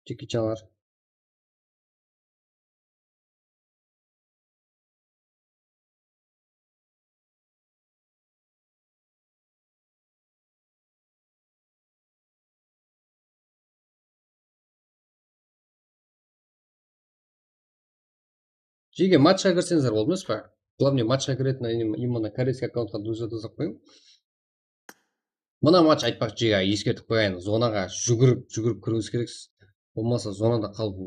Jeki chalar. Jege, matchqa kirseńizler boldı emes pa? Главное, matchqa kiretin, именно koreyskiy akkauntqa duzatazaq qoyıń. Mına match, aytpaqshı, jege, eskertip qoyayın. Zonaǵa júgirip, júgirip kiriwińiz kereksiz. Bolmasa zonada qalıp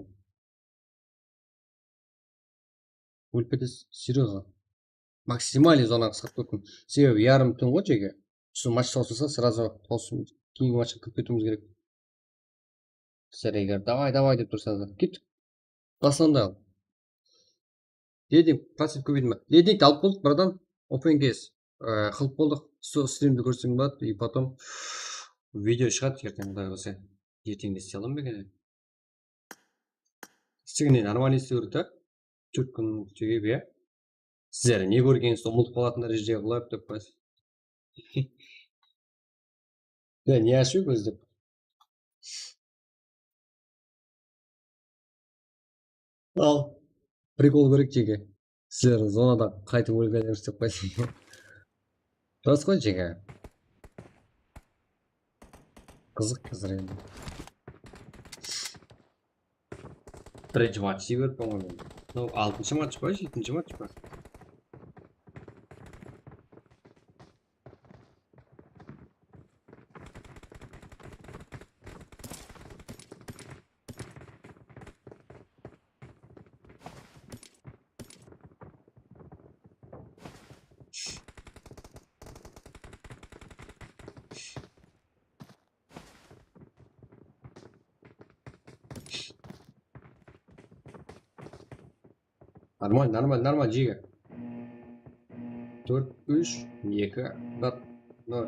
ólip ketesiz. Seryoznıy. Maksimalnıy zonanı qısqartıp kettim. Sebebi yarım tún ǵoy, jege. Usı match tawsılsa, сразу tawsıp, keyingi matchqa kirip ketiwimiz kerek. Sizler eger davay, davay dep tursańızlar, kettik. Baslandı al. Leding procent kóbeydi ma? Ledingti alıp boldıq, bratan. Open case, e, qılıp boldıq. Sol strimdi kórseń boladı. И потом Video shıǵadı erteń, Quday qálese. Erteńde isley alaman ba eken? Isligine normalno isley beredi da. Tórt kún kútip, ya. Sizler ne kórgeningizdi umıtıp qalatın dárejede qılayıq dep qoyasız. Ya, ne ashıw kóz dep. Al, prikol kóreyik, jeke. Sizler zonada qaytıp ólgenlersiz dep qoyasız. Ras qoy, jeke. Qızıq házir endi. Birinshi match jey berippen ǵoy men. Mınaw altınshı match pa, jetinshi match pa? Normal, normal, normal, jege. Tórt, úsh, eki, bir, nol.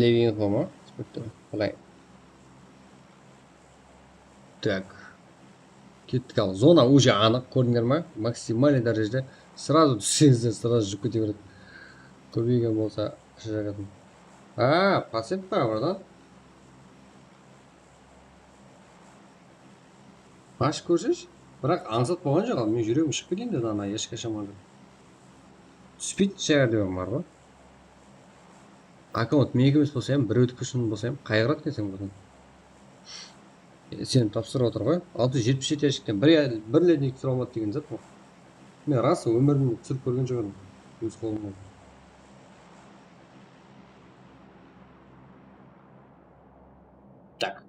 Levinxo ma? Qalay? Tak. Kettik al. Zona уже anıq, kórdińler ma? Maksimalnıy dárejede. Srazu tússeńizler, srazu júp kete beredi. Kóbeygen bolsa, ashıp jaqatın. A, paset pa, bratan? Ashıp kórseshi. Biraq ańsat bolǵan joq, al men júregim shıǵıp keteyin dedi ana, eshke shamandı. Túspeydi shayar degen bar ǵoy. Akkaunt meniki emes bolsa hám, birewdiki ushın bolsa hám, qayǵıradı ekenseń búgin. E, seni tapsırıp otır ǵoy. Altı júz jetpis jeti yashikten bir, bir lednik tura almadı degen zat bul. Men ras, ómirimde túsirip kórgen joq edim. Óz qolımnan. Tak.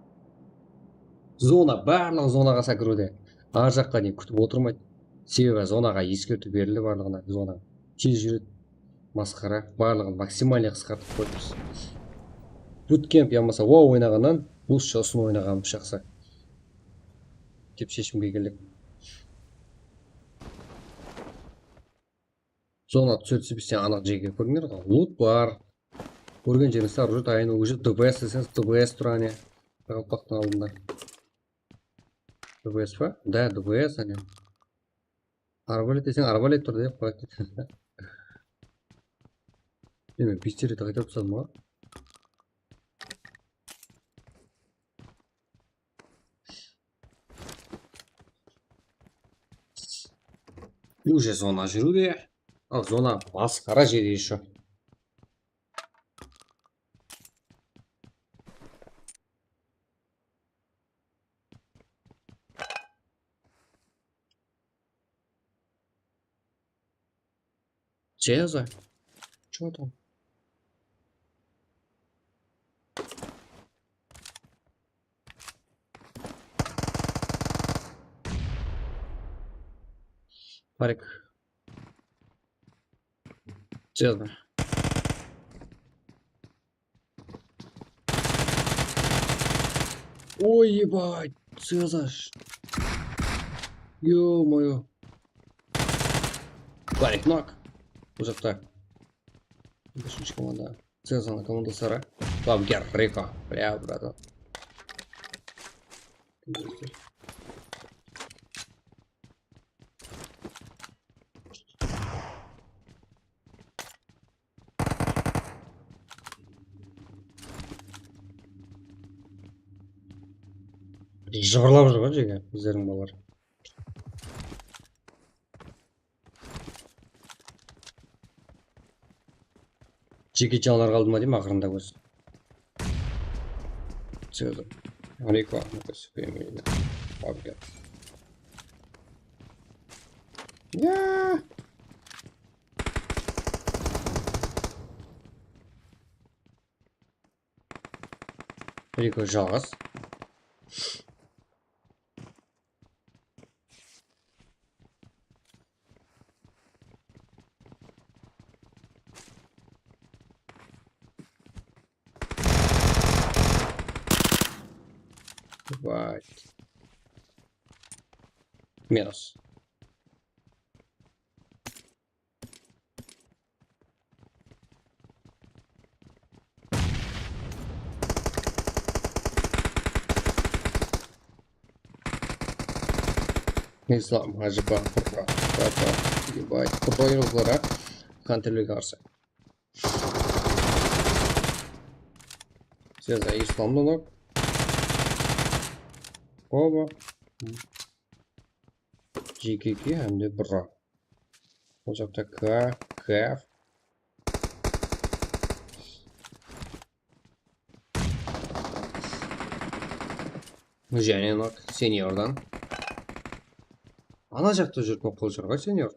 Zona, barlıǵı zonaǵa sekiriwde. Ar jaqqa deyin kútip otırmaydı. Sebebi zonaǵa eskertiw berildi barlıǵına, zona. Tez júredi. Masqara, barlıǵın maksimalnıy qısqartıp qoyıppız. Butkemp yamasa wow oynaǵannan, ruscha usını oynaǵanımız jaqsı. Dep sheshimge keldik. Zona túsirip sen anıq jerge kórdińler ǵoy. Lut bar. Kórgen jerińizde уже tayın, уже D B S deseńiz, D B S tura ne. Qaraqalpaqtıń aldında. D B S pa? Da, D B S, áne. Arbalet deseń, arbalet tur dep qoyadı. Endi pistoletti qaytarıp tasladım ǵoy. Уже zona júriwde. Al, zona masqara jerde ещё. Чё за? Чё там? Парик. Чё за? Ой, ебать, Цезарь. Ё-моё. Парик нок. Bul jaqta. Úshinshi komanda. Cezarnıń komandası hara? Babger Riko. Бля, братан. Jıbırlap júr ǵoy jeke, bizlerdiń balalar. Jeke janlar qaldı ma deymen aqırında ózi. Sırada. Riko, Riko. Ya. Riko jalǵız. Ебать. Минус. Islam, Hajıpa, Pırra, Papa, Ebay, Pırra yolları, Xanterlerge qarsı. Seza, Islamdan ok. Oba. G K K hám de Pırra. Bul jaqta K, Kaf. Jáne nok seniordan. Ana jaqta júrip qol júr ǵoy senior.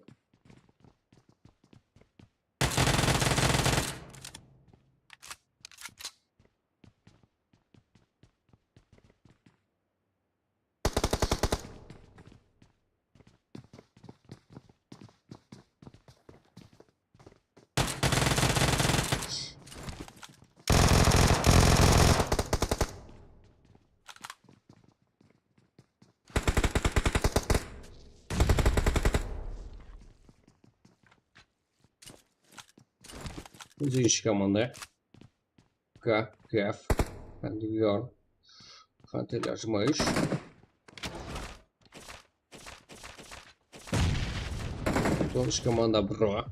Birinshi komanda. Ka, kaf. Endi uyar. Xanterler jigirma úsh. Birinshi komanda Pırra.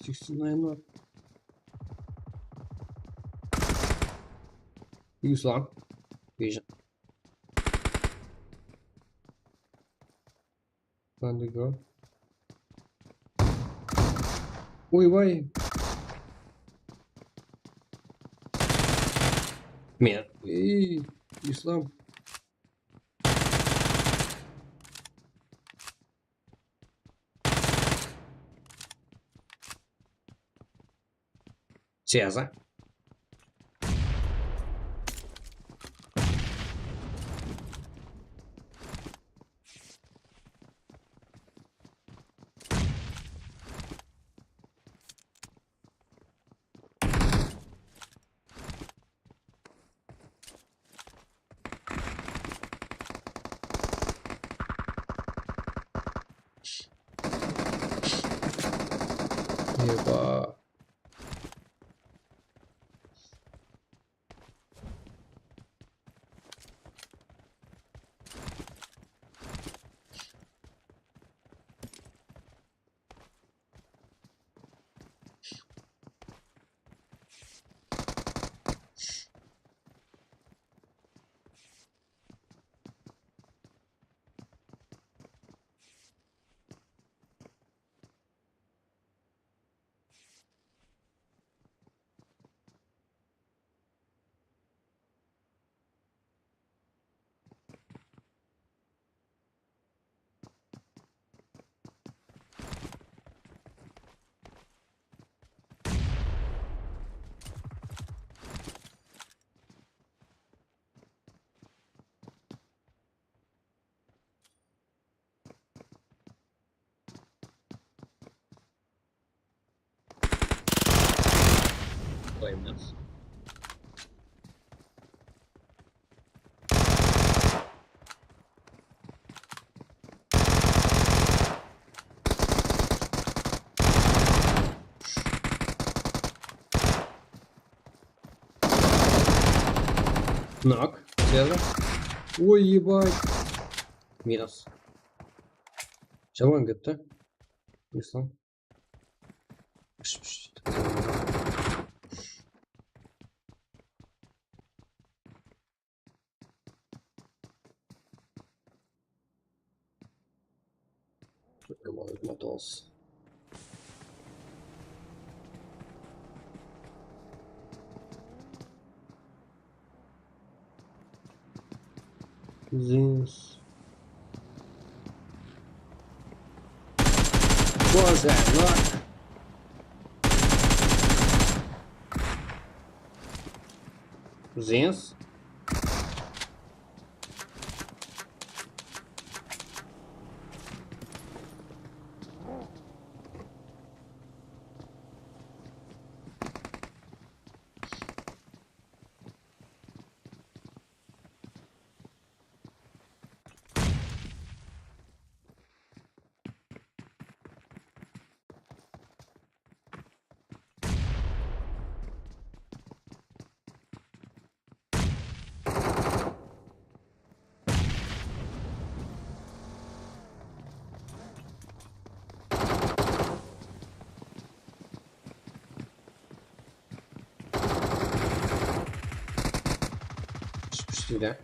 Seksen nine. Islam. Vision. Bandego. Oybay. Men. Ey, Islam. Seza. Eba. Qoyamız. Nok. Seza. Oy, ебать. Minus. Jaman ketti. Islam. Zins. Boże, no. Zins. Júdá.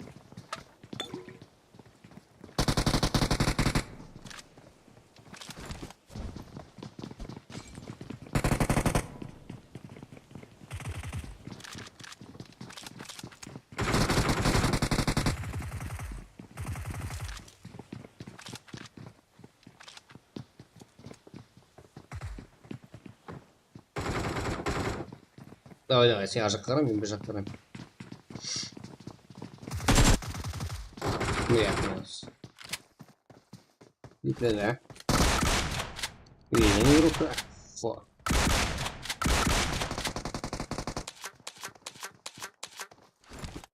Davay, davay, sen arjaqqa qara, men bir jaqqa qarayman. Mine, minus. Bitti de. Yeni ruka. Fuck.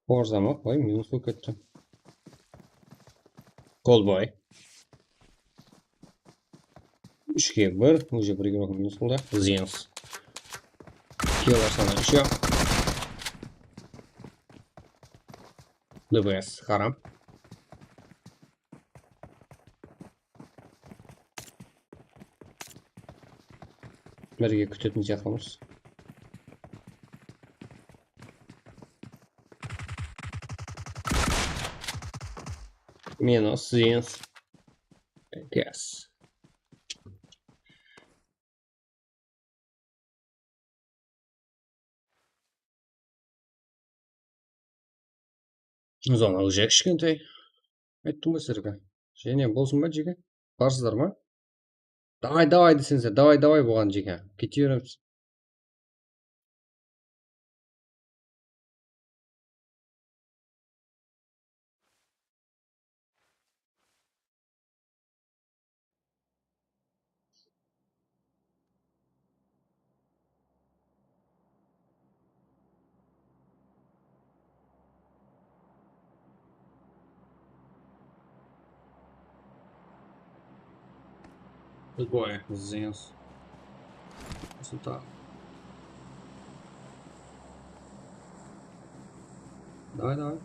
Forza ma? Qoy, minus bolıp ketti. Golboy. Úshke bir, уже bir игрок minus boldı. Zens. Killer sanı úsh. D P S, haram. Birge kútetin sıyaqlımız. Minus, Zens. Yes. Zona уже kishkentay. Ayttım ǵoy sizlerge. Jáne bolsın ba, jeke? Barsızlar ma? Davay, davay deseńizler, davay, davay bolǵan, jeke. Kete beremiz. Любой зенс. Сюда. Давай, давай.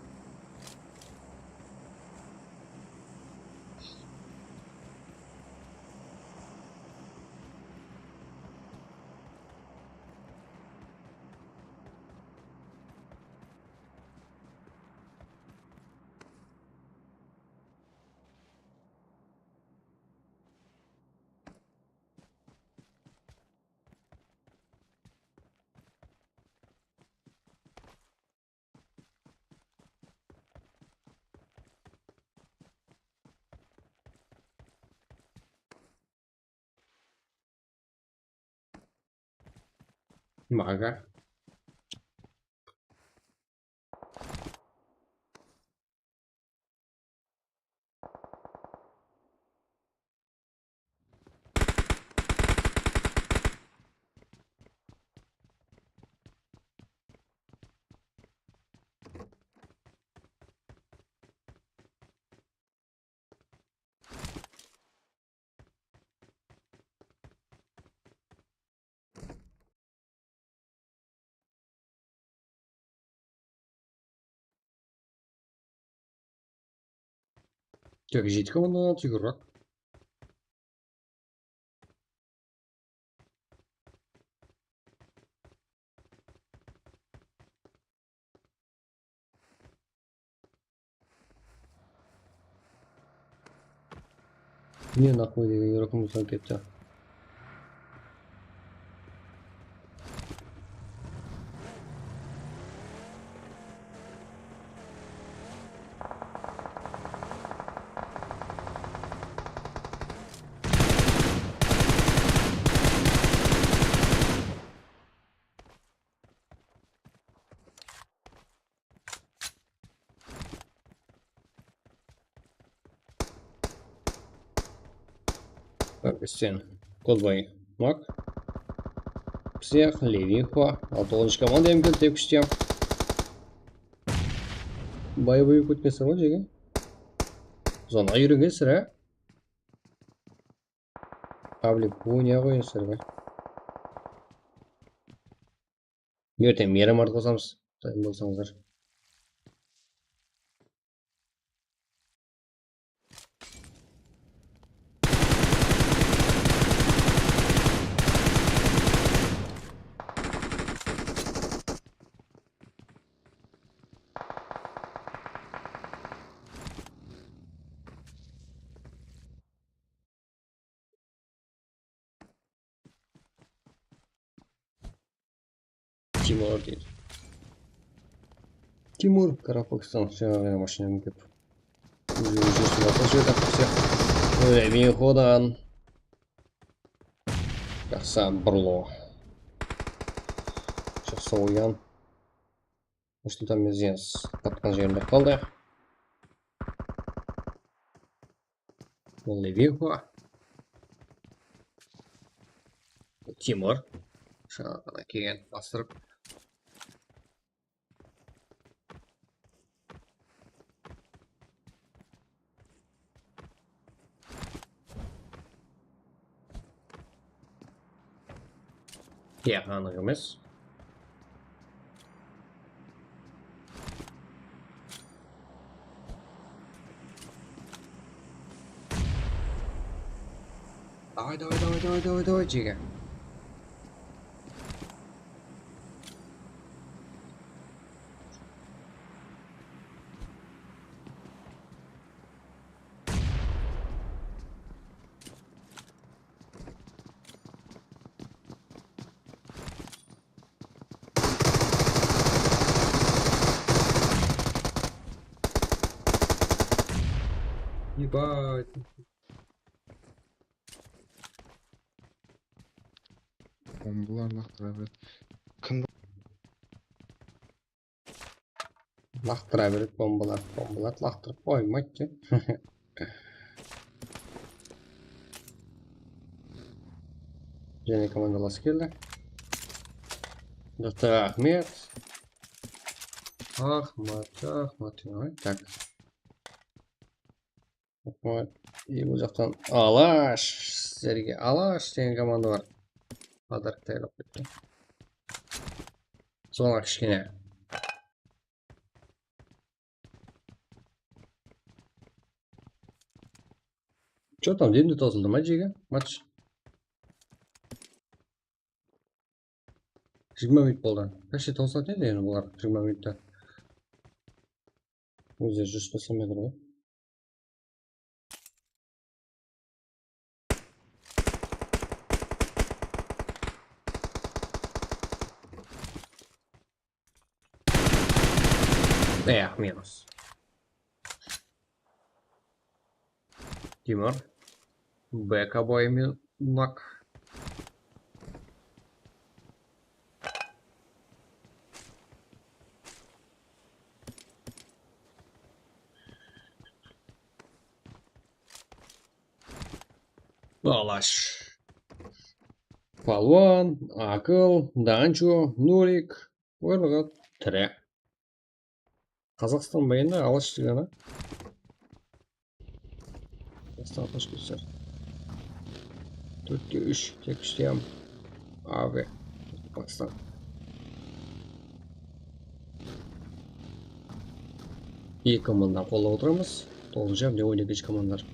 Maga. Tek jeti komanda qaldı, Igor, bak. Mine, naqmay degen yorqın bolsa ketti. Так, sen Golboy, Mak. Всех, Левиха, а то он же команда M K T kúshte. Boyevik ótkensizler ǵoy, jeke. Zona úyrengensiz, á? Pablik, bu ne qoyasızlar be? Erteń miyramartqa qosamız, dayın bolsańızlar. Timur deydi. Timur, Qaraqalpaqstan, jańa mashina minip. Ózi, ózi, ózi, ózi, ózi, ózi. Ólemeyin xodan. Jaqsı, burlo. Jaqsı oyan. Nursultan Mirziyoev tapqan jerinde qaldı. Ol Leviho. Timur. Jańa ǵana kelgen bastırıp. Iya, anıq emes. Давай, давай, давай, давай, давай, давай, jege. Ебать. Bombalar laqtıra beredi. Kim? Laqtıra beredi bombalar. Bombalar laqtırıp qoymaydı. Jáne komandalas keldi. Doktor Ahmet. Ahmet, Ahmet. Ay, tak. Ahmet. I, bul jaqtan Alash. Sizlerge Alash degen komanda bar. Podarok tayarlap ketken. Soǵan kishkene. Что там, demde tozıldı ma, jege? Match. Jigirma minut boldı. Почти tozılatuǵın edi endi bular jigirma minutta. Ózi júz toqsan metr ǵoy. Эх, minus. Timur. Beka boyımı nak. Alash. Palwan, Akıl, Danchu, Nurik, Orlıǵat, Tire. Qazaqstan ba endi, Alash degeni? Qazaqstan, xosh kelipsizler. Tórtte úsh, tek úshte hám A W. Pokistan. Eki komandani qollap otıramız. Toǵızınshı hám on ekinshi komandalar.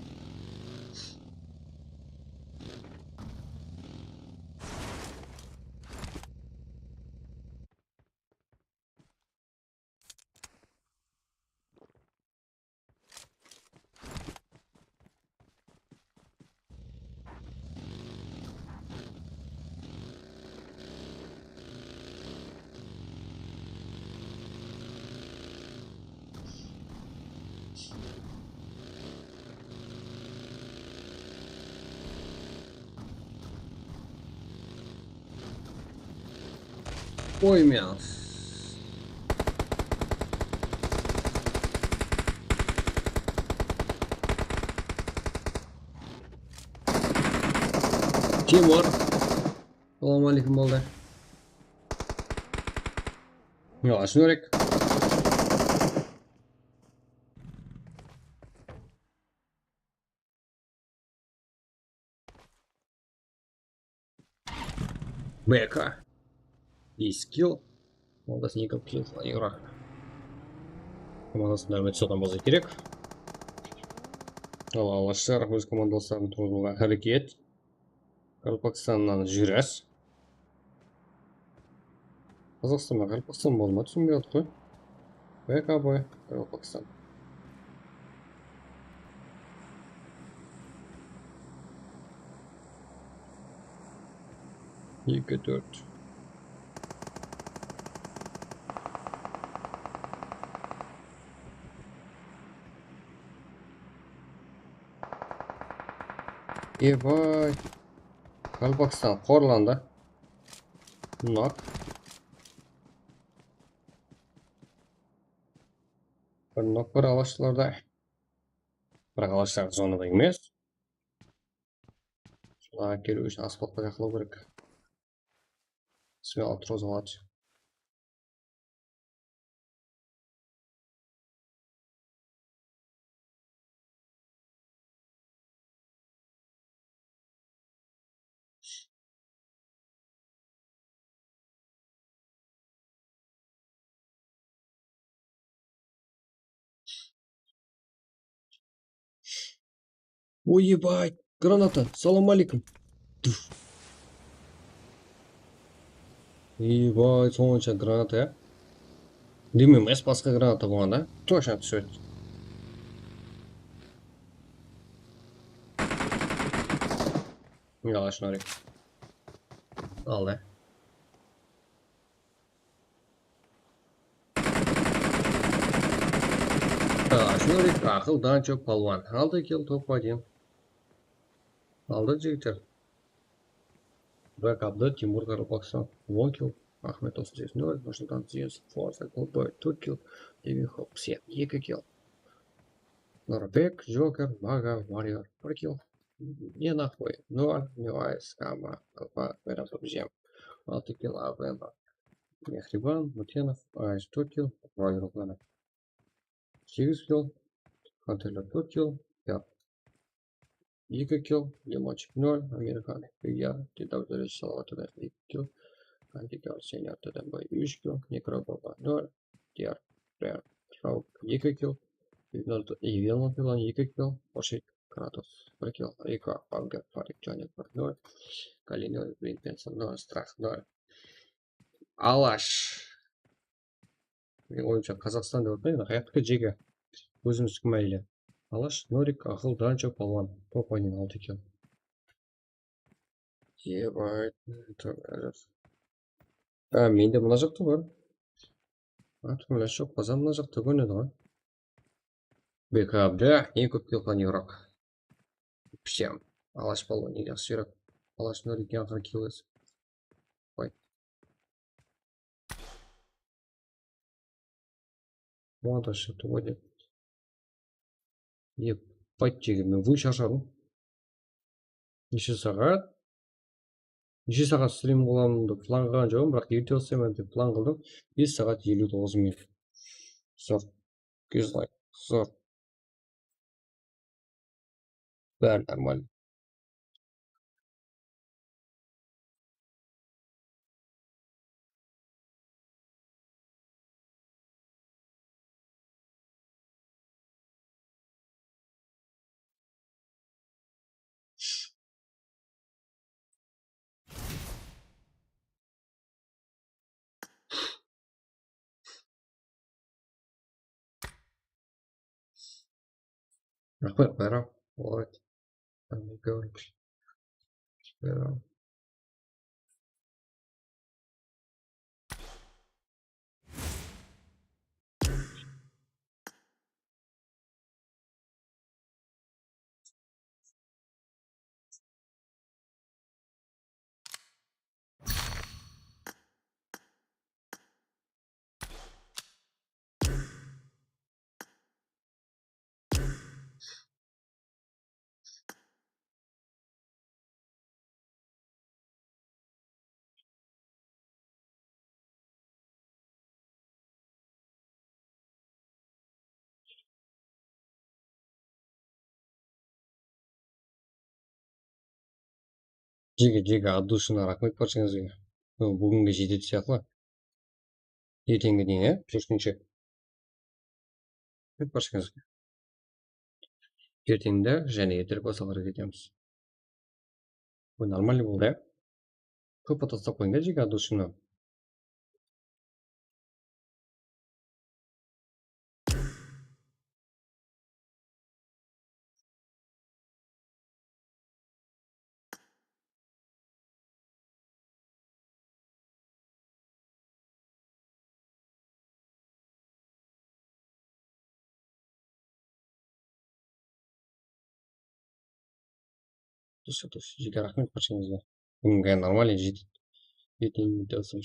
Qoymayamız. Timur. Salam aleykum, boldı. Yoq, ashın berek. B K. Bes kill. Onda single kill falan yura. Komandasında álbette sodan bolsa kerek. Al, alashlar óz komandalasların turǵızıwǵa háreket. Qaraqalpaqstannan júresiz. Qazaqstan ba, Qaraqalpaqstan boldı ma, túsinbey atırıq qoy. B K B, Qaraqalpaqstan. Eki, tórt. Ebay. Karl Pakstan qorlandı. Nok. Bir nok bar alashlarda. Biraq alashlar zonada emes. Solarǵa keliw ushın asfaltqa jaqlaw kerek. Smela turǵızıp aladı. Oy, ebay, granata, salam aleykum. Duf. Ebay, sonsha granata, ya. Demeymen, basqa granata bolǵanda toshna túsedi. Mine, ala shınarik. Al da. Aa, shınarik, aqıl, dancho, palwan. Altı kill, top один. Aldı, jigitler. Black Abdı, Timur Karl Pakstan, on kill. Ahmet otız segiz nol, Nursultan Ziyos, Forza, Golboy, tórt kill. Demin Hopsi, eki kill. Nurbek, Joker, Maga, Warrior, bir kill. Ne naxoy? Nol, Newayes, Kama, Alfa, Meram, P B G, altı kill, Avena, Mehriban, Mutenov, Ayş, tórt kill, Roy, Ruxlana. Segiz kill, Hunterler, tórt kill, Yap, eki kill, Limonchik, nol, Amerikan, Yar, T W, Salavat, eki kill, Antikar, Senior, Tedemboy, úsh kill, Nekroboba, nol, Diyar, Ryan, Rauk, eki kill, Evelyn, Evelyn, eki kill, Oshik, Kratos, bir kill, Riko, Auger, Farik, Jonik, bir, nol, Kalino, Green Pencil, nol, Strah, nol. Alash. Meniń oyımsha, Qazaqstan dep atpaydı, qayaqtiki, jeke? Ózimizdi kim áyle? Alash, Norik, Aqıl, Dancho, Palwan. Top один, altı kill. Ебать. Á, mende mına jaqta bar. Atımlash joq, bazar mına jaqta kórinedi ǵoy. Bek Abdi, eń kóp kill qılǵan igrok. Всем. Alash Palwan, eń jaqsı igrok. Alash Norik, eń aqırǵı kill iyesi. Qoy. Mınadan shıǵıptı ǵoy dep. Ep, payt jegen, men vıy sharshadım. Neshe saǵat? Neshe saǵat strim qılamın dep plan qılǵan joqpın, biraq erte ustayman dep plan qıldım. Bes saǵat eliw toǵız minut. Zor. Kez layk. Zor. Bári normalno. Raxmet, Bayram. Молодец. Там не говори. Bayram. Jeke, jeke, от души raxmet bárshengizge. Búginge jetedi sıyaqlı. Erteńge deyin, ya, kóriskenshe. Raxmet bárshengizge. Erteńde jáne erterek basalar ketemiz. Bul normalnıy boldı, ya. Kóp taslap qoyıń da, jeke, от души. Usı, jeke raxmet barshangizge. Búginge нормально jetedi. Erteń de usı.